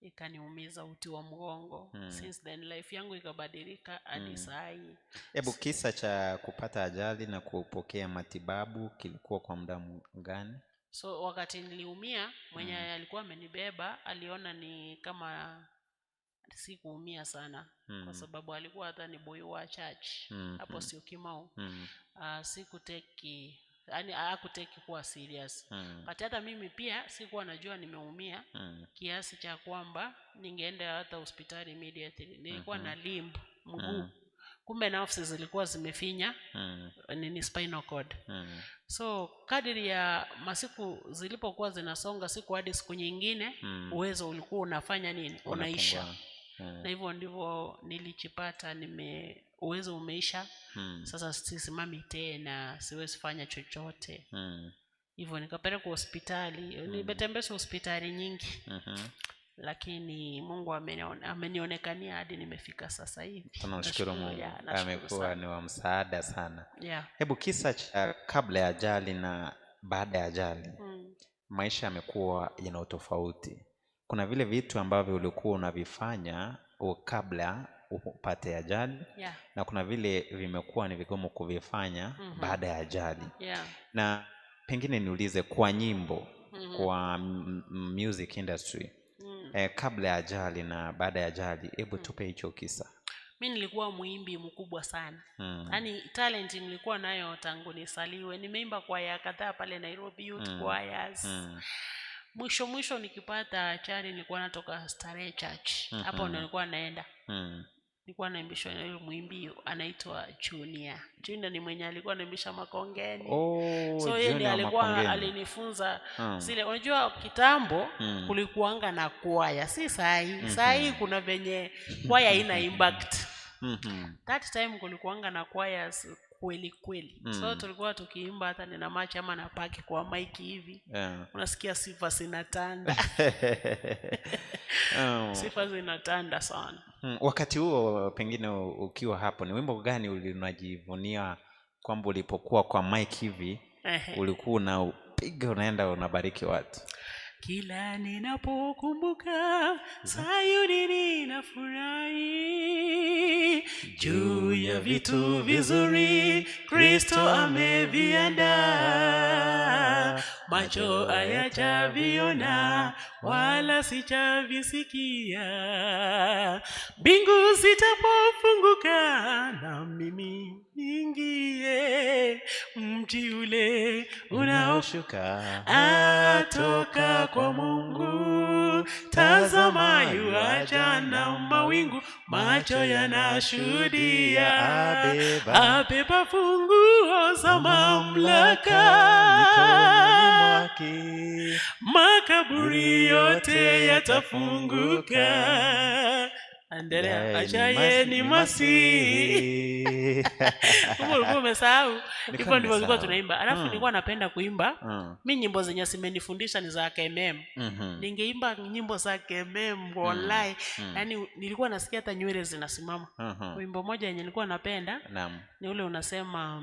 Ikaniumiza uti wa mgongo. Since then life yangu ikabadilika hadi saa hii. Hebu kisa cha kupata ajali na kupokea matibabu kilikuwa kwa muda gani? So wakati niliumia, mwenye alikuwa amenibeba aliona ni kama sikuumia sana kwa sababu alikuwa hata ni boy wa church hapo sio Kimau. Sikuteki, yani hakuteki kuwa serious. But hata mimi pia sikuwa najua nimeumia kiasi cha kwamba ningeenda hata hospitali immediately. Nilikuwa na limb mguu. Kumbe nerves zilikuwa zimefinya nini spinal cord. So kadiri ya masiku zilipokuwa zinasonga siku hadi siku nyingine, uwezo ulikuwa unafanya nini? Unapungua. Unaisha. Na hivyo ndivyo nilichipata, uwezo umeisha. Sasa sisimami tena, siwezi fanya chochote. Hivyo nikapelekwa hospitali. Nimetembezwa hospitali nyingi. Lakini Mungu amenionekania hadi nimefika sasa hivi. Tunamshukuru Mungu. Nashukuru Amekuwa sana. ni wa msaada sana. Yeah. Hebu kisa cha kabla ya ajali na baada ya ajali. Maisha yamekuwa yana utofauti. Kuna vile vitu ambavyo ulikuwa unavifanya kabla upate ajali, na kuna vile vimekuwa ni vigumu kuvifanya baada ya ajali. Na pengine niulize kwa nyimbo, kwa music industry, kabla ya ajali na baada ya ajali, hebu tupe hicho kisa. Mi nilikuwa mwimbi mkubwa sana. Yaani talent nilikuwa nayo tangu nisaliwe. Nimeimba kwaya kadhaa pale Nairobi Youth Choirs. Mwisho mwisho nikipata achari nilikuwa natoka Starehe Church. Hapo ndio nilikuwa naenda. Nilikuwa naimbishwa na yule mwimbi anaitwa Junior. Junior ni mwenye alikuwa anaimbisha Makongeni. Oh, So yeye ndiye Junior alikuwa Makongeni. alinifunza zile. Unajua kitambo kulikuanga na kwaya, si saa hii. Saa hii kuna venye kwaya haina impact. That time kulikuanga na kwaya kweli kweli. So tulikuwa tukiimba hata nina machi ama na paki kwa mic hivi. Unasikia sifa zinatanda. Sifa zinatanda sana. Wakati huo pengine ukiwa hapo ni wimbo gani unajivunia kwamba ulipokuwa kwa mic hivi Ehe. ulikuwa unapiga unaenda unabariki watu? Kila ninapokumbuka Sayuni ninafurahi juu ya vitu vizuri Kristo ameviandaa, macho hayajaviona wala sijavisikia. Mbingu zitapofunguka na mimi niingie mji ule unaoshuka atoka kwa Mungu. Tazama yuaja na mawingu, macho yanashuhudia, abeba funguo za mamlaka, makaburi yote yatafunguka. Endelea, ajaye ni Masihi. Kumbe ulikuwa umesahau. Nilikuwa Hivyo ndivyo tulikuwa nimesahau. tunaimba. Alafu nilikuwa napenda kuimba. Mi nyimbo zenye zimenifundisha ni za KMM. Ningeimba nyimbo za KMM wallahi. Yaani nilikuwa nasikia hata nywele zinasimama. Wimbo moja yenye nilikuwa napenda ni ule unasema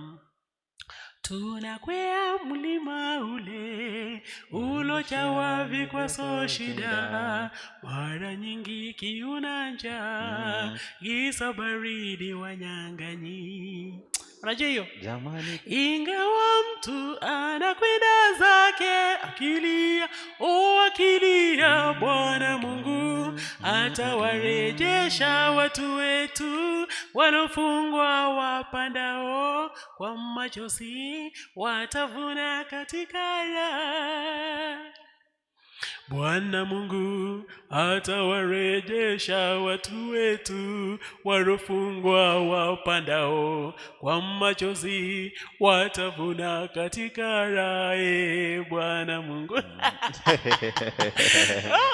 tunakwea mlima ule ulojawa vikwazo shida, mara nyingi kiuna njaa, giza baridi wanyang'anyi. Unajua hiyo? Jamani. Ingawa mtu anakwenda zake akilia, o akilia, Bwana Mungu atawarejesha watu wetu walofungwa wapandao kwa machozi watavuna katika raha. Bwana Mungu atawarejesha watu wetu walofungwa wapandao kwa machozi watavuna katika raha. Ee Bwana Mungu.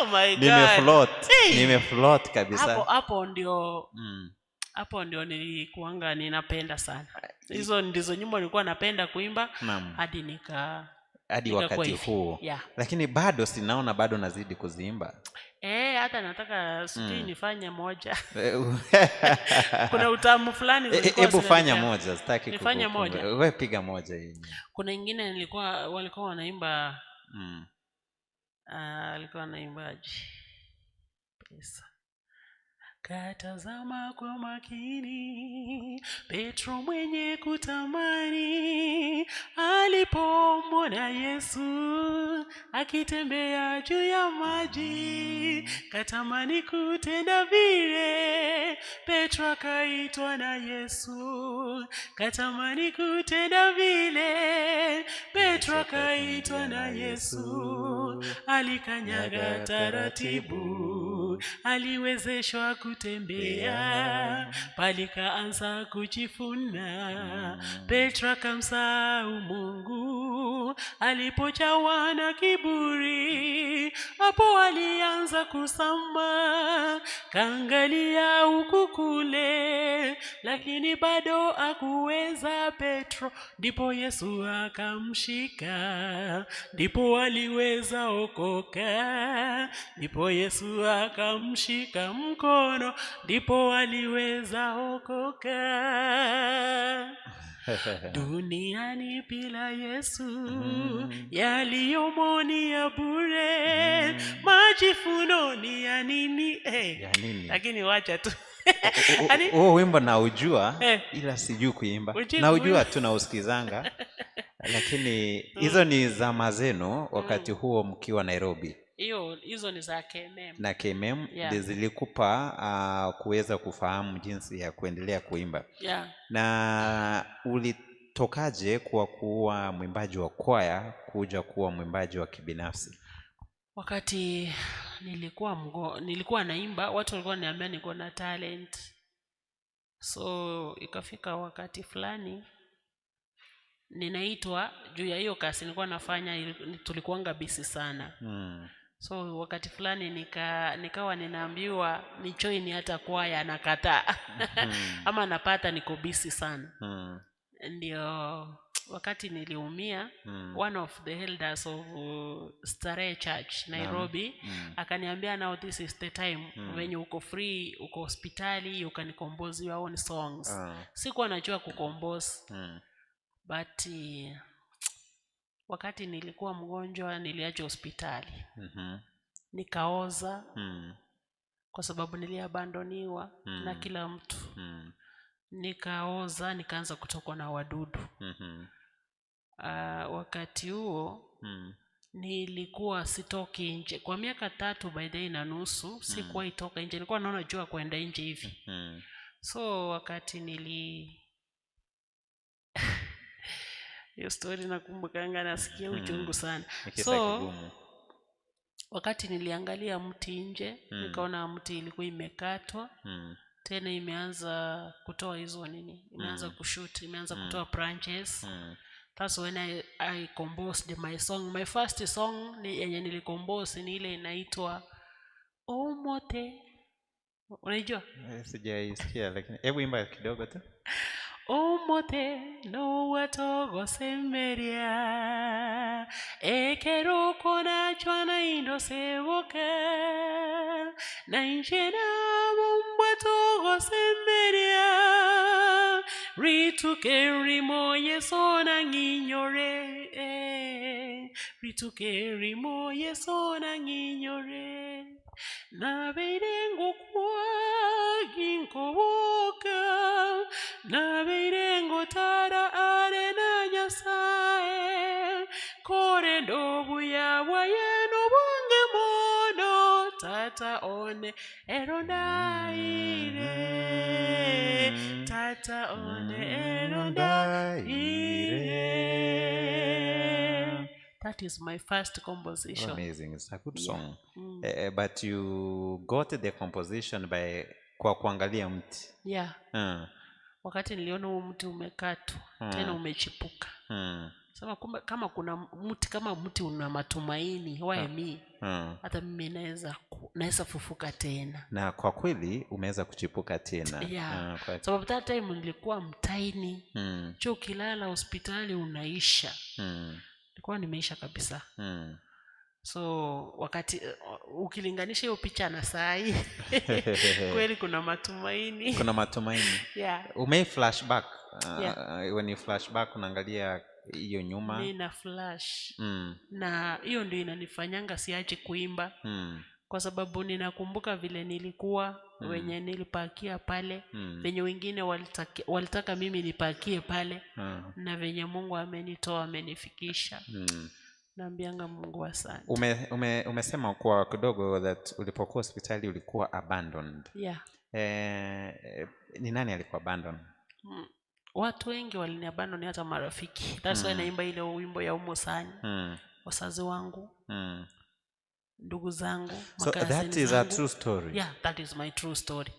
Oh my God. Nimefloat. Hey. Nimefloat kabisa. Hapo hapo ndio hapo ndio nilikuanga ninapenda sana. Hizo ndizo nyimbo nilikuwa napenda kuimba hadi nika Hadi nikakuwa wakati hivi. huu. Yeah. Lakini bado sinaona bado nazidi kuziimba. Hata nataka sijui nifanye moja. Kuna utamu fulani zilikuwa Hebu fanya zinanipea. moja, sitaki Nifanye moja. Wewe piga moja hii. Kuna ingine nilikuwa walikuwa wanaimba walikuwa wanaimbaje? Pesa. Katazama kwa makini Petro mwenye kutamani alipomwona Yesu akitembea juu ya maji, katamani kutenda vile. Petro akaitwa na Yesu, katamani kutenda vile. Petro akaitwa na Yesu, alikanyaga taratibu, aliwezeshwa kutembea, palikaanza kujifuna. Petro akamsahau Mungu alipojawa na kiburi, hapo alianza kusama, kaangalia huku kule, lakini bado hakuweza Petro. Ndipo Yesu akamshika, ndipo aliweza okoka, ndipo Yesu akamshika mkono, ndipo aliweza okoka. Duniani bila Yesu yaliyomo ni ya bure, majivuno ni ya nini? Ya nini? Lakini wacha tu. Yaani Huo wimbo naujua ila sijui kuimba. Hujui Naujua kuimba. tu nausikizanga. Lakini hizo ni zama zenu wakati huo mkiwa Nairobi. Hiyo hizo ni za KMM. Na KMM zilikupa kuweza kufahamu jinsi ya kuendelea kuimba. Na ulitokaje kwa kuwa mwimbaji wa kwaya kuja kuwa mwimbaji wa kibinafsi? Wakati nilikuwa naimba, watu walikuwa wananiambia niko na talent. So ikafika wakati fulani ninaitwa juu ya hiyo kazi nilikuwa nafanya, tulikuwanga busy sana. So wakati fulani nikawa ninaambiwa ni join hata kwaya, nakataa. Ama napata niko busy sana. Ndio wakati niliumia one of the elders of Starehe Church Nairobi akaniambia now this is the time wenye uko free uko hospitali you can compose your own songs sikuwa najua kucompose but wakati nilikuwa mgonjwa niliacha hospitali nikaoza kwa sababu niliabandoniwa na kila mtu nikaoza nikaanza kutokwa na wadudu wakati huo nilikuwa sitoki nje kwa miaka tatu by the way na nusu sikuwahi toka nje nilikuwa naona jua kwenda nje hivi so wakati nili hiyo story nakumbukanga nasikia uchungu sana Ni kisa so kigumu. wakati niliangalia mti nje nikaona mti ilikuwa imekatwa tena imeanza kutoa hizo nini imeanza kushoot imeanza kutoa branches that's when I composed my song my first song ni yenye nilicompose ni ile inaitwa omote unaijua Eh, Sijaisikia lakini hebu imba kidogo tu. Omote nowatogosemeria ekeroko nachwa naindo seboka nainche nabombwa togosemeria rituke rimo yeso nang'inyore rituke rimo yeso nang'inyore nabeire ngokwa ginkoboka nabeire ngotara are na nyasaye kore ndobuya bwaye nobunge mono tata one erondaire tata one erondaire that is my first composition Amazing. It's a good Yeah. song. But you got the composition by kwa kuangalia mti. yeah wakati niliona huu mti umekatwa tena umechipuka sema kumbe kama kuna mti kama mti una matumaini why me hata mimi naweza naweza fufuka tena Na kwa kweli umeweza kuchipuka tena. yeah. Sababu that time nilikuwa mtaini cho ukilala hospitali unaisha nilikuwa nimeisha kabisa so wakati ukilinganisha hiyo picha na sai kweli kuna matumaini Kuna matumaini. yeah. Ume flashback. Yeah. When you flashback unaangalia hiyo nyuma. nina flash na hiyo ndio inanifanyanga siache kuimba kwa sababu ninakumbuka vile nilikuwa wenye nilipakia pale venye wengine walitaka mimi nipakie pale na venye mungu amenitoa amenifikisha naambianga mungu asante Umesema kwa kidogo that ulipokuwa hospitali ulikuwa abandoned. yeah. Ni nani alikuwa abandoned? Watu wengi waliniabandon hata marafiki that's why naimba ile wimbo ya umosani wazazi wangu ndugu zangu So makazini that is a zangu. true story. yeah that is my true story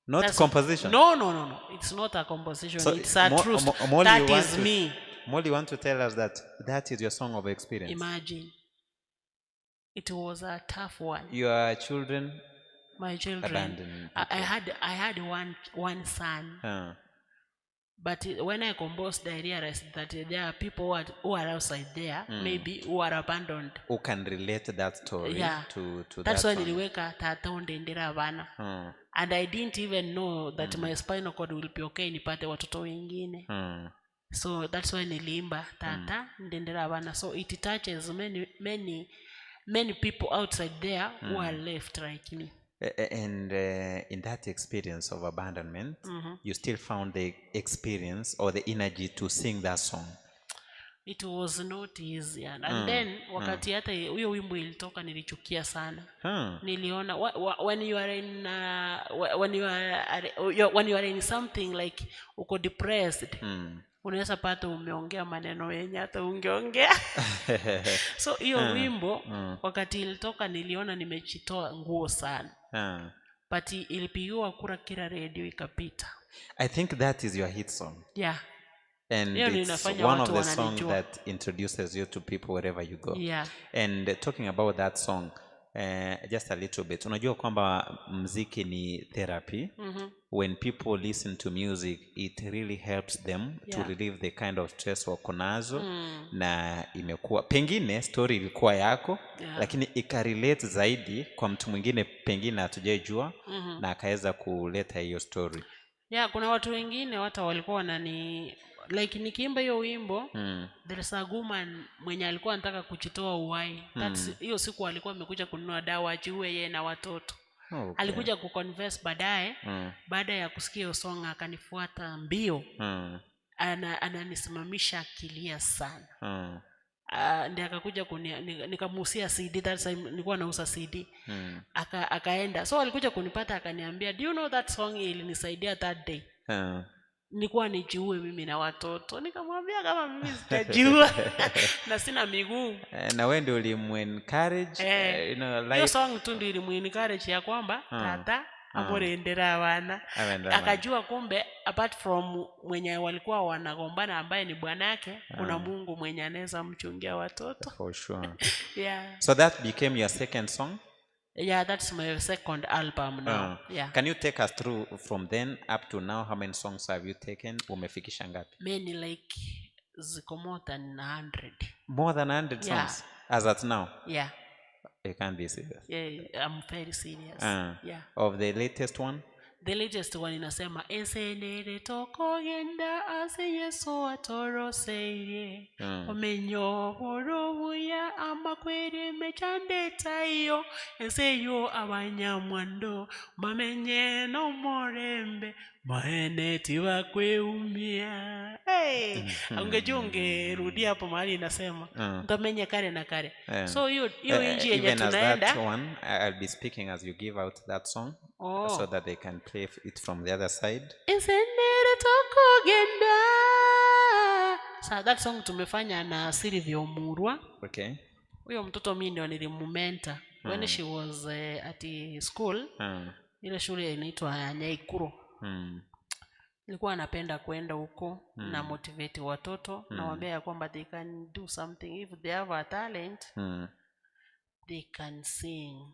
Not That's- composition. no no no no it's not a composition So it's a true Molly, that you want is to, me Molly, you want to tell us that that is your song of experience. imagine it was a tough one Your children my children abandoned. I had one son but when I composed I realized that there are people who are outside there maybe who are abandoned Who can relate that story yeah to that's that why song. niliweka tata undendera vana and I didn't even know that my spinal cord will be okay nipate watoto wengine so that's why niliimba tata ndendera vana so it touches many many many people outside there who are left like me And in that experience of abandonment, you still found the experience or the energy to sing that song. it was not easy and then wakati hata huyo wimbo ilitoka nilichukia sana niliona when you are in when you are when you are in something like uko depressed unaweza pata umeongea maneno yenye hata ungeongea so hiyo wimbo wakati ilitoka niliona nimejitoa nguo sana but ilipigiwa kura kila redio ikapita I think that is your hit song. yeah And Hiyo ndio it's inafanya one of watu the songs wananijua. that introduces you to people wherever you go. Yeah. And talking about that song, Eh, just a little bit. Unajua kwamba mziki ni therapy. When people listen to music it really helps them to relieve the kind of stress wako nazo. Na imekuwa pengine story ilikuwa yako, lakini ikarelate zaidi kwa mtu mwingine pengine hatujaijua, na akaweza kuleta hiyo story. Yeah, kuna watu wengine hata walikuwa wanani like nikiimba hiyo wimbo, there is a woman mwenye alikuwa anataka kujitoa uhai. Hiyo siku alikuwa amekuja kununua dawa ajiue yeye na watoto. Alikuja kuconfess baadaye. Baada ya kusikia hiyo song akanifuata mbio. Ananisimamisha akilia sana. Ndiye akakuja nikamuusia CD. That time nilikuwa nauza CD. Akaenda. So alikuja kunipata akaniambia, "Do you know that song ilinisaidia that day? Nilikuwa nijiue mimi na watoto." Nikamwambia kama mimi sitajiua na sina miguu. Eh, na wewe ndio ulimuencourage. Hiyo life song tu ndio ilimuencourage ya kwamba tata amurendera abana. Amurendera abana. Akajua kumbe apart from mwenye walikuwa wanagombana ambaye ni bwanake, kuna Mungu mwenye anaweza mchungia watoto. For sure. Yeah. So that became your second song? Yeah, that's my second album now. Yeah. Can you take us through from then up to now, how many songs have you taken? Umefikisha ngapi? Many, like ziko more than 100. More than 100 Yeah. songs as at now? Yeah. You can't be serious. Yeah, I'm very serious. Yeah. Of the latest one? The latest one inasema ensenere tokogenda ase Yesu atoroseire. Omenyo borobuya amakwere mechandeta iyo enseyo abanyamwando bamenye nomorembe maene tibakweumia. Hey, ungejua ungerudia hapo mahali inasema mtamenye kare na kare. So hiyo inji yenye Even as that tunaenda one, I'll be speaking as you give out that song, Oh. so that they can play it from the other side. Ensenere tokogenda. Sa that song tumefanya na Silvio Murwa. Huyo mtoto mimi ndio nilimumenta when she was at school. Ile shule inaitwa Nyaikuro. Nilikuwa napenda kwenda huko na motivate watoto, nawaambia ya kwamba they can do something if they have a talent. They can sing.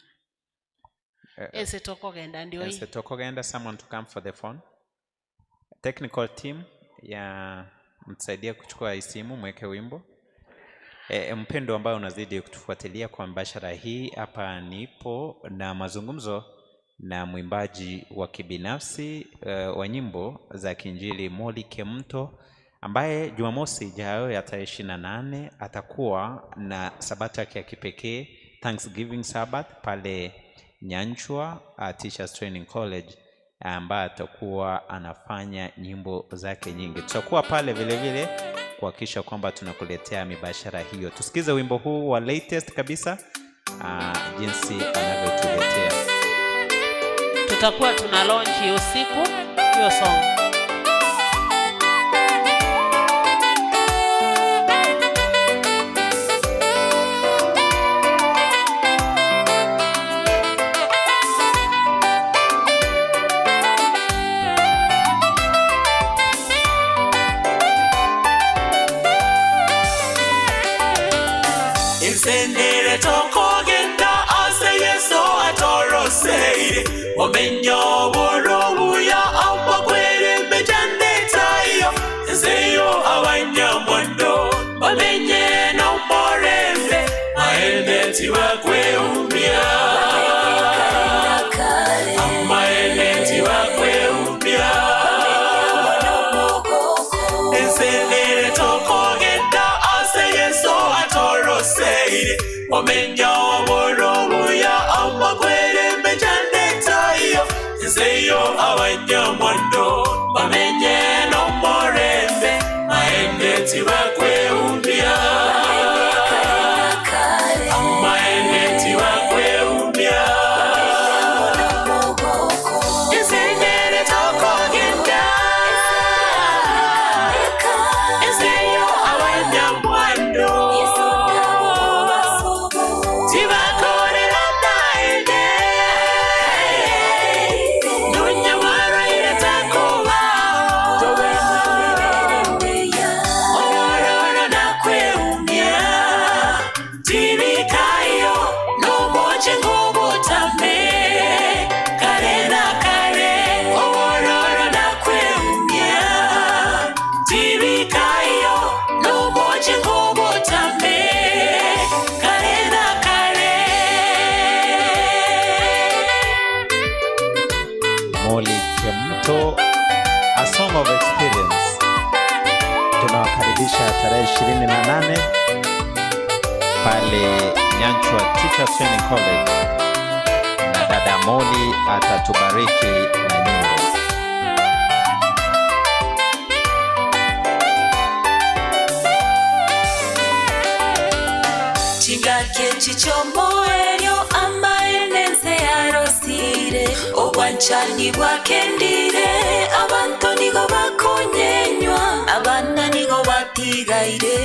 Ese tokogenda ndio hii. Ese tokogenda, someone to come for the phone. Technical team ya mtusaidie kuchukua hii simu, mweke wimbo. Mpendo ambaye unazidi kutufuatilia kwa mbashara hii, hapa nipo na mazungumzo na mwimbaji wa kibinafsi wa nyimbo za Kiinjili Molly Kemunto, ambaye Jumamosi ijayo ya tarehe 28 atakuwa na sabato yake ya kipekee, Thanksgiving Sabbath, pale Nyanchwa Teachers Training College, ambaye atakuwa anafanya nyimbo zake nyingi. Tutakuwa pale vile vile kuhakikisha kwamba tunakuletea mibashara hiyo. Tusikize wimbo huu wa latest kabisa, jinsi anavyotuletea. Tutakuwa tuna launch hiyo siku hiyo song. Insendere tokogenda ase Yesu atoroseire omenyo borobuya amakwere mechandetayo nseyo abanyamwando bamenye nomorembe maende tibakweumia amaene tibakweumia ensenere tokogenda ase Yesu atoroseire omenyo borobuya amakwere mechandetayo nseyo abanyamwando bamenye nomorembe maende tibakweumia amaene tibakweumia ensenere tokogenda enseyo abanyamwando. A Song of Experience. Tunawakaribisha tarehe 28 pale Nyanchwa Teachers Training College, na dada Moli atatubariki na nyimbo. Chingaki chichomboelio amaenense yarosire obwanchani bwakendire abantu nigo bakonyenywa abana nigo batigaire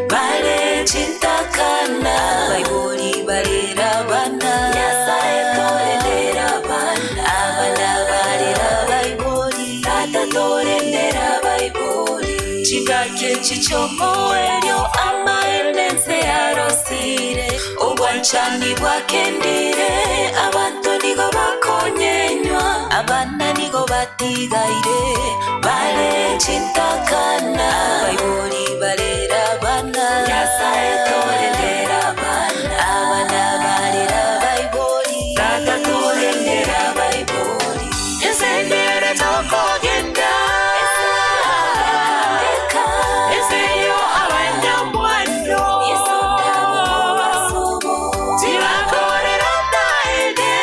bare chintakana baibori barera abana nyasaye torendera abana abana barera baibori tata torendera baibori chingaki chichomboelio amaenense yarosire obwanchani bwakendire abantu nigo bakonyenywa abana nigo batigaire bare chintakana baibori barera abana nyasaye torendera abana abana barera baibori tata torendera baibori Ensendere tokogenda Enseyo abanyamwando Tibakorera naende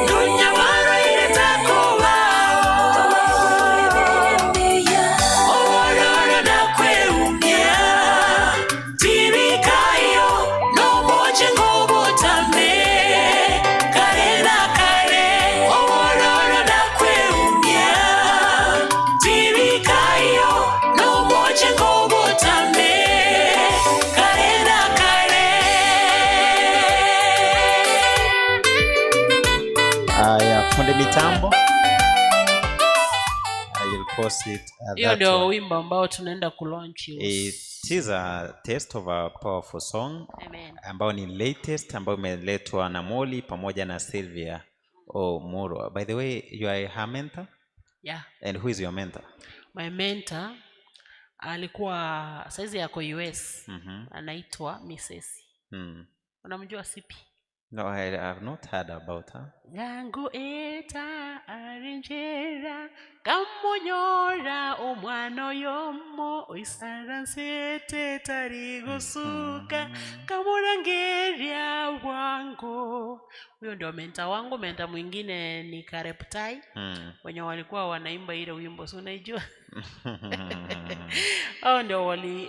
Nunyamaro iretakobao Obororo nakweumia Tibikayo nomoche ngobotame Kare na kare obororo nakweumia Tibikayo nomoche ngobotame Kare na kare. Haya, fundi mitambo, I will post it. Hiyo That ndio one. wimbo ambao tunaenda kulaunch hiyo. It is a taste of a powerful song. Amen. Ambao ni latest ambayo imeletwa na Moli pamoja na Sylvia Omuro. By the way, you are her mentor? Yeah. And who is your mentor? My mentor alikuwa saizi yako US. Anaitwa Mrs. Unamjua Sipi? No, I have not heard about her. Yangu eta arenjera kamonyora omwana oyomo oisaransete tarigusuka kamurangeria bwangu. Huyo ndio menta wangu. Menta mwingine ni Kareptai wenye walikuwa wanaimba ile wimbo, si unaijua? Hao ndio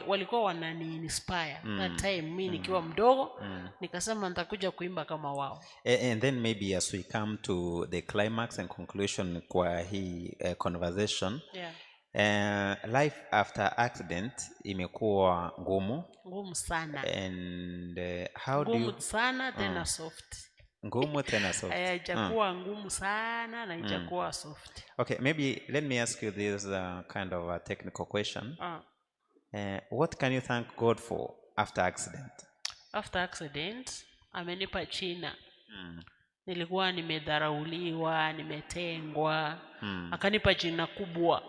walikuwa wanani inspire that time mi nikiwa mdogo nikasema nitakuja kuimba kama wao. And then maybe as we come to the climax and conclusion kwa hii conversation, life after accident imekuwa ngumu. Ngumu sana. And how do Ngumu you sana tena soft. Ngumu tena soft. Haijakuwa ngumu sana na haijakuwa soft. Okay, maybe let me ask you this kind of a technical question. What can you thank God for after accident? After accident amenipa china. Nilikuwa nimedharauliwa, nimetengwa. Akanipa jina kubwa.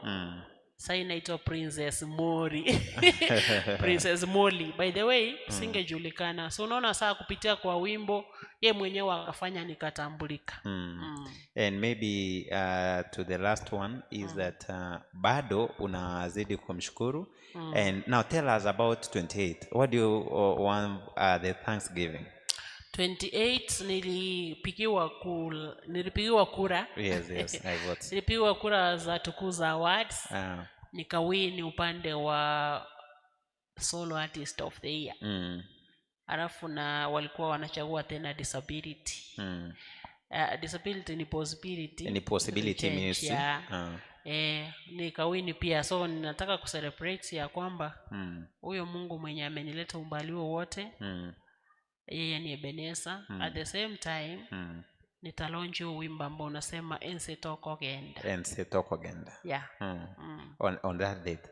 Sasa inaitwa Princess Mori. Princess Molly. By the way, singejulikana. So unaona saa kupitia kwa wimbo ye mwenyewe akafanya nikatambulika. And maybe to the last one is that bado unazidi kumshukuru. And now tell us about 28. What do you want the Thanksgiving? 28 nilipigiwa kura. Yes, I vote. Nilipigiwa kura za Tukuza Awards. Nikawini upande wa solo artist of the year. Alafu na walikuwa wanachagua tena disability. Disability ni possibility. Ni possibility Change, ministry. yeah. Nikawini pia, so ninataka kucelebrate ya kwamba huyo Mungu mwenye amenileta umbali huo wote, yeye ni Ebeneza. At the same time nitalaunch huo wimbo ambao unasema ense toko genda. Ense toko genda. Yeah. On that date.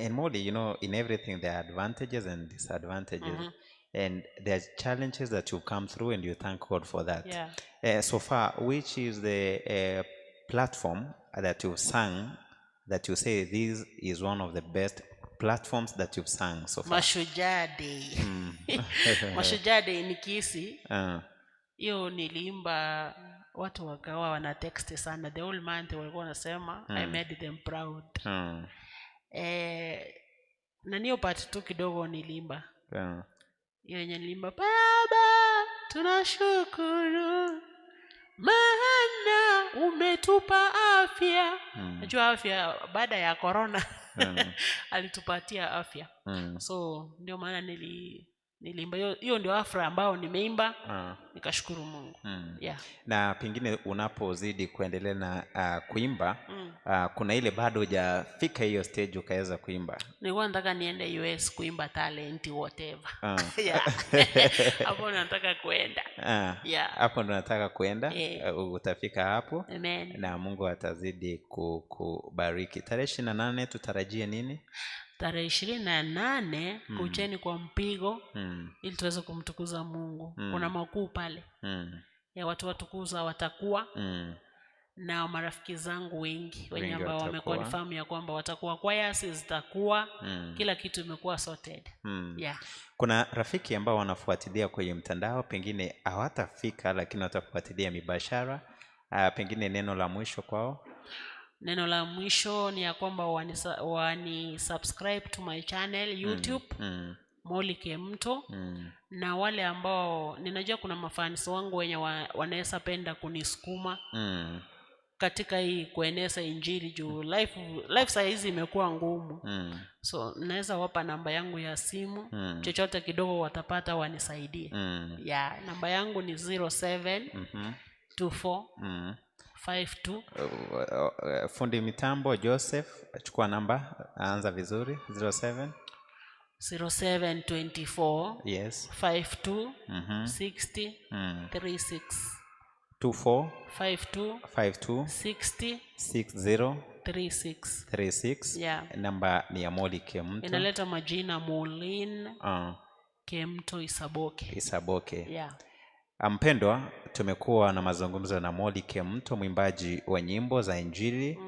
And Molly, in everything there are advantages and disadvantages. And there are challenges that you've come through and you thank God for that. So far, which is the platform that you've sung that you say this is one of the best platforms that you've sung so far? Mashujaa Day. Mashujaa Day ni Kisii. Hiyo niliimba Watu wakawa wana text sana the whole month, walikuwa wanasema I made them proud. Eh, na niyo part tu kidogo nilimba hiyo yenye nilimba, Baba tunashukuru maana umetupa afya. Najua afya baada ya corona alitupatia afya so ndio maana niliimba hiyo. Hiyo ndio afra ambayo nimeimba nikashukuru Mungu. Yeah. Na pengine unapozidi kuendelea na kuimba kuna ile bado hujafika hiyo stage ukaweza kuimba. Nilikuwa nataka niende US kuimba talent whatever. Yeah. Hapo nataka kuenda. Yeah. Hapo ndo nataka kuenda. Eh. Utafika hapo. Amen. Na Mungu atazidi kubariki. Tarehe 28 tutarajie nini? Tarehe 28 kucheni kwa mpigo ili tuweze kumtukuza Mungu. Kuna makuu pale ya watu watukuza watakuwa na marafiki zangu wengi wenye Wengi ambao watakuwa. wameconfirm ya kwamba watakuwa, choirs zitakuwa, kila kitu imekuwa sorted. Yeah. Kuna rafiki ambao wanafuatilia kwenye mtandao, pengine hawatafika lakini watafuatilia mibashara. Pengine neno la mwisho kwao. Neno la mwisho ni ya kwamba wani subscribe to my channel YouTube Molly Kemunto na wale ambao ninajua kuna mafans wangu wenye wanaweza penda kunisukuma katika hii kueneza injili juu life saa hizi imekuwa ngumu. So naweza wapa namba yangu ya simu chochote kidogo watapata wanisaidie. Yeah, namba yangu ni 07 24 52 Fundi mitambo Joseph, chukua namba, anza vizuri. 07 0724 Yes. 52 60 36. 24 52 52 60 60 36. 36. Yeah. Namba ni ya Molly Kemunto. Inaleta majina Molin Kemunto Isaboke. Isaboke. Yeah. Mpendwa, tumekuwa na mazungumzo na Molly Kemunto, mwimbaji wa nyimbo za Injili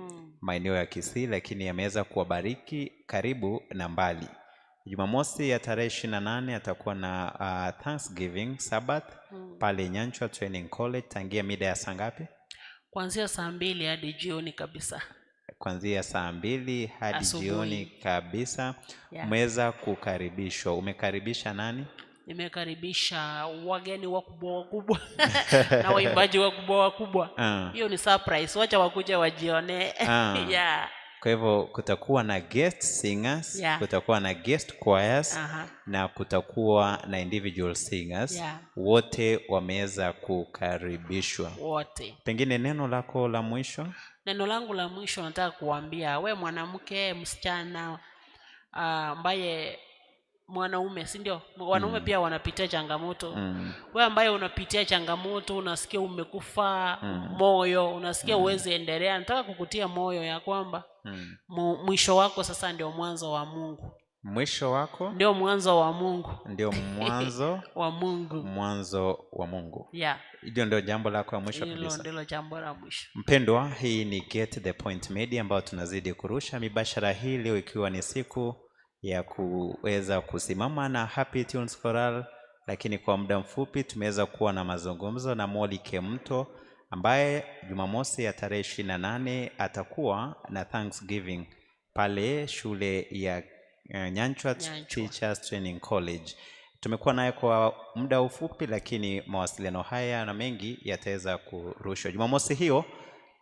maeneo ya Kisii, lakini ameweza kuwabariki karibu na mbali. Jumamosi ya tarehe 28 atakuwa na Thanksgiving Sabbath pale Nyanchwa Training College tangia mida ya saa ngapi? Kuanzia saa 2 hadi jioni kabisa. Kuanzia saa 2 hadi Asubuhi. jioni kabisa. Yeah. Umeweza kukaribishwa. Umekaribisha nani? Nimekaribisha wageni wakubwa wakubwa na waimbaji wakubwa wakubwa. Hiyo ni surprise, wacha wakuja wajione. Yeah. Kwa hivyo kutakuwa na guest singers, Yeah. kutakuwa na guest choirs na kutakuwa na individual singers. Yeah. Wote wameweza kukaribishwa. Wote. Pengine neno lako la mwisho? Neno langu la mwisho nataka kuambia we mwanamke, msichana ambaye mwanaume, si ndio? Wanaume pia wanapitia changamoto. We ambaye unapitia changamoto, unasikia umekufa moyo, unasikia huwezi endelea, nataka kukutia moyo ya kwamba mwisho wako sasa ndio mwanzo wa Mungu. Mwisho wako ndio mwanzo wa Mungu. Ndio mwanzo wa Mungu. Mwanzo wa Mungu. Yeah. Hilo ndio jambo lako la mwisho Hilo kabisa. ndilo jambo la mwisho. Mpendwa, hii ni Get the Point Media ambayo tunazidi kurusha mibashara hii leo ikiwa ni siku ya kuweza kusimama na Happy Tunes Choral, lakini kwa muda mfupi tumeweza kuwa na mazungumzo na Molly Kemunto ambaye Jumamosi ya tarehe 28 atakuwa na Thanksgiving pale shule ya Nyanchwa Nyanchwa. Teachers Training College. Tumekuwa naye kwa muda mfupi, lakini mawasiliano haya na mengi yataweza kurushwa Jumamosi hiyo.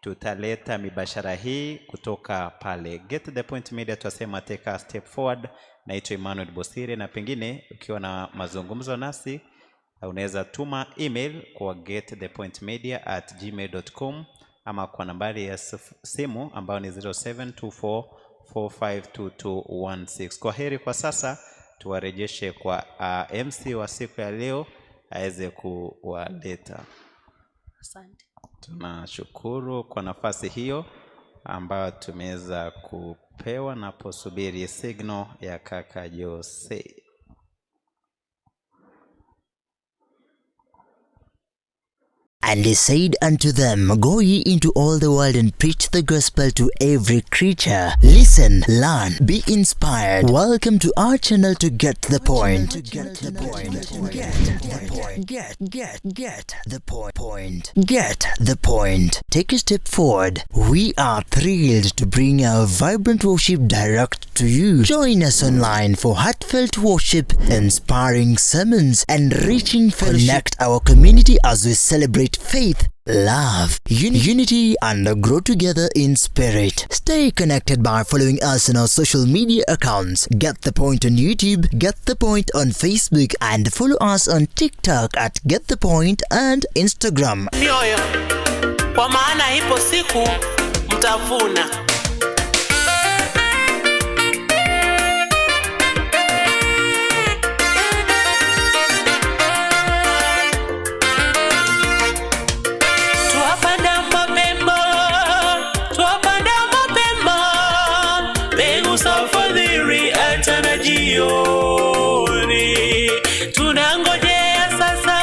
Tutaleta mibashara hii kutoka pale Get the Point Media. Tutasema take a step forward. Naitwa Emmanuel Bosire, na pengine ukiwa na mazungumzo nasi unaweza tuma email kwa getthepointmedia@gmail.com ama kwa nambari ya simu ambayo ni 0724452216. Kwa heri kwa sasa, tuwarejeshe kwa MC wa siku ya leo aweze kuwaleta. Asante. Tunashukuru kwa nafasi hiyo ambayo tumeweza kupewa naposubiri signal ya kaka Jose. And he said unto them, Go ye into all the world and preach the gospel to every creature. Listen, learn, be inspired. Welcome to our channel to get the point. Get the point. Get the point. Get the point. Get the point. Take a step forward. We are thrilled to bring our vibrant worship direct to you. Join us online for heartfelt worship, inspiring sermons, and reaching fellowship. Connect our community as we celebrate faith, love, unity, and grow together in spirit. Stay connected by following us on our social media accounts. Get the Point on YouTube, Get the Point on Facebook, and follow us on TikTok at Get the Point and Instagram. Mioyo, kwa maana ipo siku mtavuna. Twapanda mapema, twapanda mapema, mbegu za fadhili hata na jioni. Tunangojea sasa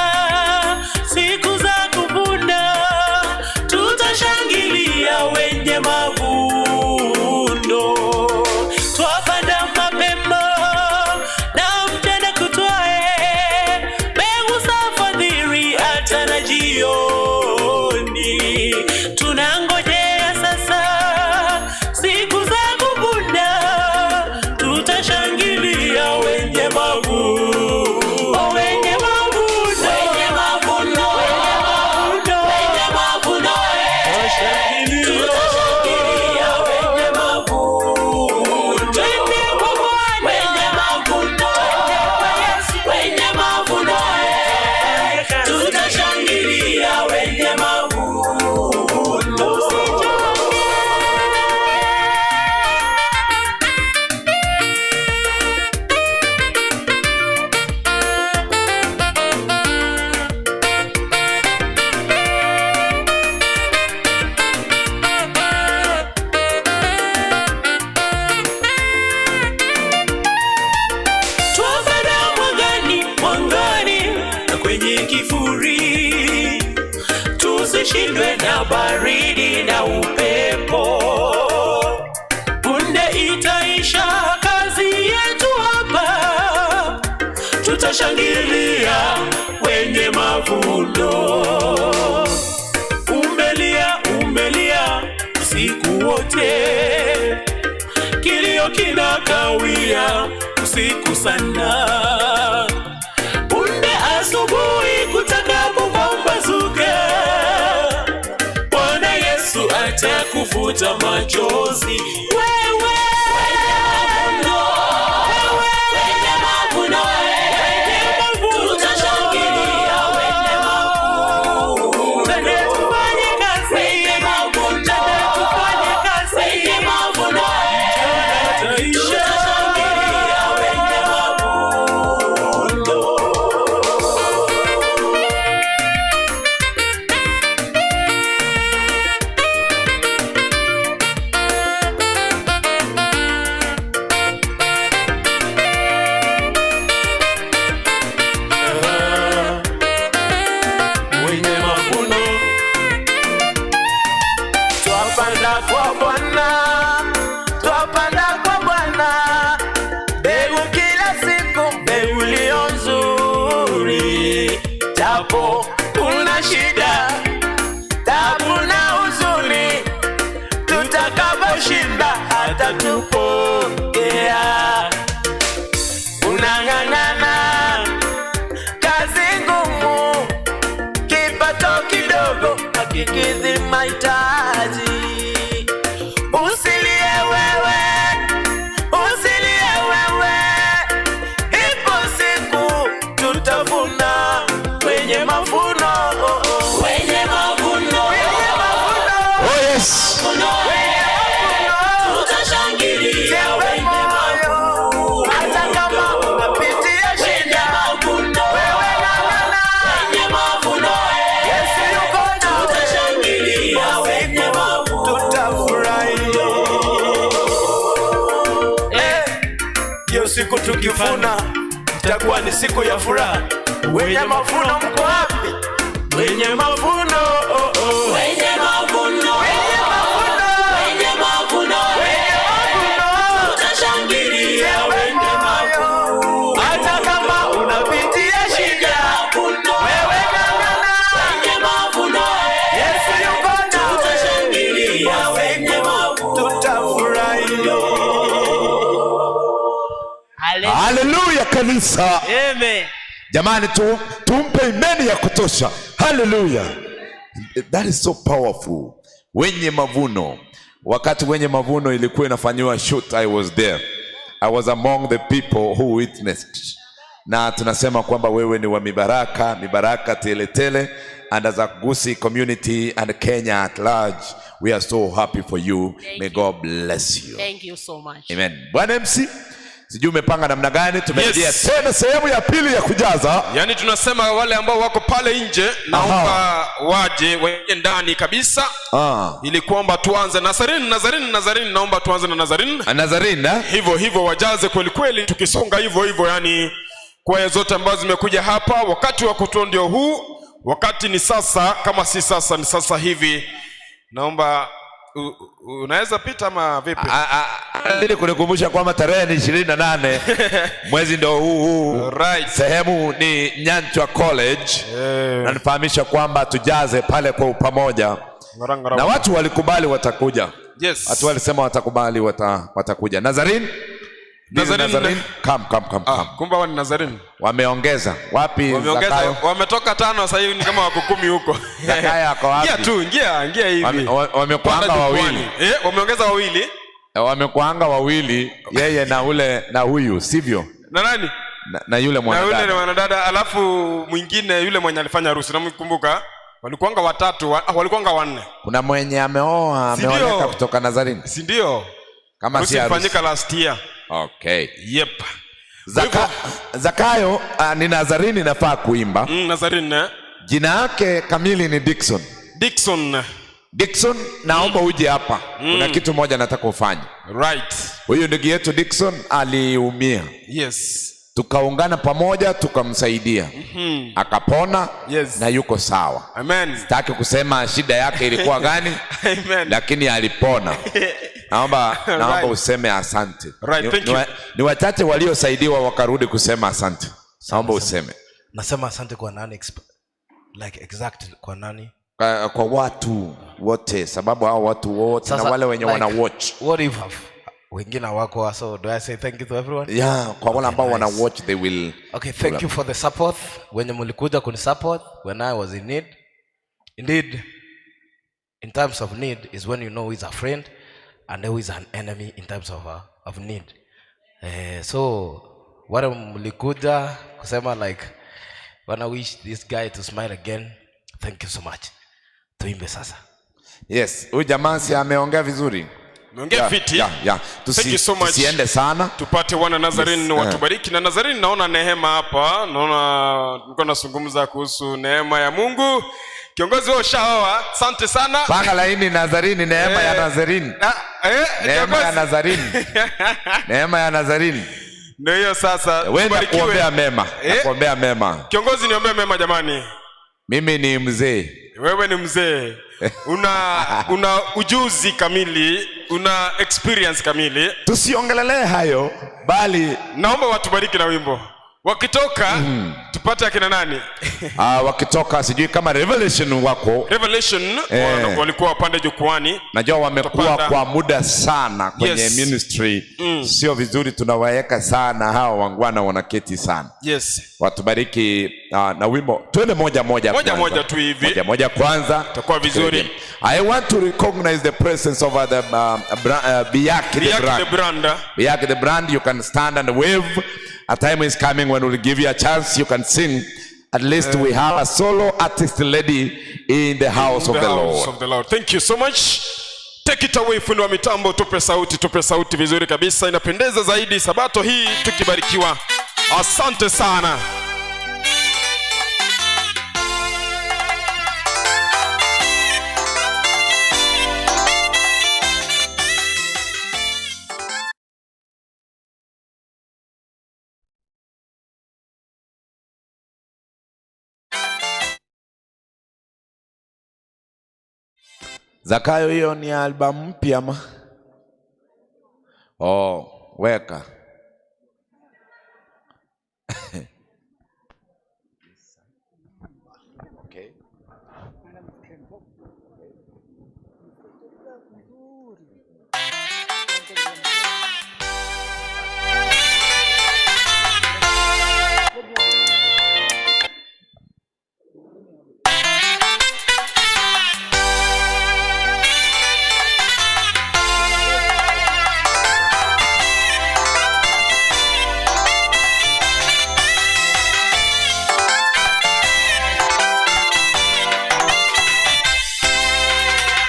siku za kuvuna, tutashangilia wenye mavuno. Twapanda mapema na mchana kutwae, mbegu za fadhili hata na jioni. Tunangojea sasa siku za kuvuna, tutashangilia wenye mavuno. Wenye mavuno, wenye mavuno, wenye mavuno, tutashangilia wenye mavuno. Twende kwa Bwana, wenye mavuno, wenye mavuno, tutashangilia wenye mavuno. Twapanda mwangani, mwangani na kwenye kifuri, tusishindwe na baridi na upepo. Punde itaisha kazi yetu hapa, tutashangilia wenye mavuno. Umelia, umelia usiku wote, kilio kinakawia usiku sana. Punde asubuhi kutakapopambazuka, Bwana Yesu atakufuta machozi. Wewe wenye mavuno, tutashangilia wenye mavuno. Twende tufanye kazi, wenye mavuno, tufanye kazi, wenye mavuno, tutashangilia wenye mavuno. Wenye mavuno twapanda kwa Bwana, twapanda kwa Bwana mbegu kila siku, mbegu iliyo nzuri, japo kuna shida, tabu na huzuni, tutakaposhinda atatupokea. Unang'ang'ana kazi ngumu, kipato kidogo hakikidhi mahitaji. Usilie wewe, usilie wewe, ipo siku tutavuna wenye mavuno, Wenye mavuno, wenye mavuno, Oh, yes. Tutashangilia wenye mavuno. Hata kama unapitia shida, wewe ng'ang'ana, Wenye mavuno, Yesu yuko nawe. Tutashangilia wenye mavuno. Tutafurahi. Eh, hiyo siku tukivuna itakuwa ni siku ya furaha. Wenye mavuno mko wapi? Wenye mavuno oh, oh. Wenye mavuno. Wenye mavuno. Wenye mavuno. Wenye mavuno. Tutashangilia wenye mavuno. Hata kama unapitia shida, wewe ng'ang'ana. Wenye mavuno. Yesu yuko nawe. Tutashangilia wenye mavuno. Tutafurahi. Haleluya kanisa. Amen. Jamani tu, tumpe imani ya kutosha. Haleluya. That is so powerful. Wenye mavuno. Wakati wenye mavuno ilikuwa inafanyiwa shoot, I was there. I was among the people who witnessed. Na tunasema kwamba wewe ni wa mibaraka, mibaraka tele tele and as a Gusii community and Kenya at large, we are so happy for you. Thank May you. God bless you. Thank you so much. Amen. Bwana MC, sijui umepanga namna gani? Tumerejea Yes. tena sehemu ya pili ya kujaza. Yaani tunasema wale ambao wako pale nje naomba waje waingie ndani kabisa Ah. ili kwamba tuanze Nazarin, Nazarin, Nazarin, naomba tuanze na Nazarin. Nazarin, eh? Hivyo hivyo wajaze kweli kweli, tukisonga hivyo hivyo, yani kwaya zote ambazo zimekuja hapa, wakati wa kutoa ndio huu, wakati ni sasa, kama si sasa ni sasa hivi. Naomba unaweza pita ama vipi? Ili kunikumbusha kwamba tarehe ni 28 mwezi ndo huu huu. Right. Sehemu ni Nyanchwa College na nifahamisha kwamba tujaze pale kwa pamoja, na watu walikubali watakuja. Yes. Watu walisema watakubali watakuja. Nazarin, Nazarin, Nazarin. Nazarin. Come, come, come, come. Kumbe hawa ni Nazarin. Wameongeza wapi? Wameongeza, Zakayo? wametoka tano sasa hivi ni kama wako 10 huko. Zakayo ako wapi? Ingia tu, ingia, ingia hivi. Wamekuanga Panda wawili. jukwani. Eh, wameongeza wawili. Wamekuanga wawili, yeye na ule na huyu, sivyo? Na nani? Na yule Na yule ni mwanadada. mwanadada, alafu mwingine yule mwenye alifanya harusi namkumbuka. Walikuanga watatu, walikuanga wanne. Kuna mwenye ameoa, Si ndio? ameoleka kutoka Nazarini. Si ndio? Kama Harusi si harusi. ilifanyika last year. Okay. Yep. Zakayo ni Nazarini nafaa kuimba. Nazarini. Eh? Jina yake kamili ni Dickson. Dickson. Dickson, naomba uje hapa. Kuna kitu moja nataka ufanye. Right. Huyu ndugu yetu Dickson aliumia. Yes. Tukaungana pamoja tukamsaidia. Akapona Yes. na yuko sawa. Amen. Sitaki kusema shida yake ilikuwa gani, Amen. lakini alipona. Naomba Right. useme asante. Right, Ni, thank ni, you. ni wachache waliosaidiwa wakarudi kusema asante. Naomba useme. Nasema asante kwa nani like exact kwa nani? Kwa watu wote, sababu hao watu wote na Sasa, wale wenye like, wana watch. What if wengine hawako, so do I say thank you to everyone? Yeah, kwa wale ambao Okay, wana nice. watch they will. Okay, thank you for the support. Wenye mlikuja kunisupport when I was in need. Indeed, in times of need is when you know who is a friend and who is an enemy in times of need. So wale mlikuja kusema like wanna wish this guy to smile again. Thank you so much. Tuimbe sasa. Yes, huyu jamaa si ameongea vizuri. Ameongea Yeah, fiti. Yeah, yeah. Thank you so much. Tusiende sana. Tupate wana Nazarin Yes, watubariki. Na Nazarin, naona neema hapa, naona nilikuwa nazungumza kuhusu neema ya Mungu. Kiongozi wao ushaoa, asante sana. Panga laini Nazarini, neema ya Nazarini. Neema ya kiongozi. Nazarini. Neema ya Nazarini. Ndio hiyo sasa. Wewe Tubarikiwe. nakuombea mema. Eh? Nakuombea mema. Kiongozi, niombee mema jamani. Mimi ni mzee. Wewe ni mzee. Una ujuzi kamili, una experience kamili. Tusiongelelee hayo bali naomba watubariki na wimbo. Wakitoka tupate akina nani? Wakitoka sijui kama Revelation wako. Revelation walikuwa wapande jukwani. Najua wamekuwa Tutapanda. kwa muda sana kwenye Yes. ministry. Sio vizuri tunawaweka sana hawa wangwana wanaketi sana. Yes. Watubariki na wimbo. Twende moja moja Moja kwanza. moja tu hivi. Moja moja kwanza. Itakuwa vizuri. I want to recognize the presence of the Biaki the Biaki brand. the brand. Biaki the brand, you can stand and wave. A time is coming when we'll give you a chance. You can sing. At least we have a solo artist lady in the house In of the house Lord. of the Lord. Thank you so much. Take it away, fundi wa mitambo, tupe sauti, tupe sauti vizuri kabisa. Inapendeza zaidi sabato hii tukibarikiwa. Asante sana. Zakayo, hiyo ni albamu mpya ama? Oh, weka. Okay.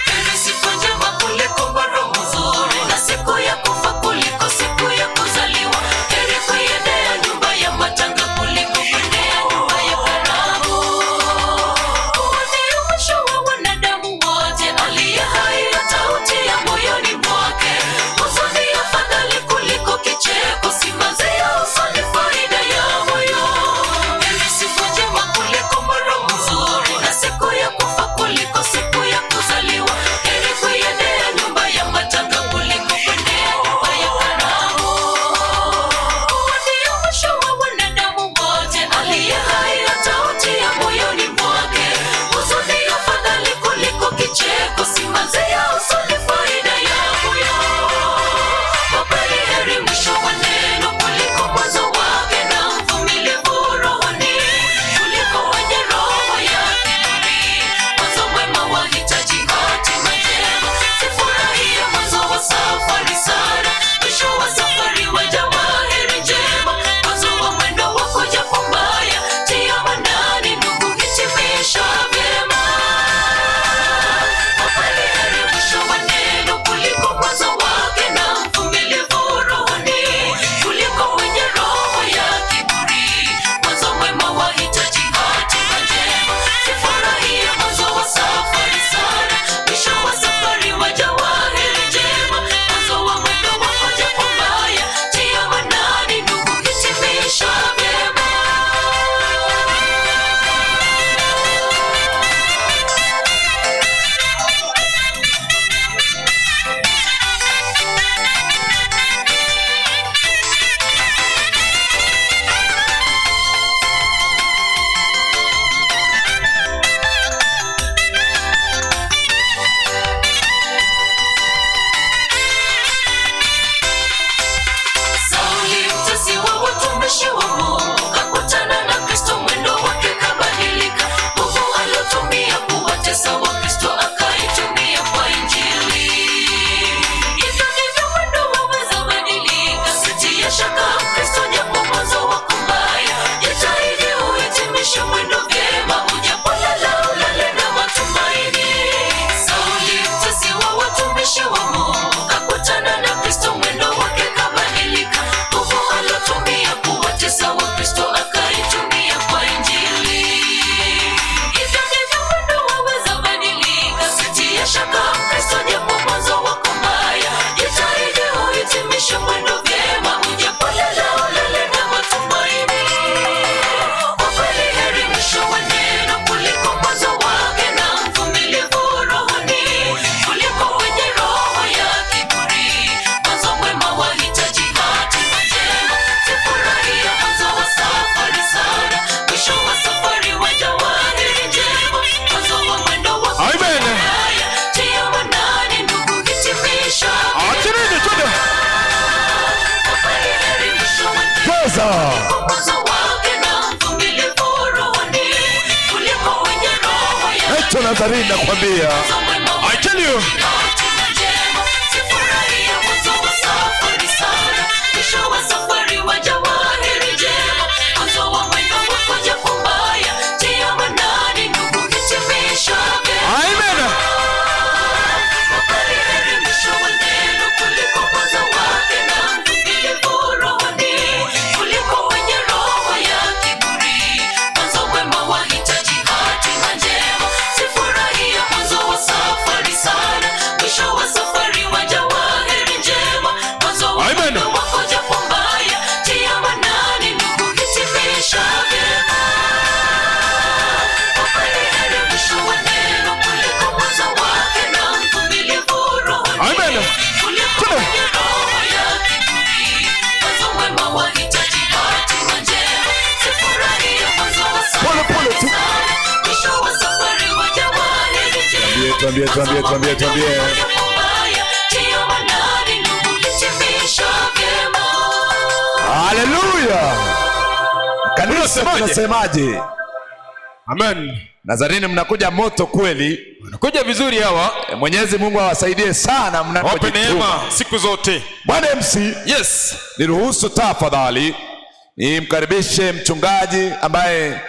Heri siku njema kuliko baro mzuri, na siku ya kufa kuliko siku ya kuzaliwa. Heri kuiendea nyumba ya matanga kuliko kuendea nyumba ya karamu. Huo ndio mwisho wa wanadamu wote, aliye hai atautia moyoni mwake. Huzuni afadhali kuliko kicheko, simanzi ya usoni faida ya moyo. Heri siku njema kuliko baro mzuri, na siku ya kufa kuliko siku ya kuzaliwa. Heri kuiendea nyumba ya matanga kuliko kuendea nyumba ya karamu. Huo ndio mwisho wa wanadamu wote, aliye hai atautia moyoni mwake. Huzuni afadhali kuliko kicheko, simanzi ya usoni faida ya moyo. Kwa kweli heri mwisho wa neno kuliko mwanzo wake, na mvumilivu rohoni kuliko mwenye roho ya kiburi. Mwanzo mwema wahitaji hatima njema, sifurahie mwanzo wa safari sana, mwisho wa safari waja wa heri njema. Mwanzo wa mwendo wako japo mbaya, tia maanani ndugu, hitimisha vyema. Kwa kweli heri mwisho wa neno kuliko mwanzo wake, na mvumilivu rohoni kuliko mwenye roho ya kiburi. Mwanzo mwema wahitaji hatima njema, sifurahie mwanzo wa safari sana, mwisho wa safari waja wa heri njema. Mwanzo wa mwendo wako japo mbaya, tia maanani ndugu, hitimisha vyema. Sauli mtesi wa watumishi wa Mungu kakutana na Kristo, mwendo wake kabadilika. Nguvu aliotumia kuwatesa Wakristo akaitumia kwa Injili. Hivyo ndivyo mwendo waweza badilika, sitie shaka Kristo japo mwanzo wako mbaya. Jitahidi uhitimishe mwendo vyema, ujapolala ulale na matumaini. Sauli mtesi wa watumishi wa Mungu kakutana na Kristo, mwendo wake kabadilika. Nguvu alotumia kuwatesa Wakristo akaitumia kwa Injili. Hivyo ndivyo mwendo waweza badilika, sitie shaka Kristo japo mwanzo wako mbaya. Jitahidi uhitimishe mwendo vyema, ujapolala ulale na matumaini. Kwa kweli heri mwisho wa neno kuliko mwanzo wake, na mvumilivu rohoni kuliko mwenye roho ya kiburi. Mwanzo mwema wahitaji hatima njema, sifurahie mwanzo wa safari sana, mwisho wa safari waja wa heri njema. Mwanzo wa mwendo wako Amen. mbaya, tia maanani ndugu, hitimisha Achilini, twende. Kwa kweli heri mwisho wa neno Cheza. kuliko mwanzo wake, na mvumilivu rohoni kuliko mwenye roho ya Echo Nazarene nakwambia. I tell you. Sifurahie mwanzo wa safari sana, mwisho wa safari waja wa heri njema. Mwanzo wa mwendo wako japo mbaya, tia maanani ndugu, hitimisha vyema. Amen. Kwa kweli heri mwisho wa neno kuliko mwanzo wake, na mvumilivu rohoni kuliko mwenye roho ya kiburi. Mwanzo mwema wahitaji hatima njema, sifurahie mwanzo wa safari sana, tuambie, tuambie, tuambie, tuambie. Mbaya, ndiyo manani ndugu, hitimisha vyema. Haleluya! Kanisa tunasemaje? Amen. Nazarini mnakuja moto kweli. Wanakuja vizuri hawa. Mwenyezi Mungu awasaidie sana Wape mnapojituma. neema siku zote. Bwana MC, yes, niruhusu tafadhali nimkaribishe mchungaji ambaye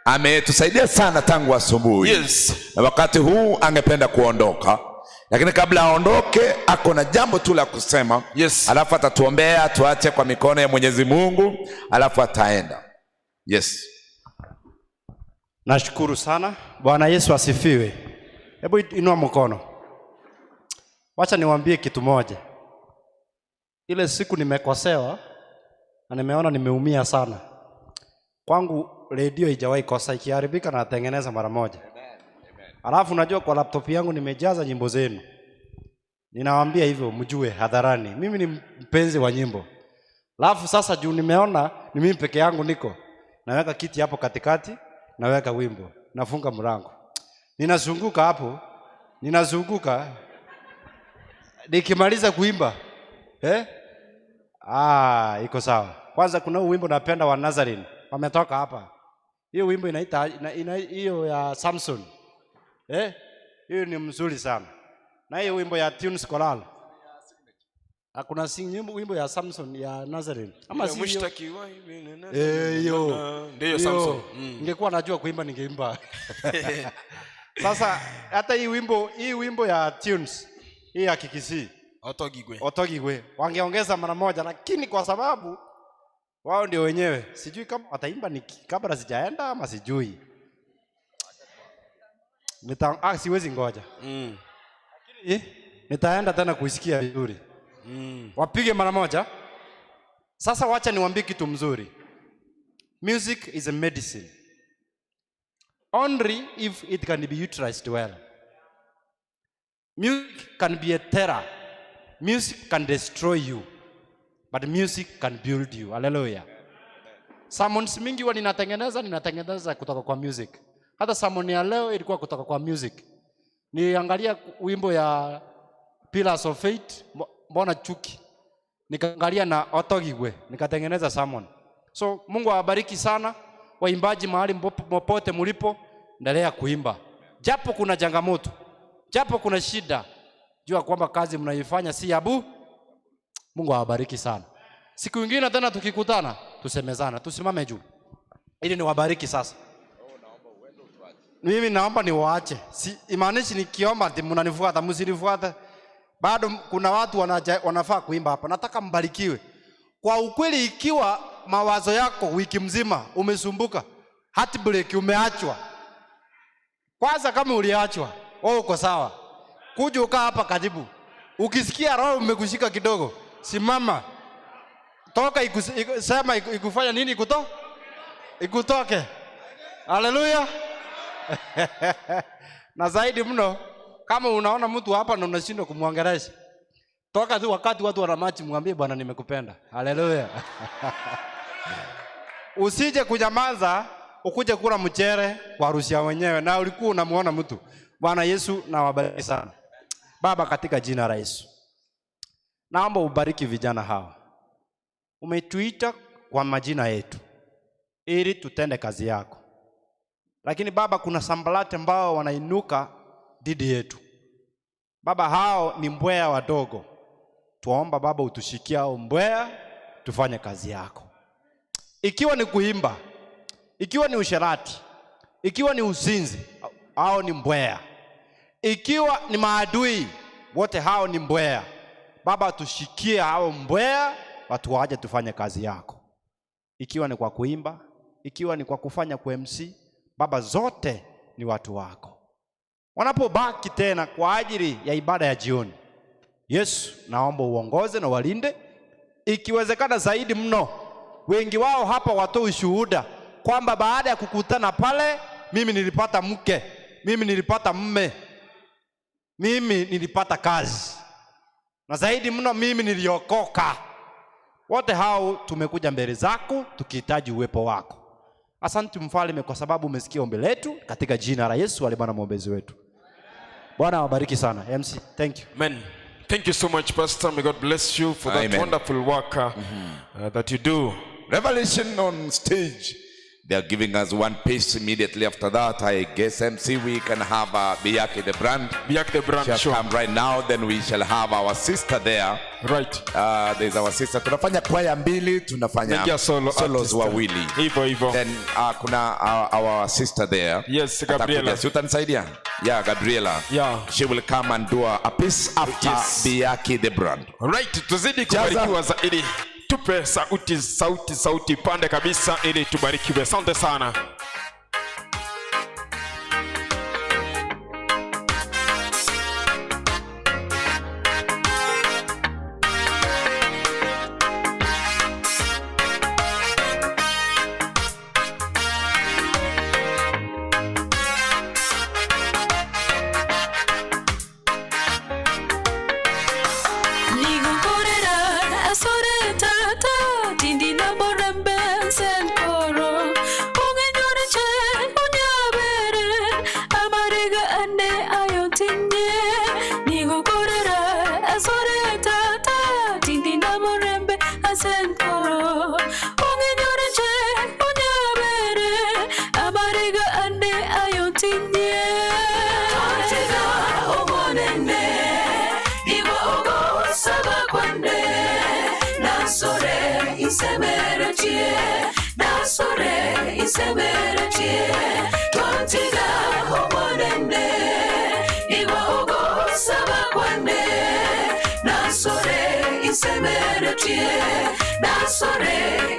ametusaidia sana tangu asubuhi. Yes. Na wakati huu angependa kuondoka, lakini kabla aondoke ako na jambo tu la kusema. Yes. Alafu atatuombea tuache kwa mikono ya Mwenyezi Mungu, alafu ataenda. Yes. Nashukuru sana. Bwana Yesu asifiwe. Hebu inua mkono. Wacha niwaambie kitu moja. Ile siku nimekosewa na nimeona nimeumia sana. Kwangu redio haijawahi kosa, ikiharibika natengeneza mara moja. Alafu unajua kwa laptop yangu nimejaza nyimbo zenu. Ninawaambia hivyo mjue hadharani. Mimi ni mpenzi wa nyimbo. Alafu sasa juu nimeona ni mimi peke yangu niko. Naweka kiti hapo katikati, naweka wimbo, nafunga mlango. Ninazunguka hapo, ninazunguka. Nikimaliza kuimba, eh? Ah, iko sawa. Kwanza kuna huu wimbo napenda wa Nazarene. Wametoka hapa. Hiyo wimbo inaita ina hiyo ya Samson. Eh? Hiyo ni mzuri sana. Na hiyo wimbo ya Tunes Choral. Hakuna si nyimbo wimbo ya Samson ya Nazarene. Ama Ile si hiyo? mushtaki wa hivi na na Eh, hiyo. na. Ndiyo Hiyo. Samson. Ningekuwa najua kuimba ningeimba. Sasa hata hii wimbo hii wimbo ya Tunes hii ya Kikisii Otogigwe. Otogigwe wangeongeza mara moja, lakini kwa sababu wao ndio wenyewe, sijui kama wataimba ni kabla sijaenda ama sijui. Nita, siwezi ngoja Lakini, nitaenda tena kuisikia vizuri wapige mara moja. Sasa wacha niwaambie kitu mzuri. Music is a medicine only if it can be utilized well. Music can be a terror. Music can destroy you, but music can build you. Hallelujah. Sermons mingi huwa ninatengeneza kutoka kwa music. Hata sermon ya leo ilikuwa kutoka kwa music. Niliangalia wimbo ya Pillars of Faith, mbona chuki. Nikaangalia na Otogigwe, nikatengeneza sermon. So Mungu awabariki sana waimbaji mahali popote mlipo, endelea kuimba. Japo kuna changamoto, japo kuna shida, jua kwamba kazi mnaifanya si ya bu. Mungu awabariki sana. Siku nyingine tena tukikutana, tusemezana, tusimame juu ili niwabariki sasa. Mimi naomba niwaache. Si imaanishi nikiomba ati mnanifuata, msinifuate. Bado kuna watu wanafaa kuimba hapa. Nataka mbarikiwe. Kwa ukweli, ikiwa mawazo yako wiki mzima umesumbuka, heartbreak umeachwa. Kwanza kama uliachwa, wewe uko sawa. Kuja ukaa hapa karibu. Ukisikia roho umekushika kidogo, simama. Toka sema ikufanya nini ikutoke. Haleluya. Na zaidi mno, kama unaona mtu hapa na unashindwa kumwongelesha, toka tu wakati watu wana machi, mwambie Bwana nimekupenda. Haleluya. Usije kunyamaza ukuje kula mchere kwa harusi ya wenyewe na ulikuwa unamuona mtu. Bwana Yesu na wabariki sana. Baba, katika jina la Yesu, naomba ubariki vijana hawa. Umetuita kwa majina yetu ili tutende kazi yako, lakini Baba, kuna sambalati ambao wanainuka dhidi yetu. Baba, hao ni mbweha wadogo. Tuomba Baba utushikie hao mbweha, tufanye kazi yako, ikiwa ni kuimba, ikiwa ni usherati, ikiwa ni uzinzi, hao ni mbweha. Ikiwa ni maadui, wote hao ni mbweha. Baba, tushikie hao mbweha, watu waje tufanye kazi yako, ikiwa ni kwa kuimba, ikiwa ni kwa kufanya kwa MC. Baba, zote ni watu wako. Wanapobaki tena kwa ajili ya ibada ya jioni, Yesu, naomba uongoze na walinde, ikiwezekana zaidi mno, wengi wao hapa watoe ushuhuda kwamba baada ya kukutana pale, mimi nilipata mke, mimi nilipata mme, mimi nilipata kazi, na zaidi mno mimi niliokoka. Wote hao tumekuja mbele zako tukihitaji uwepo wako. Asante Mfalme, kwa sababu umesikia ombi letu, katika jina la Yesu aliye Bwana mwombezi wetu. Bwana awabariki sana. MC, thank you. Amen. Thank you so much, Pastor. May God bless you for that Amen. wonderful work that you do. Revelation on stage. They are giving us one piece immediately after that. I guess MC, we can have Biaki the brand. Biaki the brand, shall sure. come right now. Then we shall have our sister there. Right. There's our sister. Tunafanya kwaya mbili, tunafanya Naingia solo solos artist. wawili. Hivyo hivyo. Then kuna our sister there. Yes, Atakuja. Gabriela. Si utanisaidia? Yeah, Gabriela. Yeah. She will come and do a piece after Yes. Biaki the brand. Right, tuzidi kubarikiwa zaidi. Tupe sauti sauti sauti pande kabisa ili tubarikiwe. Asante sana. Nigukorera asore tata tindina morembe senkoro ungenyore che unyabere amarega ane ayotinye nigukorera asore tata tindina morembe asenkoro ungenyore che unyabere amarega ane ayotinye Totiga omonene Iwa ogosaba kwande nasore isemeretie nasore isemeretie tontiga omonene iwa ogosaba kwande nasore isemeretie nasore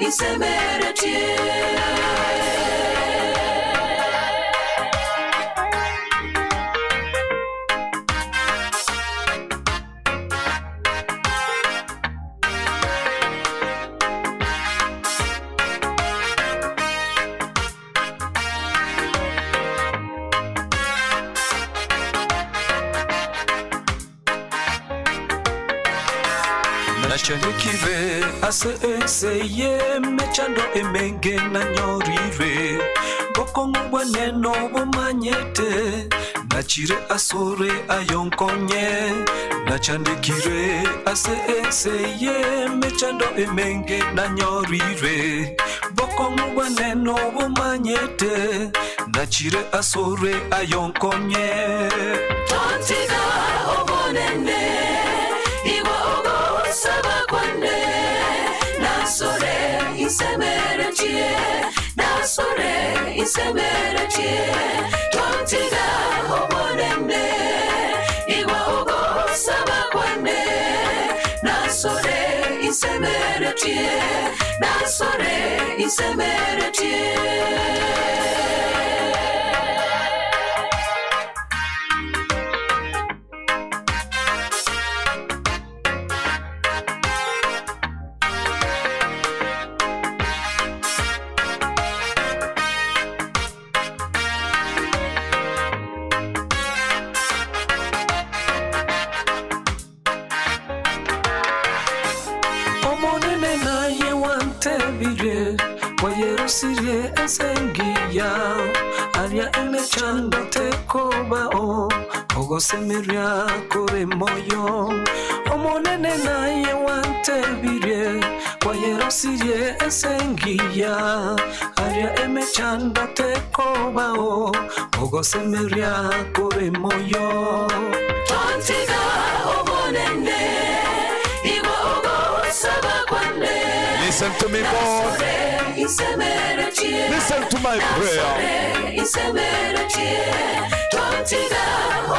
isemeretie. Nachandikire ase enseye emechando emenge nanyorire bokong'u bwaneno bumanyete nachire asore ayonkonye nachandikire ase enseye emechando emenge nanyorire bokong'u bwaneno bumanyete nachire asore ayonkonye. Tontiga omonene iwa ogosaba kwande nasore isemeretie nasore isemeretie tontiga omonene iwa ogosaba kwande nasore isemeretie nasore isemeretie. Omonene naye wantebire wayerosirie ensengiya arya emechando tekobao ogosemeria kore moyo omonene naye wantebire wayerosirie ensengiya arya emechando tekobao ogosemeria kore moyo. Tontiga omonene iwa ogosaba kwande. Listen to me, God. Isemeretie. Listen to my prayer. Nasore isemeretie. Tontiga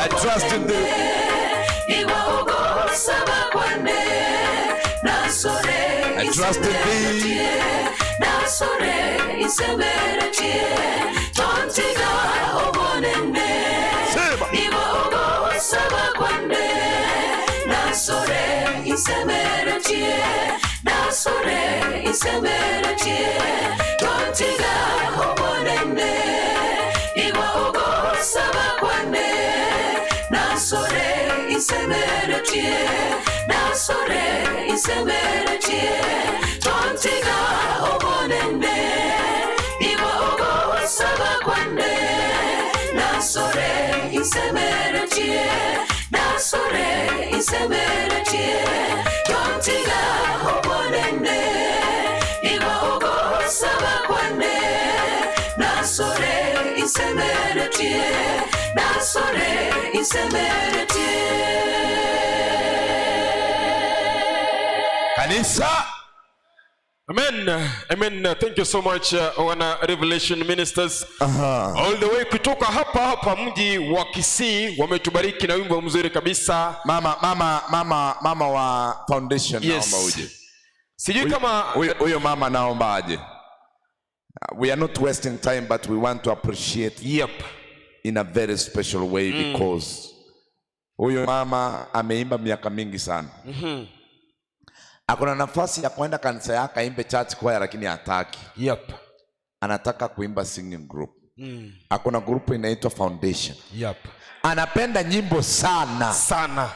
I trust in thee. iwa ogosaba kwande nasore I trust in thee. Nasore isemeretie. Tontiga omonene iwa ogosaba kwande nasore isemeretie nasore isemeretie tontiga omonene iwa ogosaba kwande nasore isemeretie nasore isemeretie tontiga omonene iwa ogosaba kwande nasore. insemeretie nasore insemeretie tontiga obonene igo ogosaba kwane nasore insemeretie nasore insemeretie. Kanisa. Amen. Amen. Thank you so much wana Revelation Ministers. All the way kutoka hapa hapa mji wa Kisii wametubariki na wimbo mzuri kabisa. Mama mama mama mama wa foundation Yes. naomba uje. Sijui kama huyo mama naomba aje. We are not wasting time but we want to appreciate yep. in a very special way because huyo mama ameimba miaka mingi sana. Akona nafasi ya kwenda kanisa yake aimbe church choir lakini hataki. Yep. Anataka kuimba singing group. Akona group inaitwa Foundation. Yep. Anapenda nyimbo sana sana.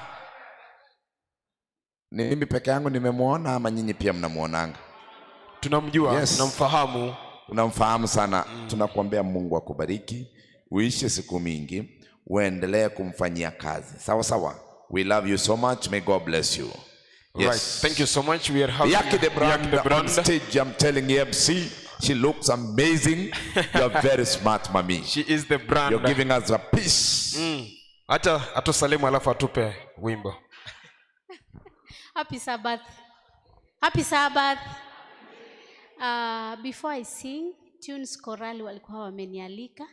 Ni mimi peke yangu nimemwona ama nyinyi pia mnamwonanga? Tunamjua, tunamfahamu. Tunamfahamu sana. Tunakuombea Mungu akubariki, uishi siku mingi, uendelee kumfanyia kazi. Sawa sawa. We love you so much. May God bless you. Yes. Right. Thank you so much. We are happy. Yaki the brand, Yaki the brand. on stage. I'm telling you, MC, she looks amazing. You are very smart, mami. She is the brand. You're giving us a peace. Acha atusalimu alafu atupe wimbo. Happy Sabbath. Happy Sabbath. Before I sing, Tunes Chorale walikuwa wamenialika.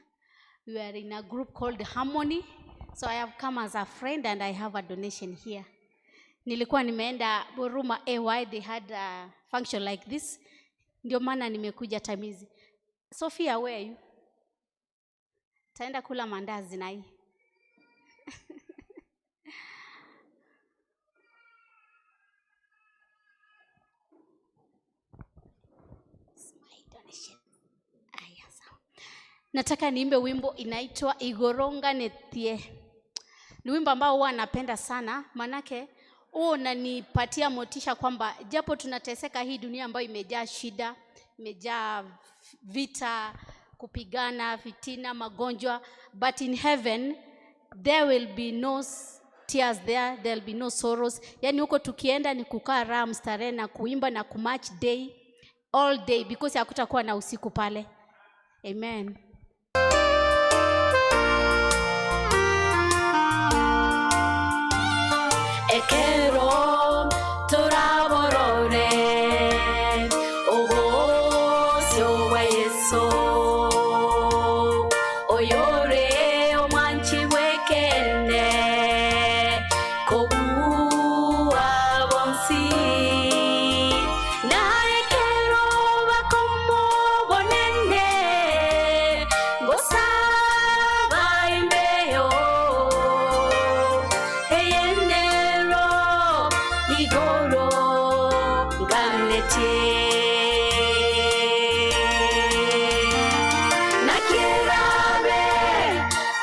We are in a group called Harmony. So I have come as a friend and I have a donation here. Nilikuwa nimeenda Boruma AY, they had a function like this. Ndio maana nimekuja time hizi. Sophia, where are you? Taenda kula mandazi na hii. Donation. Aya, sawa. Nataka niimbe wimbo inaitwa Igoronga Netie. Ni wimbo ambao huwa napenda sana, manake huo unanipatia motisha kwamba japo tunateseka hii dunia ambayo imejaa shida, imejaa vita, kupigana, fitina, magonjwa, but in heaven there will be no tears there, there will be no sorrows. Yani huko tukienda ni kukaa raha mstarehe na kuimba na kumatch day all day because hakutakuwa na usiku pale. Amen. Ekero toraborore obosio bwa Yesu oyore omwanchi bwekene kobua bonsi na ekero bakomobonene ngosaba imbeyo eyenero igoro nganete nakirabe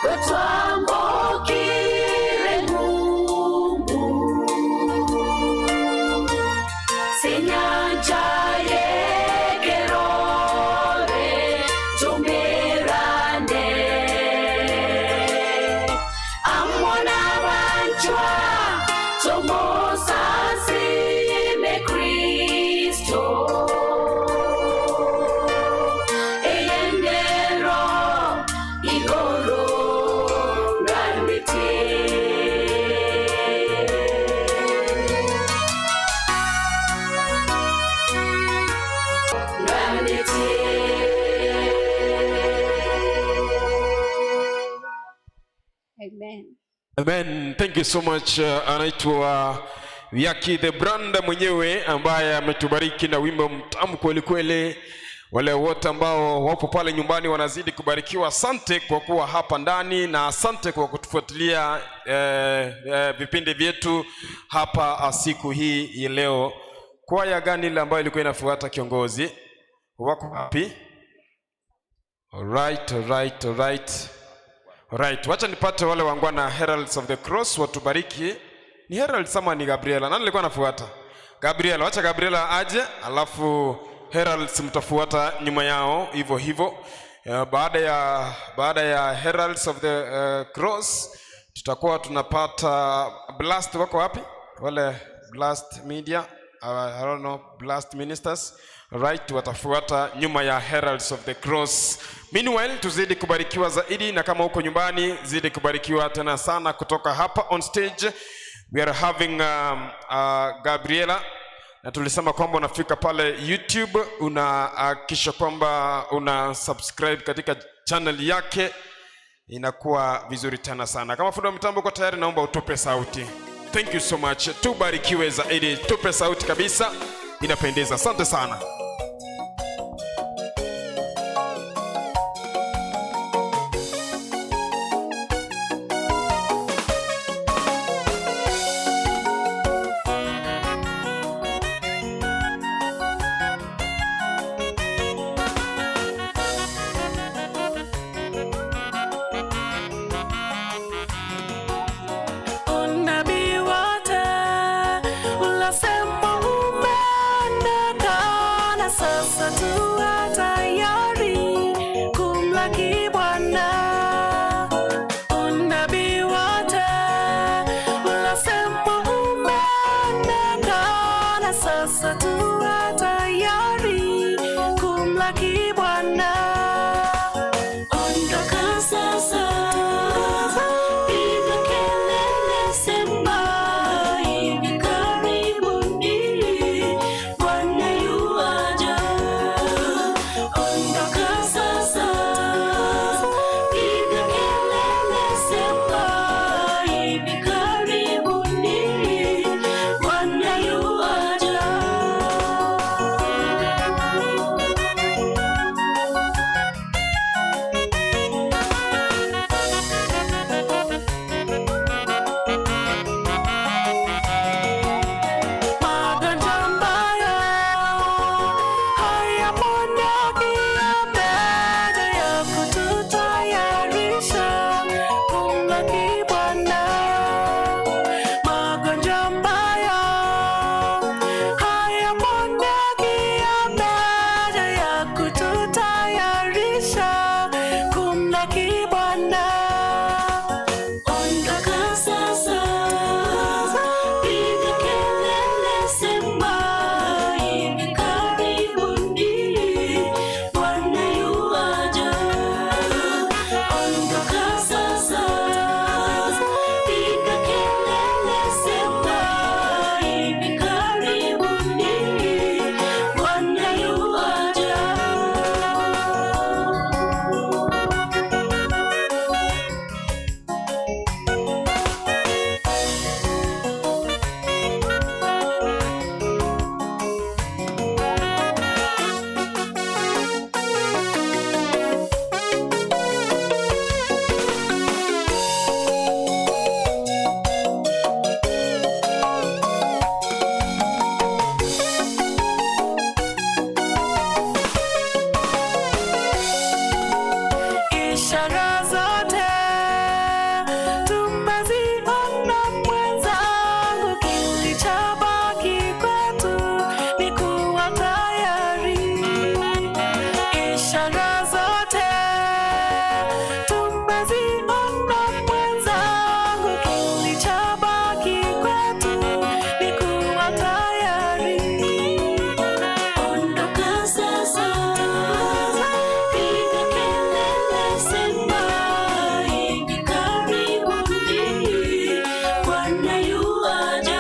gotwambokire ngumbu senyanja yekerore tumirane amona banjwa tomosasime Kristo eyendero igoro nganete nganete. Amen. Amen. Thank you so much. Anaitwa Yaki the Brand mwenyewe ambaye ametubariki na wimbo mtamu kweli kweli. Wale wote ambao wapo pale nyumbani wanazidi kubarikiwa. Asante kwa kuwa hapa ndani na asante kwa kutufuatilia vipindi vyetu hapa siku hii ya leo. Kwaya gani ile ambayo ilikuwa inafuata kiongozi? Wako wapi? Alright, alright, alright. Right, wacha nipate wale wangwana Heralds of the Cross watubariki. Ni Heralds ama ni Gabriela? Nani alikuwa anafuata? Gabriela, wacha Gabriela aje, alafu Heralds mtafuata nyuma yao hivyo hivyo. Eh, baada ya baada ya Heralds of the Cross tutakuwa tunapata Blast. Wako wapi wale Blast Media? I don't know, Blast Ministers right, watafuata nyuma ya Heralds of the Cross. Meanwhile, tuzidi kubarikiwa zaidi, na kama uko nyumbani zidi kubarikiwa tena sana. Kutoka hapa on stage we are having Gabriela na tulisema kwamba unafika pale YouTube unahakikisha kwamba una subscribe katika channel yake, inakuwa vizuri tena sana. Kama fundi wa mitambo uko tayari, naomba utupe sauti. Thank you so much, tubarikiwe zaidi, tupe sauti kabisa, inapendeza. Asante sana. Unabii wote ulasema umeonekana, sasa tuwe tayari kumlaki Bwana. Unabii wote ulasema umeonekana, sasa tuwe tayari kumlaki Bwana. Ondoka sasa, piga kelele, sema hivi karibuni Bwana yuaja. Ondoka sasa, piga kelele, sema hivi karibuni Bwana yuaja. Magonjwa mbaya hayaponeki, mbele ya kututayarisha kumlaki Bwana. Magonjwa mbaya hayaponeki, mbele ya kututayarisha kumlaki Bwana. Ondoka sasa, piga kelele, sema hivi karibuni Bwana yuaja. Ondoka sasa, piga kelele, sema hivi karibuni Bwana yuaja. Ishara zote tumeziona mwenzangu, kilichobaki kwetu ni kuwa tayari. Ishara zote tumeziona mwenzangu, kilichobaki kwetu ni kuwa tayari. Ondoka sasa, piga kelele, sema hivi karibuni Bwana yuaja.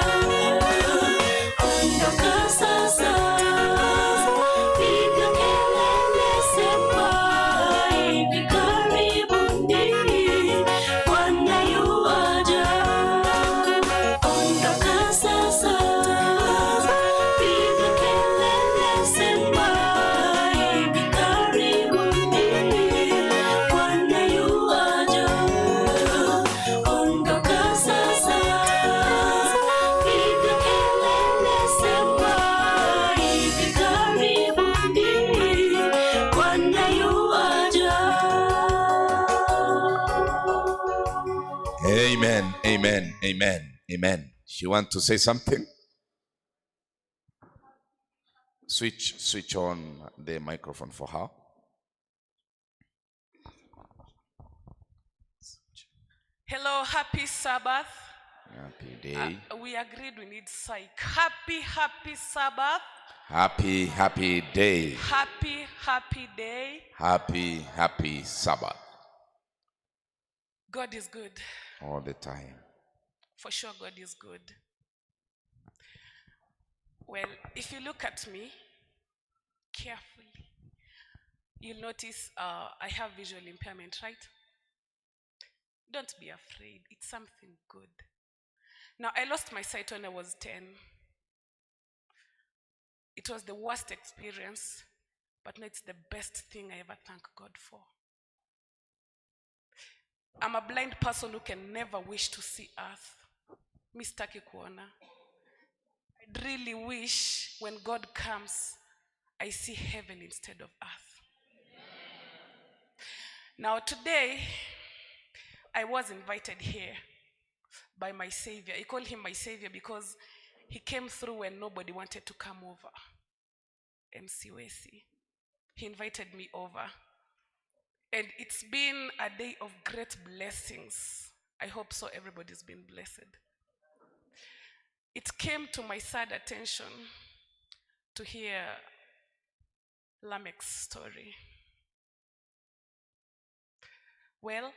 Ondoka sasa, piga kelele, sema hivi karibuni Bwana yuaja. Ondoka sasa, piga kelele, sema hivi karibuni Bwana yuaja. Ondoka sasa, piga kelele, sema hivi karibuni Bwana yuaja. Amen, amen, amen, amen. She want to say something? Switch on the microphone for her. Hello, happy Sabbath. Happy day. We agreed we need psych. Happy, happy Sabbath. Happy, happy day. Happy, happy day. Happy, happy Sabbath. God is good. All the time. For sure, God is good. Well, if you look at me carefully, you'll notice uh, I have visual impairment, right? Don't be afraid. It's something good. Now, I lost my sight when I was 10. It was the worst experience, but now it's the best thing I ever thank God for. I'm a blind person who can never wish to see earth. Mi sitaki kuona. I'd really wish when God comes, I see heaven instead of earth. Now, today, I was invited here by my savior. I call him my savior because he came through when nobody wanted to come over. MC Wesi. He invited me over. And it's been a day of great blessings. I hope so, everybody's been blessed. It came to my sad attention to hear Lamech's story. Well,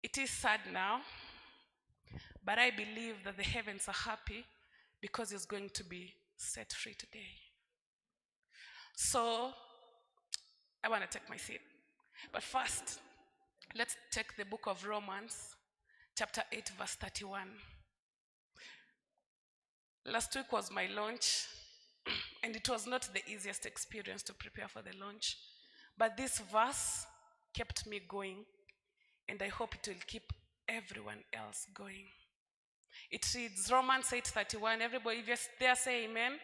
it is sad now, but I believe that the heavens are happy because he's going to be set free today. So, I want to take my seat. But first, let's take the book of Romans, chapter 8, verse 31. Last week was my launch, and it was not the easiest experience to prepare for the launch. But this verse kept me going, and I hope it will keep everyone else going. It reads Romans 8:31. Everybody, if you're there, say amen.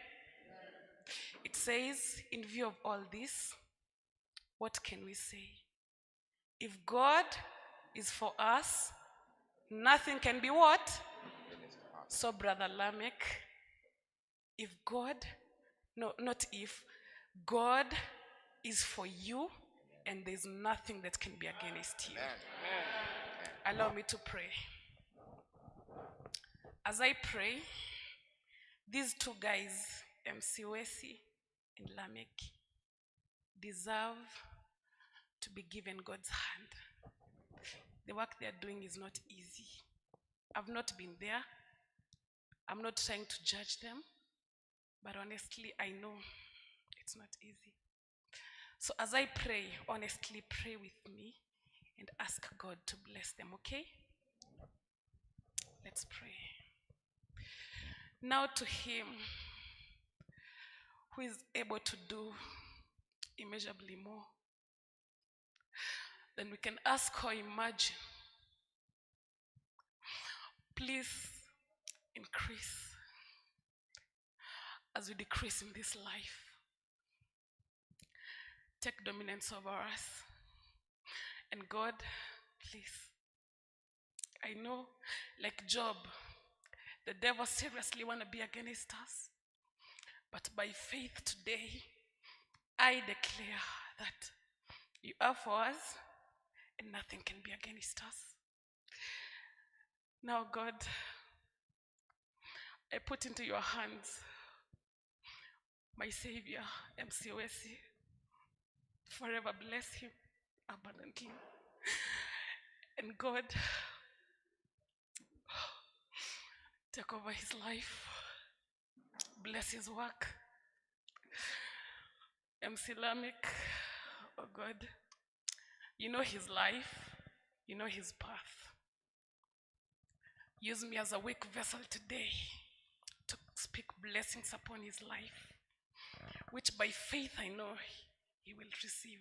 It says, in view of all this, what can we say? If God is for us, nothing can be what? So, Brother Lamech, if God, no, not if, God is for you, and there's nothing that can be against you. Allow me to pray. As I pray, these two guys, MC Wesi and Lamek, deserve to be given God's hand. The work they are doing is not easy. I've not been there. I'm not trying to judge them, but honestly, I know it's not easy. So as I pray, honestly, pray with me and ask God to bless them, okay? Let's pray. Now to Him who is able to do immeasurably more than we can ask or imagine. Please increase as we decrease in this life. Take dominance over us. And God, please. I know, like Job, the devil seriously want to be against us. But by faith today, I declare that you are for us and nothing can be against us. Now, God, I put into your hands my Savior, MC Wesi. Forever bless him abundantly. And God, take over his life, bless his work. MC Lamek, oh God, you know his life, you know his path. Use me as a weak vessel today to speak blessings upon his life, which by faith I know he will receive.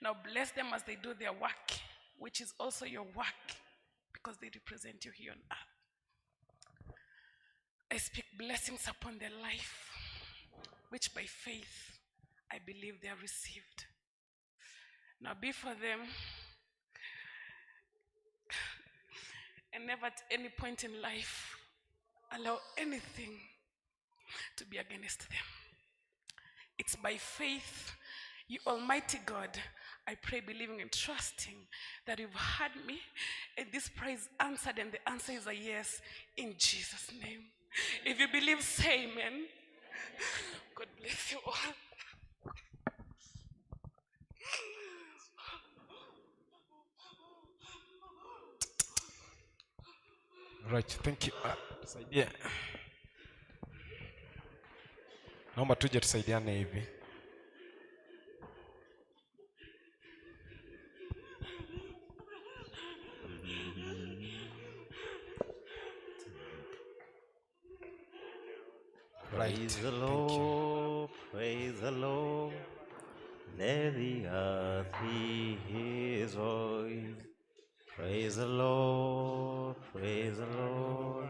Now bless them as they do their work, which is also your work, because they represent you here on earth. I speak blessings upon their life, which by faith I believe they are received. Now be for them, and never at any point in life allow anything to be against them. It's by faith You Almighty God, I pray, believing and trusting that you've heard me and this prayer is answered, and the answer is a yes in Jesus' name. If you believe, say amen. God bless you all. Right, thank you. Ah, tusaidie. Naomba tuje tusaidiane hivi. Praise the Lord, praise the Lord. Let the earth hear his voice. Praise the Lord, praise the Lord.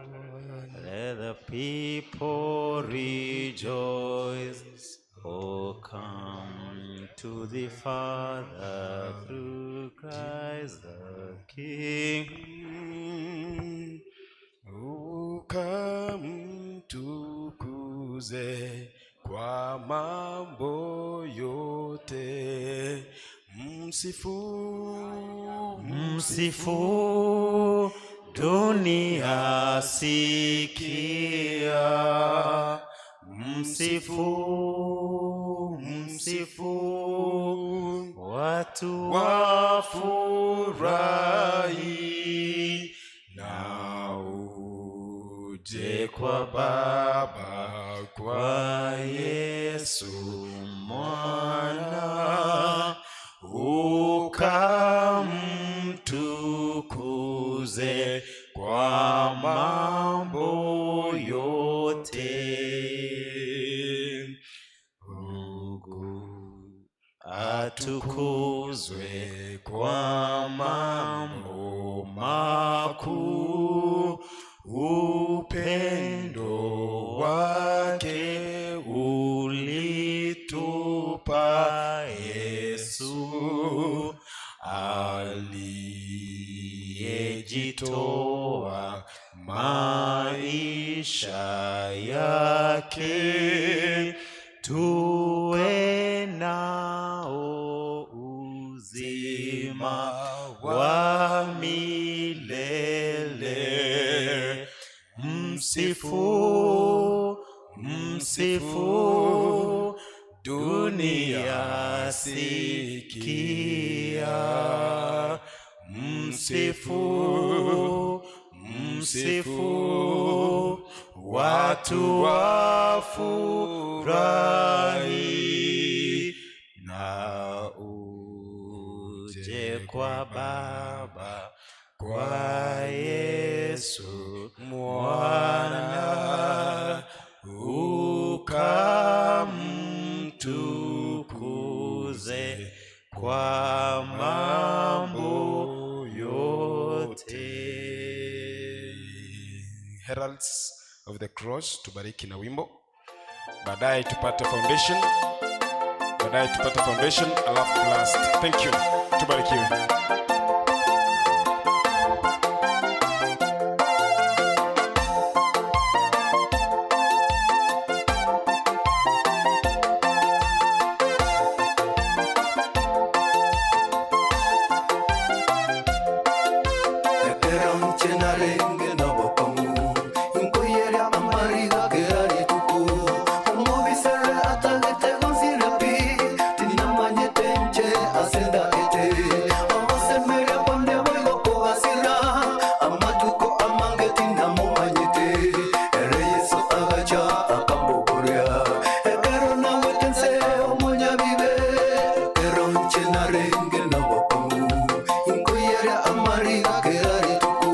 Let the people rejoice. Oh, come to the Father through Christ the King. Ukamtukuze kwa mambo yote, msifu Msifu dunia sikia, msifu msifu watu wafurahi na uje kwa Baba kwa Yesu Mwana ukamtukuze kwa mambo yote. Mungu atukuzwe kwa mambo makuu, upendo wake ulitupa Yesu aliyejitoa maisha yake tuwe nao uzima wa milele. Msifu, msifu, dunia sikia. Msifu, msifu, watu wafurahi na uje kwa Baba kwa Yesu Mwana ukamtukuze kwa mambo yote. Heralds of the Cross, tubariki na wimbo, baadaye tupate foundation, baadaye tupate foundation, alafu last. Thank you, tubarikiwe. Ekero nche narenge nobokongu nkoyeria amariga kerari tuku omobisere atagete gonsira pi tinamanyete nche asenda ete ogosemeria kwande boigokogasira amatuko amange tinamomanyete ere Yesu agacha akambokoria ekero nawete nse omonyabibe ekero nche narenge nobokongu nkoyeria amariga kerari tuku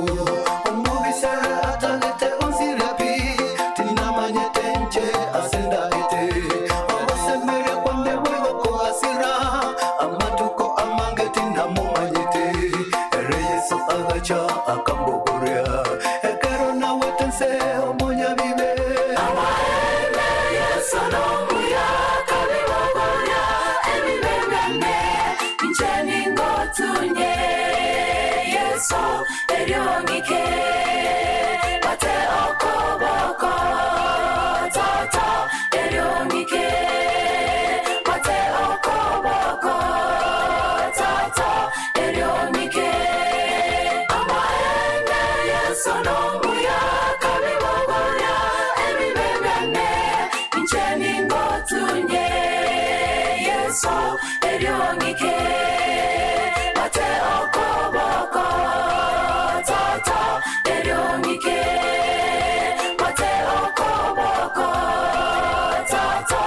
omobisere atagete onsira pi tinamanyete nche asenda ete ogosemeria kwande bwegokogasira amatuko amange tinamomanyete ere Yesu agacha akambokoria ekero nawete nse omonyabibe Amaembe Yesu nomuya kabibogoria ebibengane incheni ngotunye Yesu eryongike bate okoboko tata eryongike bate okoboko. eriong'ike Mate okoboko tata eriong'ike Mate okoboko tata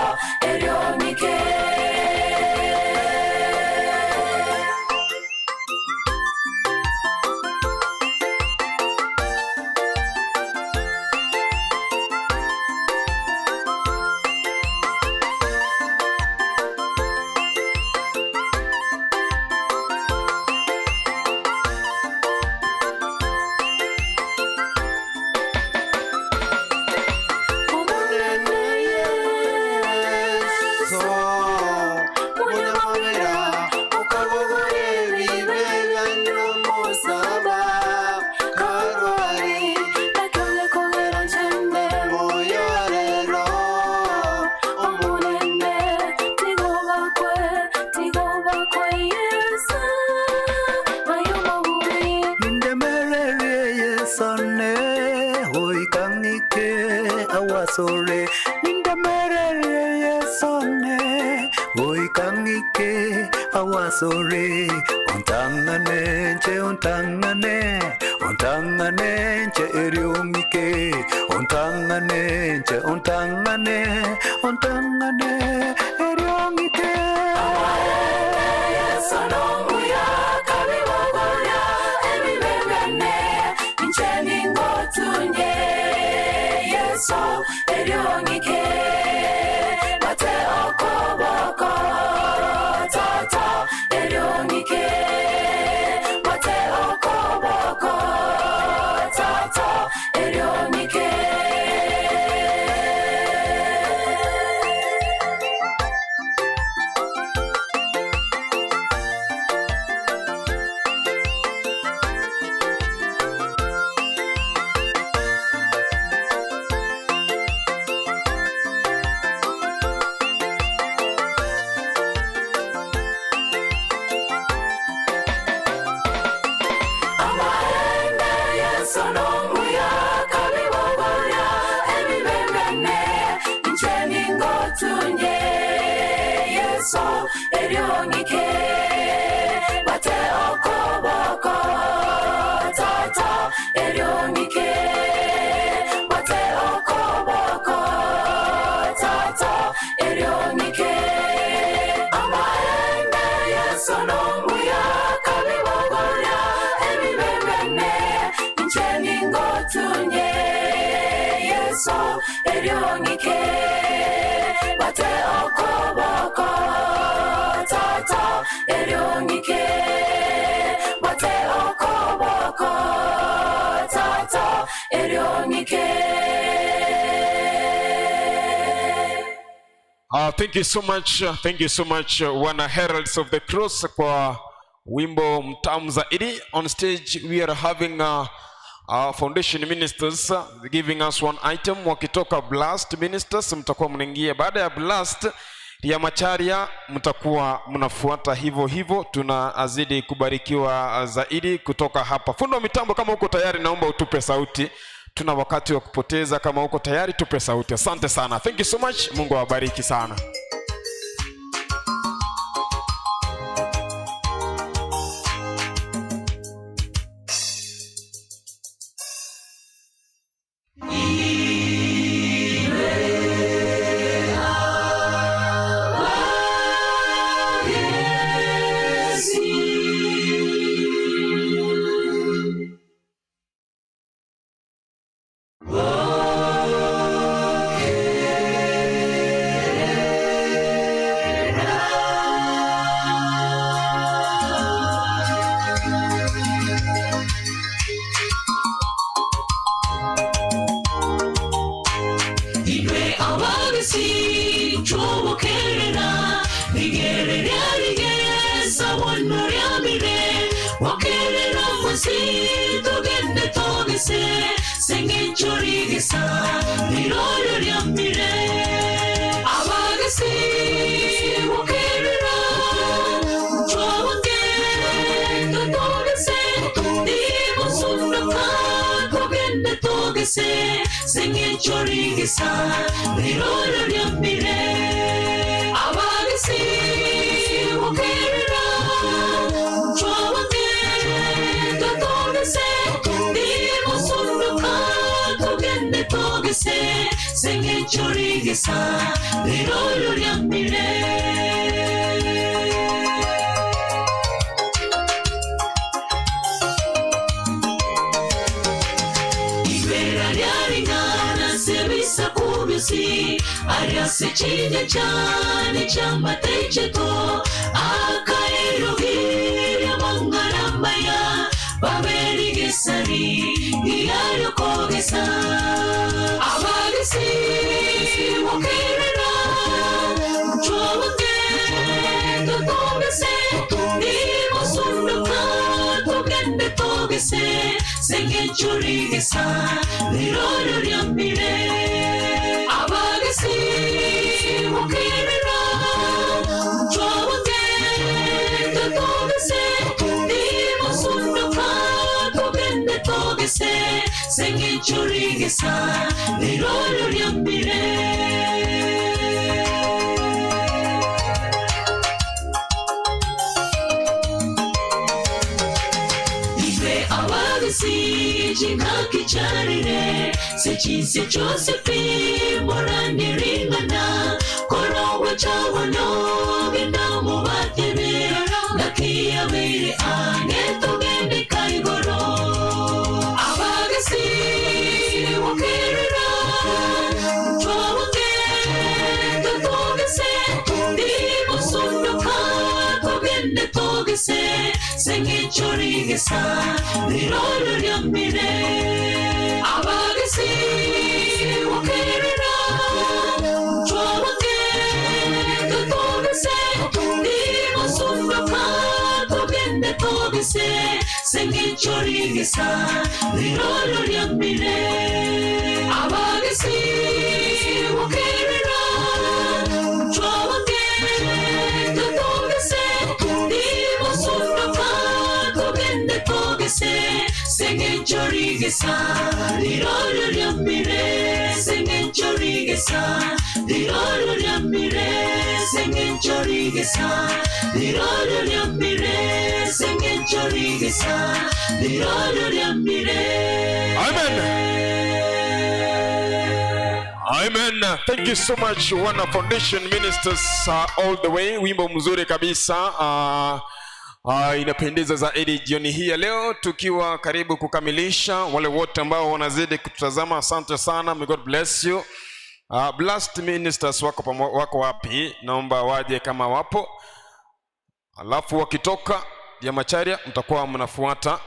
eriong'ike. Nindemererie yesone oikang'ike awasore nindemererie yesone oikang'ike awasore ontang'ane nche ontang'ane ontang'ane nche eriong'ike ontang'ane nche ontang'ane ontang'ane eriong'ike. Yesu eriong'ike mate okoboko tata eriong'ike mate okoboko tata eriong'ike. Amaembe Yesu n'omuya kabibogoya ebibengane inche ningotunye Yesu eriong'ike mate okoboko tata eriong'ike mate okoboko tata eriong'ike amaembe Yesu n'omuya kabibogoya ebibengane inche ningotunye Yesu eriong'ike mate okoboko tata eriong'ike mate okoboko tata eriong'ike. Thank you so much. Thank you so much, wana Heralds of the Cross kwa wimbo mtamu zaidi. On stage we are having our foundation ministers giving us one item. Wakitoka Blast Ministers mtakuwa mnaingia baada ya Blast ya Macharia, mtakuwa mnafuata hivyo hivyo. Tunazidi kubarikiwa zaidi kutoka hapa. Fundi wa mitambo, kama uko tayari, naomba utupe sauti. Tuna wakati wa kupoteza. Kama uko tayari, tupe sauti. Asante sana, thank you so much. Mungu awabariki sana. Inwe ababisi cobokerera rigerera rigesa bono ryamire wakerera mwesi tugende togese sengenco rigesa riroryo ryamire abagesi wakerera cobokenda togese nimusunduka tugende togese sengenco rigesa riroryo ryamire abagesi wakerera. togese seng'encho rigesa rirorio riamire. Ibera riaring'ana ase ebisaku bionsi, aria ase chinyanchani chi'amataicheto, akaerogiria amang'ana amaya, babe rigesa rigiya ri'okogesa. Abagesi mokerera, nchwoboke totogese, nigosundoka togende togese, seng'encho rigesa rirorio riamire. Abagesi mokerera, nchwoboke totogese, nigosundoka togende togese, seng'encho rigesa rirorio riamire. Ife abagesi chingaki charire sechinsi chose pi morandiringana korogwa chabono genda mubatebe nakiyabere ange togende kaigoro. Abagesi mokerera twaboke totogese ndimusunduka togende togese seng'encho rigesa rirorio riamire. Abagesi mokerera twaboke totogese ndimusunduka togende togese seng'encho rigesa rirorio riamire. Abagesi mokerera twaboke totogese ndimusunduka togende togese seng'encho rigesa rirorio riamire. Seng'encho rigesa rirorio riamire. Seng'encho rigesa rirorio riamire. Seng'encho rigesa rirorio riamire. Amen. Amen. Thank you so much Wana Foundation Ministers all the way. Wimbo mzuri kabisa. Inapendeza zaidi jioni hii ya leo tukiwa karibu kukamilisha. Wale wote ambao wanazidi kututazama, asante sana. May God bless you. Blessed Ministers wako wapi? Naomba waje kama wapo. Alafu wakitoka ya Macharia mtakuwa mnafuata.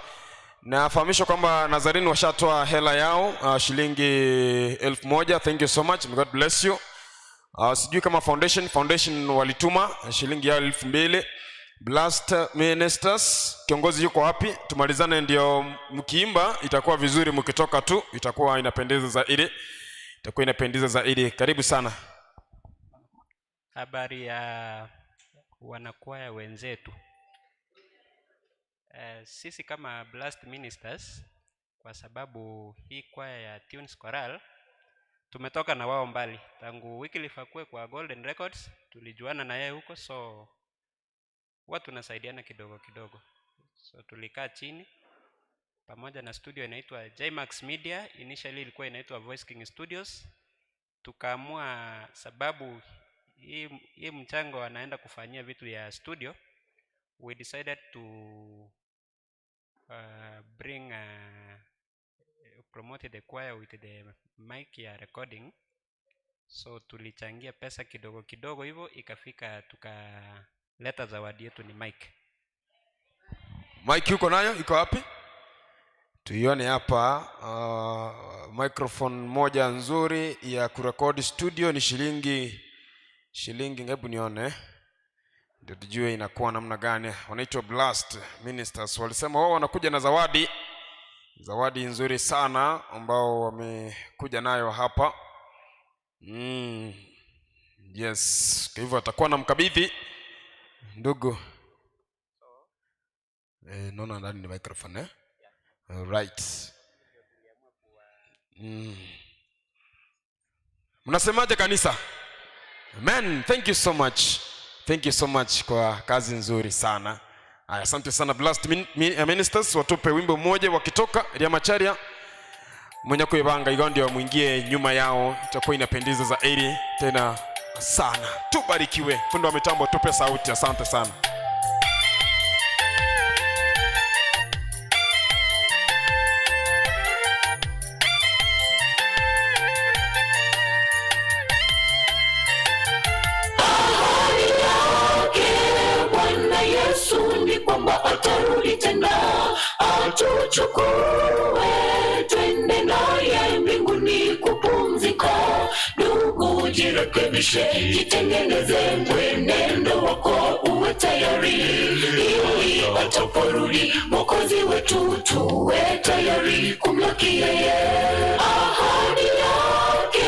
Nafahamishwa kwamba Nazarini washatoa hela yao shilingi 1000. Thank you so much. May God bless you. Sijui kama Foundation walituma shilingi yao 2000. Blessed Ministers, kiongozi yuko wapi? Tumalizane ndio mkiimba itakuwa vizuri, mkitoka tu itakuwa inapendeza zaidi. Itakuwa inapendeza zaidi. Karibu sana. Habari ya wanakwaya wenzetu. Sisi kama Blessed Ministers, kwa sababu hii kwaya ya Tunes Choral tumetoka na wao mbali tangu Wycliffe akue kwa Golden Records, tulijuana na yeye huko, so huwa tunasaidiana kidogo kidogo. So tulikaa chini pamoja na studio inaitwa Jmax Media, initially ilikuwa inaitwa Voice King Studios. Tukaamua sababu hii mchango anaenda kufanyia vitu ya studio, we decided to bring promote the choir with the mic ya recording. So tulichangia pesa kidogo kidogo hivyo ikafika tukaleta zawadi yetu ni mic. Mic yuko nayo? Iko wapi? Tuione hapa. Microphone moja nzuri ya kurekodi studio ni shilingi, hebu nione ndio tujue inakuwa namna gani. Wanaitwa Blessed Ministers, walisema wao wanakuja na zawadi, zawadi nzuri sana ambao wamekuja nayo hapa. Yes, kwa hivyo atakuwa na mkabidhi ndugu. Naona ndani ni microphone? Right. Mnasemaje kanisa? Amen. Thank you so much. Thank you so much kwa kazi nzuri sana. Aya, asante sana Blessed Ministers, watupe wimbo mmoja wakitoka Ria Macharia. Mwenye kuibanga igo ndio mwingie nyuma yao, itakuwa inapendeza zaidi tena sana. Tubarikiwe. Fundi wa mitambo, tupe sauti. Asante sana. Ahadi yake Bwana Yesu ni kwamba atarudi tena atuchukue twende naye mbinguni kupumzika. Ndugu, jirekebishe, jitengeneze, mwenendo wako uwe tayari, ili ataporudi Mwokozi wetu tuwe tayari kumlaki yeye. Ahadi yake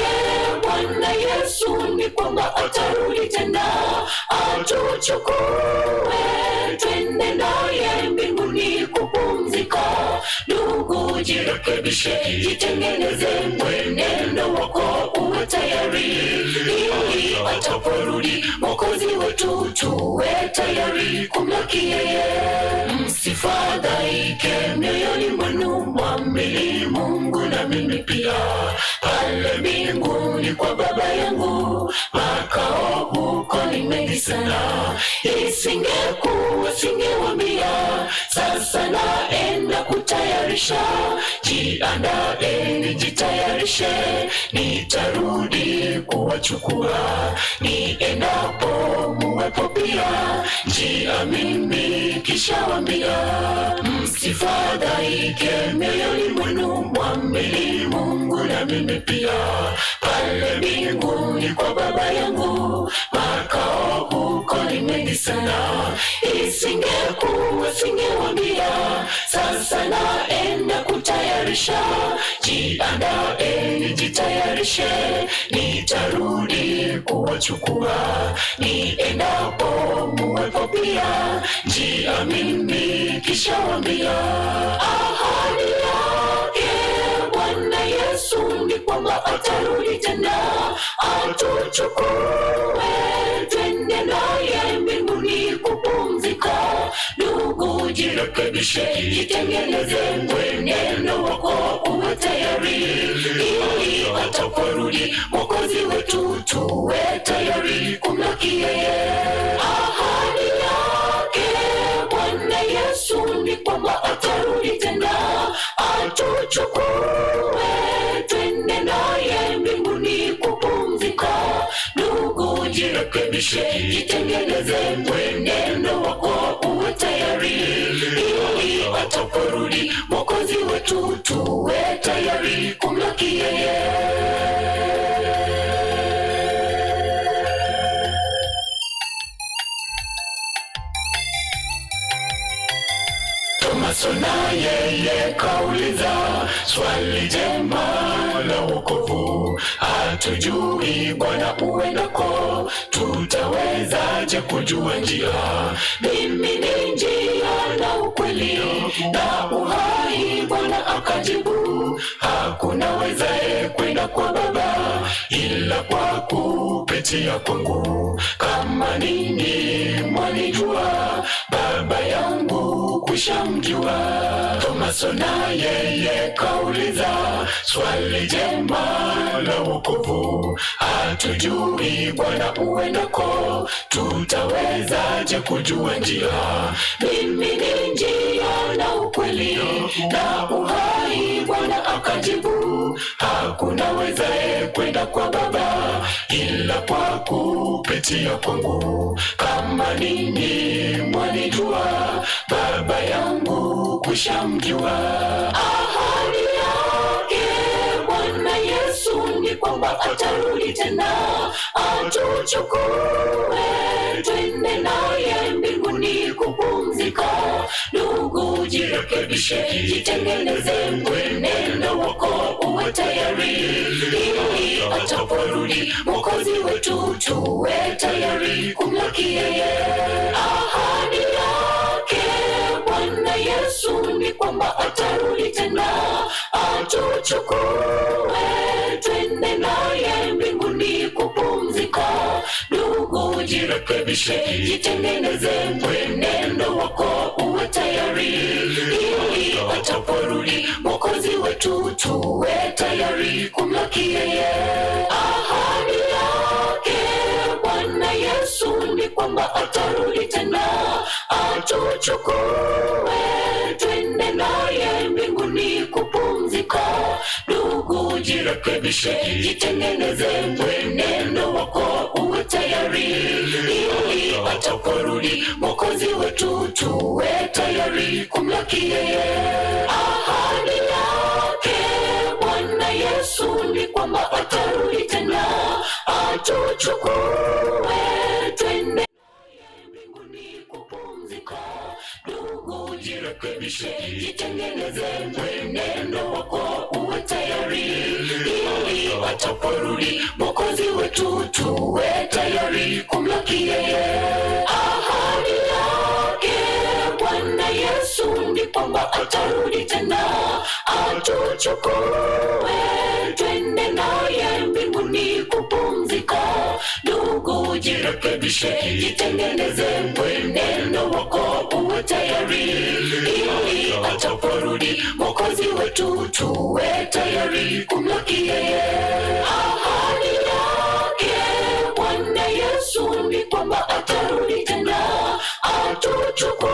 Bwana Yesu ni kwamba atarudi tena atuchukue twende naye mbinguni kupumzika. Ndugu, jirekebishe, jitengeneze, mwenendo wako uwe tayari, ili ataporudi Mwokozi wetu tuwe tayari kumlaki yeye. Msifadhaike mioyoni mwenu, mwamini Mungu na mimi pia. Pale mbinguni kwa Baba yangu makao huko ni mengi sana. Isingekuwa singewambia, sasa naenda kutayarisha. Jiandaeni, jitayarishe, nitarudi kuwachukua. Niendapo muwepo pia, njia mimi kishawambia. Msifadhaike mioyoni mwenu, mwamini Mungu na mimi pia. Pale mbinguni kwa Baba yangu makao huko ni mengi sana. Isingekuwa singewambia, sasa naenda kutayarisha. Jiandaeni, jitayarishe, nitarudi kuwachukua. Niendapo muwepo pia, njia mimi kishawambia. Ahadi yake Bwana Yesu ni kwamba atarudi tena atuchukue twende naye mbinguni kupumzika. Ndugu, jirekebishe, jitengeneze, mwenendo wako uwe tayari, ili ataporudi Mwokozi wetu tuwe tayari kumlaki yeye. Ahadi yake Bwana Yesu ni kwamba atarudi tena atuchukue twende naye mbinguni kupumzika. Ndugu, jirekebishe, jitengeneze, mwenendo wako uwe tayari, ili ataporudi Mwokozi wetu tuwe tayari kumlaki yeye. Tomaso na yeye kauliza swali jema la wokovu, hatujui Bwana uendako, tutawezaje kujua njia? Mimi ni njia na ukweli na uhai. Bwana akajibu, hakuna wezaye kwenda kwa Baba ila kwa kupitia kwangu. Kama ninyi mwanijua, Baba yangu kushamjua. Tomaso na yeye kauliza swali jema la wokovu, hatujui Bwana uendako, tutawezaje kujua njia? Mimi ni njia na ukweli na uhai. Bwana akajibu, hakuna wezaye kwenda kwa Baba ila kwa kupitia kwangu. Kama ninyi mwanijua, Baba yangu kushamjua. Ahadi yake Bwana Yesu ni kwamba atarudi tena atuchukue twende naye mbinguni kupumzika. Ndugu, jirekebishe, jitengeneze, mwenendo wako uwe tayari, ili ataporudi Mwokozi wetu tuwe tayari kumlaki yeye. Ahadi yake Bwana Yesu ni kwamba atarudi tena atuchukue twende naye mbinguni kupumzika. Ndugu, jirekebishe, jitengeneze, mwenendo wako uwe uwe tayari ili ataporudi Mwokozi wetu tuwe tayari kumlaki yeye. Ahadi yake Bwana Yesu ni kwamba atarudi tena atuchukue twende naye mbinguni kupumzika. Ndugu, jirekebishe, jitengeneze mwenendo wako uwe tayari ili ataporudi Mwokozi wetu tuwe tayari kumlaki yeye. Ahadi yake Bwana Yesu ni kwamba atarudi tena atuchukue twende kupumzika. Ndugu, jirekebishe, jitengeneze mwenendo wako uwe tayari ili ataporudi Mwokozi wetu tuwe tayari kumlaki yeye. Ahadi yake Bwana Yesu ni kwamba atarudi tena atuchukue twende naye mbinguni kupumzika. Ndugu, jirekebishe, jitengeneze mwenendo wako uwe tayari ili ataporudi Mwokozi wetu tuwe tayari kumlaki yeye. Ahadi yake Bwana Yesu ni kwamba atarudi tena atuchukue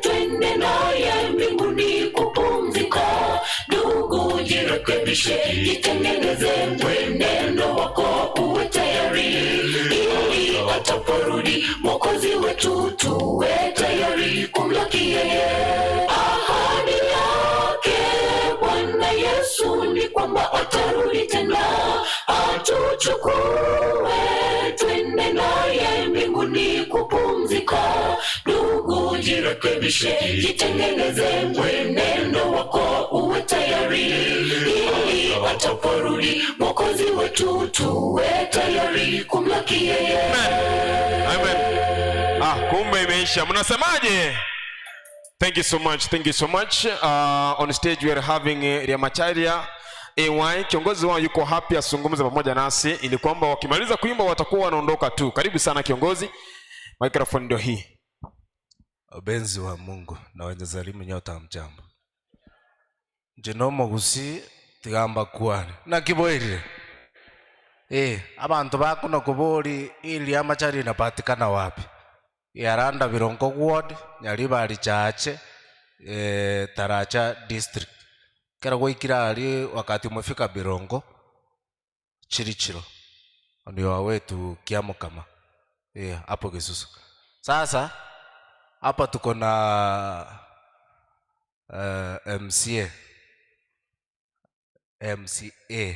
twende naye mbinguni kupumzika. Ndugu, jirekebishe, jitengeneze mwenendo wako uwe tayari ili ataporudi Mwokozi wetu tuwe tayari kumlaki yeye. Ahadi yake Bwana Yesu ni kwamba atarudi tena atuchukue twende naye mbinguni kupumzika. Ndugu, jirekebishe, jitengeneze mwenendo wako uwe tayari ili ataporudi Mwokozi wetu tuwe tayari kumlaki yeye. Amen. Ah, kumbe imeisha. Mnasemaje? Thank you so much. Thank you so much. On stage we are having Riamacharia AY. Kiongozi wao yuko happy asungumze pamoja nasi ili kwamba wakimaliza kuimba watakuwa wanaondoka tu. Karibu sana kiongozi. Microphone ndio hii. Wapenzi wa Mungu na wenye salimu nyota mjambo. Njinomo gusi tigamba kuane. Nakiboirire. Eh, abantu bakuno kubori ili amachari inapatikana wapi? Yaranda Birongo ward, Nyaribari Chache, eh, Taracha district. Kera goikira ali wakati umefika Birongo Chirichiro. Ndio wawetu Kiamokama. Eh, hapo Kisusu. Sasa hapa tuko na MCA MCA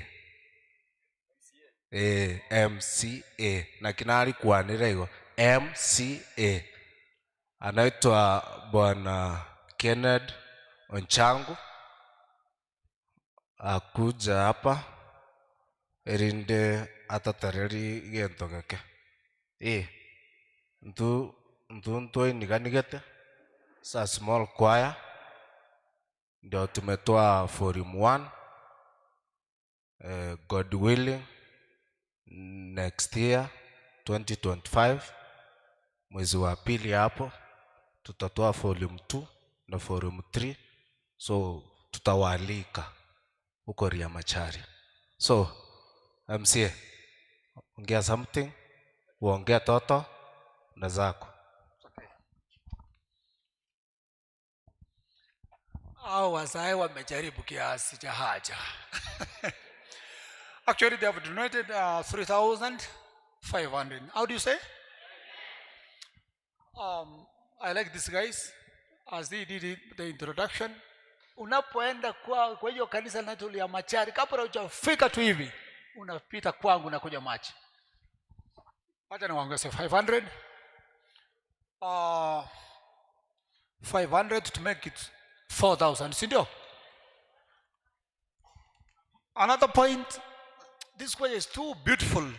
eh, MCA na kinari kwanira igo MCA anaitwa Bwana Kenneth Onchangu akuja hapa erinde atatareri gento geke eh ntu ntu ntwainiganigete sa small choir ndio tumetoa volume 1 God willing next year 2025 mwezi wa pili hapo tutatoa volume 2 na volume 3 so tutawaalika huko Riamachari. So MCA, ongea something, uongea toto na zako. Hao wazae wamejaribu kiasi cha haja. Actually, they have donated 3,500. How do you say? I like these guys as they did it, the introduction. Unapoenda kwa kwa hiyo kanisa linaloitwa Machari, kabla hujafika tu hivi unapita kwangu na kunywa maji. Wacha niwaongeze 500. 500 to make it 4,000, si ndio? Another point, this choir is too beautiful.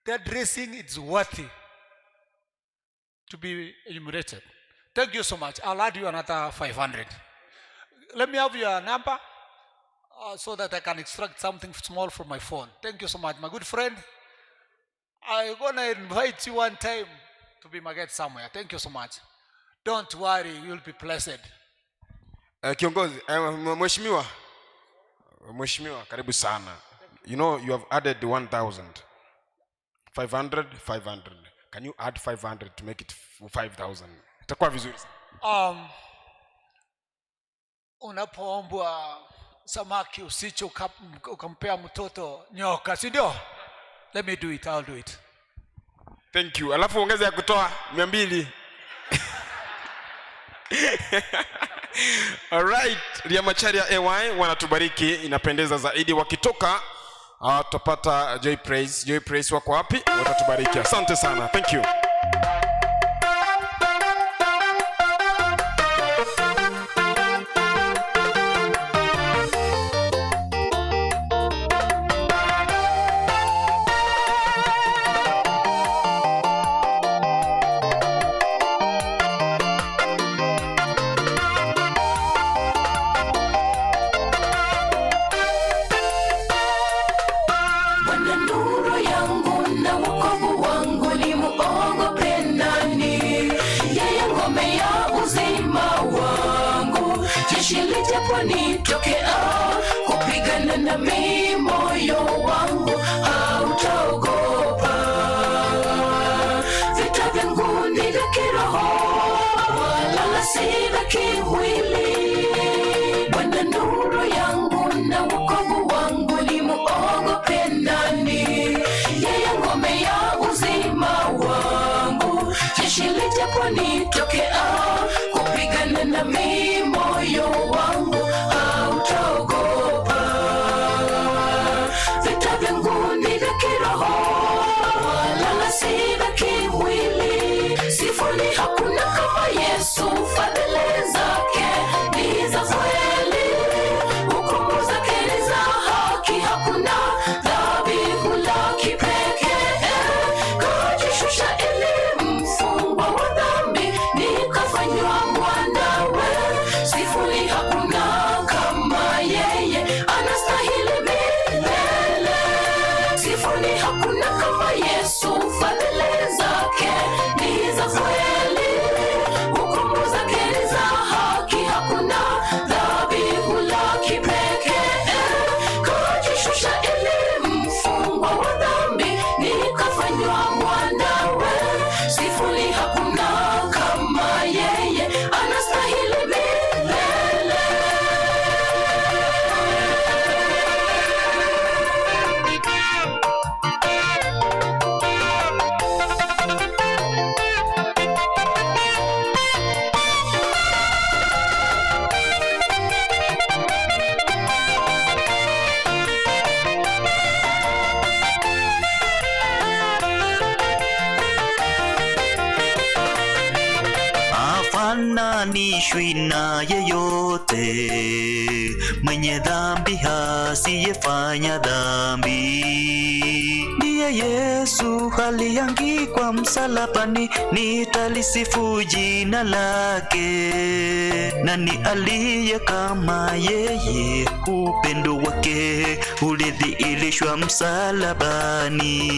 Their dressing is worthy to be enumerated. Thank you so much. I'll add you another 500. Let me have your number so that I can extract something small from my phone. Thank you so much, my good friend. I'm gonna invite you one time to be my guest somewhere. Thank you so much. Don't worry, you'll be blessed. Eh, kiongozi eh, mheshimiwa mheshimiwa karibu sana you know you have added 1000 500 500 can you add 500 to make it 5000 itakuwa vizuri sana Unapoombwa samaki usicho ukampea mtoto nyoka, si ndio? Let me do it, I'll do it. Thank you. Alafu ongeza ya kutoa 200. Alright, Riamacharia AY wanatubariki, inapendeza zaidi wakitoka. Tutapata Joy Praise. Joy Praise wako wapi? Watatubariki. Asante sana. Thank you. Bwana nuru yangu na wokovu wangu, ni muogope nani? Yeye ngome ya uzima wangu, jeshi lijaponitokea kupigana nami, moyo wangu hautaogopa. Vita vyangu ni vya kiroho, wala si vya kimwili. Bwana nuru yangu na wokovu wangu, ni muogope nani? Yeye ngome ya uzima wangu, jeshi lijaponitokea kupigana nami, moyo wangu hautaogopa. Vita vyangu ni vya kiroho, wala si vya kimwili. Sifuni hakuna kama Yesu, fadhili zake ni za kweli, hukumu zake ni za haki, hakuna dhabihu la kipekee. Kajishusha ili mfungwa wa dhambi, nikafanywa mwanawe. Sifuni hakuna kama yeye, anastahili milele. Sifuni hakuna kama Yesu, fadhili zake ni za kweli, hukumu zake ni za haki, hakuna dhabihu la kipekee. Kajishusha ili mfungwa wa dhambi, nikafanywa mwanawe. Sifuni hakuna kama yeye, anastahili milele. Hafananishwi na yeyote, mwenye dhambi asiyefanya dhambi. Ndiye Yesu aliangikwa msalabani, nitalisifu jina lake. Nani aliye kama yeye? Upendo wake ulidhihirishwa msalabani.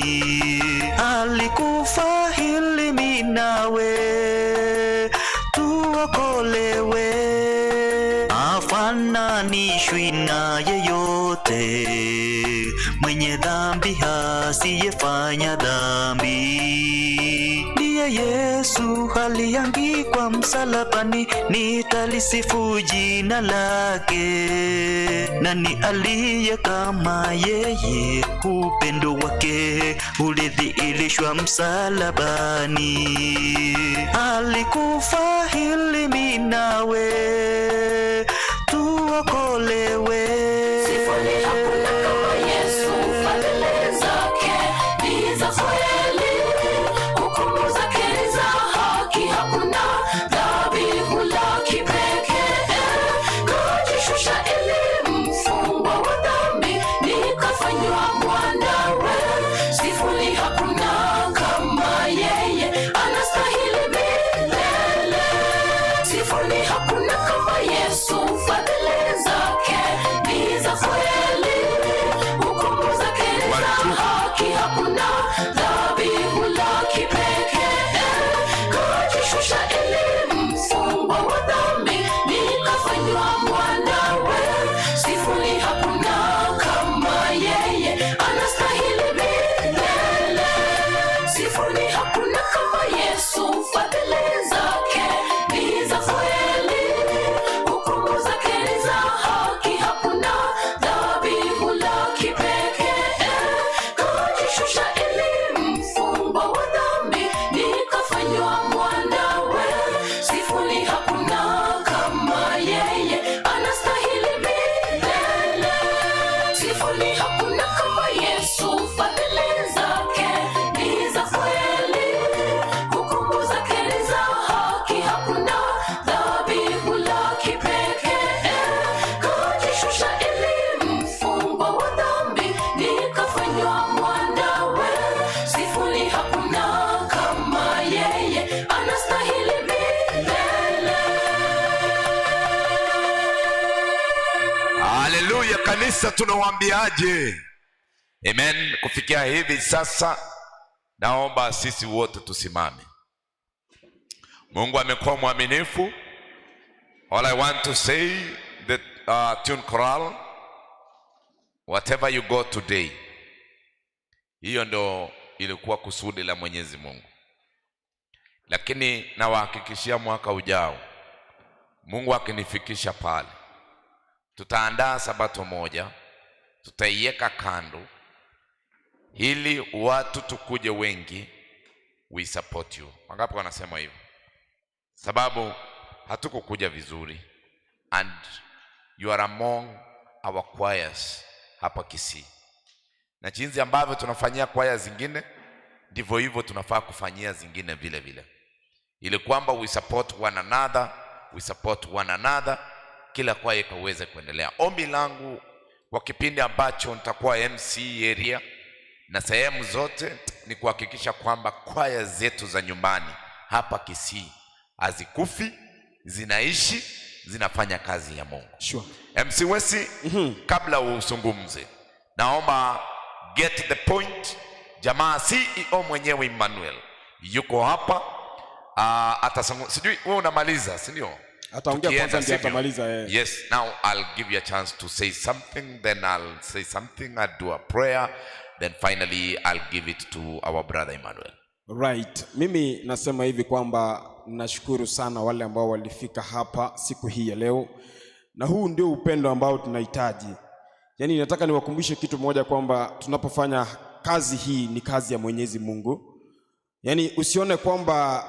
Alikufa ili mimi nawe tuokolewe. Hafananishwi na yeyote, mwenye dhambi asiyefanya dhambi. Ndiye Yesu aliangikwa msalabani, nitalisifu jina lake. Nani aliye kama yeye? Upendo wake ulidhihirishwa msalabani. Alikufa ili mimi nawe tuokolewe. Sifuni hakuna kama Yesu, fadhili zake ni za kweli, hukumu zake ni za haki, hakuna dhabihu la kipekee. Kajishusha ili mfungwa wa dhambi, nikafanywa mwanawe. Sifuni hakuna kama yeye, anastahili milele. Sifuni hakuna kama Yesu, fadhili zake ni za kweli, hukumu zake ni za haki, hakuna dhabihu la kipekee. Kajishusha ili Kajishusha ili mfungwa wa dhambi, nikafanywa mwanawe. Sifuni hakuna kama yeye, anastahili milele. Sifuni hakuna kama Yesu, fadhili zake ni za kweli, hukumu zake ni za haki, hakuna dhabihu la kipekee. Kajishusha ili mfungwa wa dhambi, nikafanywa mwanawe. Sifuni hakuna kama yeye, anastahili milele. Haleluya, kanisa tunawaambiaje? Amen. Kufikia hivi sasa, naomba sisi wote tusimame. Mungu amekuwa mwaminifu. All I want to say that tune choral, whatever you got today, hiyo ndo ilikuwa kusudi la Mwenyezi Mungu, lakini nawahakikishia mwaka ujao, Mungu akinifikisha pale, tutaandaa sabato moja, tutaiweka kando ili watu tukuje wengi, we support you. Wangapi wanasema hivyo? Sababu hatukukuja vizuri and you are among our choirs hapa Kisii, na jinsi ambavyo tunafanyia kwaya zingine ndivyo hivyo tunafaa kufanyia zingine vile vile, ili kwamba we support one another, we support one another, kila kwaya ikaweze kuendelea. Ombi langu kwa kipindi ambacho nitakuwa MC area na sehemu zote ni kuhakikisha kwamba kwaya zetu za nyumbani hapa Kisii hazikufi, zinaishi, zinafanya kazi ya Mungu. Sure. MC Wesi, kabla usungumze, naomba get the point. Jamaa CEO mwenyewe Emmanuel yuko hapa uh, atasungumza. Sijui wewe unamaliza, si ndio? Ataongea Tukienda, kwanza ndiye sivyo? atamaliza, eh. Yes, now I'll give you a chance to say something, then I'll say something, I'll do a prayer, then finally I'll give it to our brother Emmanuel. Right. Mimi nasema hivi kwamba nashukuru sana wale ambao walifika hapa siku hii ya leo, na huu ndio upendo ambao tunahitaji. Yaani, nataka niwakumbushe kitu moja kwamba tunapofanya kazi hii ni kazi ya Mwenyezi Mungu. Yaani usione kwamba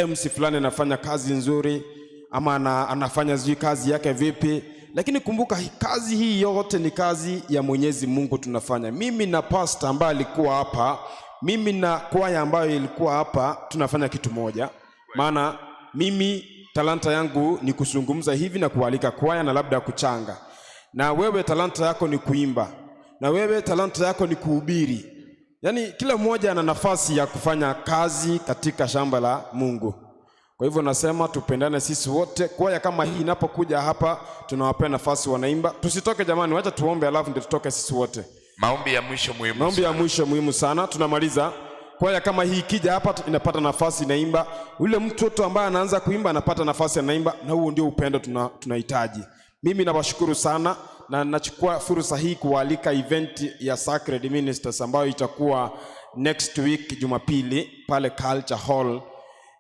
MC fulani anafanya kazi nzuri ama anafanya sijui kazi yake vipi, lakini kumbuka kazi hii yote ni kazi ya Mwenyezi Mungu tunafanya. Mimi na pastor ambaye alikuwa hapa, mimi na kwaya ambayo ilikuwa hapa, tunafanya kitu moja. Maana mimi talanta yangu ni kuzungumza hivi na kualika kwaya na labda kuchanga, na wewe talanta yako ni kuimba, na wewe talanta yako ni kuhubiri. Yaani kila mmoja ana nafasi ya kufanya kazi katika shamba la Mungu. Kwa hivyo nasema tupendane sisi wote. Kwaya kama hii inapokuja hapa, tunawapea nafasi wanaimba. Tusitoke jamani, wacha tuombe alafu ndio tutoke sisi wote. Maombi ya mwisho muhimu. Maombi ya mwisho muhimu sana, tunamaliza. Kwaya kama hii ikija hapa inapata nafasi inaimba. Yule mtoto ambaye anaanza kuimba anapata nafasi anaimba, na huo ndio upendo tunahitaji. Mimi nawashukuru sana na nachukua fursa hii kualika event ya Sacred Ministers ambayo itakuwa next week Jumapili pale Culture Hall.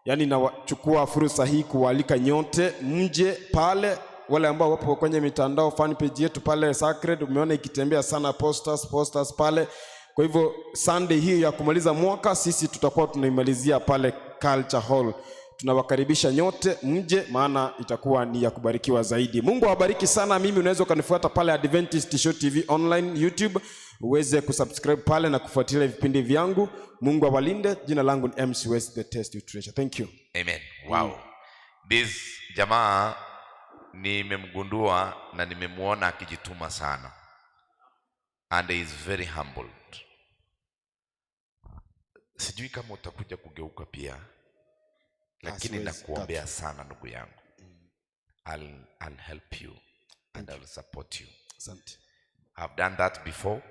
Yaani nawachukua fursa hii kualika nyote mje pale, wale ambao wapo kwenye mitandao fan page yetu pale Sacred, umeona ikitembea sana posters, posters pale. Kwa hivyo Sunday hiyo ya kumaliza mwaka sisi tutakuwa tunaimalizia pale Culture Hall. Tunawakaribisha nyote mje, maana itakuwa ni ya kubarikiwa zaidi. Mungu awabariki sana. Mimi unaweza ukanifuata pale Adventist Show TV online YouTube, uweze kusubscribe pale na kufuatilia vipindi vyangu. Mungu awalinde. Jina langu ni MC West, the Test You Treasure. Thank you. Amen. Wow. This jamaa nimemgundua na nimemwona akijituma sana and he is very humbled. Sijui kama utakuja kugeuka pia, lakini siwezi, nakuombea tatu. sana ndugu yangu. I'll help you and I'll support you. Asante. I've done that before,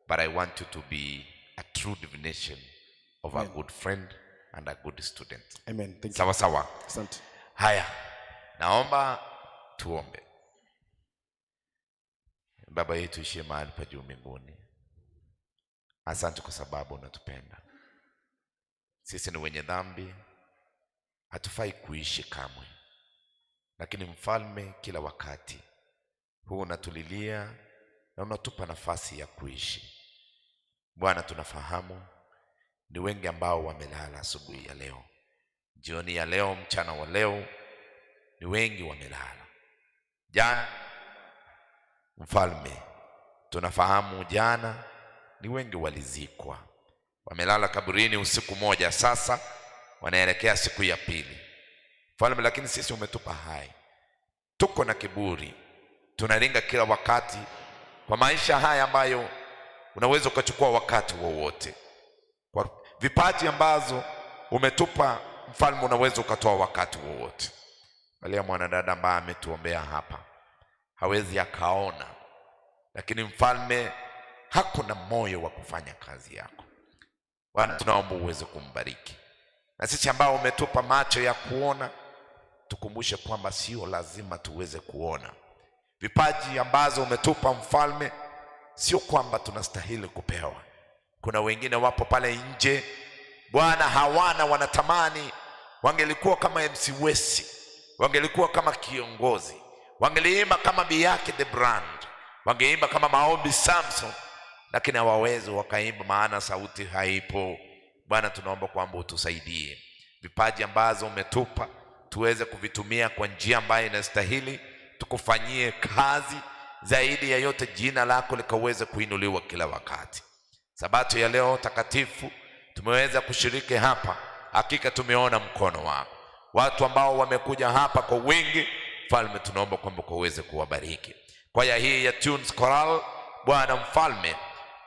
but I want you to be a true divination of a Amen. good friend and a good student. Amen. Thank you. Sawa sawa. Asante. Haya, naomba tuombe. Baba yetu ishie mahali pa juu mbinguni, asante kwa sababu unatupenda sisi. Ni wenye dhambi, hatufai kuishi kamwe, lakini Mfalme, kila wakati huu unatulilia na unatupa nafasi ya kuishi. Bwana, tunafahamu ni wengi ambao wamelala asubuhi ya leo, jioni ya leo, mchana wa leo, ni wengi wamelala jana. Mfalme, tunafahamu jana ni wengi walizikwa, wamelala kaburini usiku moja, sasa wanaelekea siku ya pili. Mfalme, lakini sisi umetupa hai, tuko na kiburi, tunaringa kila wakati kwa maisha haya ambayo unaweza ukachukua wakati wowote kwa vipaji ambazo umetupa mfalme, unaweza ukatoa wakati wowote. Angalia mwanadada ambaye ametuombea hapa, hawezi akaona, lakini mfalme hako na moyo wa kufanya kazi yako. Bwana, tunaomba uweze kumbariki, na sisi ambao umetupa macho ya kuona, tukumbushe kwamba sio lazima tuweze kuona. Vipaji ambazo umetupa mfalme, sio kwamba tunastahili kupewa. Kuna wengine wapo pale nje Bwana hawana, wanatamani wangelikuwa kama MC Wesi, wangelikuwa kama kiongozi, wangeliimba kama Biyake the Brand, wangeimba kama Maombi Samson, lakini hawawezi wakaimba, maana sauti haipo. Bwana, tunaomba kwamba utusaidie vipaji ambazo umetupa tuweze kuvitumia kwa njia ambayo inastahili, tukufanyie kazi zaidi ya yote, jina lako likaweze kuinuliwa kila wakati. Sabato ya leo takatifu tumeweza kushiriki hapa, hakika tumeona mkono wako. Watu ambao wamekuja hapa kwa wingi, Mfalme, tunaomba kwamba ukaweze kuwabariki. Kwaya hii ya Tunes Choral, Bwana Mfalme,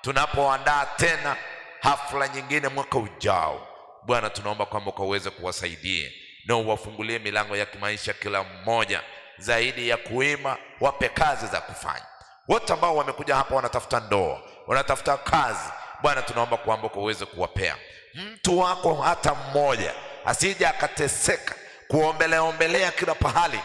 tunapoandaa tena hafla nyingine mwaka ujao, Bwana tunaomba kwamba ukaweze kuwasaidia na uwafungulie milango ya kimaisha kila mmoja, zaidi ya kuima, wape kazi za kufanya. Wote ambao wamekuja hapa wanatafuta ndoa, wanatafuta kazi, Bwana tunaomba kwamba ukaweze kuwapea mtu wako hata mmoja asije akateseka kuombeleombelea kila pahali.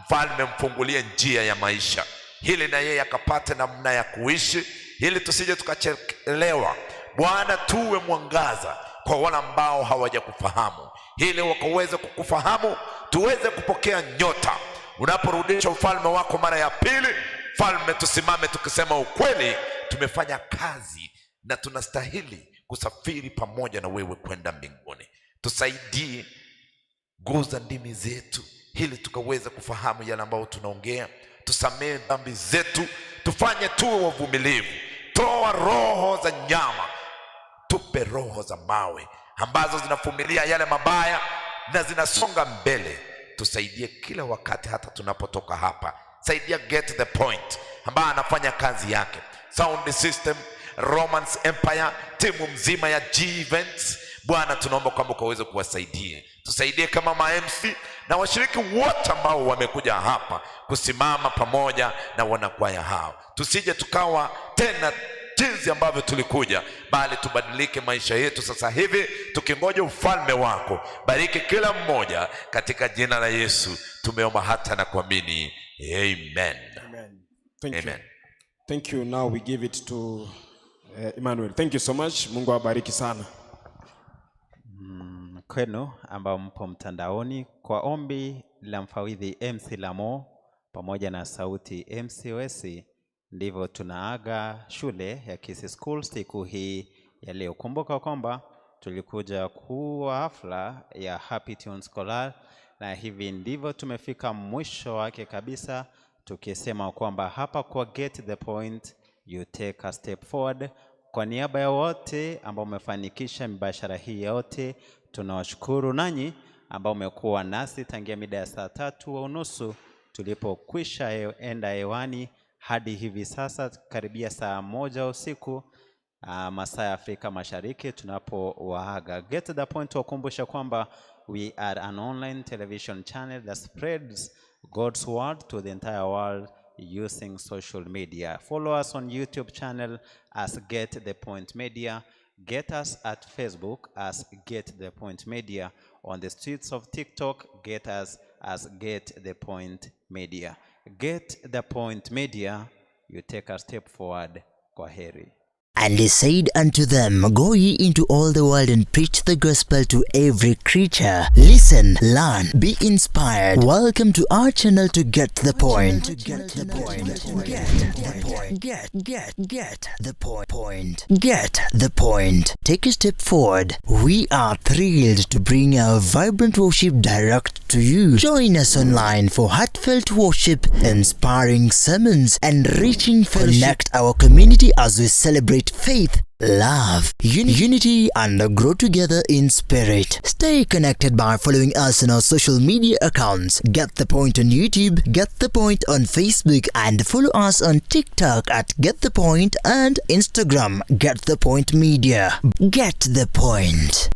Mfalme, mfungulie njia ya maisha hili na yeye akapate namna ya kuishi, ili tusije tukachelewa. Bwana, tuwe mwangaza kwa wale ambao hawajakufahamu, ili wakaweze kukufahamu, tuweze kupokea nyota unaporudisha ufalme wako mara ya pili. Mfalme, tusimame tukisema ukweli, tumefanya kazi na tunastahili kusafiri pamoja na wewe kwenda mbinguni. Tusaidie, guza ndimi zetu ili tukaweze kufahamu yale ambayo tunaongea. Tusamehe dhambi zetu, tufanye tuwe wavumilivu. Toa roho za nyama, tupe roho za mawe ambazo zinavumilia yale mabaya na zinasonga mbele. Tusaidie kila wakati, hata tunapotoka hapa. Saidia Get the Point ambaye anafanya kazi yake, sound system, Romance Empire, timu mzima ya G Events. Bwana, tunaomba kwamba ukaweze kuwasaidia, tusaidie kama ma MC na washiriki wote ambao wamekuja hapa kusimama pamoja na wanakwaya hao, tusije tukawa tena jinsi ambavyo tulikuja, bali tubadilike maisha yetu sasa hivi tukingoja ufalme wako. Bariki kila mmoja katika jina la Yesu tumeomba hata na kuamini, amen. Amen. Thank Amen. you. Thank you. Now we give it to Emmanuel. Thank you so much. Mungu awabariki sana. Kwenu ambao mpo mtandaoni kwa ombi la mfawidhi MC Lamo pamoja na sauti MC Wesi, ndivyo tunaaga shule ya Kisii School siku hii ya leo. Kumbuka kwamba tulikuja kuwa hafla ya Happy Tunes Choral, na hivi ndivyo tumefika mwisho wake kabisa, tukisema kwamba hapa kwa Get the Point you take a step forward. Kwa niaba ya wote ambao umefanikisha mibashara hii yote, tunawashukuru nanyi ambao umekuwa nasi tangia mida ya saa 3:15 tulipokwisha enda hewani hadi hivi sasa karibia saa 1 usiku, masaa ya Afrika Mashariki tunapowaaga. Get the Point wakumbusha kwamba we are an online television channel that spreads God's word to the entire world using social media. Follow us on YouTube channel as Get the Point Media. Get us at Facebook as Get the Point Media. On the streets of TikTok, get us as Get the Point Media. Get the Point Media, you take a step forward. Kwaheri. And he said unto them, Go ye into all the world and preach the gospel to every creature. Listen, learn, be inspired. Welcome to our channel to get the point. Get the point. Get the point. Get get get the point. Point. Get the point. Take a step forward. We are thrilled to bring our vibrant worship direct to you. Join us online for heartfelt worship, inspiring sermons, and reaching fellowship. Connect our community as we celebrate faith, love, unity, and grow together in spirit. Stay connected by following us on our social media accounts. Get the Point on YouTube, Get the Point on Facebook, and follow us on TikTok at Get the Point and Instagram Get the Point Media. Get the Point.